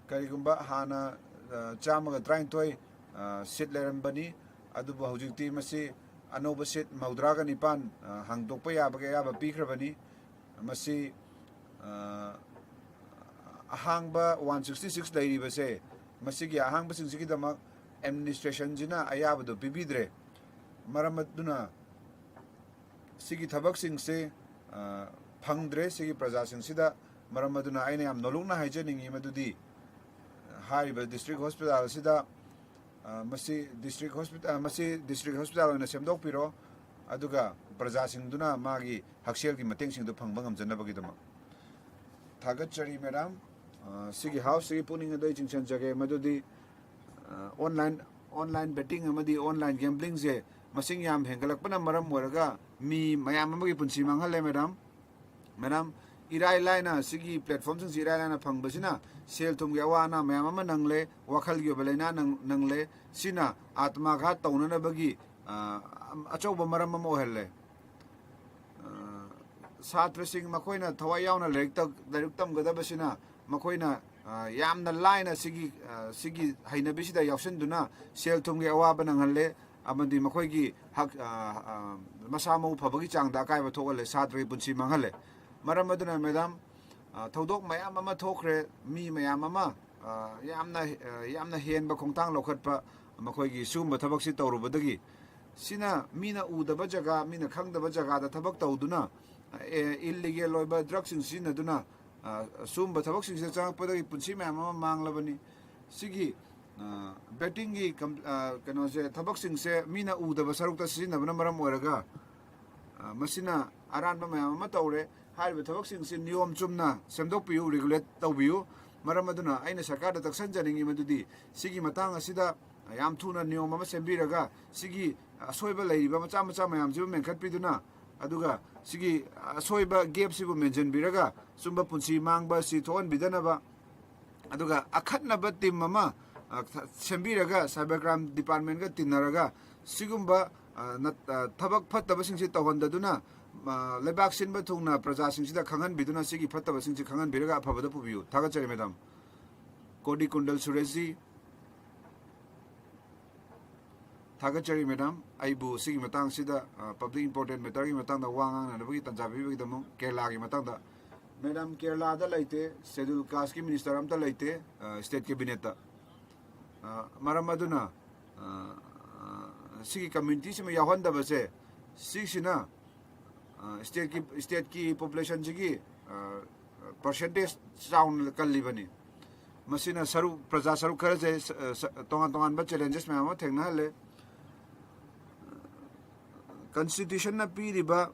ꯀꯔꯤꯒꯨꯝꯕ ꯍꯥꯟꯅ, ꯑ, ꯆꯥꯝꯃꯒ ꯇꯔꯥꯅꯤꯊꯣꯏ, ꯑ, seat ꯂꯩꯔꯝꯕꯅꯤ, ꯑꯗꯨꯕꯨ ꯍꯧꯖꯤꯛꯇꯤ ꯃꯁꯤ ꯑꯅꯧꯕ seat ꯃꯧꯗ꯭ꯔꯥꯒ ꯅꯤꯄꯥꯟ, ꯑ, ꯍꯥꯡꯗꯣꯛꯄ ꯌꯥꯕꯒꯤ ꯑꯌꯥꯕ ꯄꯤꯈ꯭ꯔꯕꯅꯤ꯫ ꯃꯁꯤ, ꯑ, ꯑꯍꯥꯡꯕ one sixty six ꯂꯩꯔꯤꯕꯁꯦ, ꯃꯁꯤꯒꯤ ꯑꯍꯥꯡꯕꯁꯤꯡꯁꯤꯒꯤꯗꯃꯛ administrationꯁꯤꯅ ꯑꯌꯥꯕꯗꯨ ꯄꯤꯕꯤꯗ꯭ꯔꯦ꯫ ꯃꯔꯝ ꯑꯗꯨꯅ ꯁꯤꯒꯤ ꯊꯕꯛꯁꯤꯡꯁꯦ, ꯑ, ꯐꯪꯗ꯭ꯔꯦ ꯁꯤꯒꯤ ꯄ꯭ꯔꯖꯥꯁꯤꯡꯁꯤꯗ꯫ ꯃꯔꯝ ꯑꯗꯨꯅ ꯑꯩꯅ ꯌꯥꯝ ꯅꯣꯂꯨꯛꯅ ꯍꯥꯏꯖꯅꯤꯡꯉꯤ ꯃꯗꯨꯗꯤ, ꯍꯥꯏꯔꯤꯕ district hospital ꯑꯁꯤꯗ, ꯑ, ꯃꯁꯤ district hospital, ꯑ, ꯃꯁꯤ district hospital ꯑꯣꯏꯅ ꯁꯦꯝꯗꯣꯛꯄꯤꯔꯣ, ꯑꯗꯨꯒ ꯄ꯭ꯔꯖꯥꯁꯤꯡꯗꯨꯅ ꯃꯥꯒꯤ ꯍꯛꯁꯦꯜꯒꯤ ꯃꯇꯦꯡꯁꯤꯡꯗꯨ ꯐꯪꯕ ꯉꯝꯖꯅꯕꯒꯤꯗꯃꯛ꯫ ꯊꯥꯒꯠꯆꯔꯤ, Madam꯫ ꯑ, ꯁꯤꯒꯤ houseꯁꯤꯒꯤ ꯄꯨꯛꯅꯤꯡ ꯑꯗꯨ ꯑꯩ ꯆꯤꯡꯁꯤꯟꯖꯒꯦ, ꯃꯗꯨꯗꯤ, ꯑ, online, online betting ꯑꯃꯗꯤ online gamblingꯁꯦ ꯃꯁꯤꯡ ꯌꯥꯝ ꯍꯦꯟꯒꯠꯂꯛꯄꯅ ꯃꯔꯝ ꯑꯣꯏꯔꯒ ꯃꯤ ꯃꯌꯥꯝ ꯑꯃꯒꯤ ꯄꯨꯟꯁꯤ ꯃꯥꯡꯍꯜꯂꯦ, Madam꯫ Madam, ꯏꯔꯥꯏ ꯂꯥꯏꯅ ꯁꯤꯒꯤ platformꯁꯤꯡꯁꯤ ꯏꯔꯥꯏ ꯂꯥꯏꯅ ꯐꯪꯕꯁꯤꯅ ꯁꯦꯜ ꯊꯨꯝꯒꯤ ꯑꯋꯥ ꯑꯅꯥ ꯃꯌꯥꯝ ꯑꯃ ꯅꯪꯂꯦ, ꯋꯥꯈꯜꯒꯤ ꯑꯣꯏꯕ ꯂꯥꯏꯅꯥ ꯅꯪ-, ꯅꯪꯂꯦ꯫ ꯁꯤꯅ ꯑꯥꯇꯃꯥꯘꯥꯠ ꯇꯧꯅꯅꯕꯒꯤ, ꯑ, ꯑꯆꯧꯕ ꯃꯔꯝ ꯑꯃ ꯑꯣꯏꯍꯜꯂꯦ꯫ ꯑ, ꯁꯥꯇ꯭ꯔꯁꯤꯡ ꯃꯈꯣꯏꯅ ꯊꯋꯥꯏ ꯌꯥꯎꯅ ꯂꯥꯏꯔꯤꯛ ꯇꯝ-, ꯂꯥꯏꯔꯤꯛ ꯇꯝꯒꯗꯕꯁꯤꯅ ꯃꯈꯣꯏꯅ, ꯑ, ꯌꯥꯝꯅ ꯂꯥꯏꯅ ꯁꯤꯒꯤ, ꯑ, ꯁꯤꯒꯤ ꯍꯩꯅꯕꯤꯁꯤꯗ ꯌꯥꯎꯁꯤꯟꯗꯨꯅ ꯁꯦꯜ ꯊꯨꯝꯒꯤ ꯑꯋꯥꯕ ꯅꯪꯍꯜꯂꯦ, ꯑꯃꯗꯤ ꯃꯈꯣꯏꯒꯤ ꯍꯛ-, ꯑ, ꯑ, ꯃꯁꯥ ꯃꯎ ꯐꯕꯒꯤ ꯆꯥꯡꯗ ꯑꯀꯥꯏꯕ ꯊꯣꯛꯍꯜꯂꯦ, ꯁꯥꯇ꯭ꯔꯒꯤ ꯄꯨꯟꯁꯤ ꯃꯥꯡꯍꯜꯂꯦ꯫ ꯃꯔꯝ ꯑꯗꯨꯅ ꯃꯦꯗꯥꯝ, ꯑ, ꯊꯧꯗꯣꯛ ꯃꯌꯥꯝ ꯑꯃ ꯊꯣꯛꯈ꯭ꯔꯦ, ꯃꯤ ꯃꯌꯥꯝ ꯑꯃ, ꯑ, ꯌꯥꯝꯅ, ꯑ, ꯌꯥꯝꯅ ꯍꯦꯟꯕ ꯈꯣꯡꯊꯥꯡ ꯂꯧꯈꯠꯄ, ꯃꯈꯣꯏꯒꯤ ꯁꯤꯒꯨꯝꯕ ꯊꯕꯛꯁꯤ ꯇꯧꯔꯨꯕꯗꯒꯤ, ꯁꯤꯅ ꯃꯤꯅ ꯎꯗꯕ ꯖꯒꯥ, ꯃꯤꯅ ꯈꯪꯗꯕ ꯖꯒꯥꯗ ꯊꯕꯛ ꯇꯧꯗꯨꯅ, ꯑ, ꯏꯜꯂꯤꯒꯦꯜ ꯑꯣꯏꯕ ꯗ꯭ꯔꯒꯁꯤꯡ ꯁꯤꯖꯤꯟꯅꯗꯨꯅ, ꯑ, ꯁꯤꯒꯨꯝꯕ ꯊꯕꯛꯁꯤꯡꯁꯤꯗ ꯆꯪꯉꯛꯄꯗꯒꯤ ꯄꯨꯟꯁꯤ ꯃꯌꯥꯝ ꯑꯃ ꯃꯥꯡꯂꯕꯅꯤ꯫ ꯁꯤꯒꯤ, ꯑ, ꯕꯦꯇꯤꯡꯒꯤ ꯀꯝ-, ꯑ, ꯀꯩꯅꯣꯁꯦ, ꯊꯕꯛꯁꯤꯡꯁꯦ ꯃꯤꯅ ꯎꯗꯕ ꯁꯔꯨꯛꯇ ꯁꯤꯖꯤꯟꯅꯕꯅ ꯃꯔꯝ ꯑꯣꯏꯔꯒ, ꯑ, ꯃꯁꯤꯅ ꯑꯔꯥꯟꯕ ꯃꯌꯥꯝ ꯑꯃ ꯇꯧꯔꯦ꯫ ꯍꯥꯏꯔꯤꯕ ꯊꯕꯛꯁꯤꯡꯁꯤ ꯅꯤꯌꯣꯝ ꯆꯨꯝꯅ ꯁꯦꯝꯗꯣꯛꯄꯤꯌꯨ, ꯔꯤꯒꯨꯂꯦꯠ ꯇꯧꯕꯤꯌꯨ꯫ ꯃꯔꯝ ꯑꯗꯨꯅ ꯑꯩꯅ ꯁꯔꯀꯥꯔꯗ ꯇꯛꯁꯟꯖꯅꯤꯡꯉꯤ ꯃꯗꯨꯗꯤ ꯁꯤꯒꯤ ꯃꯇꯥꯡ ꯑꯁꯤꯗ ꯌꯥꯝ ꯊꯨꯅ ꯅꯤꯌꯣꯝ ꯑꯃ ꯁꯦꯝꯕꯤꯔꯒ ꯁꯤꯒꯤ ꯑꯁꯣꯏꯕ ꯂꯩꯔꯤꯕ ꯃꯆꯥ ꯃꯆꯥ ꯃꯌꯥꯝꯁꯤꯕꯨ ꯃꯦꯟꯈꯠꯄꯤꯗꯨꯅ, ꯑꯗꯨꯒ ꯁꯤꯒꯤ ꯑꯁꯣꯏꯕ ꯒꯦꯞꯁꯤꯕꯨ ꯃꯦꯟꯁꯤꯟꯕꯤꯔꯒ ꯆꯨꯝꯕ ꯄꯨꯟꯁꯤ ꯃꯥꯡꯕ ꯑꯁꯤ ꯊꯣꯛꯍꯟꯕꯤꯗꯅꯕ, ꯑꯗꯨꯒ ꯑꯈꯟꯅꯕ ꯇꯤꯝ ꯑꯃ, ꯑ, ꯊ-, ꯁꯦꯝꯕꯤꯔꯒ ꯁꯥꯏꯕꯔ ꯀ꯭ꯔꯥꯏꯝ ꯗꯤꯄꯥꯔꯠꯃꯦꯟꯒ ꯇꯤꯟꯅꯔꯒ ꯁꯤꯒꯨꯝꯕ, ꯑ, ꯅꯠ-, ꯑ, ꯊꯕꯛ ꯐꯠꯇꯕꯁꯤꯡꯁꯤ ꯇꯧꯍꯟꯗꯗꯨꯅ, ꯑ, ꯂꯩꯕꯥꯛ ꯁꯤꯟꯕ ꯊꯨꯡꯅ ꯄ꯭ꯔꯖꯥꯁꯤꯡꯁꯤꯗ ꯈꯪꯍꯟꯕꯤꯗꯨꯅ ꯁꯤꯒꯤ ꯐꯠꯇꯕꯁꯤꯡꯁꯤ ꯈꯪꯍꯟꯕꯤꯔꯒ ꯑꯐꯕꯗ ꯄꯨꯕꯤꯌꯨ꯫ ꯊꯥꯒꯠꯆꯔꯤ ꯃꯦꯗꯥꯝ꯫ ꯀꯣꯗꯤ ꯀꯨꯟꯗꯜ ꯁꯨꯔꯦꯁꯖꯤ꯫ ꯊꯥꯒꯠꯆꯔꯤ ꯃꯦꯗꯥꯝ, ꯑꯩꯕꯨ ꯁꯤꯒꯤ ꯃꯇꯥꯡꯁꯤꯗ, ꯑ, ꯄꯕ꯭ꯂꯤꯛ ꯏꯝꯄꯣꯔꯇꯦꯟ ꯃꯦꯇꯔꯒꯤ ꯃꯇꯥꯡꯗ ꯋꯥ ꯉꯥꯡꯅꯅꯕꯒꯤ ꯇꯥꯟꯖꯥ ꯄꯤꯕꯒꯤꯗꯃꯛ꯫ ꯀꯦꯔꯂꯥꯒꯤ ꯃꯇꯥꯡꯗ, ꯃꯦꯗꯥꯝ, ꯀꯦꯔꯂꯥꯗ ꯂꯩꯇꯦ, ꯁꯦꯗꯨꯜ ꯀꯥꯁꯀꯤ ꯃꯤꯅꯤꯁꯇꯔ ꯑꯝꯇ ꯂꯩꯇꯦ, ꯑ, ꯁ꯭ꯇꯦꯠ ꯀꯦꯕꯤꯅꯦꯠꯇ꯫ ꯑ, ꯃꯔꯝ ꯑꯗꯨꯅ, ꯑ, ꯑ, ꯁꯤꯒꯤ ꯀꯝꯃ꯭ꯌꯨꯅꯤꯇꯤꯁꯤꯃ ꯌꯥꯎꯍꯟꯗꯕꯁꯦ, ꯁꯤꯁꯤꯅ, ꯑ, ꯁ꯭ꯇꯦꯠꯀꯤ, ꯁ꯭ꯇꯦꯠꯀꯤ ꯄꯣꯄꯨꯂꯦꯁꯟꯁꯤꯒꯤ, ꯑ, ꯄꯔꯁꯦꯟꯇꯦꯖ ꯆꯥꯎꯅ ꯀꯜꯂꯤꯕꯅꯤ꯫ ꯃꯁꯤꯅ ꯁꯔꯨꯛ, ꯄ꯭ꯔꯖꯥ ꯁꯔꯨꯛ ꯈꯔꯁꯦ ꯁ-, ꯁ-, ꯇꯣꯉꯥꯟ ꯇꯣꯉꯥꯟꯕ ꯆꯦꯂꯦꯟꯖꯦꯁ ꯃꯌꯥꯝ ꯑꯃ ꯊꯦꯡꯅꯍꯜꯂꯦ꯫ ꯀꯟꯁꯇꯤꯇ꯭ꯌꯨꯁꯟꯅ ꯄꯤꯔꯤꯕ,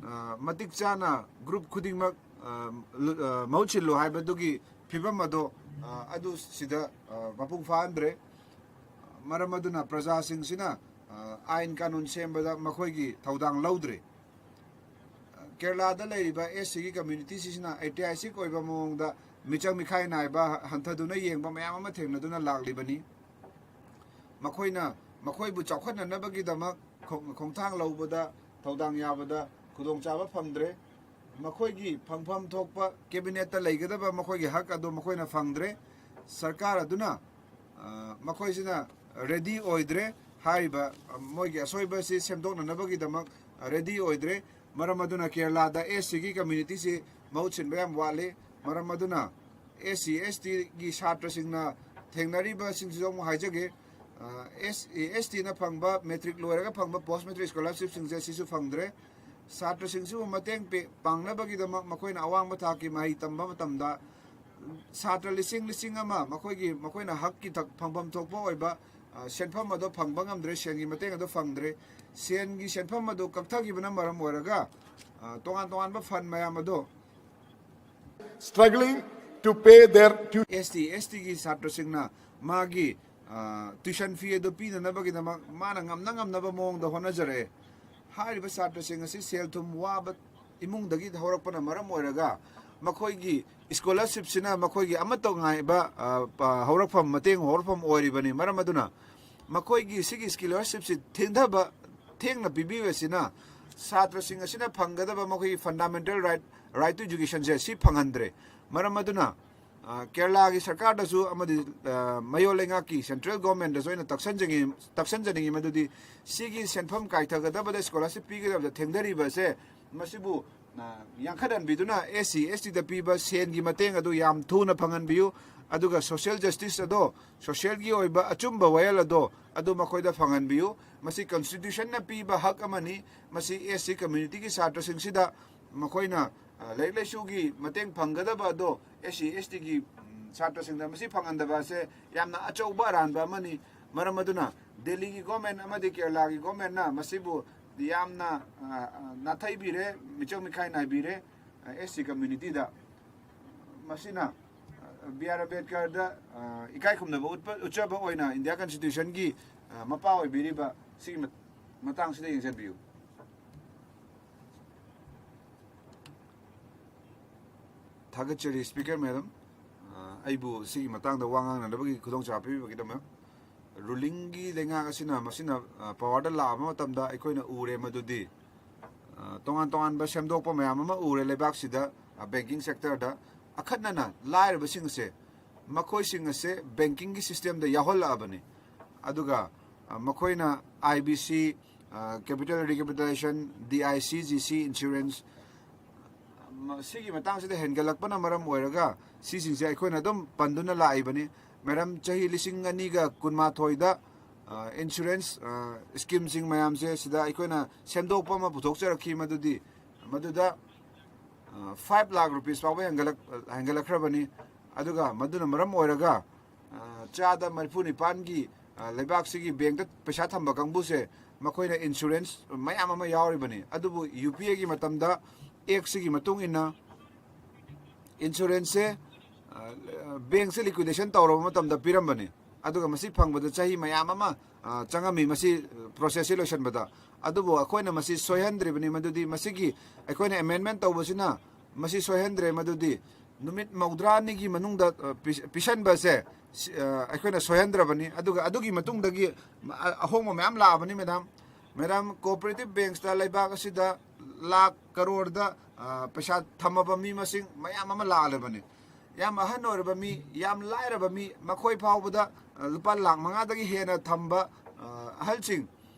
ꯑ, ꯃꯇꯤꯛ ꯆꯥꯅ ꯒ꯭ꯔꯨꯞ ꯈꯨꯗꯤꯡꯃꯛ, ꯑ, ꯂꯨ-, ꯑ, ꯃꯍꯨꯠ ꯁꯤꯜꯂꯨ ꯍꯥꯏꯕꯗꯨꯒꯤ ꯐꯤꯕꯝ ꯑꯗꯣ, ꯑ, ꯑꯗꯨ ꯁꯤꯗ, ꯑ, ꯃꯄꯨꯡ ꯐꯥꯍꯟꯗ꯭ꯔꯦ꯫ ꯃꯔꯝ ꯑꯗꯨꯅ ꯄ꯭ꯔꯖꯥꯁꯤꯡꯁꯤꯅ, ꯑ, ꯑꯥꯏꯟ ꯀꯥꯅꯨꯟ ꯁꯦꯝꯕꯗ ꯃꯈꯣꯏꯒꯤ ꯊꯧꯗꯥꯡ ꯂꯧꯗ꯭ꯔꯦ꯫ ꯀꯦꯔꯂꯥꯗ ꯂꯩꯔꯤꯕ ꯑꯦꯁ ꯁꯤꯒꯤ ꯀꯝꯃ꯭ꯌꯨꯅꯤꯇꯤꯁꯤꯡꯁꯤꯅ ꯑꯩꯇꯤꯍꯥꯁꯤꯛ ꯑꯣꯏꯕ ꯃꯑꯣꯡꯗ ꯃꯤꯆꯪ ꯃꯤꯈꯥꯏ ꯅꯥꯏꯕ ꯍꯟꯊꯗꯨꯅ ꯌꯦꯡꯕ ꯃꯌꯥꯝ ꯑꯃ ꯊꯦꯡꯅꯗꯨꯅ ꯂꯥꯛꯂꯤꯕꯅꯤ꯫ ꯃꯈꯣꯏꯅ ꯃꯈꯣꯏꯕꯨ ꯆꯥꯎꯈꯠꯅꯅꯕꯒꯤꯗꯃꯛ ꯈꯣꯡ-, ꯈꯣꯡꯊꯥꯡ ꯂꯧꯕꯗ, ꯊꯧꯗꯥꯡ ꯌꯥꯕꯗ ꯈꯨꯗꯣꯡꯆꯥꯕ ꯐꯪꯗ꯭ꯔꯦ꯫ ꯃꯈꯣꯏꯒꯤ ꯐꯪꯐꯝ ꯊꯣꯛꯄ ꯀꯦꯕꯤꯅꯦꯠꯇ ꯂꯩꯒꯗꯕ ꯃꯈꯣꯏꯒꯤ ꯍꯛ ꯑꯗꯨ ꯃꯈꯣꯏꯅ ꯐꯪꯗ꯭ꯔꯦ꯫ ꯁꯔꯀꯥꯔ ꯑꯗꯨꯅ, ꯑ, ꯃꯈꯣꯏꯁꯤꯅ ꯔꯦꯗꯤ ꯑꯣꯏꯗ꯭ꯔꯦ꯫ ꯍꯥꯏꯔꯤꯕ, ꯑ, ꯃꯣꯏꯒꯤ ꯑꯁꯣꯏꯕꯁꯤ ꯁꯦꯝꯗꯣꯛꯅꯅꯕꯒꯤꯗꯃꯛ, ꯑ, ꯔꯦꯗꯤ ꯑꯣꯏꯗ꯭ꯔꯦ꯫ ꯃꯔꯝ ꯑꯗꯨꯅ ꯀꯦꯔꯂꯥꯗ ꯑꯦꯁ ꯁꯤꯒꯤ ꯀꯝꯃ꯭ꯌꯨꯅꯤꯇꯤꯁꯤ ꯃꯍꯨꯠ ꯁꯤꯟꯕ ꯌꯥꯝ ꯋꯥꯠꯂꯤ꯫ ꯃꯔꯝ ꯑꯗꯨꯅ ꯑꯦꯁ ꯁꯤ, ꯑꯦꯁ ꯇꯤꯒꯤ ꯁꯥꯇ꯭ꯔꯁꯤꯡꯅ ꯊꯦꯡꯅꯔꯤꯕꯁꯤꯡꯁꯤꯁꯨ ꯑꯃꯨꯛ ꯍꯥꯏꯖꯒꯦ꯫ ꯑ, ꯑꯦꯁ, ꯑꯦꯁ ꯇꯤꯅ ꯐꯪꯕ, ꯃꯦꯇ꯭ꯔꯤꯛ ꯂꯣꯏꯔꯒ ꯐꯪꯕ ꯄꯣꯁ ꯃꯦꯇ꯭ꯔꯤꯛ ꯁ꯭ꯀꯣꯂꯔꯁꯤꯞꯁꯤꯡꯁꯦ ꯁꯤꯁꯨ ꯐꯪꯗ꯭ꯔꯦ꯫ ꯁꯥꯇ꯭ꯔꯁꯤꯡꯁꯤꯕꯨ ꯃꯇꯦꯡ ꯄꯤ-, ꯄꯥꯡꯅꯕꯒꯤꯗꯃꯛ ꯃꯈꯣꯏꯅ ꯑꯋꯥꯡꯕ ꯊꯥꯛꯀꯤ ꯃꯍꯩ ꯇꯝꯕ ꯃꯇꯝꯗ ꯁꯥꯇ꯭ꯔ ꯂꯤꯁꯤꯡ, ꯂꯤꯁꯤꯡ ꯑꯃ ꯃꯈꯣꯏꯒꯤ, ꯃꯈꯣꯏꯅ ꯍꯛꯀꯤ ꯊꯛ-, ꯐꯪꯐꯝ ꯊꯣꯛꯄ ꯑꯣꯏꯕ, ꯑ, ꯁꯦꯟꯐꯝ ꯑꯗꯣ ꯐꯪꯕ ꯉꯝꯗ꯭ꯔꯦ, ꯁꯦꯟꯒꯤ ꯃꯇꯦꯡ ꯑꯗꯣ ꯐꯪꯗ꯭ꯔꯦ꯫ ꯁꯦꯟꯒꯤ ꯁꯦꯟꯐꯝ ꯑꯗꯨ ꯀꯛꯊꯈꯤꯕꯅ ꯃꯔꯝ ꯑꯣꯏꯔꯒ, ꯑ, ꯇꯣꯉꯥꯟ ꯇꯣꯉꯥꯟꯕ ꯐꯟ ꯃꯌꯥꯝ ꯑꯗꯣ struggling to pay their tuition. S T, S ꯇꯤꯒꯤ ꯁꯥꯇ꯭ꯔꯁꯤꯡꯅ ꯃꯥꯒꯤ, ꯑ, ꯇ꯭ꯌꯨꯁꯟ ꯐꯤ ꯑꯗꯨ ꯄꯤꯅꯅꯕꯒꯤꯗꯃꯛ ꯃꯥꯅ ꯉꯝꯅ ꯉꯝꯅꯕ ꯃꯑꯣꯡꯗ ꯍꯣꯠꯅꯖꯔꯛꯑꯦ꯫ ꯍꯥꯏꯔꯤꯕ ꯁꯥꯇ꯭ꯔꯁꯤꯡ ꯑꯁꯤ ꯁꯦꯜ ꯊꯨꯝ ꯋꯥꯕ ꯏꯃꯨꯡꯗꯒꯤ ꯍꯧꯔꯛꯄꯅ ꯃꯔꯝ ꯑꯣꯏꯔꯒ ꯃꯈꯣꯏꯒꯤ ꯁ꯭ꯀꯣꯂꯔꯁꯤꯞꯁꯤꯅ ꯃꯈꯣꯏꯒꯤ ꯑꯃꯠꯇ ꯉꯥꯏꯕ, ꯑ, ꯄ-, ꯍꯧꯔꯛꯐꯝ, ꯃꯇꯦꯡ ꯍꯧꯔꯛꯐꯝ ꯑꯣꯏꯔꯤꯕꯅꯤ꯫ ꯃꯔꯝ ꯑꯗꯨꯅ ꯃꯈꯣꯏꯒꯤ ꯁꯤꯒꯤ ꯁ꯭ꯀꯣꯂꯔꯁꯤꯞꯁꯤ ꯊꯦꯡꯊꯕ, ꯊꯦꯡꯅ ꯄꯤꯕꯤꯕꯁꯤꯅ ꯁꯥꯇ꯭ꯔꯁꯤꯡ ꯑꯁꯤꯅ ꯐꯪꯒꯗꯕ ꯃꯈꯣꯏꯒꯤ fundamental right, right to educationꯁꯦ ꯁꯤ ꯐꯪꯍꯟꯗ꯭ꯔꯦ꯫ ꯃꯔꯝ ꯑꯗꯨꯅ, ꯑ, ꯀꯦꯔꯂꯥꯒꯤ ꯁꯔꯀꯥꯔꯗꯁꯨ ꯑꯃꯗꯤ, ꯑ, ꯃꯌꯣꯜ ꯂꯩꯉꯥꯛꯀꯤ central governmentꯇꯁꯨ ꯑꯩꯅ ꯇꯛꯁꯟꯖꯒꯦ-, ꯇꯛꯁꯟꯖꯅꯤꯡꯉꯤ ꯃꯗꯨꯗꯤ ꯁꯤꯒꯤ ꯁꯦꯟꯐꯝ ꯀꯥꯏꯊꯒꯗꯕꯗ, ꯁ꯭ꯀꯣꯂꯔꯁꯤꯞ ꯄꯤꯒꯗꯕꯗ ꯊꯦꯡꯊꯔꯤꯕꯁꯦ ꯃꯁꯤꯕꯨ, ꯑ, ꯌꯥꯡꯈꯠꯍꯟꯕꯤꯗꯨꯅ ꯑꯦꯁ ꯁꯤ, ꯑꯦꯁ ꯇꯤꯗ ꯄꯤꯕ ꯁꯦꯟꯒꯤ ꯃꯇꯦꯡ ꯑꯗꯨ ꯌꯥꯝ ꯊꯨꯅ ꯐꯪꯍꯟꯕꯤꯌꯨ꯫ ꯑꯗꯨꯒ social justice ꯑꯗꯣ, socialꯒꯤ ꯑꯣꯏꯕ ꯑꯆꯨꯝꯕ ꯋꯥꯌꯦꯜ ꯑꯗꯣ ꯑꯗꯨ ꯃꯈꯣꯏꯗ ꯐꯪꯍꯟꯕꯤꯌꯨ꯫ ꯃꯁꯤ constitutionꯅ ꯄꯤꯕ ꯍꯛ ꯑꯃꯅꯤ꯫ ꯃꯁꯤ ꯑꯦꯁ ꯁꯤ communityꯒꯤ ꯁꯥꯇ꯭ꯔꯁꯤꯡꯁꯤꯗ ꯃꯈꯣꯏꯅ, ꯑ, ꯂꯥꯏꯔꯤꯛ ꯂꯥꯏꯁꯨꯒꯤ ꯃꯇꯦꯡ ꯐꯪꯒꯗꯕ ꯑꯗꯣ ꯑꯦꯁ ꯁꯤ, ꯑꯦꯁ ꯇꯤꯒꯤ, ꯎꯝ, ꯁꯥꯇ꯭ꯔꯁꯤꯡꯗ ꯃꯁꯤ ꯐꯪꯍꯟꯗꯕ ꯑꯁꯦ ꯌꯥꯝꯅ ꯑꯆꯧꯕ ꯑꯔꯥꯟꯕ ꯑꯃꯅꯤ꯫ ꯃꯔꯝ ꯑꯗꯨꯅ ꯗꯦꯜꯂꯤꯒꯤ government ꯑꯃꯗꯤ ꯀꯦꯔꯂꯥꯒꯤ governmentꯅ ꯃꯁꯤꯕꯨ ꯌꯥꯝꯅ, ꯑ, ꯑ, ꯅꯥꯊꯩꯕꯤꯔꯦ, ꯃꯤꯆꯪ ꯃꯤꯈꯥꯏ ꯅꯥꯏꯕꯤꯔꯦ, ꯑ, ꯑꯦꯁ ꯁꯤ communityꯗ꯫ ꯃꯁꯤꯅ, ꯑ, ꯕꯤ ꯑꯥꯔ ꯑꯝꯕꯦꯗꯀꯔꯗ, ꯑ, ꯏꯀꯥꯏ ꯈꯨꯝꯅꯕ ꯎꯠꯄ, ꯎꯠꯆꯕ ꯑꯣꯏꯅ ꯏꯟꯗꯤꯌꯥ constitutionꯒꯤ, ꯑ, ꯃꯄꯥ ꯑꯣꯏꯕꯤꯔꯤꯕ ꯁꯤꯒꯤ ꯃꯠ-, ꯃꯇꯥꯡꯁꯤꯗ ꯌꯦꯡꯁꯤꯟꯕꯤꯌꯨ꯫ ꯊꯥꯒꯠꯆꯔꯤ speaker madam꯫ ꯑ, ꯑꯩꯕꯨ ꯁꯤꯒꯤ ꯃꯇꯥꯡꯗ ꯋꯥ ꯉꯥꯡꯅꯅꯕꯒꯤ ꯈꯨꯗꯣꯡꯆꯥꯕ ꯄꯤꯕꯤꯕꯒꯤꯗꯃꯛ꯫ Rulingꯒꯤ ꯂꯩꯉꯥꯛ ꯑꯁꯤꯅ ꯃꯁꯤꯅ, ꯑ, powerꯗ ꯂꯥꯛꯑꯕ ꯃꯇꯝꯗ ꯑꯩꯈꯣꯏꯅ ꯎꯔꯦ ꯃꯗꯨꯗꯤ, ꯑ, ꯇꯣꯉꯥꯟ ꯇꯣꯉꯥꯟꯕ ꯁꯦꯝꯗꯣꯛꯄ ꯃꯌꯥꯝ ꯑꯃ ꯎꯔꯦ ꯂꯩꯕꯥꯛꯁꯤꯗ, ꯑ, banking sector ꯗ꯫ ꯑꯈꯟꯅꯅ ꯂꯥꯏꯔꯕꯁꯤꯡ ꯑꯁꯦ, ꯃꯈꯣꯏꯁꯤꯡ ꯑꯁꯦ banking ꯒꯤ system ꯗ ꯌꯥꯎꯍꯜꯂꯛꯑꯕꯅꯤ꯫ ꯑꯗꯨꯒ, ꯑ, ꯃꯈꯣꯏꯅ I B C, ꯑ, capital recapitalization, D I C G C insurance, ꯃ-, ꯁꯤꯒꯤ ꯃꯇꯥꯡꯁꯤꯗ ꯍꯦꯟꯒꯠꯂꯛꯄꯅ ꯃꯔꯝ ꯑꯣꯏꯔꯒ ꯁꯤꯁꯤꯡꯁꯦ ꯑꯩꯈꯣꯏꯅ ꯑꯗꯨꯝ ꯄꯟꯗꯨꯅ ꯂꯥꯛꯏꯕꯅꯤ꯫ ꯃꯦꯗꯥꯝ, ꯆꯍꯤ ꯂꯤꯁꯤꯡ ꯑꯅꯤꯒ ꯀꯨꯟꯃꯥꯊꯣꯏꯗ, ꯑ, insurance, ꯑ, scheme ꯁꯤꯡ ꯃꯌꯥꯝꯁꯦ ꯁꯤꯗ ꯑꯩꯈꯣꯏꯅ ꯁꯦꯝꯗꯣꯛꯄ ꯑꯃ ꯄꯨꯊꯣꯛꯆꯔꯛꯈꯤ, ꯃꯗꯨꯗꯤ, ꯃꯗꯨꯗ, ꯑ, five lakh rupees ꯐꯥꯎꯕ ꯍꯦꯟꯒꯠꯂꯛ-, ꯍꯦꯟꯒꯠꯂꯛꯈ꯭ꯔꯕꯅꯤ꯫ ꯑꯗꯨꯒ ꯃꯗꯨꯅ ꯃꯔꯝ ꯑꯣꯏꯔꯒ, ꯑ, ꯆꯥꯗ ꯃꯔꯤꯐꯨ ꯅꯤꯄꯥꯟꯒꯤ, ꯑ, ꯂꯩꯕꯥꯛꯁꯤꯒꯤ bank ꯇ ꯄꯩꯁꯥ ꯊꯝꯕ ꯀꯥꯡꯕꯨꯁꯦ, ꯃꯈꯣꯏꯅ insurance ꯃꯌꯥꯝ ꯑꯃ ꯌꯥꯎꯔꯤꯕꯅꯤ꯫ ꯑꯗꯨꯕꯨ U P A ꯒꯤ ꯃꯇꯝꯗ, act ꯁꯤꯒꯤ ꯃꯇꯨꯡ ꯏꯟꯅ, insurance ꯁꯦ, ꯑ, bank ꯁꯦ liquidation ꯇꯧꯔꯕ ꯃꯇꯝꯗ ꯄꯤꯔꯝꯕꯅꯤ꯫ ꯑꯗꯨꯒ ꯃꯁꯤ ꯐꯪꯕꯗ ꯆꯍꯤ ꯃꯌꯥꯝ ꯑꯃ, ꯑ, ꯆꯪꯉꯝꯃꯤ, ꯃꯁꯤ, ꯑ, process ꯁꯤ ꯂꯣꯏꯁꯤꯟꯕꯗ꯫ ꯑꯗꯨꯕꯨ ꯑꯩꯈꯣꯏꯅ ꯃꯁꯤ ꯁꯣꯏꯍꯟꯗ꯭ꯔꯤꯕꯅꯤ, ꯃꯗꯨꯗꯤ ꯃꯁꯤꯒꯤ ꯑꯩꯈꯣꯏꯅ amendment ꯇꯧꯕꯁꯤꯅ ꯃꯁꯤ ꯁꯣꯏꯍꯟꯗ꯭ꯔꯦ, ꯃꯗꯨꯗꯤ ꯅꯨꯃꯤꯠ ꯃꯧꯗ꯭ꯔꯥꯅꯤꯒꯤ ꯃꯅꯨꯡꯗ, ꯑ, ꯄꯤ-, ꯄꯤꯁꯟꯕꯁꯦ, ꯁꯤ-, ꯑ, ꯑꯩꯈꯣꯏꯅ ꯁꯣꯏꯍꯟꯗ꯭ꯔꯕꯅꯤ꯫ ꯑꯗꯨꯒ ꯑꯗꯨꯒꯤ ꯃꯇꯨꯡꯗꯒꯤ ꯃ-, ꯑ-, ꯑꯍꯣꯡꯕ ꯃꯌꯥꯝ ꯂꯥꯛꯑꯕꯅꯤ, ꯃꯦꯗꯥꯝ꯫ ꯃꯦꯗꯥꯝ, cooperative banks ꯇ ꯂꯩꯕꯥꯛ ꯑꯁꯤꯗ ꯂꯥꯈ ꯀꯔꯣꯔꯗ, ꯑ, ꯄꯩꯁꯥ ꯊꯝꯃꯕ ꯃꯤ ꯃꯁꯤꯡ ꯃꯌꯥꯝ ꯑꯃ ꯂꯥꯛꯂꯕꯅꯤ꯫ ꯌꯥꯝ ꯑꯍꯟ ꯑꯣꯏꯔꯕ ꯃꯤ, ꯌꯥꯝ ꯂꯥꯏꯔꯕ ꯃꯤ, ꯃꯈꯣꯏ ꯐꯥꯎꯕꯗ, ꯑ, ꯂꯨꯄꯥ ꯂꯥꯈ ꯃꯉꯥꯗꯒꯤ ꯍꯦꯟꯅ ꯊꯝꯕ, ꯑ, ꯑꯍꯜꯁꯤꯡ,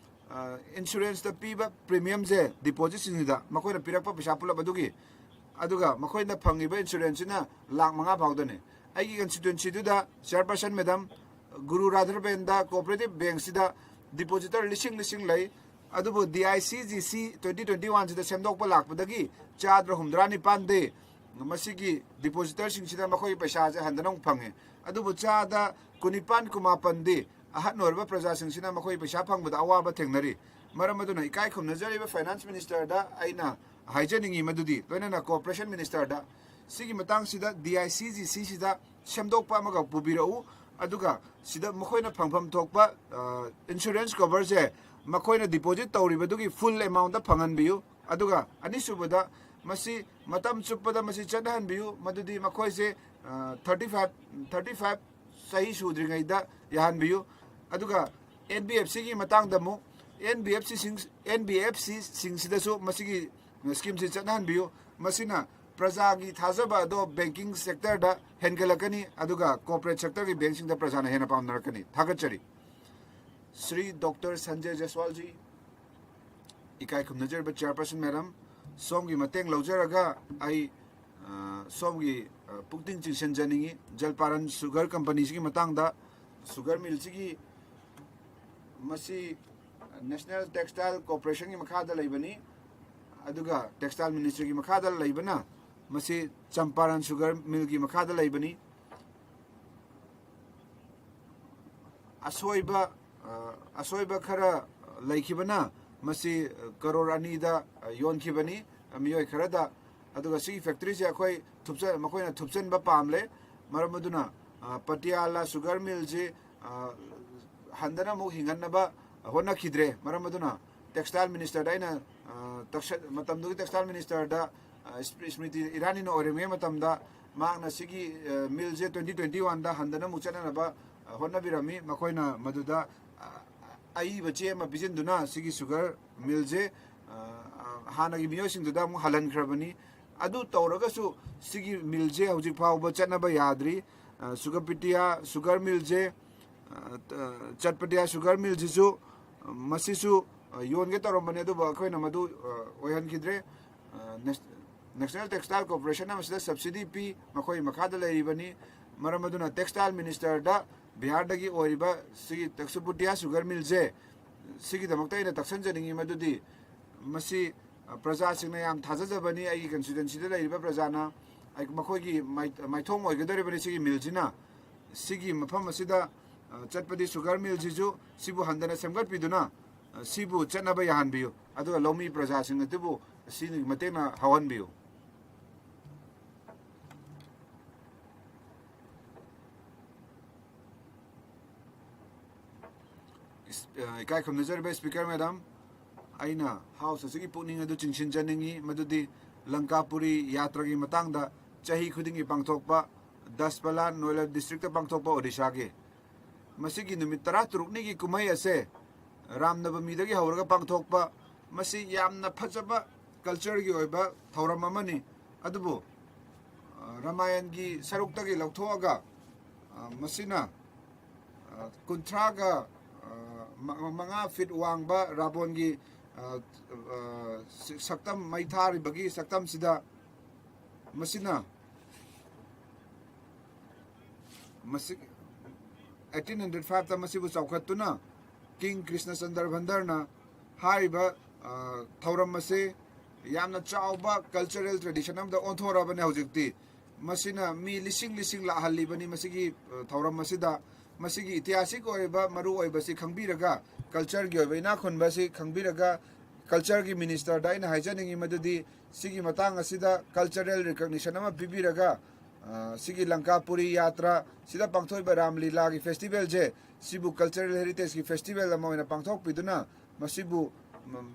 ꯑ, insurance ꯇ ꯄꯤꯕ premium ꯁꯦ, deposit ꯁꯤꯡꯁꯤꯗ ꯃꯈꯣꯏꯅ ꯄꯤꯔꯛꯄ ꯄꯩꯁꯥ ꯄꯨꯂꯞ ꯑꯗꯨꯒꯤ, ꯑꯗꯨꯒ ꯃꯈꯣꯏꯅ ꯐꯪꯉꯤꯕ insurance ꯁꯤꯅ ꯂꯥꯈ ꯃꯉꯥ ꯐꯥꯎꯗꯅꯤ꯫ ꯑꯩꯒꯤ constituency ꯗꯨꯗ chairperson ꯃꯦꯗꯥꯝ, ꯒꯨꯔꯨ ꯔꯥꯙꯔꯕꯦꯟꯗ cooperative bank ꯁꯤꯗ depositor ꯂꯤꯁꯤꯡ ꯂꯤꯁꯤꯡ ꯂꯩ꯫ ꯑꯗꯨꯕꯨ D I C G C twenty twenty one ꯁꯤꯗ ꯁꯦꯝꯗꯣꯛꯄ ꯂꯥꯛꯄꯗꯒꯤ ꯆꯥꯗ ꯍꯨꯝꯗ꯭ꯔꯥ ꯅꯤꯄꯥꯟꯗꯤ ꯃꯁꯤꯒꯤ depositor ꯁꯤꯡꯁꯤꯅ ꯃꯈꯣꯏꯒꯤ ꯄꯩꯁꯥꯁꯦ ꯍꯟꯗꯅ ꯑꯃꯨꯛ ꯐꯪꯉꯤ꯫ ꯑꯗꯨꯕꯨ ꯆꯥꯗ ꯀꯨꯟꯅꯤꯄꯥꯟ ꯀꯨꯟꯃꯥꯄꯟꯗꯤ ꯑꯍꯟ ꯑꯣꯏꯔꯕ ꯄ꯭ꯔꯖꯥꯁꯤꯡꯁꯤꯅ ꯃꯈꯣꯏ ꯄꯩꯁꯥ ꯐꯪꯕꯗ ꯑꯋꯥꯕ ꯊꯦꯡꯅꯔꯤ꯫ ꯃꯔꯝ ꯑꯗꯨꯅ ꯏꯀꯥꯏ ꯈꯨꯝꯅꯖꯔꯤꯕ finance minister ꯗ ꯑꯩꯅ ꯍꯥꯏꯖꯅꯤꯡꯉꯤ ꯃꯗꯨꯗꯤ, ꯂꯣꯏꯅꯅ cooperation minister ꯗ, ꯁꯤꯒꯤ ꯃꯇꯥꯡꯁꯤꯗ D I C G C ꯁꯤꯗ ꯁꯦꯝꯗꯣꯛꯄ ꯑꯃꯒ ꯄꯨꯕꯤꯔꯛꯎ꯫ ꯑꯗꯨꯒ ꯁꯤꯗ ꯃꯈꯣꯏꯅ ꯐꯪꯐꯝ ꯊꯣꯛꯄ, ꯑ, insurance cover ꯁꯦ ꯃꯈꯣꯏꯅ deposit ꯇꯧꯔꯤꯕꯗꯨꯒꯤ full amount ꯇ ꯐꯪꯍꯟꯕꯤꯌꯨ꯫ ꯑꯗꯨꯒ ꯑꯅꯤꯁꯨꯕꯗ, ꯃꯁꯤ ꯃꯇꯝ ꯆꯨꯞꯄꯗ ꯃꯁꯤ ꯆꯠꯅꯍꯟꯕꯤꯌꯨ, ꯃꯗꯨꯗꯤ ꯃꯈꯣꯏꯁꯦ, ꯑ, thirty five, thirty five ꯆꯍꯤ ꯁꯨꯗ꯭ꯔꯤꯉꯩꯗ ꯌꯥꯍꯟꯕꯤꯌꯨ꯫ ꯑꯗꯨꯒ N B F C ꯒꯤ ꯃꯇꯥꯡꯗ ꯑꯃꯨꯛ, ꯑꯦꯟ ꯕꯤ ꯑꯦꯐ ꯁꯤꯁꯤꯡ ꯑꯦꯟ ꯕꯤ ꯑꯦꯐ ꯁꯤꯁꯤꯡꯁꯤꯗꯁꯨ ꯃꯁꯤꯒꯤ ꯁ꯭ꯀꯤꯝꯁꯤ ꯆꯠꯅꯍꯟꯕꯤꯌꯨ꯫ ꯃꯁꯤꯅ ꯄ꯭ꯔꯖꯥꯒꯤ ꯊꯥꯖꯕ ꯑꯗꯣ ꯕꯦꯡꯀꯤꯡ ꯁꯦꯛꯇꯔꯗ ꯍꯦꯟꯒꯠꯂꯛꯀꯅꯤ, ꯑꯗꯨꯒ ꯀꯣꯔꯄꯣꯔꯦꯠ ꯁꯦꯛꯇꯔꯒꯤ ꯕꯦꯡꯁꯤꯡꯗ ꯄ꯭ꯔꯖꯥꯅ ꯍꯦꯟꯅ ꯄꯥꯝꯅꯔꯛꯀꯅꯤ꯫ ꯊꯥꯒꯠꯆꯔꯤ꯫ ꯁ꯭ꯔꯤ ꯗꯣꯛꯇꯔ ꯁꯟꯖꯌ ꯖꯁꯋꯥꯜꯖꯤ, ꯏꯀꯥꯏ ꯈꯨꯝꯅꯖꯔꯤꯕ ꯆꯤꯌꯔꯄꯔꯁꯟ ꯃꯦꯗꯥꯝ, ꯁꯣꯝꯒꯤ ꯃꯇꯦꯡ ꯂꯧꯖꯔꯒ ꯑꯩ, ꯑ, ꯁꯣꯝꯒꯤ, ꯑ, ꯄꯨꯛꯅꯤꯡ ꯆꯤꯡꯁꯤꯟꯖꯅꯤꯡꯏ꯫ ꯖꯜꯄꯥꯔꯟ ꯁꯨꯒꯔ ꯀꯝꯄꯅꯤꯁꯤꯒꯤ ꯃꯇꯥꯡꯗ, ꯁꯨꯒꯔ ꯃꯤꯜꯁꯤꯒꯤ, ꯃꯁꯤ ꯅꯦꯁꯅꯦꯜ ꯇꯦꯛꯁꯇꯥꯏꯜ ꯀꯣꯔꯄꯣꯔꯦꯁꯟꯒꯤ ꯃꯈꯥꯗ ꯂꯩꯕꯅꯤ, ꯑꯗꯨꯒ ꯇꯦꯛꯁꯇꯥꯏꯜ ꯃꯤꯅꯤꯁꯇ꯭ꯔꯤꯒꯤ ꯃꯈꯥꯗ ꯂꯩꯕꯅ ꯃꯁꯤ ꯆꯝꯄꯥꯔꯟ ꯁꯨꯒꯔ ꯃꯤꯜꯒꯤ ꯃꯈꯥꯗ ꯂꯩꯕꯅꯤ꯫ ꯑꯁꯣꯏꯕ, ꯑ, ꯑꯁꯣꯏꯕ ꯈꯔ ꯂꯩꯈꯤꯕꯅ ꯃꯁꯤ ꯀꯔꯣꯔ ꯑꯅꯤꯗ ꯌꯣꯟꯈꯤꯕꯅꯤ ꯃꯤꯑꯣꯏ ꯈꯔꯗ꯫ ꯑꯗꯨꯒ ꯁꯤꯒꯤ ꯐꯦꯛꯇꯔꯤꯁꯦ ꯑꯩꯈꯣꯏ ꯊꯨꯞꯆ-, ꯃꯈꯣꯏꯅ ꯊꯨꯞꯆꯤꯟꯕ ꯄꯥꯝꯂꯦ꯫ ꯃꯔꯝ ꯑꯗꯨꯅ, ꯑ, ꯄꯇꯤꯌꯥꯂꯥ ꯁꯨꯒꯔ ꯃꯤꯜꯁꯤ, ꯑ, ꯍꯟꯗꯅ ꯑꯃꯨꯛ ꯍꯤꯡꯍꯟꯅꯕ ꯍꯣꯠꯅꯈꯤꯗ꯭ꯔꯦ꯫ ꯃꯔꯝ ꯑꯗꯨꯅ ꯇꯦꯛꯁꯇꯥꯏꯜ ꯃꯤꯅꯤꯁꯇꯔꯗ ꯑꯩꯅ, ꯑ, ꯇꯛꯁ-, ꯃꯇꯝꯗꯨꯒꯤ ꯇꯦꯛꯁꯇꯥꯏꯜ ꯃꯤꯅꯤꯁꯇꯔꯗ, ꯑ, ꯏꯁ-, ꯏꯁꯃ꯭ꯔꯤꯇꯤ ꯏꯔꯥꯅꯤꯅ ꯑꯣꯏꯔꯤꯉꯩ ꯃꯇꯝꯗ ꯃꯍꯥꯛꯅ ꯁꯤꯒꯤ, ꯑ, ꯃꯤꯜꯁꯦ ꯇ꯭ꯋꯦꯟꯇꯤ ꯇ꯭ꯋꯦꯟꯇꯤ ꯋꯥꯟꯗ ꯍꯟꯗꯅ ꯑꯃꯨꯛ ꯆꯠꯅꯅꯕ, ꯑ, ꯍꯣꯠꯅꯕꯤꯔꯝꯃꯤ꯫ ꯃꯈꯣꯏꯅ ꯃꯗꯨꯗ, ꯑ, ꯑꯏꯕ ꯆꯦ ꯑꯃ ꯄꯤꯁꯤꯟꯗꯨꯅ ꯁꯤꯒꯤ ꯁꯨꯒꯔ ꯃꯤꯜꯁꯦ, ꯑ, ꯑ, ꯍꯥꯟꯅꯒꯤ ꯃꯤꯑꯣꯏꯁꯤꯡꯗꯨꯗ ꯑꯃꯨꯛ ꯍꯜꯍꯟꯈ꯭ꯔꯕꯅꯤ꯫ ꯑꯗꯨ ꯇꯧꯔꯒꯁꯨ ꯁꯤꯒꯤ ꯃꯤꯜꯁꯦ ꯍꯧꯖꯤꯛ ꯐꯥꯎꯕ ꯆꯠꯅꯕ ꯌꯥꯗ꯭ꯔꯤ꯫ ꯑ, ꯁꯨꯒꯔꯄꯤꯇꯤꯌꯥ ꯁꯨꯒꯔ ꯃꯤꯜꯁꯦ, ꯑ, ꯆꯠꯄꯇꯤꯌꯥ ꯁꯨꯒꯔ ꯃꯤꯜꯁꯤꯁꯨ, ꯑ, ꯃꯁꯤꯁꯨ, ꯑ, ꯌꯣꯟꯒꯦ ꯇꯧꯔꯝꯕꯅꯤ, ꯑꯗꯨꯕꯨ ꯑꯩꯈꯣꯏꯅ ꯃꯗꯨ, ꯑ, ꯑꯣꯏꯍꯟꯈꯤꯗ꯭ꯔꯦ꯫ ꯑ, ꯅꯦꯁ-, ꯅꯦꯁꯅꯦꯜ ꯇꯦꯛꯁꯇꯥꯏꯜ ꯀꯣꯔꯄꯣꯔꯦꯁꯟꯅ ꯃꯁꯤꯗ ꯁꯕꯁꯤꯗꯤ ꯄꯤ, ꯃꯈꯣꯏ ꯃꯈꯥꯗ ꯂꯩꯔꯤꯕꯅꯤ꯫ ꯃꯔꯝ ꯑꯗꯨꯅ ꯇꯦꯛꯁꯇꯥꯏꯜ ꯃꯤꯅꯤꯁꯇꯔꯗ ꯕꯤꯍꯥꯔꯗꯒꯤ ꯑꯣꯏꯔꯤꯕ ꯁꯤꯒꯤ ꯇꯛꯁꯨꯄꯨꯇꯤꯌꯥ ꯁꯨꯒꯔ ꯃꯤꯜꯁꯦ, ꯁꯤꯒꯤꯗꯃꯛꯇ ꯑꯩꯅ ꯇꯛꯁꯟꯖꯅꯤꯡꯉꯤ ꯃꯗꯨꯗꯤ ꯃꯁꯤ, ꯑ, ꯄ꯭ꯔꯖꯥꯁꯤꯡꯅ ꯌꯥꯝ ꯊꯥꯖꯖꯕꯅꯤ, ꯑꯩꯒꯤ ꯀꯟꯁꯇꯤꯇ꯭ꯋꯦꯟꯁꯤꯗ ꯂꯩꯔꯤꯕ ꯄ꯭ꯔꯖꯥꯅ ꯑꯩ, ꯃꯈꯣꯏꯒꯤ ꯃꯥꯏ-, ꯃꯥꯏꯊꯣꯡ ꯑꯣꯏꯒꯗꯧꯔꯤꯕꯅꯤ ꯁꯤꯒꯤ ꯃꯤꯜꯁꯤꯅ꯫ ꯁꯤꯒꯤ ꯃꯐꯝ ꯑꯁꯤꯗ, ꯑ, ꯆꯠꯄꯗꯤ ꯁꯨꯒꯔ ꯃꯤꯜꯁꯤꯁꯨ ꯁꯤꯕꯨ ꯍꯟꯗꯅ ꯁꯦꯝꯒꯠꯄꯤꯗꯨꯅ, ꯑ, ꯁꯤꯕꯨ ꯆꯠꯅꯕ ꯌꯥꯍꯟꯕꯤꯌꯨ, ꯑꯗꯨꯒ ꯂꯧꯃꯤ ꯄ꯭ꯔꯖꯥꯁꯤꯡ ꯑꯗꯨꯕꯨ ꯁꯤꯒꯤ ꯃꯇꯦꯡꯅ ꯍꯧꯍꯟꯕꯤꯌꯨ꯫ ꯏꯁ-, ꯑ, ꯏꯀꯥꯏ ꯈꯨꯝꯅꯖꯔꯤꯕ ꯁ꯭ꯄꯤꯀꯔ ꯃꯦꯗꯥꯝ, ꯑꯩꯅ ꯍꯥꯎꯁ ꯑꯁꯤꯒꯤ ꯄꯨꯛꯅꯤꯡ ꯑꯗꯨ ꯆꯤꯡꯁꯤꯟꯖꯅꯤꯡꯏ, ꯃꯗꯨꯗꯤ ꯂꯪꯀꯥꯄꯨꯔꯤ ꯌꯥꯇ꯭ꯔꯥꯒꯤ ꯃꯇꯥꯡꯗ ꯆꯍꯤ ꯈꯨꯗꯤꯡꯒꯤ ꯄꯥꯡꯊꯣꯛꯄ ꯗꯁꯄꯂꯥ ꯅꯣꯏꯂꯥ ꯗꯤꯁꯇ꯭ꯔꯤꯛꯇ ꯄꯥꯡꯊꯣꯛꯄ ꯑꯣꯗꯤꯁꯥꯒꯤ ꯃꯁꯤꯒꯤ ꯅꯨꯃꯤꯠ ꯇꯔꯥꯇꯔꯨꯛꯅꯤꯒꯤ ꯀꯨꯝꯍꯩ ꯑꯁꯦ, ꯔꯥꯝꯅꯕꯃꯤꯗꯒꯤ ꯍꯧꯔꯒ ꯄꯥꯡꯊꯣꯛꯄ, ꯃꯁꯤ ꯌꯥꯝꯅ ꯐꯖꯕ ꯀꯜꯆꯔꯒꯤ ꯑꯣꯏꯕ ꯊꯧꯔꯝ ꯑꯃꯅꯤ꯫ ꯑꯗꯨꯕꯨ, ꯑ, ꯔꯥꯃꯥꯌꯟꯒꯤ ꯁꯔꯨꯛꯇꯒꯤ ꯂꯧꯊꯣꯛꯑꯒ, ꯑ, ꯃꯁꯤꯅ, ꯑ, ꯀꯨꯟꯊ꯭ꯔꯥꯒ, ꯑ, ꯃ-, ꯃꯉꯥ ꯐꯤꯠ ꯋꯥꯡꯕ ꯔꯥꯕꯣꯟꯒꯤ, ꯑ, ꯑ, ꯁꯛꯇꯝ, ꯃꯩ ꯊꯥꯔꯤꯕꯒꯤ ꯁꯛꯇꯝꯁꯤꯗ ꯃꯁꯤꯅ ꯃꯁꯤ, eighteen hundred five ꯇ ꯃꯁꯤꯕꯨ ꯆꯥꯎꯈꯠꯇꯨꯅ ꯀꯤꯡ ꯀ꯭ꯔꯤꯁꯅ ꯆꯟꯗ꯭ꯔ ꯚꯟꯗꯔꯅ ꯍꯥꯏꯔꯤꯕ, ꯑ, ꯊꯧꯔꯝ ꯑꯁꯤ ꯌꯥꯝꯅ ꯆꯥꯎꯕ ꯀꯜꯆꯔꯦꯜ ꯇ꯭ꯔꯦꯗꯤꯁꯟ ꯑꯃꯗ ꯑꯣꯟꯊꯣꯔꯛꯑꯕꯅꯤ ꯍꯧꯖꯤꯛꯇꯤ꯫ ꯃꯁꯤꯅ ꯃꯤ ꯂꯤꯁꯤꯡ ꯂꯤꯁꯤꯡ ꯂꯥꯛꯍꯜꯂꯤꯕꯅꯤ ꯃꯁꯤꯒꯤ, ꯑ, ꯊꯧꯔꯝ ꯑꯁꯤꯗ꯫ ꯃꯁꯤꯒꯤ ꯏꯇꯤꯍꯥꯁꯤꯛ ꯑꯣꯏꯔꯤꯕ ꯃꯔꯨ ꯑꯣꯏꯕꯁꯤ ꯈꯪꯕꯤꯔꯒ, ꯀꯜꯆꯔꯒꯤ ꯑꯣꯏꯕ ꯏꯅꯥꯛ ꯈꯨꯟꯕ ꯑꯁꯤ ꯈꯪꯕꯤꯔꯒ, ꯀꯜꯆꯔꯒꯤ ꯃꯤꯅꯤꯁꯇꯔꯗ ꯑꯩꯅ ꯍꯥꯏꯖꯅꯤꯡꯉꯤ ꯃꯗꯨꯗꯤ ꯁꯤꯒꯤ ꯃꯇꯥꯡ ꯑꯁꯤꯗ ꯀꯜꯆꯔꯦꯜ ꯔꯤꯀꯣꯛꯅꯤꯁꯟ ꯑꯃ ꯄꯤꯕꯤꯔꯒ, ꯑ, ꯁꯤꯒꯤ ꯂꯪꯀꯥꯄꯨꯔꯤ ꯌꯥꯇ꯭ꯔꯥ ꯁꯤꯗ ꯄꯥꯡꯊꯣꯛꯏꯕ ꯔꯥꯝ ꯂꯤꯂꯥꯒꯤ ꯐꯦꯁꯇꯤꯚꯦꯜꯁꯦ, ꯁꯤꯕꯨ ꯀꯜꯆꯔꯦꯜ ꯍꯦꯔꯤꯇꯦꯖꯀꯤ ꯐꯦꯁꯇꯤꯚꯦꯜ ꯑꯃ ꯑꯣꯏꯅ ꯄꯥꯡꯊꯣꯛꯄꯤꯗꯨꯅ ꯃꯁꯤꯕꯨ, ꯎꯝ,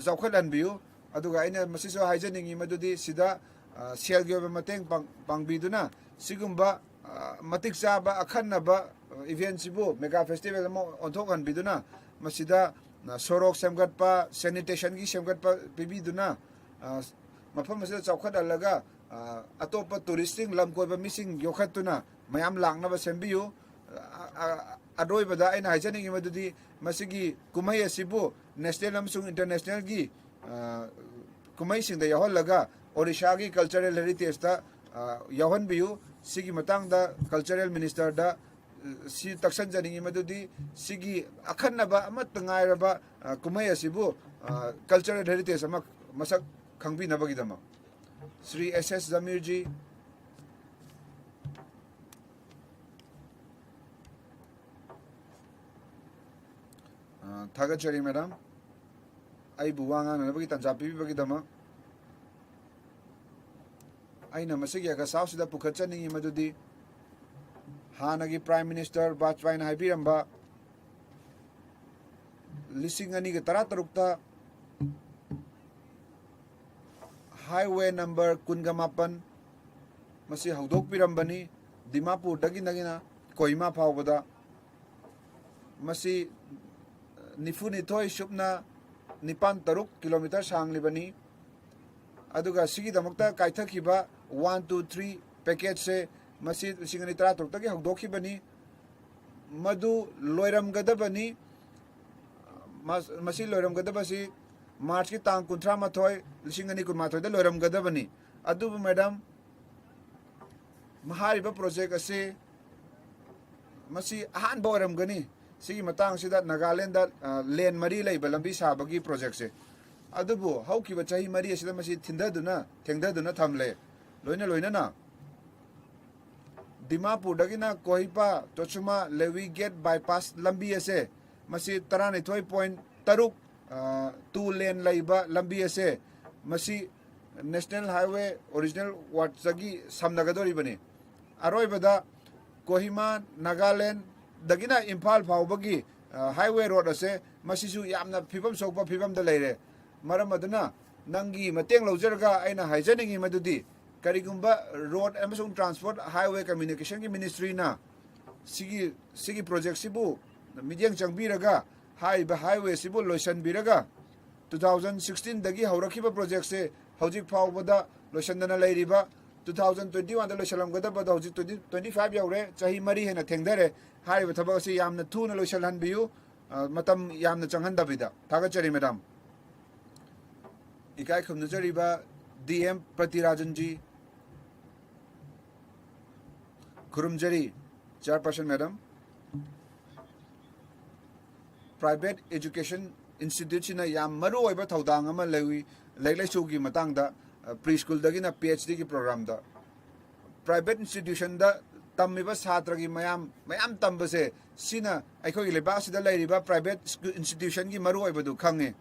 ꯆꯥꯎꯈꯠꯍꯟꯕꯤꯌꯨ꯫ ꯑꯗꯨꯒ ꯑꯩꯅ ꯃꯁꯤꯁꯨ ꯍꯥꯏꯖꯅꯤꯡꯉꯤ ꯃꯗꯨꯗꯤ ꯁꯤꯗ, ꯑ, ꯁꯦꯜꯒꯤ ꯑꯣꯏꯕ ꯃꯇꯦꯡ ꯄꯥꯡ-, ꯄꯥꯡꯕꯤꯗꯨꯅ ꯁꯤꯒꯨꯝꯕ, ꯑ, ꯃꯇꯤꯛ ꯆꯥꯕ ꯑꯈꯟꯅꯕ, ꯑ, ꯏꯚꯦꯟꯁꯤꯕꯨ ꯃꯦꯒꯥ ꯐꯦꯁꯇꯤꯚꯦꯜ ꯑꯃ ꯑꯣꯟꯊꯣꯛꯍꯟꯕꯤꯗꯨꯅ ꯃꯁꯤꯗ, ꯑ, ꯁꯣꯔꯣꯛ ꯁꯦꯝꯒꯠꯄ, ꯁꯦꯅꯤꯇꯦꯁꯟꯒꯤ ꯁꯦꯝꯒꯠꯄ ꯄꯤꯕꯤꯗꯨꯅ, ꯑ, ꯃꯐꯝ ꯑꯁꯤꯗ ꯆꯥꯎꯈꯠꯍꯜꯂꯒ, ꯑ, ꯑꯇꯣꯞꯄ ꯇꯨꯔꯤꯁꯁꯤꯡ, ꯂꯝ ꯀꯣꯏꯕ ꯃꯤꯁꯤꯡ ꯌꯣꯛꯈꯠꯇꯨꯅ ꯃꯌꯥꯝ ꯂꯥꯛꯅꯕ ꯁꯦꯝꯕꯤꯌꯨ꯫ ꯑ, ꯑ, ꯑꯔꯣꯏꯕꯗ ꯑꯩꯅ ꯍꯥꯏꯖꯅꯤꯡꯉꯤ ꯃꯗꯨꯗꯤ ꯃꯁꯤꯒꯤ ꯀꯨꯝꯍꯩ ꯑꯁꯤꯕꯨ ꯅꯦꯁꯅꯦꯜ ꯑꯃꯁꯨꯡ ꯏꯟꯇꯔꯅꯦꯁꯅꯦꯜꯒꯤ, ꯑ, ꯀꯨꯝꯍꯩꯁꯤꯡꯗ ꯌꯥꯎꯍꯜꯂꯒ ꯑꯣꯔꯤꯁꯥꯒꯤ ꯀꯜꯆꯔꯦꯜ ꯍꯦꯔꯤꯇꯦꯖꯇ, ꯑ, ꯌꯥꯎꯍꯟꯕꯤꯌꯨ꯫ ꯁꯤꯒꯤ ꯃꯇꯥꯡꯗ ꯀꯜꯆꯔꯦꯜ ꯃꯤꯅꯤꯁꯇꯔꯗ, ꯑ, ꯁꯤ ꯇꯛꯁꯟꯖꯅꯤꯡꯉꯤ ꯃꯗꯨꯗꯤ ꯁꯤꯒꯤ ꯑꯈꯟꯅꯕ ꯑꯃꯠꯇ ꯉꯥꯏꯔꯕ, ꯑ, ꯀꯨꯝꯍꯩ ꯑꯁꯤꯕꯨ, ꯑ, ꯀꯜꯆꯔꯦꯜ ꯍꯦꯔꯤꯇꯦꯖ ꯑꯃ ꯃꯁꯛ ꯈꯪꯕꯤꯅꯕꯒꯤꯗꯃꯛ꯫ ꯁ꯭ꯔꯤ ꯑꯦꯁ ꯑꯦꯁ ꯖꯃꯤꯔꯖꯤ꯫ ꯑ, ꯊꯥꯒꯠꯆꯔꯤ ꯃꯦꯗꯥꯝ, ꯑꯩꯕꯨ ꯋꯥ ꯉꯥꯡꯅꯅꯕꯒꯤ ꯇꯥꯟꯖꯥ ꯄꯤꯕꯤꯕꯒꯤꯗꯃꯛ꯫ ꯑꯩꯅ ꯃꯁꯤꯒꯤ ꯑꯦꯒꯁ ꯍꯥꯎꯁꯁꯤꯗ ꯄꯨꯈꯠꯆꯅꯤꯡꯉꯤ ꯃꯗꯨꯗꯤ ꯍꯥꯟꯅꯒꯤ ꯄ꯭ꯔꯥꯏꯝ ꯃꯤꯅꯤꯁꯇꯔ ꯕꯥꯖꯄꯥꯏꯅ ꯍꯥꯏꯕꯤꯔꯝꯕ ꯂꯤꯁꯤꯡ ꯑꯅꯤꯒ ꯇꯔꯥꯇꯔꯨꯛꯇ ꯍꯥꯏꯋꯦ ꯅꯝꯕꯔ ꯀꯨꯟꯒ ꯃꯥꯄꯟ ꯃꯁꯤ ꯍꯧꯗꯣꯛꯄꯤꯔꯝꯕꯅꯤ, ꯗꯤꯃꯥꯄꯨꯔꯗꯒꯤꯅ ꯀꯣꯍꯤꯃꯥ ꯐꯥꯎꯕꯗ꯫ ꯃꯁꯤ, ꯑ, ꯅꯤꯐꯨꯅꯤꯊꯣꯏ ꯁꯨꯞꯅ ꯅꯤꯄꯥꯟ ꯇꯔꯨꯛ ꯀꯤꯂꯣꯃꯤꯇꯔ ꯁꯥꯡꯂꯤꯕꯅꯤ꯫ ꯑꯗꯨꯒ ꯁꯤꯒꯤꯗꯃꯛꯇ ꯀꯥꯏꯊꯈꯤꯕ ꯋꯥꯟ ꯇꯨ ꯊ꯭ꯔꯤ ꯄꯦꯀꯦꯖꯁꯦ, ꯃꯁꯤ ꯂꯤꯁꯤꯡ ꯑꯅꯤ ꯇꯔꯥꯇꯔꯨꯛꯇꯒꯤ ꯍꯧꯗꯣꯛꯈꯤꯕꯅꯤ꯫ ꯃꯗꯨ ꯂꯣꯏꯔꯝꯒꯗꯕꯅꯤ꯫ ꯃꯁ-, ꯃꯁꯤ ꯂꯣꯏꯔꯝꯒꯗꯕꯁꯤ ꯃꯥꯔꯆꯀꯤ ꯇꯥꯡ ꯀꯨꯟꯊ꯭ꯔꯥ ꯃꯥꯊꯣꯏ, ꯂꯤꯁꯤꯡ ꯑꯅꯤ ꯀꯨꯟꯃꯥꯊꯣꯏꯗ ꯂꯣꯏꯔꯝꯒꯗꯕꯅꯤ꯫ ꯑꯗꯨꯕꯨ ꯃꯦꯗꯥꯝ, ꯍꯥꯏꯔꯤꯕ ꯄ꯭ꯔꯣꯖꯦꯛ ꯑꯁꯤ ꯃꯁꯤ ꯑꯍꯥꯟꯕ ꯑꯣꯏꯔꯝꯒꯅꯤ꯫ ꯁꯤꯒꯤ ꯃꯇꯥꯡꯁꯤꯗ ꯅꯥꯒꯥꯂꯦꯟꯗ, ꯑ, ꯂꯦꯟ ꯃꯔꯤ ꯂꯩꯕ ꯂꯝꯕꯤ ꯁꯥꯕꯒꯤ ꯄ꯭ꯔꯣꯖꯦꯛꯁꯦ꯫ ꯑꯗꯨꯕꯨ ꯍꯧꯈꯤꯕ ꯆꯍꯤ ꯃꯔꯤ ꯑꯁꯤꯗ ꯃꯁꯤ ꯊꯤꯟꯊꯗꯨꯅ, ꯊꯦꯡꯊꯗꯨꯅ ꯊꯝꯂꯦ꯫ ꯂꯣꯏꯅ ꯂꯣꯏꯅꯅ ꯗꯤꯃꯥꯄꯨꯔꯗꯒꯤꯅ ꯀꯣꯍꯤꯄꯥ, ꯆꯣꯆꯨꯃꯥ, ꯂꯦꯋꯤ ꯒꯦꯠ ꯕꯥꯏꯄꯥꯁ ꯂꯝꯕꯤ ꯑꯁꯦ, ꯃꯁꯤ ꯇꯔꯥꯅꯤꯊꯣꯏ ꯄꯣꯏꯟ ꯇꯔꯨꯛ, ꯑ, ꯇꯨ ꯂꯦꯟ ꯂꯩꯕ ꯂꯝꯕꯤ ꯑꯁꯦ, ꯃꯁꯤ ꯅꯦꯁꯅꯦꯜ ꯍꯥꯏꯋꯦ ꯑꯣꯔꯤꯖꯤꯅꯦꯜ ꯋꯥꯔꯗꯇꯒꯤ ꯁꯝꯅꯒꯗꯧꯔꯤꯕꯅꯤ꯫ ꯑꯔꯣꯏꯕꯗ ꯀꯣꯍꯤꯃꯥ, ꯅꯥꯒꯥꯂꯦꯟꯗꯒꯤꯅ ꯏꯝꯐꯥꯜ ꯐꯥꯎꯕꯒꯤ, ꯑ, ꯍꯥꯏꯋꯦ ꯔꯣꯗ ꯑꯁꯦ, ꯃꯁꯤꯁꯨ ꯌꯥꯝꯅ ꯐꯤꯕꯝ ꯁꯣꯛꯄ ꯐꯤꯕꯝꯗ ꯂꯩꯔꯦ꯫ ꯃꯔꯝ ꯑꯗꯨꯅ ꯅꯪꯒꯤ ꯃꯇꯦꯡ ꯂꯧꯖꯔꯒ ꯑꯩꯅ ꯍꯥꯏꯖꯅꯤꯡꯉꯤ ꯃꯗꯨꯗꯤ, ꯀꯔꯤꯒꯨꯝꯕ ꯔꯣꯗ ꯑꯃꯁꯨꯡ ꯇ꯭ꯔꯥꯟꯁꯄꯣꯔꯠ ꯍꯥꯏꯋꯦ ꯀꯝꯃ꯭ꯌꯨꯅꯤꯀꯦꯁꯟꯒꯤ ꯃꯤꯅꯤꯁꯇ꯭ꯔꯤꯅ ꯁꯤꯒꯤ, ꯁꯤꯒꯤ ꯄ꯭ꯔꯣꯖꯦꯛꯁꯤꯕꯨ ꯃꯤꯠꯌꯦꯡ ꯆꯪꯕꯤꯔꯒ, ꯍꯥꯏꯔꯤꯕ ꯍꯥꯏꯋꯦꯁꯤꯕꯨ ꯂꯣꯏꯁꯤꯟꯕꯤꯔꯒ, ꯇꯨ ꯊꯥꯎꯖꯟ ꯁꯤꯛꯁꯇꯤꯟꯗꯒꯤ ꯍꯧꯔꯛꯈꯤꯕ ꯄ꯭ꯔꯣꯖꯦꯛꯁꯦ ꯍꯧꯖꯤꯛ ꯐꯥꯎꯕꯗ ꯂꯣꯏꯁꯤꯟꯗꯅ ꯂꯩꯔꯤꯕ, ꯇꯨ ꯊꯥꯎꯖꯟ ꯇ꯭ꯋꯦꯟꯇꯤ ꯋꯥꯟꯗ ꯂꯣꯏꯁꯤꯜꯂꯝꯒꯗꯕꯗꯣ ꯍꯧꯖꯤꯛ ꯇ꯭ꯋꯦꯟꯇꯤ, ꯇ꯭ꯋꯦꯟꯇꯤ ꯐꯥꯏꯚ ꯌꯧꯔꯦ, ꯆꯍꯤ ꯃꯔꯤ ꯍꯦꯟꯅ ꯊꯦꯡꯊꯔꯦ꯫ ꯍꯥꯏꯔꯤꯕ ꯊꯕꯛ ꯑꯁꯤ ꯌꯥꯝꯅ ꯊꯨꯅ ꯂꯣꯏꯁꯤꯜꯍꯟꯕꯤꯌꯨ꯫ ꯑ, ꯃꯇꯝ ꯌꯥꯝꯅ ꯆꯪꯍꯟꯗꯕꯤꯗ꯫ ꯊꯥꯒꯠꯆꯔꯤ, ꯃꯦꯗꯥꯝ꯫ ꯏꯀꯥꯏ ꯈꯨꯝꯅꯖꯔꯤꯕ ꯗꯤ ꯑꯦꯝ ꯄ꯭ꯔꯇꯤꯔꯥꯖꯟꯖꯤ, ꯈꯨꯔꯨꯝꯖꯔꯤ, ꯆꯤꯌꯔꯄꯔꯁꯟ ꯃꯦꯗꯥꯝ꯫ ꯄ꯭ꯔꯥꯏꯚꯦꯠ ꯑꯦꯖꯨꯀꯦꯁꯟ ꯏꯟꯁꯇꯤꯇ꯭ꯌꯨꯠꯁꯤꯅ ꯌꯥꯝ ꯃꯔꯨ ꯑꯣꯏꯕ ꯊꯧꯗꯥꯡ ꯑꯃ ꯂꯧꯏ ꯂꯥꯏꯔꯤꯛ ꯂꯥꯏꯁꯨꯒꯤ ꯃꯇꯥꯡꯗ, ꯑ, ꯄ꯭ꯔꯤ ꯁ꯭ꯀꯨꯜꯗꯒꯤꯅ ꯄꯤ ꯑꯩꯆ ꯗꯤꯒꯤ ꯄ꯭ꯔꯣꯒ꯭ꯔꯥꯝꯗ꯫ ꯄ꯭ꯔꯥꯏꯚꯦꯠ ꯏꯟꯁꯇꯤꯇ꯭ꯌꯨꯁꯟꯗ ꯇꯝꯃꯤꯕ ꯁꯥꯇ꯭ꯔꯒꯤ ꯃꯌꯥꯝ, ꯃꯌꯥꯝ ꯇꯝꯕꯁꯦ, ꯁꯤꯅ ꯑꯩꯈꯣꯏꯒꯤ ꯂꯩꯕꯥꯛ ꯑꯁꯤꯗ ꯂꯩꯔꯤꯕ ꯄ꯭ꯔꯥꯏꯚꯦꯠ ꯁ꯭ꯀꯨꯜ ꯏꯟꯁꯇꯤꯇ꯭ꯌꯨꯁꯟꯒꯤ ꯃꯔꯨ ꯑꯣꯏꯕꯗꯨ ꯈꯪꯉꯤ꯫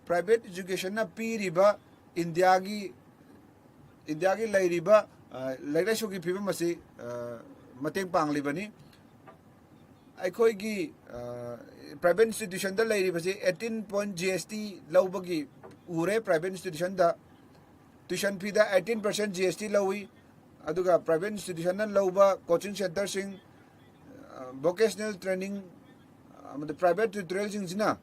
ꯄ꯭ꯔꯥꯏꯚꯦꯠ ꯑꯦꯖꯨꯀꯦꯁꯟꯅ ꯄꯤꯔꯤꯕ ꯏꯟꯗꯤꯌꯥꯒꯤ, ꯏꯟꯗꯤꯌꯥꯒꯤ ꯂꯩꯔꯤꯕ, ꯑ, ꯂꯥꯏꯔꯤꯛ ꯂꯥꯏꯁꯨꯒꯤ ꯐꯤꯕꯝ ꯑꯁꯤ, ꯑ, ꯃꯇꯦꯡ ꯄꯥꯡꯂꯤꯕꯅꯤ꯫ ꯑꯩꯈꯣꯏꯒꯤ, ꯑ, ꯄ꯭ꯔꯥꯏꯚꯦꯠ ꯏꯟꯁꯇꯤꯇ꯭ꯌꯨꯁꯟꯗ ꯂꯩꯔꯤꯕꯁꯤ ꯑꯩꯠꯇꯤꯟ ꯄꯣꯏꯟ ꯖꯤ ꯑꯦꯁ ꯇꯤ ꯂꯧꯕꯒꯤ ꯎꯔꯦ ꯄ꯭ꯔꯥꯏꯚꯦꯠ ꯏꯟꯁꯇꯤꯇ꯭ꯌꯨꯁꯟꯗ꯫ ꯇ꯭ꯌꯨꯁꯟ ꯐꯤꯗ ꯑꯩꯠꯇꯤꯟ ꯄꯥꯔꯁꯦꯟ ꯖꯤ ꯑꯦꯁ ꯇꯤ ꯂꯧꯏ꯫ ꯑꯗꯨꯒ ꯄ꯭ꯔꯥꯏꯚꯦꯠ ꯏꯟꯁꯇꯤꯇ꯭ꯌꯨꯁꯟꯅ ꯂꯧꯕ ꯀꯣꯆꯤꯡ ꯁꯦꯟꯇꯔꯁꯤꯡ, ꯑ, ꯚꯣꯀꯦꯁꯅꯦꯜ ꯇ꯭ꯔꯦꯅꯤꯡ, ꯑ, ꯑꯃꯗꯤ private tutorialꯁꯤꯡꯁꯤꯅ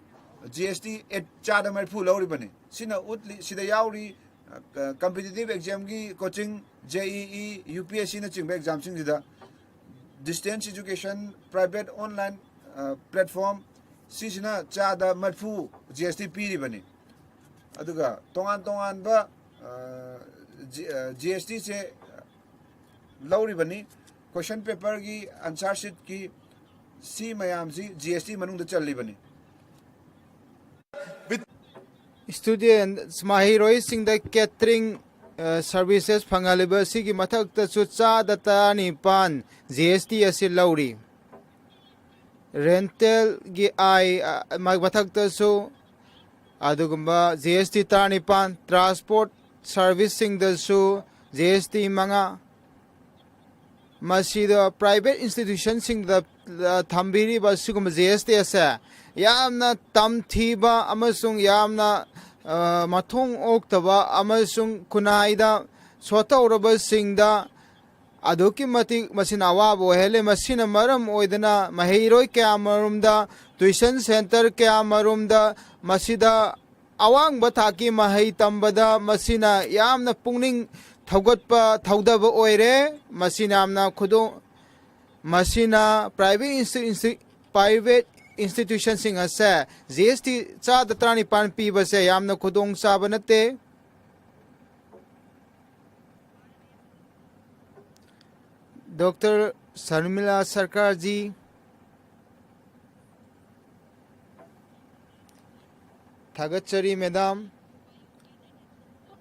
G S T at ꯆꯥꯗ ꯃꯔꯤꯐꯨ ꯂꯧꯔꯤꯕꯅꯤ꯫ ꯁꯤꯅ ꯎꯠꯂꯤ, ꯁꯤꯗ ꯌꯥꯎꯔꯤ, competitive examꯒꯤ coaching, J E E, U P S Cꯅꯆꯤꯡꯕ examꯁꯤꯡꯁꯤꯗ distance education, private online platform, ꯁꯤꯁꯤꯅ ꯆꯥꯗ ꯃꯔꯤꯐꯨ G S T ꯄꯤꯔꯤꯕꯅꯤ꯫ ꯑꯗꯨꯒ ꯇꯣꯉꯥꯟ ꯇꯣꯉꯥꯟꯕ G S Tꯁꯦ ꯂꯧꯔꯤꯕꯅꯤ꯫ Question paperꯒꯤ answer sheetꯀꯤ ꯁꯤ ꯃꯌꯥꯝꯁꯤ G S T ꯃꯅꯨꯡꯗ ꯆꯜꯂꯤꯕꯅꯤ꯫ Students, ꯃꯍꯩꯔꯣꯏꯁꯤꯡꯗ catering services ꯐꯪꯍꯜꯂꯤꯕ ꯑꯁꯤꯒꯤ ꯃꯊꯛꯇꯁꯨ ꯆꯥꯗ ꯇꯔꯥꯅꯤꯄꯥꯟ G S T ꯑꯁꯤ ꯂꯧꯔꯤ꯫ Rentalꯒꯤ ꯑꯥꯏ ꯃꯊꯛꯇꯁꯨ ꯑꯗꯨꯒꯨꯝꯕ G S T ꯇꯔꯥꯅꯤꯄꯥꯟ, transport serviceꯁꯤꯡꯗꯁꯨ G S T ꯃꯉꯥ, ꯃꯁꯤꯗ private institutionꯁꯤꯡꯗ ꯊꯝꯕꯤꯔꯤꯕ ꯑꯁꯤꯒꯨꯝꯕ G S T ꯑꯁꯦ ꯌꯥꯝꯅ ꯇꯝꯊꯤꯕ ꯑꯃꯁꯨꯡ ꯌꯥꯝꯅ ꯃꯊꯣꯡ ꯑꯣꯛꯇꯕ ꯑꯃꯁꯨꯡ ꯈꯨꯟꯅꯥꯏꯗ ꯁꯣꯠꯊꯍꯧꯔꯕꯁꯤꯡꯗ ꯑꯗꯨꯛꯀꯤ ꯃꯇꯤꯛ ꯃꯁꯤꯅ ꯑꯋꯥꯕ ꯑꯣꯏꯍꯜꯂꯦ꯫ ꯃꯁꯤꯅ ꯃꯔꯝ ꯑꯣꯏꯗꯅ ꯃꯍꯩꯔꯣꯏ ꯀꯌꯥ ꯃꯔꯨꯝꯗ tuition centre ꯀꯌꯥ ꯃꯔꯨꯝꯗ ꯃꯁꯤꯗ ꯑꯋꯥꯡꯕ ꯊꯥꯛꯀꯤ ꯃꯍꯩ ꯇꯝꯕꯗ ꯃꯁꯤꯅ ꯌꯥꯝꯅ ꯄꯨꯛꯅꯤꯡ ꯊꯧꯒꯠꯄ ꯊꯧꯗꯕ ꯑꯣꯏꯔꯦ꯫ ꯃꯁꯤꯅ ꯌꯥꯝꯅ ꯈꯨꯗꯣꯡ ꯃꯁꯤꯅ private institu- institu- private institutionꯁꯤꯡ ꯑꯁꯦ G S T ꯆꯥꯗ ꯇꯔꯥꯅꯤꯄꯥꯟ ꯄꯤꯕꯁꯦ ꯌꯥꯝꯅ ꯈꯨꯗꯣꯡ ꯆꯥꯕ ꯅꯠꯇꯦ꯫ Doctor Sharmila Sarkar ji, ꯊꯥꯒꯠꯆꯔꯤ madam꯫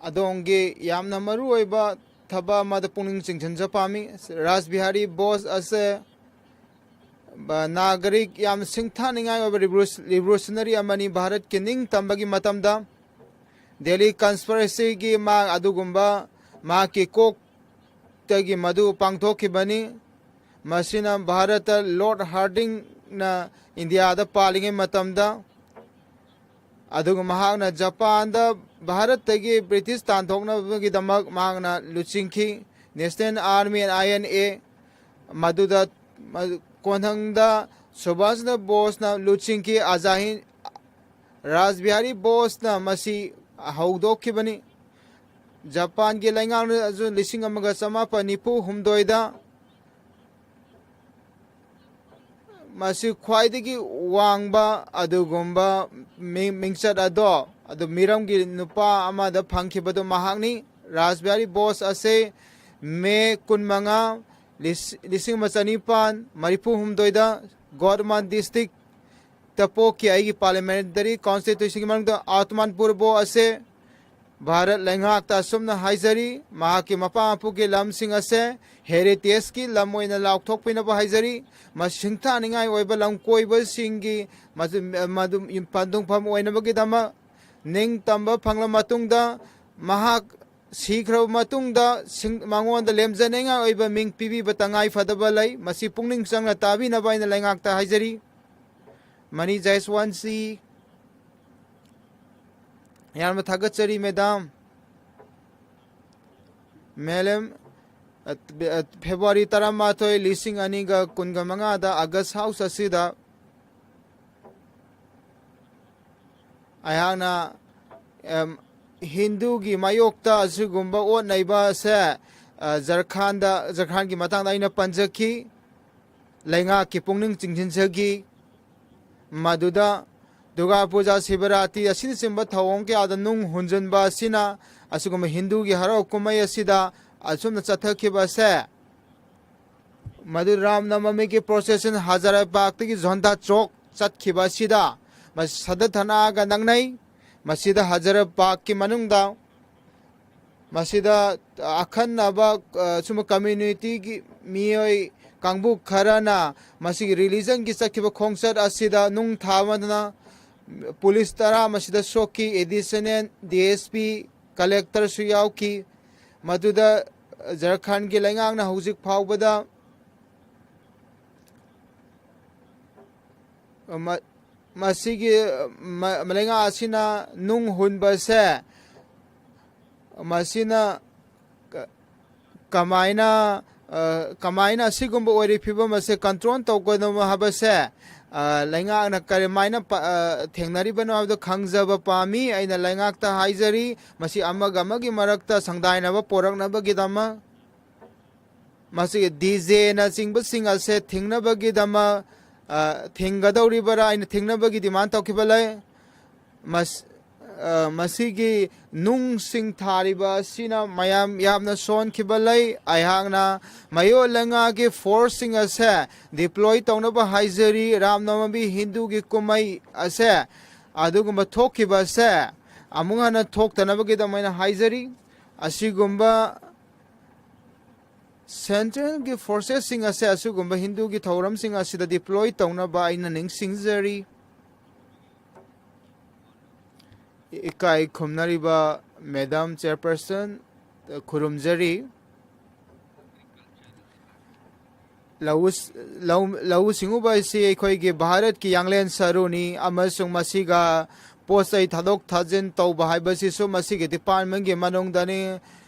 ꯑꯗꯣꯝꯒꯤ ꯌꯥꯝꯅ ꯃꯔꯨꯑꯣꯏꯕ ꯊꯕꯛ ꯑꯃꯗ ꯄꯨꯛꯅꯤꯡ ꯆꯤꯡꯁꯤꯟꯖ ꯄꯥꯝꯃꯤ꯫ ꯔꯥꯖ ꯕꯤꯍꯥꯔꯤ ꯕꯣꯁ ꯑꯁꯦ ꯅꯥꯒꯔꯤꯛ ꯌꯥꯝꯅ ꯁꯤꯡꯊꯥꯅꯤꯡꯉꯥꯏ ꯑꯣꯏꯕ revolutionary ꯑꯃꯅꯤ꯫ ꯚꯥꯔꯠꯀꯤ ꯅꯤꯡꯇꯝꯕꯒꯤ ꯃꯇꯝꯗ ꯗꯦꯜꯂꯤ conspiracyꯒꯤ ꯃꯥ ꯑꯗꯨꯒꯨꯝꯕ ꯃꯍꯥꯛꯀꯤ ꯀꯣꯛꯇꯒꯤ ꯃꯗꯨ ꯄꯥꯡꯊꯣꯛꯈꯤꯕꯅꯤ꯫ ꯃꯁꯤꯅ ꯚꯥꯔꯠꯇ Lord Hardingeꯅ ꯏꯟꯗꯤꯌꯥꯗ ꯄꯥꯜꯂꯤꯉꯩ ꯃꯇꯝꯗ ꯑꯗꯨꯒ ꯃꯍꯥꯛꯅ ꯖꯄꯥꯟꯗ ꯚꯥꯔꯠꯇꯒꯤ ꯕ꯭ꯔꯤꯇꯤꯁ ꯇꯥꯟꯊꯣꯛꯅꯕꯒꯤꯗꯃꯛ ꯃꯍꯥꯛꯅ ꯂꯨꯆꯤꯡꯈꯤ꯫ National Army, N I N A, ꯃꯗꯨꯗ ꯀꯣꯟꯊꯪꯗ ꯁꯨꯚꯥꯁ ꯆꯟꯗ꯭ꯔ ꯕꯣꯁꯅ ꯂꯨꯆꯤꯡꯈꯤ꯫ ꯑꯖꯥꯍꯤꯟ ꯔꯥꯖꯕꯤꯍꯥꯔꯤ ꯕꯣꯁꯅ ꯃꯁꯤ ꯍꯧꯗꯣꯛꯈꯤꯕꯅꯤ꯫ ꯖꯄꯥꯟꯒꯤ ꯂꯩꯉꯥꯛꯅꯁꯨ ꯂꯤꯁꯤꯡ ꯑꯃꯒ ꯆꯃꯥꯄꯟ ꯅꯤꯐꯨ ꯍꯨꯝꯗꯣꯏꯗ ꯃꯁꯤ ꯈ꯭ꯋꯥꯏꯗꯒꯤ ꯋꯥꯡꯕ ꯑꯗꯨꯒꯨꯝꯕ ꯃꯤ-, ꯃꯤꯡꯆꯠ ꯑꯗꯣ, ꯑꯗꯨ ꯃꯤꯔꯝꯒꯤ ꯅꯨꯄꯥ ꯑꯃꯗ ꯐꯪꯈꯤꯕꯗꯨ ꯃꯍꯥꯛꯅꯤ꯫ ꯔꯥꯁꯕꯤꯍꯥꯔꯤ ꯕꯣꯁ ꯑꯁꯦ ꯃꯦ ꯀꯨꯟꯃꯉꯥ, ꯂꯤꯁ-, ꯂꯤꯁꯤꯡ ꯑꯃ ꯆꯅꯤꯄꯥꯟ ꯃꯔꯤꯐꯨ ꯍꯨꯝꯗꯣꯏꯗ ꯒꯣꯗꯃꯥꯟ ꯗꯤꯁꯇ꯭ꯔꯤꯛꯇ ꯄꯣꯛꯈꯤ꯫ ꯑꯩꯒꯤ ꯄꯥꯔꯂꯤꯌꯥꯃꯦꯟꯇꯔꯤ ꯀꯣꯟꯁꯇꯤꯇ꯭ꯌꯨꯁꯟꯒꯤ ꯃꯅꯨꯡꯗ ꯑꯥꯇꯃꯥꯟ ꯄꯨꯔꯕꯣ ꯑꯁꯦ ꯚꯥꯔꯠ ꯂꯩꯉꯥꯛꯇ ꯑꯁꯨꯝꯅ ꯍꯥꯏꯖꯔꯤ, ꯃꯍꯥꯛꯀꯤ ꯃꯄꯥ ꯃꯄꯨꯒꯤ ꯂꯝꯁꯤꯡ ꯑꯁꯦ ꯍꯦꯔꯤꯇꯦꯖꯀꯤ ꯂꯝ ꯑꯣꯏꯅ ꯂꯥꯎꯊꯣꯛꯄꯤꯅꯕ ꯍꯥꯏꯖꯔꯤ꯫ ꯃꯁꯤ ꯁꯤꯡꯊꯥꯅꯤꯡꯉꯥꯏ ꯑꯣꯏꯕ ꯂꯝꯀꯣꯏꯕꯁꯤꯡꯒꯤ ꯃꯗꯨ, ꯃꯗꯨ ꯄꯟꯊꯨꯡꯐꯝ ꯑꯣꯏꯅꯕꯒꯤꯗꯃꯛ ꯅꯤꯡꯇꯝꯕ ꯐꯪꯂꯕ ꯃꯇꯨꯡꯗ, ꯃꯍꯥꯛ ꯁꯤꯈ꯭ꯔꯕ ꯃꯇꯨꯡꯗ ꯁꯤꯡ-, ꯃꯉꯣꯟꯗ ꯂꯦꯝꯖꯅꯤꯡꯉꯥꯏ ꯑꯣꯏꯕ ꯃꯤꯡ ꯄꯤꯕꯤꯕ ꯇꯉꯥꯏ ꯐꯗꯕ ꯂꯩ꯫ ꯃꯁꯤ ꯄꯨꯛꯅꯤꯡ ꯆꯪꯅ ꯇꯥꯕꯤꯅꯕ ꯑꯩꯅ ꯂꯩꯉꯥꯛꯇ ꯍꯥꯏꯖꯔꯤ꯫ ꯃꯅꯤ ꯖꯥꯏꯁꯋꯥꯟꯁꯤ, ꯌꯥꯝꯅ ꯊꯥꯒꯠꯆꯔꯤ, ꯃꯦꯗꯥꯝ꯫ ꯃꯦꯂꯦꯝ, ꯑ, ꯑ, ꯐꯦꯕ꯭ꯔꯨꯋꯥꯔꯤ ꯇꯔꯥꯃꯥꯊꯣꯏ, ꯂꯤꯁꯤꯡ ꯑꯅꯤꯒ ꯀꯨꯟꯒ ꯃꯉꯥꯗ ꯑꯒꯁ ꯍꯥꯎꯁ ꯑꯁꯤꯗ ꯑꯩꯍꯥꯛꯅ, ꯑꯦꯝ, ꯍꯤꯟꯗꯨꯒꯤ ꯃꯥꯌꯣꯛꯇ ꯑꯁꯤꯒꯨꯝꯕ ꯑꯣꯠ ꯅꯩꯕ ꯑꯁꯦ, ꯑ, ꯖꯔꯈꯥꯟꯗ, ꯖꯔꯈꯥꯟꯒꯤ ꯃꯇꯥꯡꯗ ꯑꯩꯅ ꯄꯟꯖꯈꯤ꯫ ꯂꯩꯉꯥꯛꯀꯤ ꯄꯨꯛꯅꯤꯡ ꯆꯤꯡꯁꯤꯟꯖꯈꯤ꯫ ꯃꯗꯨꯗ ꯗꯨꯔꯒꯥ ꯄꯨꯖꯥ, ꯁꯤꯕꯔꯥꯇꯤ ꯑꯁꯤꯅꯆꯤꯡꯕ ꯊꯧꯑꯣꯡ ꯀꯌꯥꯗ ꯅꯨꯡ ꯍꯨꯟꯖꯤꯟꯕ ꯑꯁꯤꯅ ꯑꯁꯤꯒꯨꯝꯕ ꯍꯤꯟꯗꯨꯒꯤ ꯍꯔꯥꯎ ꯀꯨꯝꯍꯩ ꯑꯁꯤꯗ ꯑꯁꯨꯝꯅ ꯆꯠꯊꯈꯤꯕ ꯑꯁꯦ, ꯃꯗꯨ ꯔꯥꯝ ꯅꯕꯃꯤꯒꯤ ꯄ꯭ꯔꯣꯁꯦꯁꯟ ꯍꯖꯥꯔꯥꯕꯥꯒꯇꯒꯤ ꯖꯣꯟꯗꯥ ꯆꯣꯛ ꯆꯠꯈꯤꯕ ꯑꯁꯤꯗ ꯃꯁꯤ ꯁꯗꯊꯅꯥꯒ ꯅꯛꯅꯩ꯫ ꯃꯁꯤꯗ ꯍꯖꯥꯔꯥꯕꯥꯒꯀꯤ ꯃꯅꯨꯡꯗ ꯃꯁꯤꯗ ꯑꯈꯟꯅꯕ, ꯑ, ꯁꯨꯝꯕ ꯀꯝꯃ꯭ꯌꯨꯅꯤꯇꯤꯒꯤ ꯃꯤꯑꯣꯏ ꯀꯥꯡꯕꯨ ꯈꯔꯅ ꯃꯁꯤꯒꯤ ꯔꯤꯂꯤꯖꯟꯒꯤ ꯆꯠꯈꯤꯕ ꯈꯣꯡꯆꯠ ꯑꯁꯤꯗ ꯅꯨꯡ ꯊꯥꯕꯗꯅ ꯄꯨꯂꯤꯁ ꯇꯔꯥ ꯃꯁꯤꯗ ꯁꯣꯛꯈꯤ, ꯑꯦꯗꯤꯁꯅꯦꯜ ꯗꯤ ꯑꯦꯁ ꯄꯤ, ꯀꯂꯦꯛꯇꯔꯁꯨ ꯌꯥꯎꯈꯤ꯫ ꯃꯗꯨꯗ ꯖꯔꯈꯟꯒꯤ ꯂꯩꯉꯥꯛꯅ ꯍꯧꯖꯤꯛ ꯐꯥꯎꯕꯗ ꯃ-, ꯃꯁꯤꯒꯤ, ꯃ-, ꯂꯩꯉꯥꯛ ꯑꯁꯤꯅ ꯅꯨꯡ ꯍꯨꯟꯕꯁꯦ, ꯃꯁꯤꯅ ꯀ-, ꯀꯃꯥꯏꯅ ꯑ, ꯀꯃꯥꯏꯅ ꯑꯁꯤꯒꯨꯝꯕ ꯑꯣꯏꯔꯤ ꯐꯤꯕꯝ ꯑꯁꯦ ꯀꯟꯇ꯭ꯔꯣꯜ ꯇꯧꯒꯗꯕꯅꯣ ꯍꯥꯏꯕꯁꯦ, ꯑ, ꯂꯩꯉꯥꯛꯅ ꯀꯔꯝꯃꯥꯏꯅ ꯄ-, ꯑ, ꯊꯦꯡꯅꯔꯤꯕꯅꯣ ꯍꯥꯏꯕꯗꯣ ꯈꯪꯖꯕ ꯄꯥꯝꯃꯤ꯫ ꯑꯩꯅ ꯂꯩꯉꯥꯛꯇ ꯍꯥꯏꯖꯔꯤ, ꯃꯁꯤ ꯑꯃꯒ ꯑꯃꯒꯤ ꯃꯔꯛꯇ ꯁꯪꯗꯥꯏꯅꯕ ꯄꯣꯔꯛꯅꯕꯒꯤꯗꯃꯛ, ꯃꯁꯤꯒꯤ ꯗꯤ ꯖꯦꯅꯆꯤꯡꯕꯁꯤꯡ ꯑꯁꯦ ꯊꯤꯡꯅꯕꯒꯤꯗꯃꯛ, ꯑ, ꯊꯤꯡꯒꯗꯧꯔꯤꯕꯔꯥ? ꯑꯩꯅ ꯊꯤꯡꯅꯕꯒꯤ ꯗꯤꯃꯥꯟ ꯇꯧꯈꯤꯕ ꯂꯩ꯫ ꯃꯁ-, ꯑ, ꯃꯁꯤꯒꯤ ꯅꯨꯡꯁꯤꯡ ꯊꯥꯔꯤꯕ ꯑꯁꯤꯅ ꯃꯌꯥꯝ ꯌꯥꯝꯅ ꯁꯣꯟꯈꯤꯕ ꯂꯩ꯫ ꯑꯩꯍꯥꯛꯅ ꯃꯌꯣꯜ ꯂꯩꯉꯥꯛꯀꯤ ꯐꯣꯔꯁꯁꯤꯡ ꯑꯁꯦ ꯗꯤꯄ꯭ꯂꯣꯏ ꯇꯧꯅꯕ ꯍꯥꯏꯖꯔꯤ꯫ ꯔꯥꯝꯅꯋꯃꯤ ꯍꯤꯟꯗꯨꯒꯤ ꯀꯨꯝꯍꯩ ꯑꯁꯦ ꯑꯗꯨꯒꯨꯝꯕ ꯊꯣꯛꯈꯤꯕ ꯑꯁꯦ ꯑꯃꯨꯛ ꯍꯟꯅ ꯊꯣꯛꯇꯅꯕꯒꯤꯗꯃꯛ ꯑꯩꯅ ꯍꯥꯏꯖꯔꯤ꯫ ꯑꯁꯤꯒꯨꯝꯕ ꯁꯦꯟꯇ꯭ꯔꯦꯜꯒꯤ ꯐꯣꯔꯁꯦꯁꯁꯤꯡ ꯑꯁꯦ ꯑꯁꯤꯒꯨꯝꯕ ꯍꯤꯟꯗꯨꯒꯤ ꯊꯧꯔꯝꯁꯤꯡ ꯑꯁꯤꯗ ꯗꯤꯄ꯭ꯂꯣꯏ ꯇꯧꯅꯕ ꯑꯩꯅ ꯅꯤꯡꯁꯤꯡꯖꯔꯤ꯫ ꯏꯀꯥꯏ ꯈꯨꯝꯅꯔꯤꯕ ꯃꯦꯗꯥꯝ ꯆꯦꯌꯔꯄꯔꯁꯟ, ꯈꯨꯔꯨꯝꯖꯔꯤ꯫ ꯂꯧꯎ, ꯂꯧ, ꯂꯧꯎ ꯁꯤꯡꯎꯕ ꯑꯁꯤ ꯑꯩꯈꯣꯏꯒꯤ ꯚꯥꯔꯠꯀꯤ ꯌꯥꯡꯂꯦꯟ ꯁꯔꯨꯅꯤ ꯑꯃꯁꯨꯡ ꯃꯁꯤꯒ ꯄꯣꯠ ꯆꯩ ꯊꯥꯗꯣꯛ ꯊꯥꯖꯤꯟ ꯇꯧꯕ ꯍꯥꯏꯕꯁꯤꯁꯨ ꯃꯁꯤꯒꯤ ꯗꯤꯄꯥꯔꯠꯃꯦꯟꯒꯤ ꯃꯅꯨꯡꯗꯅꯤ꯫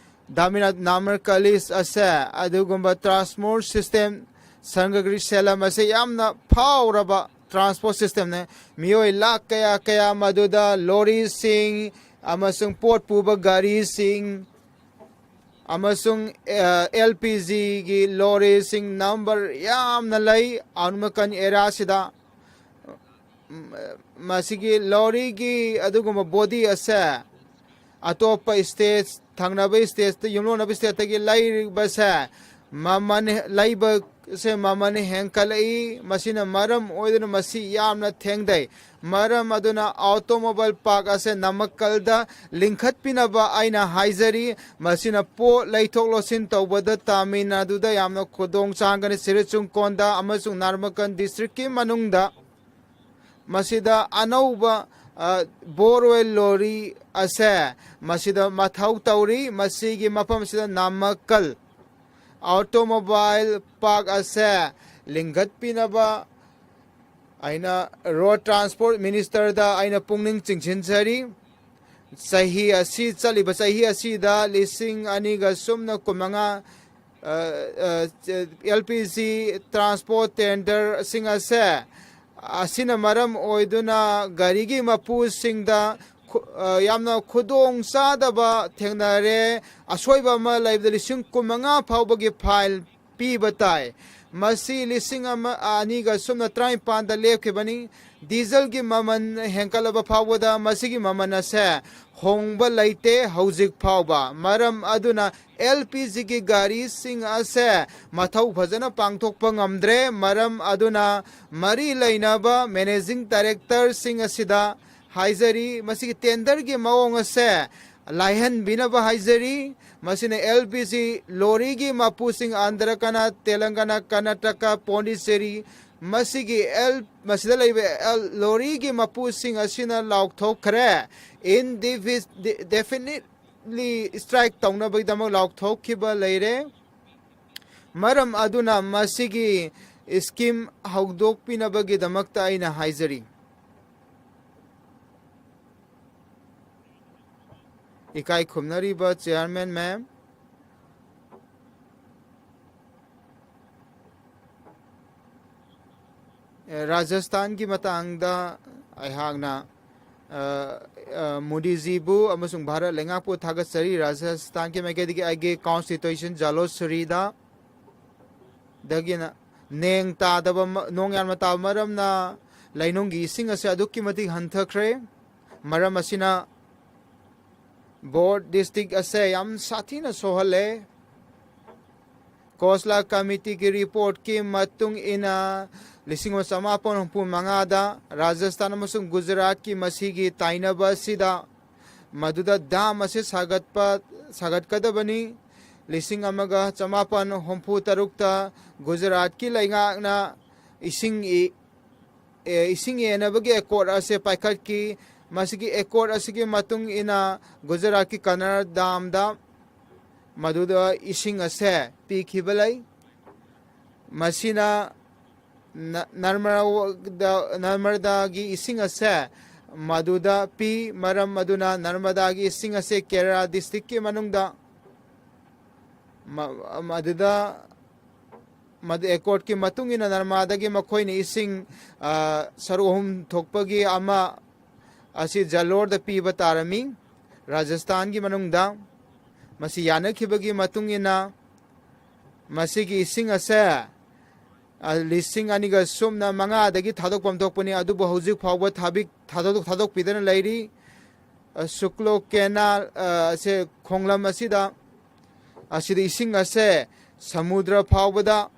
ꯗꯥꯃꯤꯅꯥꯠ ꯅꯥꯃꯔꯀꯂꯤꯁ ꯑꯁꯦ ꯑꯗꯨꯒꯨꯝꯕ ꯇ꯭ꯔꯥꯟꯁꯄꯣꯔꯠ ꯁꯤꯁꯇꯦꯝ, ꯁꯪꯒꯒ꯭ꯔꯤ ꯁꯦꯂꯝ ꯑꯁꯦ ꯌꯥꯝꯅ ꯐꯥꯎꯔꯕ ꯇ꯭ꯔꯥꯟꯁꯄꯣꯔꯠ ꯁꯤꯁꯇꯦꯝꯅꯤ꯫ ꯃꯤꯑꯣꯏ ꯂꯥꯈ ꯀꯌꯥ ꯀꯌꯥ ꯃꯗꯨꯗ ꯂꯣꯔꯤꯁꯤꯡ ꯑꯃꯁꯨꯡ ꯄꯣꯠ ꯄꯨꯕ ꯒꯥꯔꯤꯁꯤꯡ ꯑꯃꯁꯨꯡ, ꯑ, ꯑꯦꯜ ꯄꯤ ꯖꯤꯒꯤ ꯂꯣꯔꯤꯁꯤꯡ ꯅꯝꯕꯔ ꯌꯥꯝꯅ ꯂꯩ ꯑꯅꯨꯃꯀꯟ ꯑꯦꯔꯤꯌꯥꯁꯤꯗ꯫ ꯃꯁꯤꯒꯤ ꯂꯣꯔꯤꯒꯤ ꯑꯗꯨꯒꯨꯝꯕ ꯕꯣꯗꯤ ꯑꯁꯦ ꯑꯇꯣꯞꯄ ꯁ꯭ꯇꯦꯠ, ꯊꯪꯅꯕ ꯁ꯭ꯇꯦꯠꯇ, ꯌꯨꯝꯂꯣꯟꯅꯕ ꯁ꯭ꯇꯦꯠꯇꯒꯤ ꯂꯩꯔꯤꯕꯁꯦ ꯃꯃꯜ, ꯂꯩꯕꯁꯦ ꯃꯃꯜ ꯍꯦꯟꯀꯠꯂꯛꯏ꯫ ꯃꯁꯤꯅ ꯃꯔꯝ ꯑꯣꯏꯗꯨꯅ ꯃꯁꯤ ꯌꯥꯝꯅ ꯊꯦꯡꯊꯩ꯫ ꯃꯔꯝ ꯑꯗꯨꯅ ꯑꯣꯇꯣꯃꯣꯕꯥꯏꯜ ꯄꯥꯔꯛ ꯑꯁꯦ ꯅꯥꯃꯛꯀꯜꯗ ꯂꯤꯡꯈꯠꯄꯤꯅꯕ ꯑꯩꯅ ꯍꯥꯏꯖꯔꯤ꯫ ꯃꯁꯤꯅ ꯄꯣꯠ ꯂꯩꯊꯣꯛ ꯂꯧꯁꯤꯟ ꯇꯧꯕꯗ ꯇꯥꯃꯤꯜ ꯅꯥꯗꯨꯗ ꯌꯥꯝꯅ ꯈꯨꯗꯣꯡ ꯆꯥꯒꯅꯤ꯫ ꯁꯤꯔꯤꯆꯨꯡꯀꯣꯟꯗ ꯑꯃꯁꯨꯡ ꯅꯥꯔꯃꯀꯟ ꯗꯤꯁꯇ꯭ꯔꯤꯛꯀꯤ ꯃꯅꯨꯡꯗ ꯃꯁꯤꯗ ꯑꯅꯧꯕ, ꯑ, ꯕꯣꯔꯋꯦꯜ ꯂꯣꯔꯤ ꯑꯁꯦ ꯃꯁꯤꯗ ꯃꯊꯧ ꯇꯧꯔꯤ꯫ ꯃꯁꯤꯒꯤ ꯃꯐꯝꯁꯤꯗ ꯅꯥꯃꯛꯀꯜ ꯑꯣꯇꯣꯃꯣꯕꯥꯏꯜ ꯄꯥꯔꯛ ꯑꯁꯦ ꯂꯤꯡꯈꯠꯄꯤꯅꯕ ꯑꯩꯅ ꯔꯣꯗ ꯇ꯭ꯔꯥꯟꯁꯄꯣꯔꯠ ꯃꯤꯅꯤꯁꯇꯔꯗ ꯑꯩꯅ ꯄꯨꯛꯅꯤꯡ ꯆꯤꯡꯁꯤꯟꯖꯔꯤ꯫ ꯆꯍꯤ ꯑꯁꯤ, ꯆꯠꯂꯤꯕ ꯆꯍꯤ ꯑꯁꯤꯗ ꯂꯤꯁꯤꯡ ꯑꯅꯤꯒ ꯁꯨꯞꯅ ꯀꯨꯟꯃꯉꯥ ꯑꯦꯜ ꯄꯤ ꯖꯤ ꯇ꯭ꯔꯥꯟꯁꯄꯣꯔꯠ ꯇꯦꯟꯗꯔꯁꯤꯡ ꯑꯁꯦ ꯑꯁꯤꯅ ꯃꯔꯝ ꯑꯣꯏꯗꯨꯅ ꯒꯥꯔꯤꯒꯤ ꯃꯄꯨꯁꯤꯡꯗ ꯈꯨ- ꯑ, ꯌꯥꯝꯅ ꯈꯨꯗꯣꯡ ꯆꯥꯗꯕ ꯊꯦꯡꯅꯔꯦ꯫ ꯑꯁꯣꯏꯕ ꯑꯃ ꯂꯩꯕꯗ ꯂꯤꯁꯤꯡ ꯀꯨꯟꯃꯉꯥ ꯐꯥꯎꯕꯒꯤ ꯐꯥꯏꯜ ꯄꯤꯕ ꯇꯥꯏ꯫ ꯃꯁꯤ ꯂꯤꯁꯤꯡ ꯑꯃ, ꯑꯅꯤꯒ ꯁꯨꯞꯅ ꯇꯔꯥꯅꯤꯄꯥꯟꯗ ꯂꯦꯞꯈꯤꯕꯅꯤ꯫ ꯗꯤꯖꯜꯒꯤ ꯃꯃꯜ ꯍꯦꯟꯒꯠꯂꯕ ꯐꯥꯎꯕꯗ ꯃꯁꯤꯒꯤ ꯃꯃꯜ ꯑꯁꯦ ꯍꯣꯡꯕ ꯂꯩꯇꯦ ꯍꯧꯖꯤꯛ ꯐꯥꯎꯕ꯫ ꯃꯔꯝ ꯑꯗꯨꯅ ꯑꯦꯜ ꯄꯤ ꯖꯤꯒꯤ ꯒꯥꯔꯤꯁꯤꯡ ꯑꯁꯦ ꯃꯊꯧ ꯐꯖꯅ ꯄꯥꯡꯊꯣꯛꯄ ꯉꯝꯗ꯭ꯔꯦ꯫ ꯃꯔꯝ ꯑꯗꯨꯅ ꯃꯔꯤ ꯂꯩꯅꯕ ꯃꯦꯅꯦꯖꯤꯡ ꯗꯥꯏꯔꯦꯛꯇꯔꯁꯤꯡ ꯑꯁꯤꯗ ꯍꯥꯏꯖꯔꯤ, ꯃꯁꯤꯒꯤ ꯇꯦꯟꯗꯔꯒꯤ ꯃꯑꯣꯡ ꯑꯁꯦ ꯂꯥꯏꯍꯟꯕꯤꯅꯕ ꯍꯥꯏꯖꯔꯤ꯫ ꯃꯁꯤꯅ ꯑꯦꯜ ꯄꯤ ꯖꯤ ꯂꯣꯔꯤꯒꯤ ꯃꯄꯨꯁꯤꯡ ꯑꯟꯙ꯭ꯔ ꯀꯅꯥ, ꯇꯦꯂꯪꯒꯅꯥ, ꯀꯔꯅꯥꯇꯀꯥ, ꯄꯣꯟꯗꯤꯆꯦꯔꯤ, ꯃꯁꯤꯒꯤ ꯑꯦꯜ, ꯃꯁꯤꯗ ꯂꯩꯕ ꯑꯦꯜ, ꯂꯣꯔꯤꯒꯤ ꯃꯄꯨꯁꯤꯡ ꯑꯁꯤꯅ ꯂꯥꯎꯊꯣꯛꯈ꯭ꯔꯦ꯫ ꯏꯟꯗꯤꯐꯤꯅꯤꯠꯂꯤ ꯁ꯭ꯇ꯭ꯔꯥꯏꯛ ꯇꯧꯅꯕꯒꯤꯗꯃꯛ ꯂꯥꯎꯊꯣꯛꯈꯤꯕ ꯂꯩꯔꯦ꯫ ꯃꯔꯝ ꯑꯗꯨꯅ ꯃꯁꯤꯒꯤ ꯁ꯭ꯀꯤꯝ ꯍꯧꯗꯣꯛꯄꯤꯅꯕꯒꯤꯗꯃꯛꯇ ꯑꯩꯅ ꯍꯥꯏꯖꯔꯤ꯫ ꯏꯀꯥꯏ ꯈꯨꯝꯅꯔꯤꯕ ꯆꯤꯌꯥꯔꯃꯦꯟ ꯃꯦꯝ, ꯑꯦ, ꯔꯥꯖꯁꯊꯥꯟꯒꯤ ꯃꯇꯥꯡꯗ ꯑꯩꯍꯥꯛꯅ, ꯑ, ꯑ, ꯃꯣꯗꯤꯖꯤꯕꯨ ꯑꯃꯁꯨꯡ ꯚꯥꯔꯠ ꯂꯩꯉꯥꯛꯄꯨ ꯊꯥꯒꯠꯆꯔꯤ꯫ ꯔꯥꯖꯁꯊꯥꯟꯒꯤ ꯃꯥꯏꯀꯩꯗꯒꯤ ꯑꯩꯒꯤ ꯀꯣꯟꯁꯇꯤꯇ꯭ꯌꯨꯁꯟ ꯖꯥꯂꯣꯁꯨꯔꯤꯗ ꯗꯒꯤꯅ ꯅꯦꯡ ꯇꯥꯗꯕ ꯃ-, ꯅꯣꯡ ꯌꯥꯝꯅ ꯇꯥꯕ ꯃꯔꯝꯅ ꯂꯩꯅꯨꯡꯒꯤ ꯏꯁꯤꯡ ꯑꯁꯤ ꯑꯗꯨꯛꯀꯤ ꯃꯇꯤꯛ ꯍꯟꯊꯈ꯭ꯔꯦ꯫ ꯃꯔꯝ ꯑꯁꯤꯅ ꯕꯣꯔꯗ ꯗꯤꯁꯇ꯭ꯔꯤꯛ ꯑꯁꯦ ꯌꯥꯝ ꯁꯥꯊꯤꯅ ꯁꯣꯛꯍꯜꯂꯦ꯫ ꯈꯣꯁꯂꯥ ꯀꯃꯤꯇꯤꯒꯤ ꯔꯤꯄꯣꯔꯠꯀꯤ ꯃꯇꯨꯡ ꯏꯟꯅ, ꯂꯤꯁꯤꯡ ꯑꯃ ꯆꯃꯥꯄꯟ ꯍꯨꯝꯐꯨ ꯃꯉꯥꯗ ꯔꯥꯖꯁꯊꯥꯟ ꯑꯃꯁꯨꯡ ꯒꯨꯖꯔꯥꯠꯀꯤ ꯃꯁꯤꯒꯤ ꯇꯥꯏꯅꯕ ꯑꯁꯤꯗ ꯃꯗꯨꯗ ꯗꯥꯝ ꯑꯁꯤ ꯁꯥꯒꯠꯄ, ꯁꯥꯒꯠꯀꯗꯕꯅꯤ꯫ ꯂꯤꯁꯤꯡ ꯑꯃꯒ ꯆꯃꯥꯄꯟ ꯍꯨꯝꯐꯨ ꯇꯔꯨꯛꯇ ꯒꯨꯖꯔꯥꯠꯀꯤ ꯂꯩꯉꯥꯛꯅ ꯏꯁꯤꯡ ꯏ-, ꯑꯦ, ꯏꯁꯤꯡ ꯌꯦꯟꯅꯕꯒꯤ ꯑꯦꯀꯣꯔꯗ ꯑꯁꯤ ꯄꯥꯏꯈꯠꯈꯤ꯫ ꯃꯁꯤꯒꯤ ꯑꯦꯀꯣꯔꯗ ꯑꯁꯤꯒꯤ ꯃꯇꯨꯡ ꯏꯟꯅ ꯒꯨꯖꯔꯥꯠꯀꯤ ꯀꯅꯔ ꯗꯥꯝꯗ ꯃꯗꯨꯗ ꯏꯁꯤꯡ ꯑꯁꯦ ꯄꯤꯈꯤꯕ ꯂꯩ꯫ ꯃꯁꯤꯅ ꯅ-, ꯅꯔꯃꯗꯥ-, ꯅꯔꯃꯗꯥꯒꯤ ꯏꯁꯤꯡ ꯑꯁꯦ ꯃꯗꯨꯗ ꯄꯤ꯫ ꯃꯔꯝ ꯑꯗꯨꯅ ꯅꯔꯃꯗꯥꯒꯤ ꯏꯁꯤꯡ ꯑꯁꯦ ꯀꯦꯔꯂꯥ ꯗꯤꯁꯇ꯭ꯔꯤꯛꯀꯤ ꯃꯅꯨꯡꯗ ꯃ-, ꯃꯗꯨꯗ, ꯃꯗꯨ ꯑꯦꯀꯣꯔꯗꯀꯤ ꯃꯇꯨꯡ ꯏꯟꯅ ꯅꯔꯃꯥꯗꯒꯤ ꯃꯈꯣꯏꯅ ꯏꯁꯤꯡ, ꯑ, ꯁꯔꯨꯛ ꯑꯍꯨꯝ ꯊꯣꯛꯄꯒꯤ ꯑꯃ ꯑꯁꯤ ꯖꯂꯣꯔꯗ ꯄꯤꯕ ꯇꯥꯔꯝꯃꯤ꯫ ꯔꯥꯖꯁꯊꯥꯟꯒꯤ ꯃꯅꯨꯡꯗ ꯃꯁꯤ ꯌꯥꯅꯈꯤꯕꯒꯤ ꯃꯇꯨꯡ ꯏꯟꯅ ꯃꯁꯤꯒꯤ ꯏꯁꯤꯡ ꯑꯁꯦ, ꯑ, ꯂꯤꯁꯤꯡ ꯑꯅꯤꯒ ꯁꯨꯞꯅ ꯃꯉꯥꯗꯒꯤ ꯊꯥꯗꯣꯛꯐꯝ ꯊꯣꯛꯄꯅꯤ, ꯑꯗꯨꯕꯨ ꯍꯧꯖꯤꯛ ꯐꯥꯎꯕ ꯊꯥꯕꯤꯛ-, ꯊꯥꯗꯣꯛ-, ꯊꯥꯗꯣꯛꯄꯤꯗꯅ ꯂꯩꯔꯤ꯫ ꯑ, ꯁꯨꯀ꯭ꯂꯣ ꯀꯦꯅꯥꯜ, ꯑ, ꯑꯁꯦ ꯈꯣꯡꯂꯝ ꯑꯁꯤꯗ, ꯑꯁꯤꯗ ꯏꯁꯤꯡ ꯑꯁꯦ ꯁꯃꯨꯗ꯭ꯔ ꯐꯥꯎꯕꯗ,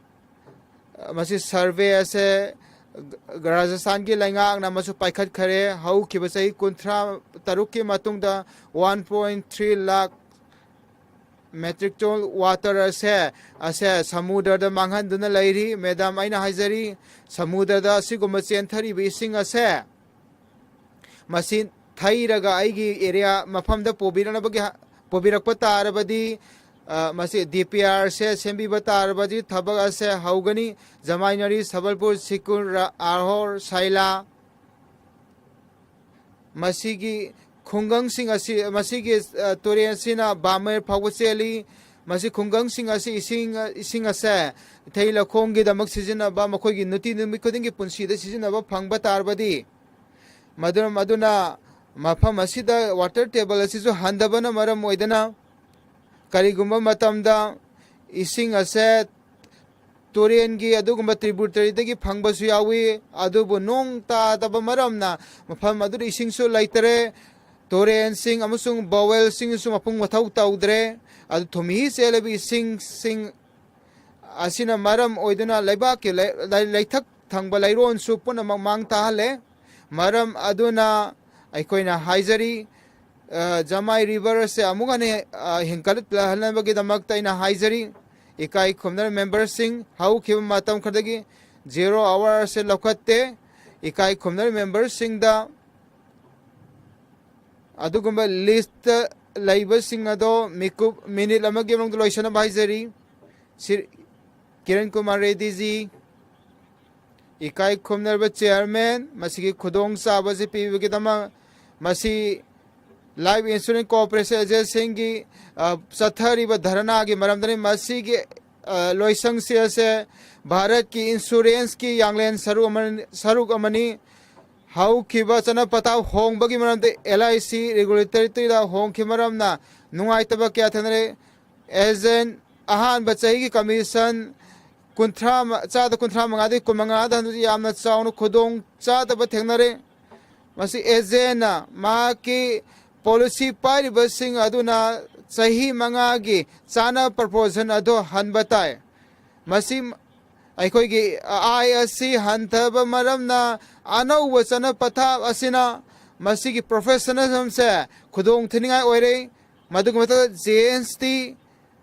ꯑ, ꯃꯁꯤ ꯁꯔꯚꯦ ꯑꯁꯦ ꯔꯥꯖꯁꯊꯥꯟꯒꯤ ꯂꯩꯉꯥꯛꯅ ꯑꯃꯁꯨ ꯄꯥꯏꯈꯠꯈꯔꯦ꯫ ꯍꯧꯈꯤꯕ ꯆꯍꯤ ꯀꯨꯟꯊ꯭ꯔꯥ ꯇꯔꯨꯛꯀꯤ ꯃꯇꯨꯡꯗ one point three lakh metric ton water ꯑꯁꯦ, ꯑꯁꯦ ꯁꯃꯨꯗ꯭ꯔꯗ ꯃꯥꯡꯍꯟꯗꯨꯅ ꯂꯩꯔꯤ꯫ ꯃꯦꯗꯥꯝ, ꯑꯩꯅ ꯍꯥꯏꯖꯔꯤ, ꯁꯃꯨꯗ꯭ꯔꯗ ꯑꯁꯤꯒꯨꯝꯕ ꯆꯦꯟꯊꯔꯤꯕ ꯏꯁꯤꯡ ꯑꯁꯦ, ꯃꯁꯤ ꯊꯩꯔꯒ ꯑꯩꯒꯤ ꯑꯦꯔꯤꯌꯥ ꯃꯐꯝꯗ ꯄꯨꯕꯤꯔꯛꯅꯕꯒꯤ ꯍ-, ꯄꯨꯕꯤꯔꯛꯄ ꯇꯥꯔꯕꯗꯤ, ꯑ, ꯃꯁꯤ ꯗꯤ ꯄꯤ ꯑꯥꯔ ꯑꯁꯦ ꯁꯦꯝꯕꯤꯕ ꯇꯥꯔꯕꯗꯤ ꯊꯕꯛ ꯑꯁꯦ ꯍꯧꯒꯅꯤ꯫ ꯖꯃꯥꯏꯅꯔꯤ, ꯁꯕꯜꯄꯨꯔ, ꯁꯤꯀꯨꯔ, ꯔ-, ꯑꯥꯍꯣꯔ, ꯁꯥꯏꯂꯥ, ꯃꯁꯤꯒꯤ ꯈꯨꯡꯒꯪꯁꯤꯡ ꯑꯁꯤ, ꯃꯁꯤꯒꯤ, ꯑ, ꯇꯨꯔꯦꯜ ꯑꯁꯤꯅ ꯕꯥꯃꯦꯔ ꯐꯥꯎꯕ ꯆꯦꯜꯂꯤ꯫ ꯃꯁꯤ ꯈꯨꯡꯒꯪꯁꯤꯡ ꯑꯁꯤ ꯏꯁꯤꯡ, ꯏꯁꯤꯡ ꯑꯁꯦ ꯏꯊꯩ ꯂꯧꯈꯣꯡꯒꯤꯗꯃꯛ ꯁꯤꯖꯤꯟꯅꯕ, ꯃꯈꯣꯏꯒꯤ ꯅꯨꯡꯇꯤ ꯅꯨꯃꯤꯠ ꯈꯨꯗꯤꯡꯒꯤ ꯄꯨꯟꯁꯤꯗ ꯁꯤꯖꯤꯟꯅꯕ ꯐꯪꯕ ꯇꯥꯔꯕꯗꯤ, ꯃꯗꯨꯅ, ꯃꯗꯨꯅ ꯃꯐꯝ ꯑꯁꯤꯗ ꯋꯥꯇꯔ ꯇꯦꯕꯜ ꯑꯁꯤꯁꯨ ꯍꯟꯊꯕꯅ ꯃꯔꯝ ꯑꯣꯏꯗꯅ, ꯀꯔꯤꯒꯨꯝꯕ ꯃꯇꯝꯗ ꯏꯁꯤꯡ ꯑꯁꯦ ꯇꯨꯔꯦꯟꯒꯤ ꯑꯗꯨꯒꯨꯝꯕ ꯇ꯭ꯔꯤꯕꯨꯇꯔꯤꯗꯒꯤ ꯐꯪꯕꯁꯨ ꯌꯥꯎꯏ, ꯑꯗꯨꯕꯨ ꯅꯣꯡ ꯇꯥꯗꯕ ꯃꯔꯝꯅ ꯃꯐꯝ ꯑꯗꯨꯗ ꯏꯁꯤꯡꯁꯨ ꯂꯩꯇꯔꯦ꯫ ꯇꯨꯔꯦꯟꯁꯤꯡ ꯑꯃꯁꯨꯡ ꯕꯣꯋꯦꯜꯁꯤꯡꯁꯨ ꯃꯄꯨꯡ ꯃꯊꯧ ꯇꯧꯗ꯭ꯔꯦ꯫ ꯑꯗꯨ ꯊꯨꯝꯍꯤ ꯆꯦꯜꯂꯕ ꯏꯁꯤꯡꯁꯤꯡ ꯑꯁꯤꯅ ꯃꯔꯝ ꯑꯣꯏꯗꯨꯅ ꯂꯩꯕꯥꯛꯀꯤ ꯂꯩ-, ꯂꯩ-, ꯂꯩꯊꯛ ꯊꯪꯕ ꯂꯩꯔꯣꯟꯁꯨ ꯄꯨꯝꯅꯃꯛ ꯃꯥꯡ ꯇꯥꯍꯜꯂꯦ꯫ ꯃꯔꯝ ꯑꯗꯨꯅ ꯑꯩꯈꯣꯏꯅ ꯍꯥꯏꯖꯔꯤ, ꯑ, ꯖꯃꯥꯏ ꯔꯤꯚꯔ ꯑꯁꯦ ꯑꯃꯨꯛ ꯍꯟꯅ, ꯑ, ꯍꯦꯟꯒꯠꯂꯛꯅꯕꯒꯤꯗꯃꯛꯇ ꯑꯩꯅ ꯍꯥꯏꯖꯔꯤ, ꯏꯀꯥꯏ ꯈꯨꯝꯅꯔꯕ ꯃꯦꯝꯕꯔꯁꯤꯡ, ꯍꯧꯈꯤꯕ ꯃꯇꯝ ꯈꯔꯗꯒꯤ ꯖꯦꯔꯣ ꯑꯋꯥꯔ ꯑꯁꯦ ꯂꯧꯈꯠꯇꯦ꯫ ꯏꯀꯥꯏ ꯈꯨꯝꯅꯔꯕ ꯃꯦꯝꯕꯔꯁꯤꯡꯗ ꯑꯗꯨꯒꯨꯝꯕ ꯂꯤꯁꯇ ꯂꯩꯕꯁꯤꯡ ꯑꯗꯣ ꯃꯤꯀꯨꯞ ꯃꯤꯅꯤꯠ ꯑꯃꯒꯤ ꯃꯅꯨꯡꯗ ꯂꯣꯏꯁꯤꯟꯅꯕ ꯍꯥꯏꯖꯔꯤ꯫ ꯁ꯭ꯔꯤ ꯀꯤꯔꯟ ꯀꯨꯃꯥꯔ ꯔꯦꯗꯤꯖꯤ, ꯏꯀꯥꯏ ꯈꯨꯝꯅꯔꯕ ꯆꯤꯌꯔꯃꯦꯟ, ꯃꯁꯤꯒꯤ ꯈꯨꯗꯣꯡꯆꯥꯕ ꯑꯁꯤ ꯄꯤꯕꯒꯤꯗꯃꯛ, ꯃꯁꯤ Life Insurance Corporation Agentꯁꯤꯡꯒꯤ, ꯑ, ꯆꯠꯊꯔꯤꯕ ꯙꯔꯅꯥꯒꯤ ꯃꯔꯝꯗꯅꯤ꯫ ꯃꯁꯤꯒꯤ, ꯑ, ꯂꯣꯏꯁꯪꯁꯤ ꯑꯁꯦ ꯚꯥꯔꯠꯀꯤ insuranceꯀꯤ ꯌꯥꯡꯂꯦꯟ ꯁꯔꯨꯛ ꯑꯃꯅꯤ, ꯁꯔꯨꯛ ꯑꯃꯅꯤ꯫ ꯍꯧꯈꯤꯕ ꯆꯠꯅ ꯄꯊꯥꯞ ꯍꯣꯡꯕꯒꯤ ꯃꯔꯝꯗ L I C regulatorꯗ ꯍꯣꯡꯈꯤꯕ ꯃꯔꯝꯅ ꯅꯨꯡꯉꯥꯏꯇꯕ ꯀꯌꯥ ꯊꯦꯡꯅꯔꯦ꯫ Agent ꯑꯍꯥꯟꯕ ꯆꯍꯤꯒꯤ commission ꯀꯨꯟꯊ꯭ꯔꯥ, ꯆꯥꯗ ꯀꯨꯟꯊ꯭ꯔꯥ ꯃꯉꯥꯗꯒꯤ ꯀꯨꯟ ꯃꯉꯥꯗ ꯍꯟꯗꯣꯛ ꯌꯥꯝꯅ ꯆꯥꯎꯅ ꯈꯨꯗꯣꯡ ꯆꯥꯗꯕ ꯊꯦꯡꯅꯔꯦ꯫ ꯃꯁꯤ agentꯅ ꯃꯍꯥꯛꯀꯤ policy ꯄꯥꯏꯔꯤꯕꯁꯤꯡ ꯑꯗꯨꯅ ꯆꯍꯤ ꯃꯉꯥꯒꯤ ꯆꯥꯅ proportion ꯑꯗꯨ ꯍꯟꯕ ꯇꯥꯏ꯫ ꯃꯁꯤ ꯑꯩꯈꯣꯏꯒꯤ ꯑꯥꯏ ꯑꯁꯤ ꯍꯟꯊꯕ ꯃꯔꯝꯅ ꯑꯅꯧꯕ ꯆꯠꯅ ꯄꯊꯥꯞ ꯑꯁꯤꯅ ꯃꯁꯤꯒꯤ professionalismꯁꯦ ꯈꯨꯗꯣꯡ ꯊꯤꯅꯤꯡꯉꯥꯏ ꯑꯣꯏꯔꯦ꯫ ꯃꯗꯨꯒꯤ ꯃꯊꯛꯇ G S T,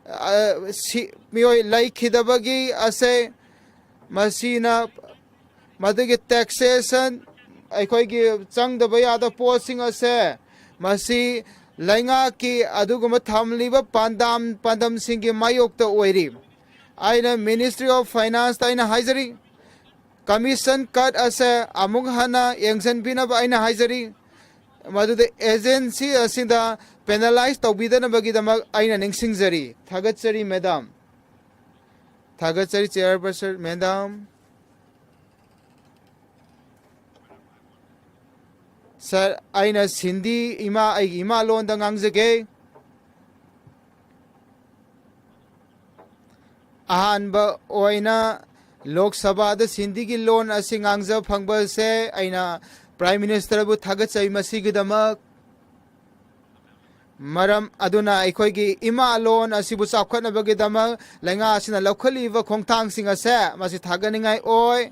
ꯑ, ꯁꯤ, ꯃꯤꯑꯣꯏ ꯂꯩꯈꯤꯗꯕꯒꯤ ꯑꯁꯦ, ꯃꯁꯤꯅ ꯃꯗꯨꯒꯤ taxation, ꯑꯩꯈꯣꯏꯒꯤ ꯆꯪꯗꯕ ꯌꯥꯗꯕ ꯄꯣꯠꯁꯤꯡ ꯑꯁꯦ, ꯃꯁꯤ ꯂꯩꯉꯥꯛꯀꯤ ꯑꯗꯨꯒꯨꯝꯕ ꯊꯝꯂꯤꯕ ꯄꯥꯟꯗꯝ, ꯄꯥꯟꯗꯝꯁꯤꯡꯒꯤ ꯃꯥꯌꯣꯛꯇ ꯑꯣꯏꯔꯤ꯫ ꯑꯩꯅ Ministry of Financeꯇ ꯑꯩꯅ ꯍꯥꯏꯖꯔꯤ, commission cut ꯑꯁꯦ ꯑꯃꯨꯛ ꯍꯟꯅ ꯌꯦꯡꯁꯤꯟꯕꯤꯅꯕ ꯑꯩꯅ ꯍꯥꯏꯖꯔꯤ꯫ ꯃꯗꯨꯗ agency ꯑꯁꯤꯗ penalize ꯇꯧꯕꯤꯗꯅꯕꯒꯤꯗꯃꯛ ꯑꯩꯅ ꯅꯤꯡꯁꯤꯡꯖꯔꯤ꯫ ꯊꯥꯒꯠꯆꯔꯤ, madam꯫ ꯊꯥꯒꯠꯆꯔꯤ, chairperson, madam꯫ Sir, ꯑꯩꯅ ꯁꯤꯟꯗꯤ ꯏꯃꯥ, ꯑꯩꯒꯤ ꯏꯃꯥ ꯂꯣꯟꯗ ꯉꯥꯡꯖꯒꯦ꯫ ꯑꯍꯥꯟꯕ ꯑꯣꯏꯅ ꯂꯣꯛ ꯁꯚꯥꯗ ꯁꯤꯟꯗꯤꯒꯤ ꯂꯣꯟ ꯑꯁꯤ ꯉꯥꯡꯖ ꯐꯪꯕꯁꯦ ꯑꯩꯅ Prime Ministerꯕꯨ ꯊꯥꯒꯠꯆꯩ ꯃꯁꯤꯒꯤꯗꯃꯛ꯫ ꯃꯔꯝ ꯑꯗꯨꯅ ꯑꯩꯈꯣꯏꯒꯤ ꯏꯃꯥ ꯂꯣꯟ ꯑꯁꯤꯕꯨ ꯆꯥꯎꯈꯠꯅꯕꯒꯤꯗꯃꯛ ꯂꯩꯉꯥꯛ ꯑꯁꯤꯅ ꯂꯧꯈꯠꯂꯤꯕ ꯈꯣꯡꯊꯥꯡꯁꯤꯡ ꯑꯁꯦ ꯃꯁꯤ ꯊꯥꯒꯠꯅꯤꯡꯉꯥꯏ ꯑꯣꯏ꯫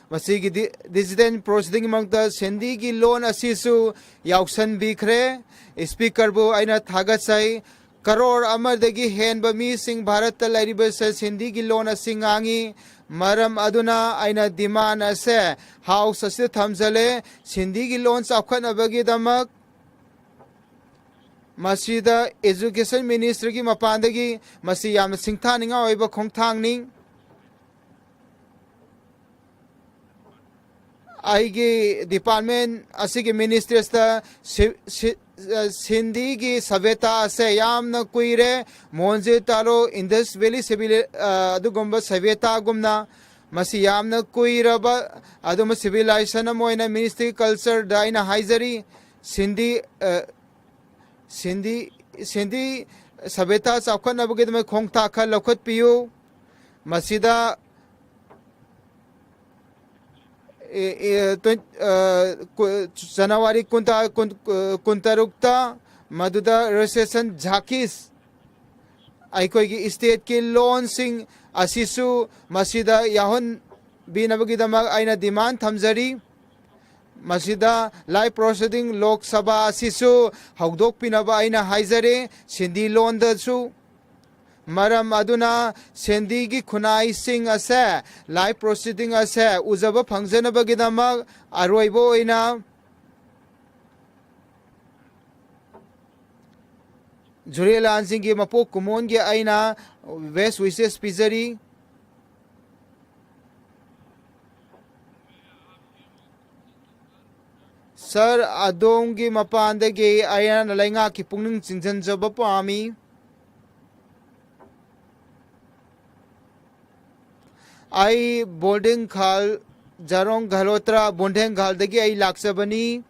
ꯃꯁꯤꯒꯤ ꯗꯤ-, decision proceedingꯒꯤ ꯃꯔꯛꯇ ꯁꯤꯟꯗꯤꯒꯤ ꯂꯣꯟ ꯑꯁꯤꯁꯨ ꯌꯥꯎꯁꯟꯕꯤꯈ꯭ꯔꯦ꯫ Speakerꯕꯨ ꯑꯩꯅ ꯊꯥꯒꯠꯆꯩ꯫ ꯀꯔꯣꯔ ꯑꯃꯗꯒꯤ ꯍꯦꯟꯕ ꯃꯤꯁꯤꯡ ꯚꯥꯔꯠꯇ ꯂꯩꯔꯤꯕꯁꯦ ꯁꯤꯟꯗꯤꯒꯤ ꯂꯣꯟ ꯑꯁꯤ ꯉꯥꯡꯉꯤ꯫ ꯃꯔꯝ ꯑꯗꯨꯅ ꯑꯩꯅ demand ꯑꯁꯦ House ꯑꯁꯤꯗ ꯊꯝꯖꯜꯂꯦ꯫ ꯁꯤꯟꯗꯤꯒꯤ ꯂꯣꯟ ꯆꯥꯎꯈꯠꯅꯕꯒꯤꯗꯃꯛ ꯃꯁꯤꯗ Education Ministryꯒꯤ ꯃꯄꯥꯟꯗꯒꯤ ꯃꯁꯤ ꯌꯥꯝꯅ ꯁꯤꯡꯊꯥꯅꯤꯡꯉꯥꯏ ꯑꯣꯏꯕ ꯈꯣꯡꯊꯥꯡꯅꯤ꯫ ꯑꯩꯒꯤ ꯗꯤꯄꯥꯔꯠꯃꯦꯟ ꯑꯁꯤꯒꯤ ꯃꯤꯅꯤꯁꯇ꯭ꯔꯤꯁꯇ ꯁꯤ- ꯁꯤ- ꯑ, ꯁꯤꯟꯗꯤꯒꯤ ꯁꯚꯦꯇꯥ ꯑꯁꯦ ꯌꯥꯝꯅ ꯀꯨꯏꯔꯦ꯫ ꯃꯣꯟꯖꯦ ꯇꯥꯂꯣ ꯏꯟꯗꯁ ꯚꯦꯂꯤ ꯁꯤꯚꯤꯂꯤ-, ꯑ, ꯑꯗꯨꯒꯨꯝꯕ ꯁꯚꯦꯇꯥꯒꯨꯝꯅ ꯃꯁꯤ ꯌꯥꯝꯅ ꯀꯨꯏꯔꯕ ꯑꯗꯨꯝꯕ ꯁꯤꯚꯤꯂꯥꯏꯖꯦꯁꯟ ꯑꯃ ꯑꯣꯏꯅ ꯃꯤꯅꯤꯁꯇ꯭ꯔꯤ ꯀꯜꯆꯔꯗ ꯑꯩꯅ ꯍꯥꯏꯖꯔꯤ꯫ ꯁꯤꯟꯗꯤ, ꯑ, ꯁꯤꯟꯗꯤ, ꯁꯤꯟꯗꯤ ꯁꯚꯦꯇꯥ ꯆꯥꯎꯈꯠꯅꯕꯒꯤꯗꯃꯛ ꯈꯣꯡꯊꯥꯡ ꯈꯔ ꯂꯧꯈꯠꯄꯤꯌꯨ꯫ ꯃꯁꯤꯗ ꯑꯦ, ꯑꯦ, ꯇ꯭ꯋꯦꯟ-, ꯑ, ꯀꯨ-, ꯖꯅꯋꯥꯔꯤ ꯀꯨꯟ ꯇ-, ꯀꯨꯟ-, ꯀꯨꯟꯇꯔꯨꯛꯇ ꯃꯗꯨꯗ ꯔꯦꯖꯤꯁꯇ꯭ꯔꯦꯁꯟ ꯖꯥꯀꯤꯁ, ꯑꯩꯈꯣꯏꯒꯤ ꯁ꯭ꯇꯦꯠꯀꯤ ꯂꯣꯟꯁꯤꯡ ꯑꯁꯤꯁꯨ ꯃꯁꯤꯗ ꯌꯥꯎꯍꯟꯕꯤꯅꯕꯒꯤꯗꯃꯛ ꯑꯩꯅ ꯗꯤꯃꯥꯟ ꯊꯝꯖꯔꯤ꯫ ꯃꯁꯤꯗ ꯂꯥꯏꯐ ꯄ꯭ꯔꯣꯁꯤꯗꯤꯡ ꯂꯣꯛ ꯁꯚꯥ ꯑꯁꯤꯁꯨ ꯍꯧꯗꯣꯛꯄꯤꯅꯕ ꯑꯩꯅ ꯍꯥꯏꯖꯔꯤ, ꯁꯤꯟꯗꯤ ꯂꯣꯟꯗꯁꯨ꯫ ꯃꯔꯝ ꯑꯗꯨꯅ ꯁꯦꯟꯗꯤꯒꯤ ꯈꯨꯟꯅꯥꯏꯁꯤꯡ ꯑꯁꯦ ꯂꯥꯏꯐ ꯄ꯭ꯔꯣꯁꯤꯗꯤꯡ ꯑꯁꯦ ꯎꯖꯕ ꯐꯪꯖꯅꯕꯒꯤꯗꯃꯛ ꯑꯔꯣꯏꯕ ꯑꯣꯏꯅ ꯖꯨꯔꯦꯂꯥꯟꯁꯤꯡꯒꯤ ꯃꯄꯣꯛ ꯀꯨꯝꯑꯣꯟꯒꯤ ꯑꯩꯅ ꯕꯦꯁ ꯋꯤꯁꯦꯁ ꯄꯤꯖꯔꯤ꯫ ꯁꯥꯔ, ꯑꯗꯣꯝꯒꯤ ꯃꯄꯥꯟꯗꯒꯤ ꯑꯩꯅ ꯂꯩꯉꯥꯛꯀꯤ ꯄꯨꯛꯅꯤꯡ ꯆꯤꯡꯁꯤꯟꯖꯕ ꯄꯥꯝꯃꯤ꯫ ꯑꯩ ꯕꯣꯔꯗꯤꯡꯈꯥꯜ ꯖꯥꯔꯣꯡ ꯘꯂꯣꯇ꯭ꯔꯥ ꯕꯣꯟꯗꯦꯡꯈꯥꯜꯗꯒꯤ ꯑꯩ ꯂꯥꯛꯆꯕꯅꯤ꯫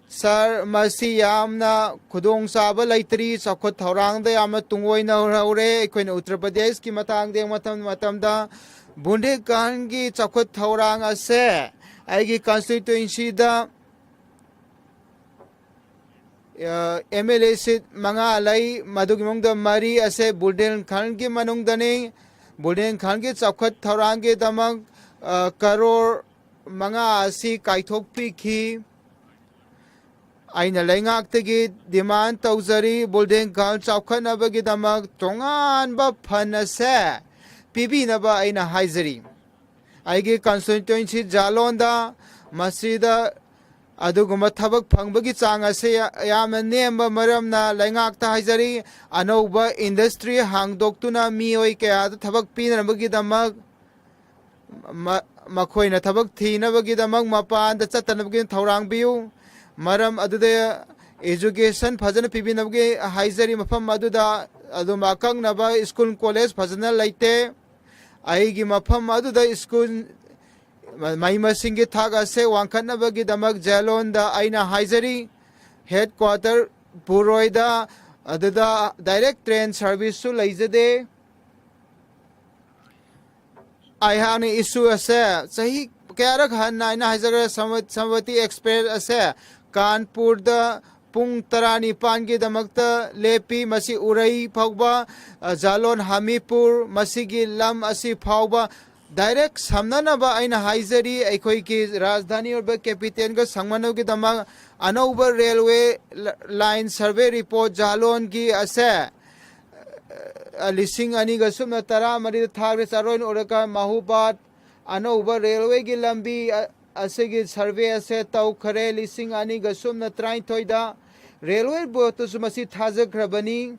ꯁꯥꯔ, ꯃꯁꯤ ꯌꯥꯝꯅ ꯈꯨꯗꯣꯡꯆꯥꯕ ꯂꯩꯇ꯭ꯔꯤ꯫ ꯆꯥꯎꯈꯠ ꯊꯧꯔꯥꯡꯗ ꯌꯥꯝꯅ ꯇꯨꯡꯑꯣꯏꯅ ꯍꯧꯔꯦ꯫ ꯑꯩꯈꯣꯏꯅ ꯎꯠꯇꯔ ꯄ꯭ꯔꯗꯦꯁꯀꯤ ꯃꯇꯥꯡꯗ ꯌꯦꯡꯕ ꯃꯇꯝ-, ꯃꯇꯝꯗ ꯕꯨꯟꯗꯦꯜꯈꯟꯒꯤ ꯆꯥꯎꯈꯠ ꯊꯧꯔꯥꯡ ꯑꯁꯦ ꯑꯩꯒꯤ ꯀꯟꯁꯇꯤꯇ꯭ꯋꯦꯟꯁꯤꯗ ꯑꯦꯝ ꯑꯦꯜ ꯑꯦ ꯁꯤꯠ ꯃꯉꯥ ꯂꯩ, ꯃꯗꯨꯒꯤ ꯃꯅꯨꯡꯗ ꯃꯔꯤ ꯑꯁꯦ ꯕꯨꯟꯗꯦꯜꯈꯟꯒꯤ ꯃꯅꯨꯡꯗꯅꯤ꯫ ꯕꯨꯟꯗꯦꯜꯈꯟꯒꯤ ꯆꯥꯎꯈꯠ ꯊꯧꯔꯥꯡꯒꯤꯗꯃꯛ, ꯑ, ꯀꯔꯣꯔ ꯃꯉꯥ ꯑꯁꯤ ꯀꯥꯏꯊꯣꯛꯄꯤꯈꯤ꯫ ꯑꯩꯅ ꯂꯩꯉꯥꯛꯇꯒꯤ ꯗꯤꯃꯥꯟ ꯇꯧꯖꯔꯤ, ꯕꯨꯟꯗꯦꯜꯈꯟ ꯆꯥꯎꯈꯠꯅꯕꯒꯤꯗꯃꯛ ꯇꯣꯉꯥꯟꯕ ꯐꯟ ꯑꯁꯦ ꯄꯤꯕꯤꯅꯕ ꯑꯩꯅ ꯍꯥꯏꯖꯔꯤ꯫ ꯑꯩꯒꯤ ꯀꯟꯁꯇꯤꯇ꯭ꯋꯦꯟꯁꯤ ꯖꯥꯂꯣꯟꯗ ꯃꯁꯤꯗ ꯑꯗꯨꯒꯨꯝꯕ ꯊꯕꯛ ꯐꯪꯕꯒꯤ ꯆꯥꯡ ꯑꯁꯤ ꯌꯥꯝꯅ ꯅꯦꯝꯕ ꯃꯔꯝꯅ ꯂꯩꯉꯥꯛꯇ ꯍꯥꯏꯖꯔꯤ, ꯑꯅꯧꯕ ꯏꯟꯗꯁꯇ꯭ꯔꯤ ꯍꯥꯡꯗꯣꯛꯇꯨꯅ ꯃꯤꯑꯣꯏ ꯀꯌꯥꯗ ꯊꯕꯛ ꯄꯤꯅꯕꯒꯤꯗꯃꯛ ꯃ-, ꯃꯈꯣꯏꯅ ꯊꯕꯛ ꯊꯤꯅꯕꯒꯤꯗꯃꯛ ꯃꯄꯥꯟꯗ ꯆꯠꯇꯅꯕꯒꯤ ꯊꯧꯔꯥꯡ ꯄꯤꯌꯨ꯫ ꯃꯔꯝ ꯑꯗꯨꯗ education ꯐꯖꯅ ꯄꯤꯕꯤꯅꯕꯒꯤ ꯍꯥꯏꯖꯔꯤ꯫ ꯃꯐꯝ ꯑꯗꯨꯗ ꯑꯗꯨꯝ ꯑꯀꯛꯅꯕ school college ꯐꯖꯅ ꯂꯩꯇꯦ꯫ ꯑꯩꯒꯤ ꯃꯐꯝ ꯑꯗꯨꯗ school ꯃꯍꯩ ꯃꯁꯤꯡꯒꯤ ꯊꯥꯛ ꯑꯁꯦ ꯋꯥꯡꯈꯠꯅꯕꯒꯤꯗꯃꯛ ꯖꯦꯂꯣꯟꯗ ꯑꯩꯅ ꯍꯥꯏꯖꯔꯤ, headquarter ꯄꯨꯔꯣꯏꯗ, ꯑꯗꯨꯗ direct train service ꯁꯨ ꯂꯩꯖꯗꯦ꯫ ꯑꯩꯍꯥꯛꯅ issue ꯑꯁꯦ ꯆꯍꯤ ꯀꯌꯥꯔꯛ ꯍꯟꯅ ꯑꯩꯅ ꯍꯥꯏꯖꯈ꯭ꯔꯦ, ꯁꯃ-, ꯁꯃꯕꯇꯤ express ꯑꯁꯦ ꯀꯥꯟꯄꯨꯔꯗ ꯄꯨꯡ ꯇꯔꯥꯅꯤꯄꯥꯟꯒꯤꯗꯃꯛꯇ ꯂꯦꯞꯄꯤ꯫ ꯃꯁꯤ ꯎꯔꯩ ꯐꯥꯎꯕ, ꯑ, ꯖꯥꯂꯣꯟ ꯍꯃꯤꯄꯨꯔ, ꯃꯁꯤꯒꯤ ꯂꯝ ꯑꯁꯤ ꯐꯥꯎꯕ direct ꯁꯝꯅꯅꯕ ꯑꯩꯅ ꯍꯥꯏꯖꯔꯤ꯫ ꯑꯩꯈꯣꯏꯒꯤ ꯔꯥꯖꯙꯥꯅꯤ ꯑꯣꯏꯕ capital ꯒ ꯁꯝꯅꯅꯕꯒꯤꯗꯃꯛ ꯑꯅꯧꯕ railway line survey report ꯖꯥꯂꯣꯟꯒꯤ ꯑꯁꯦ, ꯑ, ꯂꯤꯁꯤꯡ ꯑꯅꯤꯒ ꯁꯨꯞꯅ ꯇꯔꯥꯃꯔꯤꯗ ꯊꯥꯈ꯭ꯔꯦ꯫ ꯆꯥꯔꯣꯏ ꯑꯣꯔꯒ ꯃꯍꯨꯕꯥꯠ ꯑꯅꯧꯕ railway ꯒꯤ ꯂꯝꯕꯤ, ꯑ, ꯑꯁꯤꯒꯤ survey ꯑꯁꯦ ꯇꯧꯈ꯭ꯔꯦ꯫ ꯂꯤꯁꯤꯡ ꯑꯅꯤꯒ ꯁꯨꯞꯅ ꯇꯔꯥꯅꯤꯊꯣꯏꯗ railway board ꯇꯁꯨ ꯃꯁꯤ ꯊꯥꯖꯈ꯭ꯔꯕꯅꯤ꯫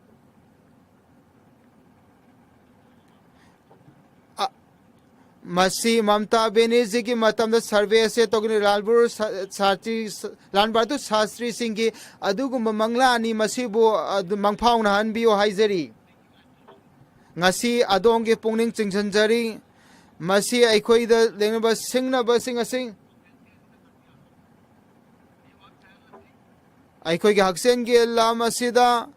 ꯑ, ꯃꯁꯤ ꯃꯝꯇꯥ ꯕꯦꯅꯔꯖꯤꯒꯤ ꯃꯇꯝꯗ survey ꯑꯁꯦ ꯇꯧꯒꯅꯤ꯫ ꯂꯥꯜꯕꯨꯔ ꯁꯥ-, ꯁꯥꯇ꯭ꯔꯤ, ꯂꯥꯜ ꯕꯍꯥꯗꯨꯔ ꯁꯥꯁꯇ꯭ꯔꯤꯁꯤꯡꯒꯤ ꯑꯗꯨꯒꯨꯝꯕ ꯃꯪꯂꯥꯟꯅꯤ꯫ ꯃꯁꯤꯕꯨ ꯑꯗꯨ ꯃꯪꯐꯥꯎꯅꯍꯟꯕꯤꯌꯨ ꯍꯥꯏꯖꯔꯤ꯫ ꯉꯁꯤ ꯑꯗꯣꯝꯒꯤ ꯄꯨꯛꯅꯤꯡ ꯆꯤꯡꯁꯤꯟꯖꯔꯤ꯫ ꯃꯁꯤ ꯑꯩꯈꯣꯏꯗ ꯂꯩꯅꯕ ꯁꯤꯡꯅꯕꯁꯤꯡ ꯑꯁꯤ ꯑꯩꯈꯣꯏꯒꯤ ꯍꯛꯁꯦꯜꯒꯤ ꯂꯝ ꯑꯁꯤꯗ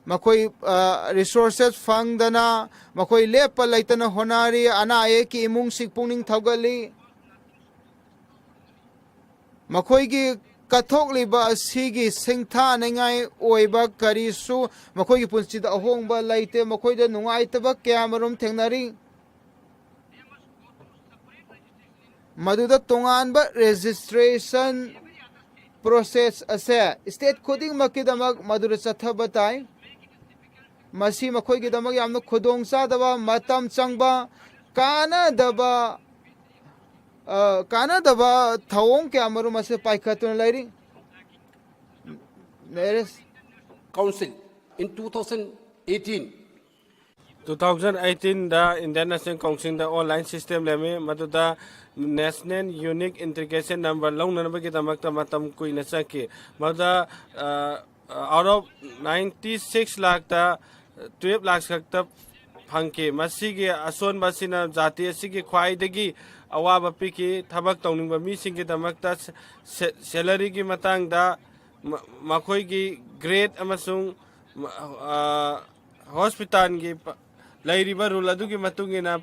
ꯃꯈꯣꯏ, ꯑ, resources ꯐꯪꯗꯅ ꯃꯈꯣꯏ ꯂꯦꯞꯄ ꯂꯩꯇꯅ ꯍꯣꯠꯅꯔꯤ꯫ ꯑꯅꯥ ꯑꯌꯦꯛꯀꯤ ꯏꯃꯨꯡꯁꯤꯡ ꯄꯨꯛꯅꯤꯡ ꯊꯧꯒꯠꯂꯤ꯫ ꯃꯈꯣꯏꯒꯤ ꯀꯠꯊꯣꯛꯂꯤꯕ ꯑꯁꯤꯒꯤ ꯁꯤꯡꯊꯥꯅꯤꯡꯉꯥꯏ ꯑꯣꯏꯕ ꯀꯔꯤꯁꯨ ꯃꯈꯣꯏꯒꯤ ꯄꯨꯟꯁꯤꯗ ꯑꯍꯣꯡꯕ ꯂꯩꯇꯦ꯫ ꯃꯈꯣꯏꯗ ꯅꯨꯡꯉꯥꯏꯇꯕ ꯀꯌꯥꯃꯔꯨꯝ ꯊꯦꯡꯅꯔꯤ꯫ ꯃꯗꯨꯗ ꯇꯣꯉꯥꯟꯕ registration process ꯑꯁꯦ state ꯈꯨꯗꯤꯡꯃꯛꯀꯤꯗꯃꯛ ꯃꯗꯨꯗ ꯆꯠꯊꯕ ꯇꯥꯏ꯫ ꯃꯁꯤ ꯃꯈꯣꯏꯒꯤꯗꯃꯛ ꯌꯥꯝꯅ ꯈꯨꯗꯣꯡꯆꯥꯗꯕ, ꯃꯇꯝ ꯆꯪꯕ, ꯀꯥꯟꯅꯗꯕ, ꯑ, ꯀꯥꯟꯅꯗꯕ ꯊꯧꯑꯣꯡ ꯀꯌꯥ ꯃꯔꯨꯝ ꯑꯁꯤ ꯄꯥꯏꯈꯠꯇꯨꯅ ꯂꯩꯔꯤ꯫ Nearest. Council in two thousand eighteen. Two thousand ꯑꯩꯠꯇꯤꯟꯗ Indian National Councilꯗ online system ꯂꯩꯔꯝꯃꯤ, ꯃꯗꯨꯗ National Unique Identification Number ꯂꯧꯅꯅꯕꯒꯤꯗꯃꯛꯇ ꯃꯇꯝ ꯀꯨꯏꯅ ꯆꯪꯈꯤ꯫ ꯃꯗꯨꯗ ꯑꯥꯎꯠ ꯑꯣꯐ ꯅꯥꯏꯟꯇꯤ ꯁꯤꯛꯁ ꯂꯥꯛꯇ ꯇꯨꯌꯦꯜꯞ ꯂꯥꯛ ꯈꯛꯇ ꯐꯪꯈꯤ꯫ ꯃꯁꯤꯒꯤ ꯑꯁꯣꯟꯕ ꯑꯁꯤꯅ ꯖꯥꯇꯤ ꯑꯁꯤꯒꯤ ꯈ꯭ꯋꯥꯏꯗꯒꯤ ꯑꯋꯥꯕ ꯄꯤꯈꯤ꯫ ꯊꯕꯛ ꯇꯧꯅꯤꯡꯕ ꯃꯤꯁꯤꯡꯒꯤꯗꯃꯛꯇ ꯁꯦ-, ꯁꯦ-, salaryꯒꯤ ꯃꯇꯥꯡꯗ ꯃ-, ꯃꯈꯣꯏꯒꯤ grade ꯑꯃꯁꯨꯡ ꯃ-, ꯑ, hospitalꯒꯤ ꯄ-, ꯂꯩꯔꯤꯕ rule ꯑꯗꯨꯒꯤ ꯃꯇꯨꯡ ꯏꯟꯅ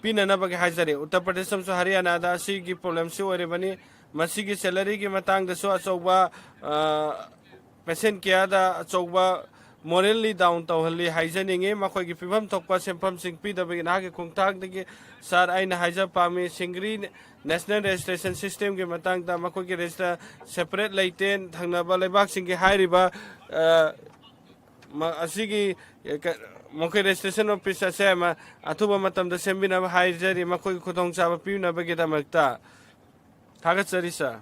ꯄꯤꯅꯅꯕꯒꯤ ꯍꯥꯏꯖꯔꯤ꯫ ꯎꯠꯇꯔ ꯄ꯭ꯔꯗꯦꯁ ꯑꯃꯁꯨꯡ ꯍꯔꯤꯌꯥꯅꯥꯗ ꯑꯁꯤꯒꯤ problemꯁꯤ ꯑꯣꯏꯔꯤꯕꯅꯤ꯫ ꯃꯁꯤꯒꯤ salaryꯒꯤ ꯃꯇꯥꯡꯗꯁꯨ ꯑꯆꯧꯕ, ꯑ, patient careꯗ ꯑꯆꯧꯕ morally down ꯇꯧꯍꯜꯂꯤ ꯍꯥꯏꯖꯅꯤꯡꯉꯤ꯫ ꯃꯈꯣꯏꯒꯤ ꯄꯤꯐꯝ ꯊꯣꯛꯄ ꯁꯦꯟꯐꯝꯁꯤꯡ ꯄꯤꯗꯕꯒꯤ ꯅꯍꯥꯛꯀꯤ ꯈꯣꯡꯊꯥꯡꯗꯒꯤ, sir, ꯑꯩꯅ ꯍꯥꯏꯖꯕ ꯄꯥꯝꯃꯤ, ꯁꯤꯡꯒ꯭ꯔꯤ national registration systemꯒꯤ ꯃꯇꯥꯡꯗ ꯃꯈꯣꯏꯒꯤ register separate ꯂꯩꯇꯦ꯫ ꯊꯪꯅꯕ ꯂꯩꯕꯥꯛꯁꯤꯡꯒꯤ ꯍꯥꯏꯔꯤꯕ, ꯑ, ꯃ-, ꯑꯁꯤꯒꯤ, ꯑ, ꯀ-, ꯃꯈꯣꯏ registration office ꯑꯁꯦ ꯃ-, ꯑꯊꯨꯕ ꯃꯇꯝꯗ ꯁꯦꯝꯕꯤꯅꯕ ꯍꯥꯏꯖꯔꯤ, ꯃꯈꯣꯏꯒꯤ ꯈꯨꯗꯣꯡꯆꯥꯕ ꯄꯤꯅꯕꯒꯤꯗꯃꯛꯇ꯫ ꯊꯥꯒꯠꯆꯔꯤ, sir꯫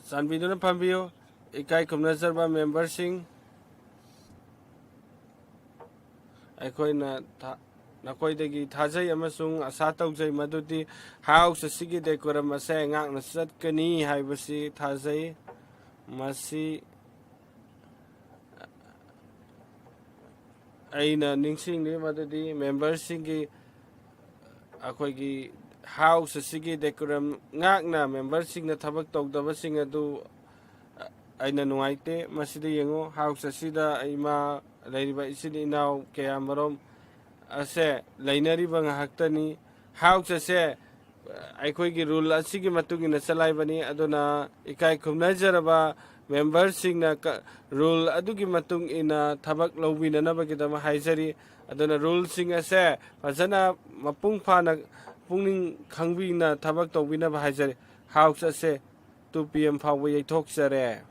ꯆꯥꯟꯕꯤꯗꯨꯅ ꯐꯝꯕꯤꯌꯨ꯫ ꯏꯀꯥꯏ ꯈꯨꯝꯅꯖꯔꯕ memberꯁꯤꯡ, ꯑꯩꯈꯣꯏꯅ ꯊꯥ-, ꯅꯈꯣꯏꯗꯒꯤ ꯊꯥꯖꯩ ꯑꯃꯁꯨꯡ ꯑꯁꯥ ꯇꯧꯖꯩ ꯃꯗꯨꯗꯤ house ꯑꯁꯤꯒꯤ decorum ꯑꯁꯦ ꯉꯥꯛꯅ ꯆꯠꯀꯅꯤ ꯍꯥꯏꯕꯁꯤ ꯊꯥꯖꯩ꯫ ꯃꯁꯤ ꯑꯩꯅ ꯅꯤꯡꯁꯤꯡꯂꯤ ꯃꯗꯨꯗꯤ memberꯁꯤꯡꯒꯤ, ꯑꯩꯈꯣꯏꯒꯤ house ꯑꯁꯤꯒꯤ decorum ꯉꯥꯛꯅ memberꯁꯤꯡꯅ ꯊꯕꯛ ꯇꯧꯗꯕꯁꯤꯡ ꯑꯗꯨ ꯑꯩꯅ ꯅꯨꯡꯉꯥꯏꯇꯦ꯫ ꯃꯁꯤꯗ ꯌꯦꯡꯉꯨ, house ꯑꯁꯤꯗ ꯏꯃꯥ, ꯂꯩꯔꯤꯕ ꯏꯆꯤꯟ ꯏꯅꯥꯎ ꯀꯌꯥ ꯃꯔꯨꯝ ꯑꯁꯦ ꯂꯩꯅꯔꯤꯕ ꯉꯥꯏꯍꯥꯛꯇꯅꯤ꯫ House ꯑꯁꯦ ꯑꯩꯈꯣꯏꯒꯤ rule ꯑꯁꯤꯒꯤ ꯃꯇꯨꯡ ꯏꯟꯅ ꯆꯂꯥꯏꯕꯅꯤ꯫ ꯑꯗꯨꯅ ꯏꯀꯥꯏ ꯈꯨꯝꯅꯖꯔꯕ memberꯁꯤꯡꯅ ꯀ-, rule ꯑꯗꯨꯒꯤ ꯃꯇꯨꯡ ꯏꯟꯅ ꯊꯕꯛ ꯂꯧꯕꯤꯅꯅꯕꯒꯤꯗꯃꯛ ꯍꯥꯏꯖꯔꯤ꯫ ꯑꯗꯨꯅ ruleꯁꯤꯡ ꯑꯁꯦ ꯐꯖꯅ ꯃꯄꯨꯡ ꯐꯥꯅ ꯄꯨꯛꯅꯤꯡ ꯈꯪꯕꯤꯅ ꯊꯕꯛ ꯇꯧꯕꯤꯅꯕ ꯍꯥꯏꯖꯔꯤ꯫ House ꯑꯁꯦ two PM ꯐꯥꯎꯕ ꯌꯩꯊꯣꯛꯆꯔꯦ꯫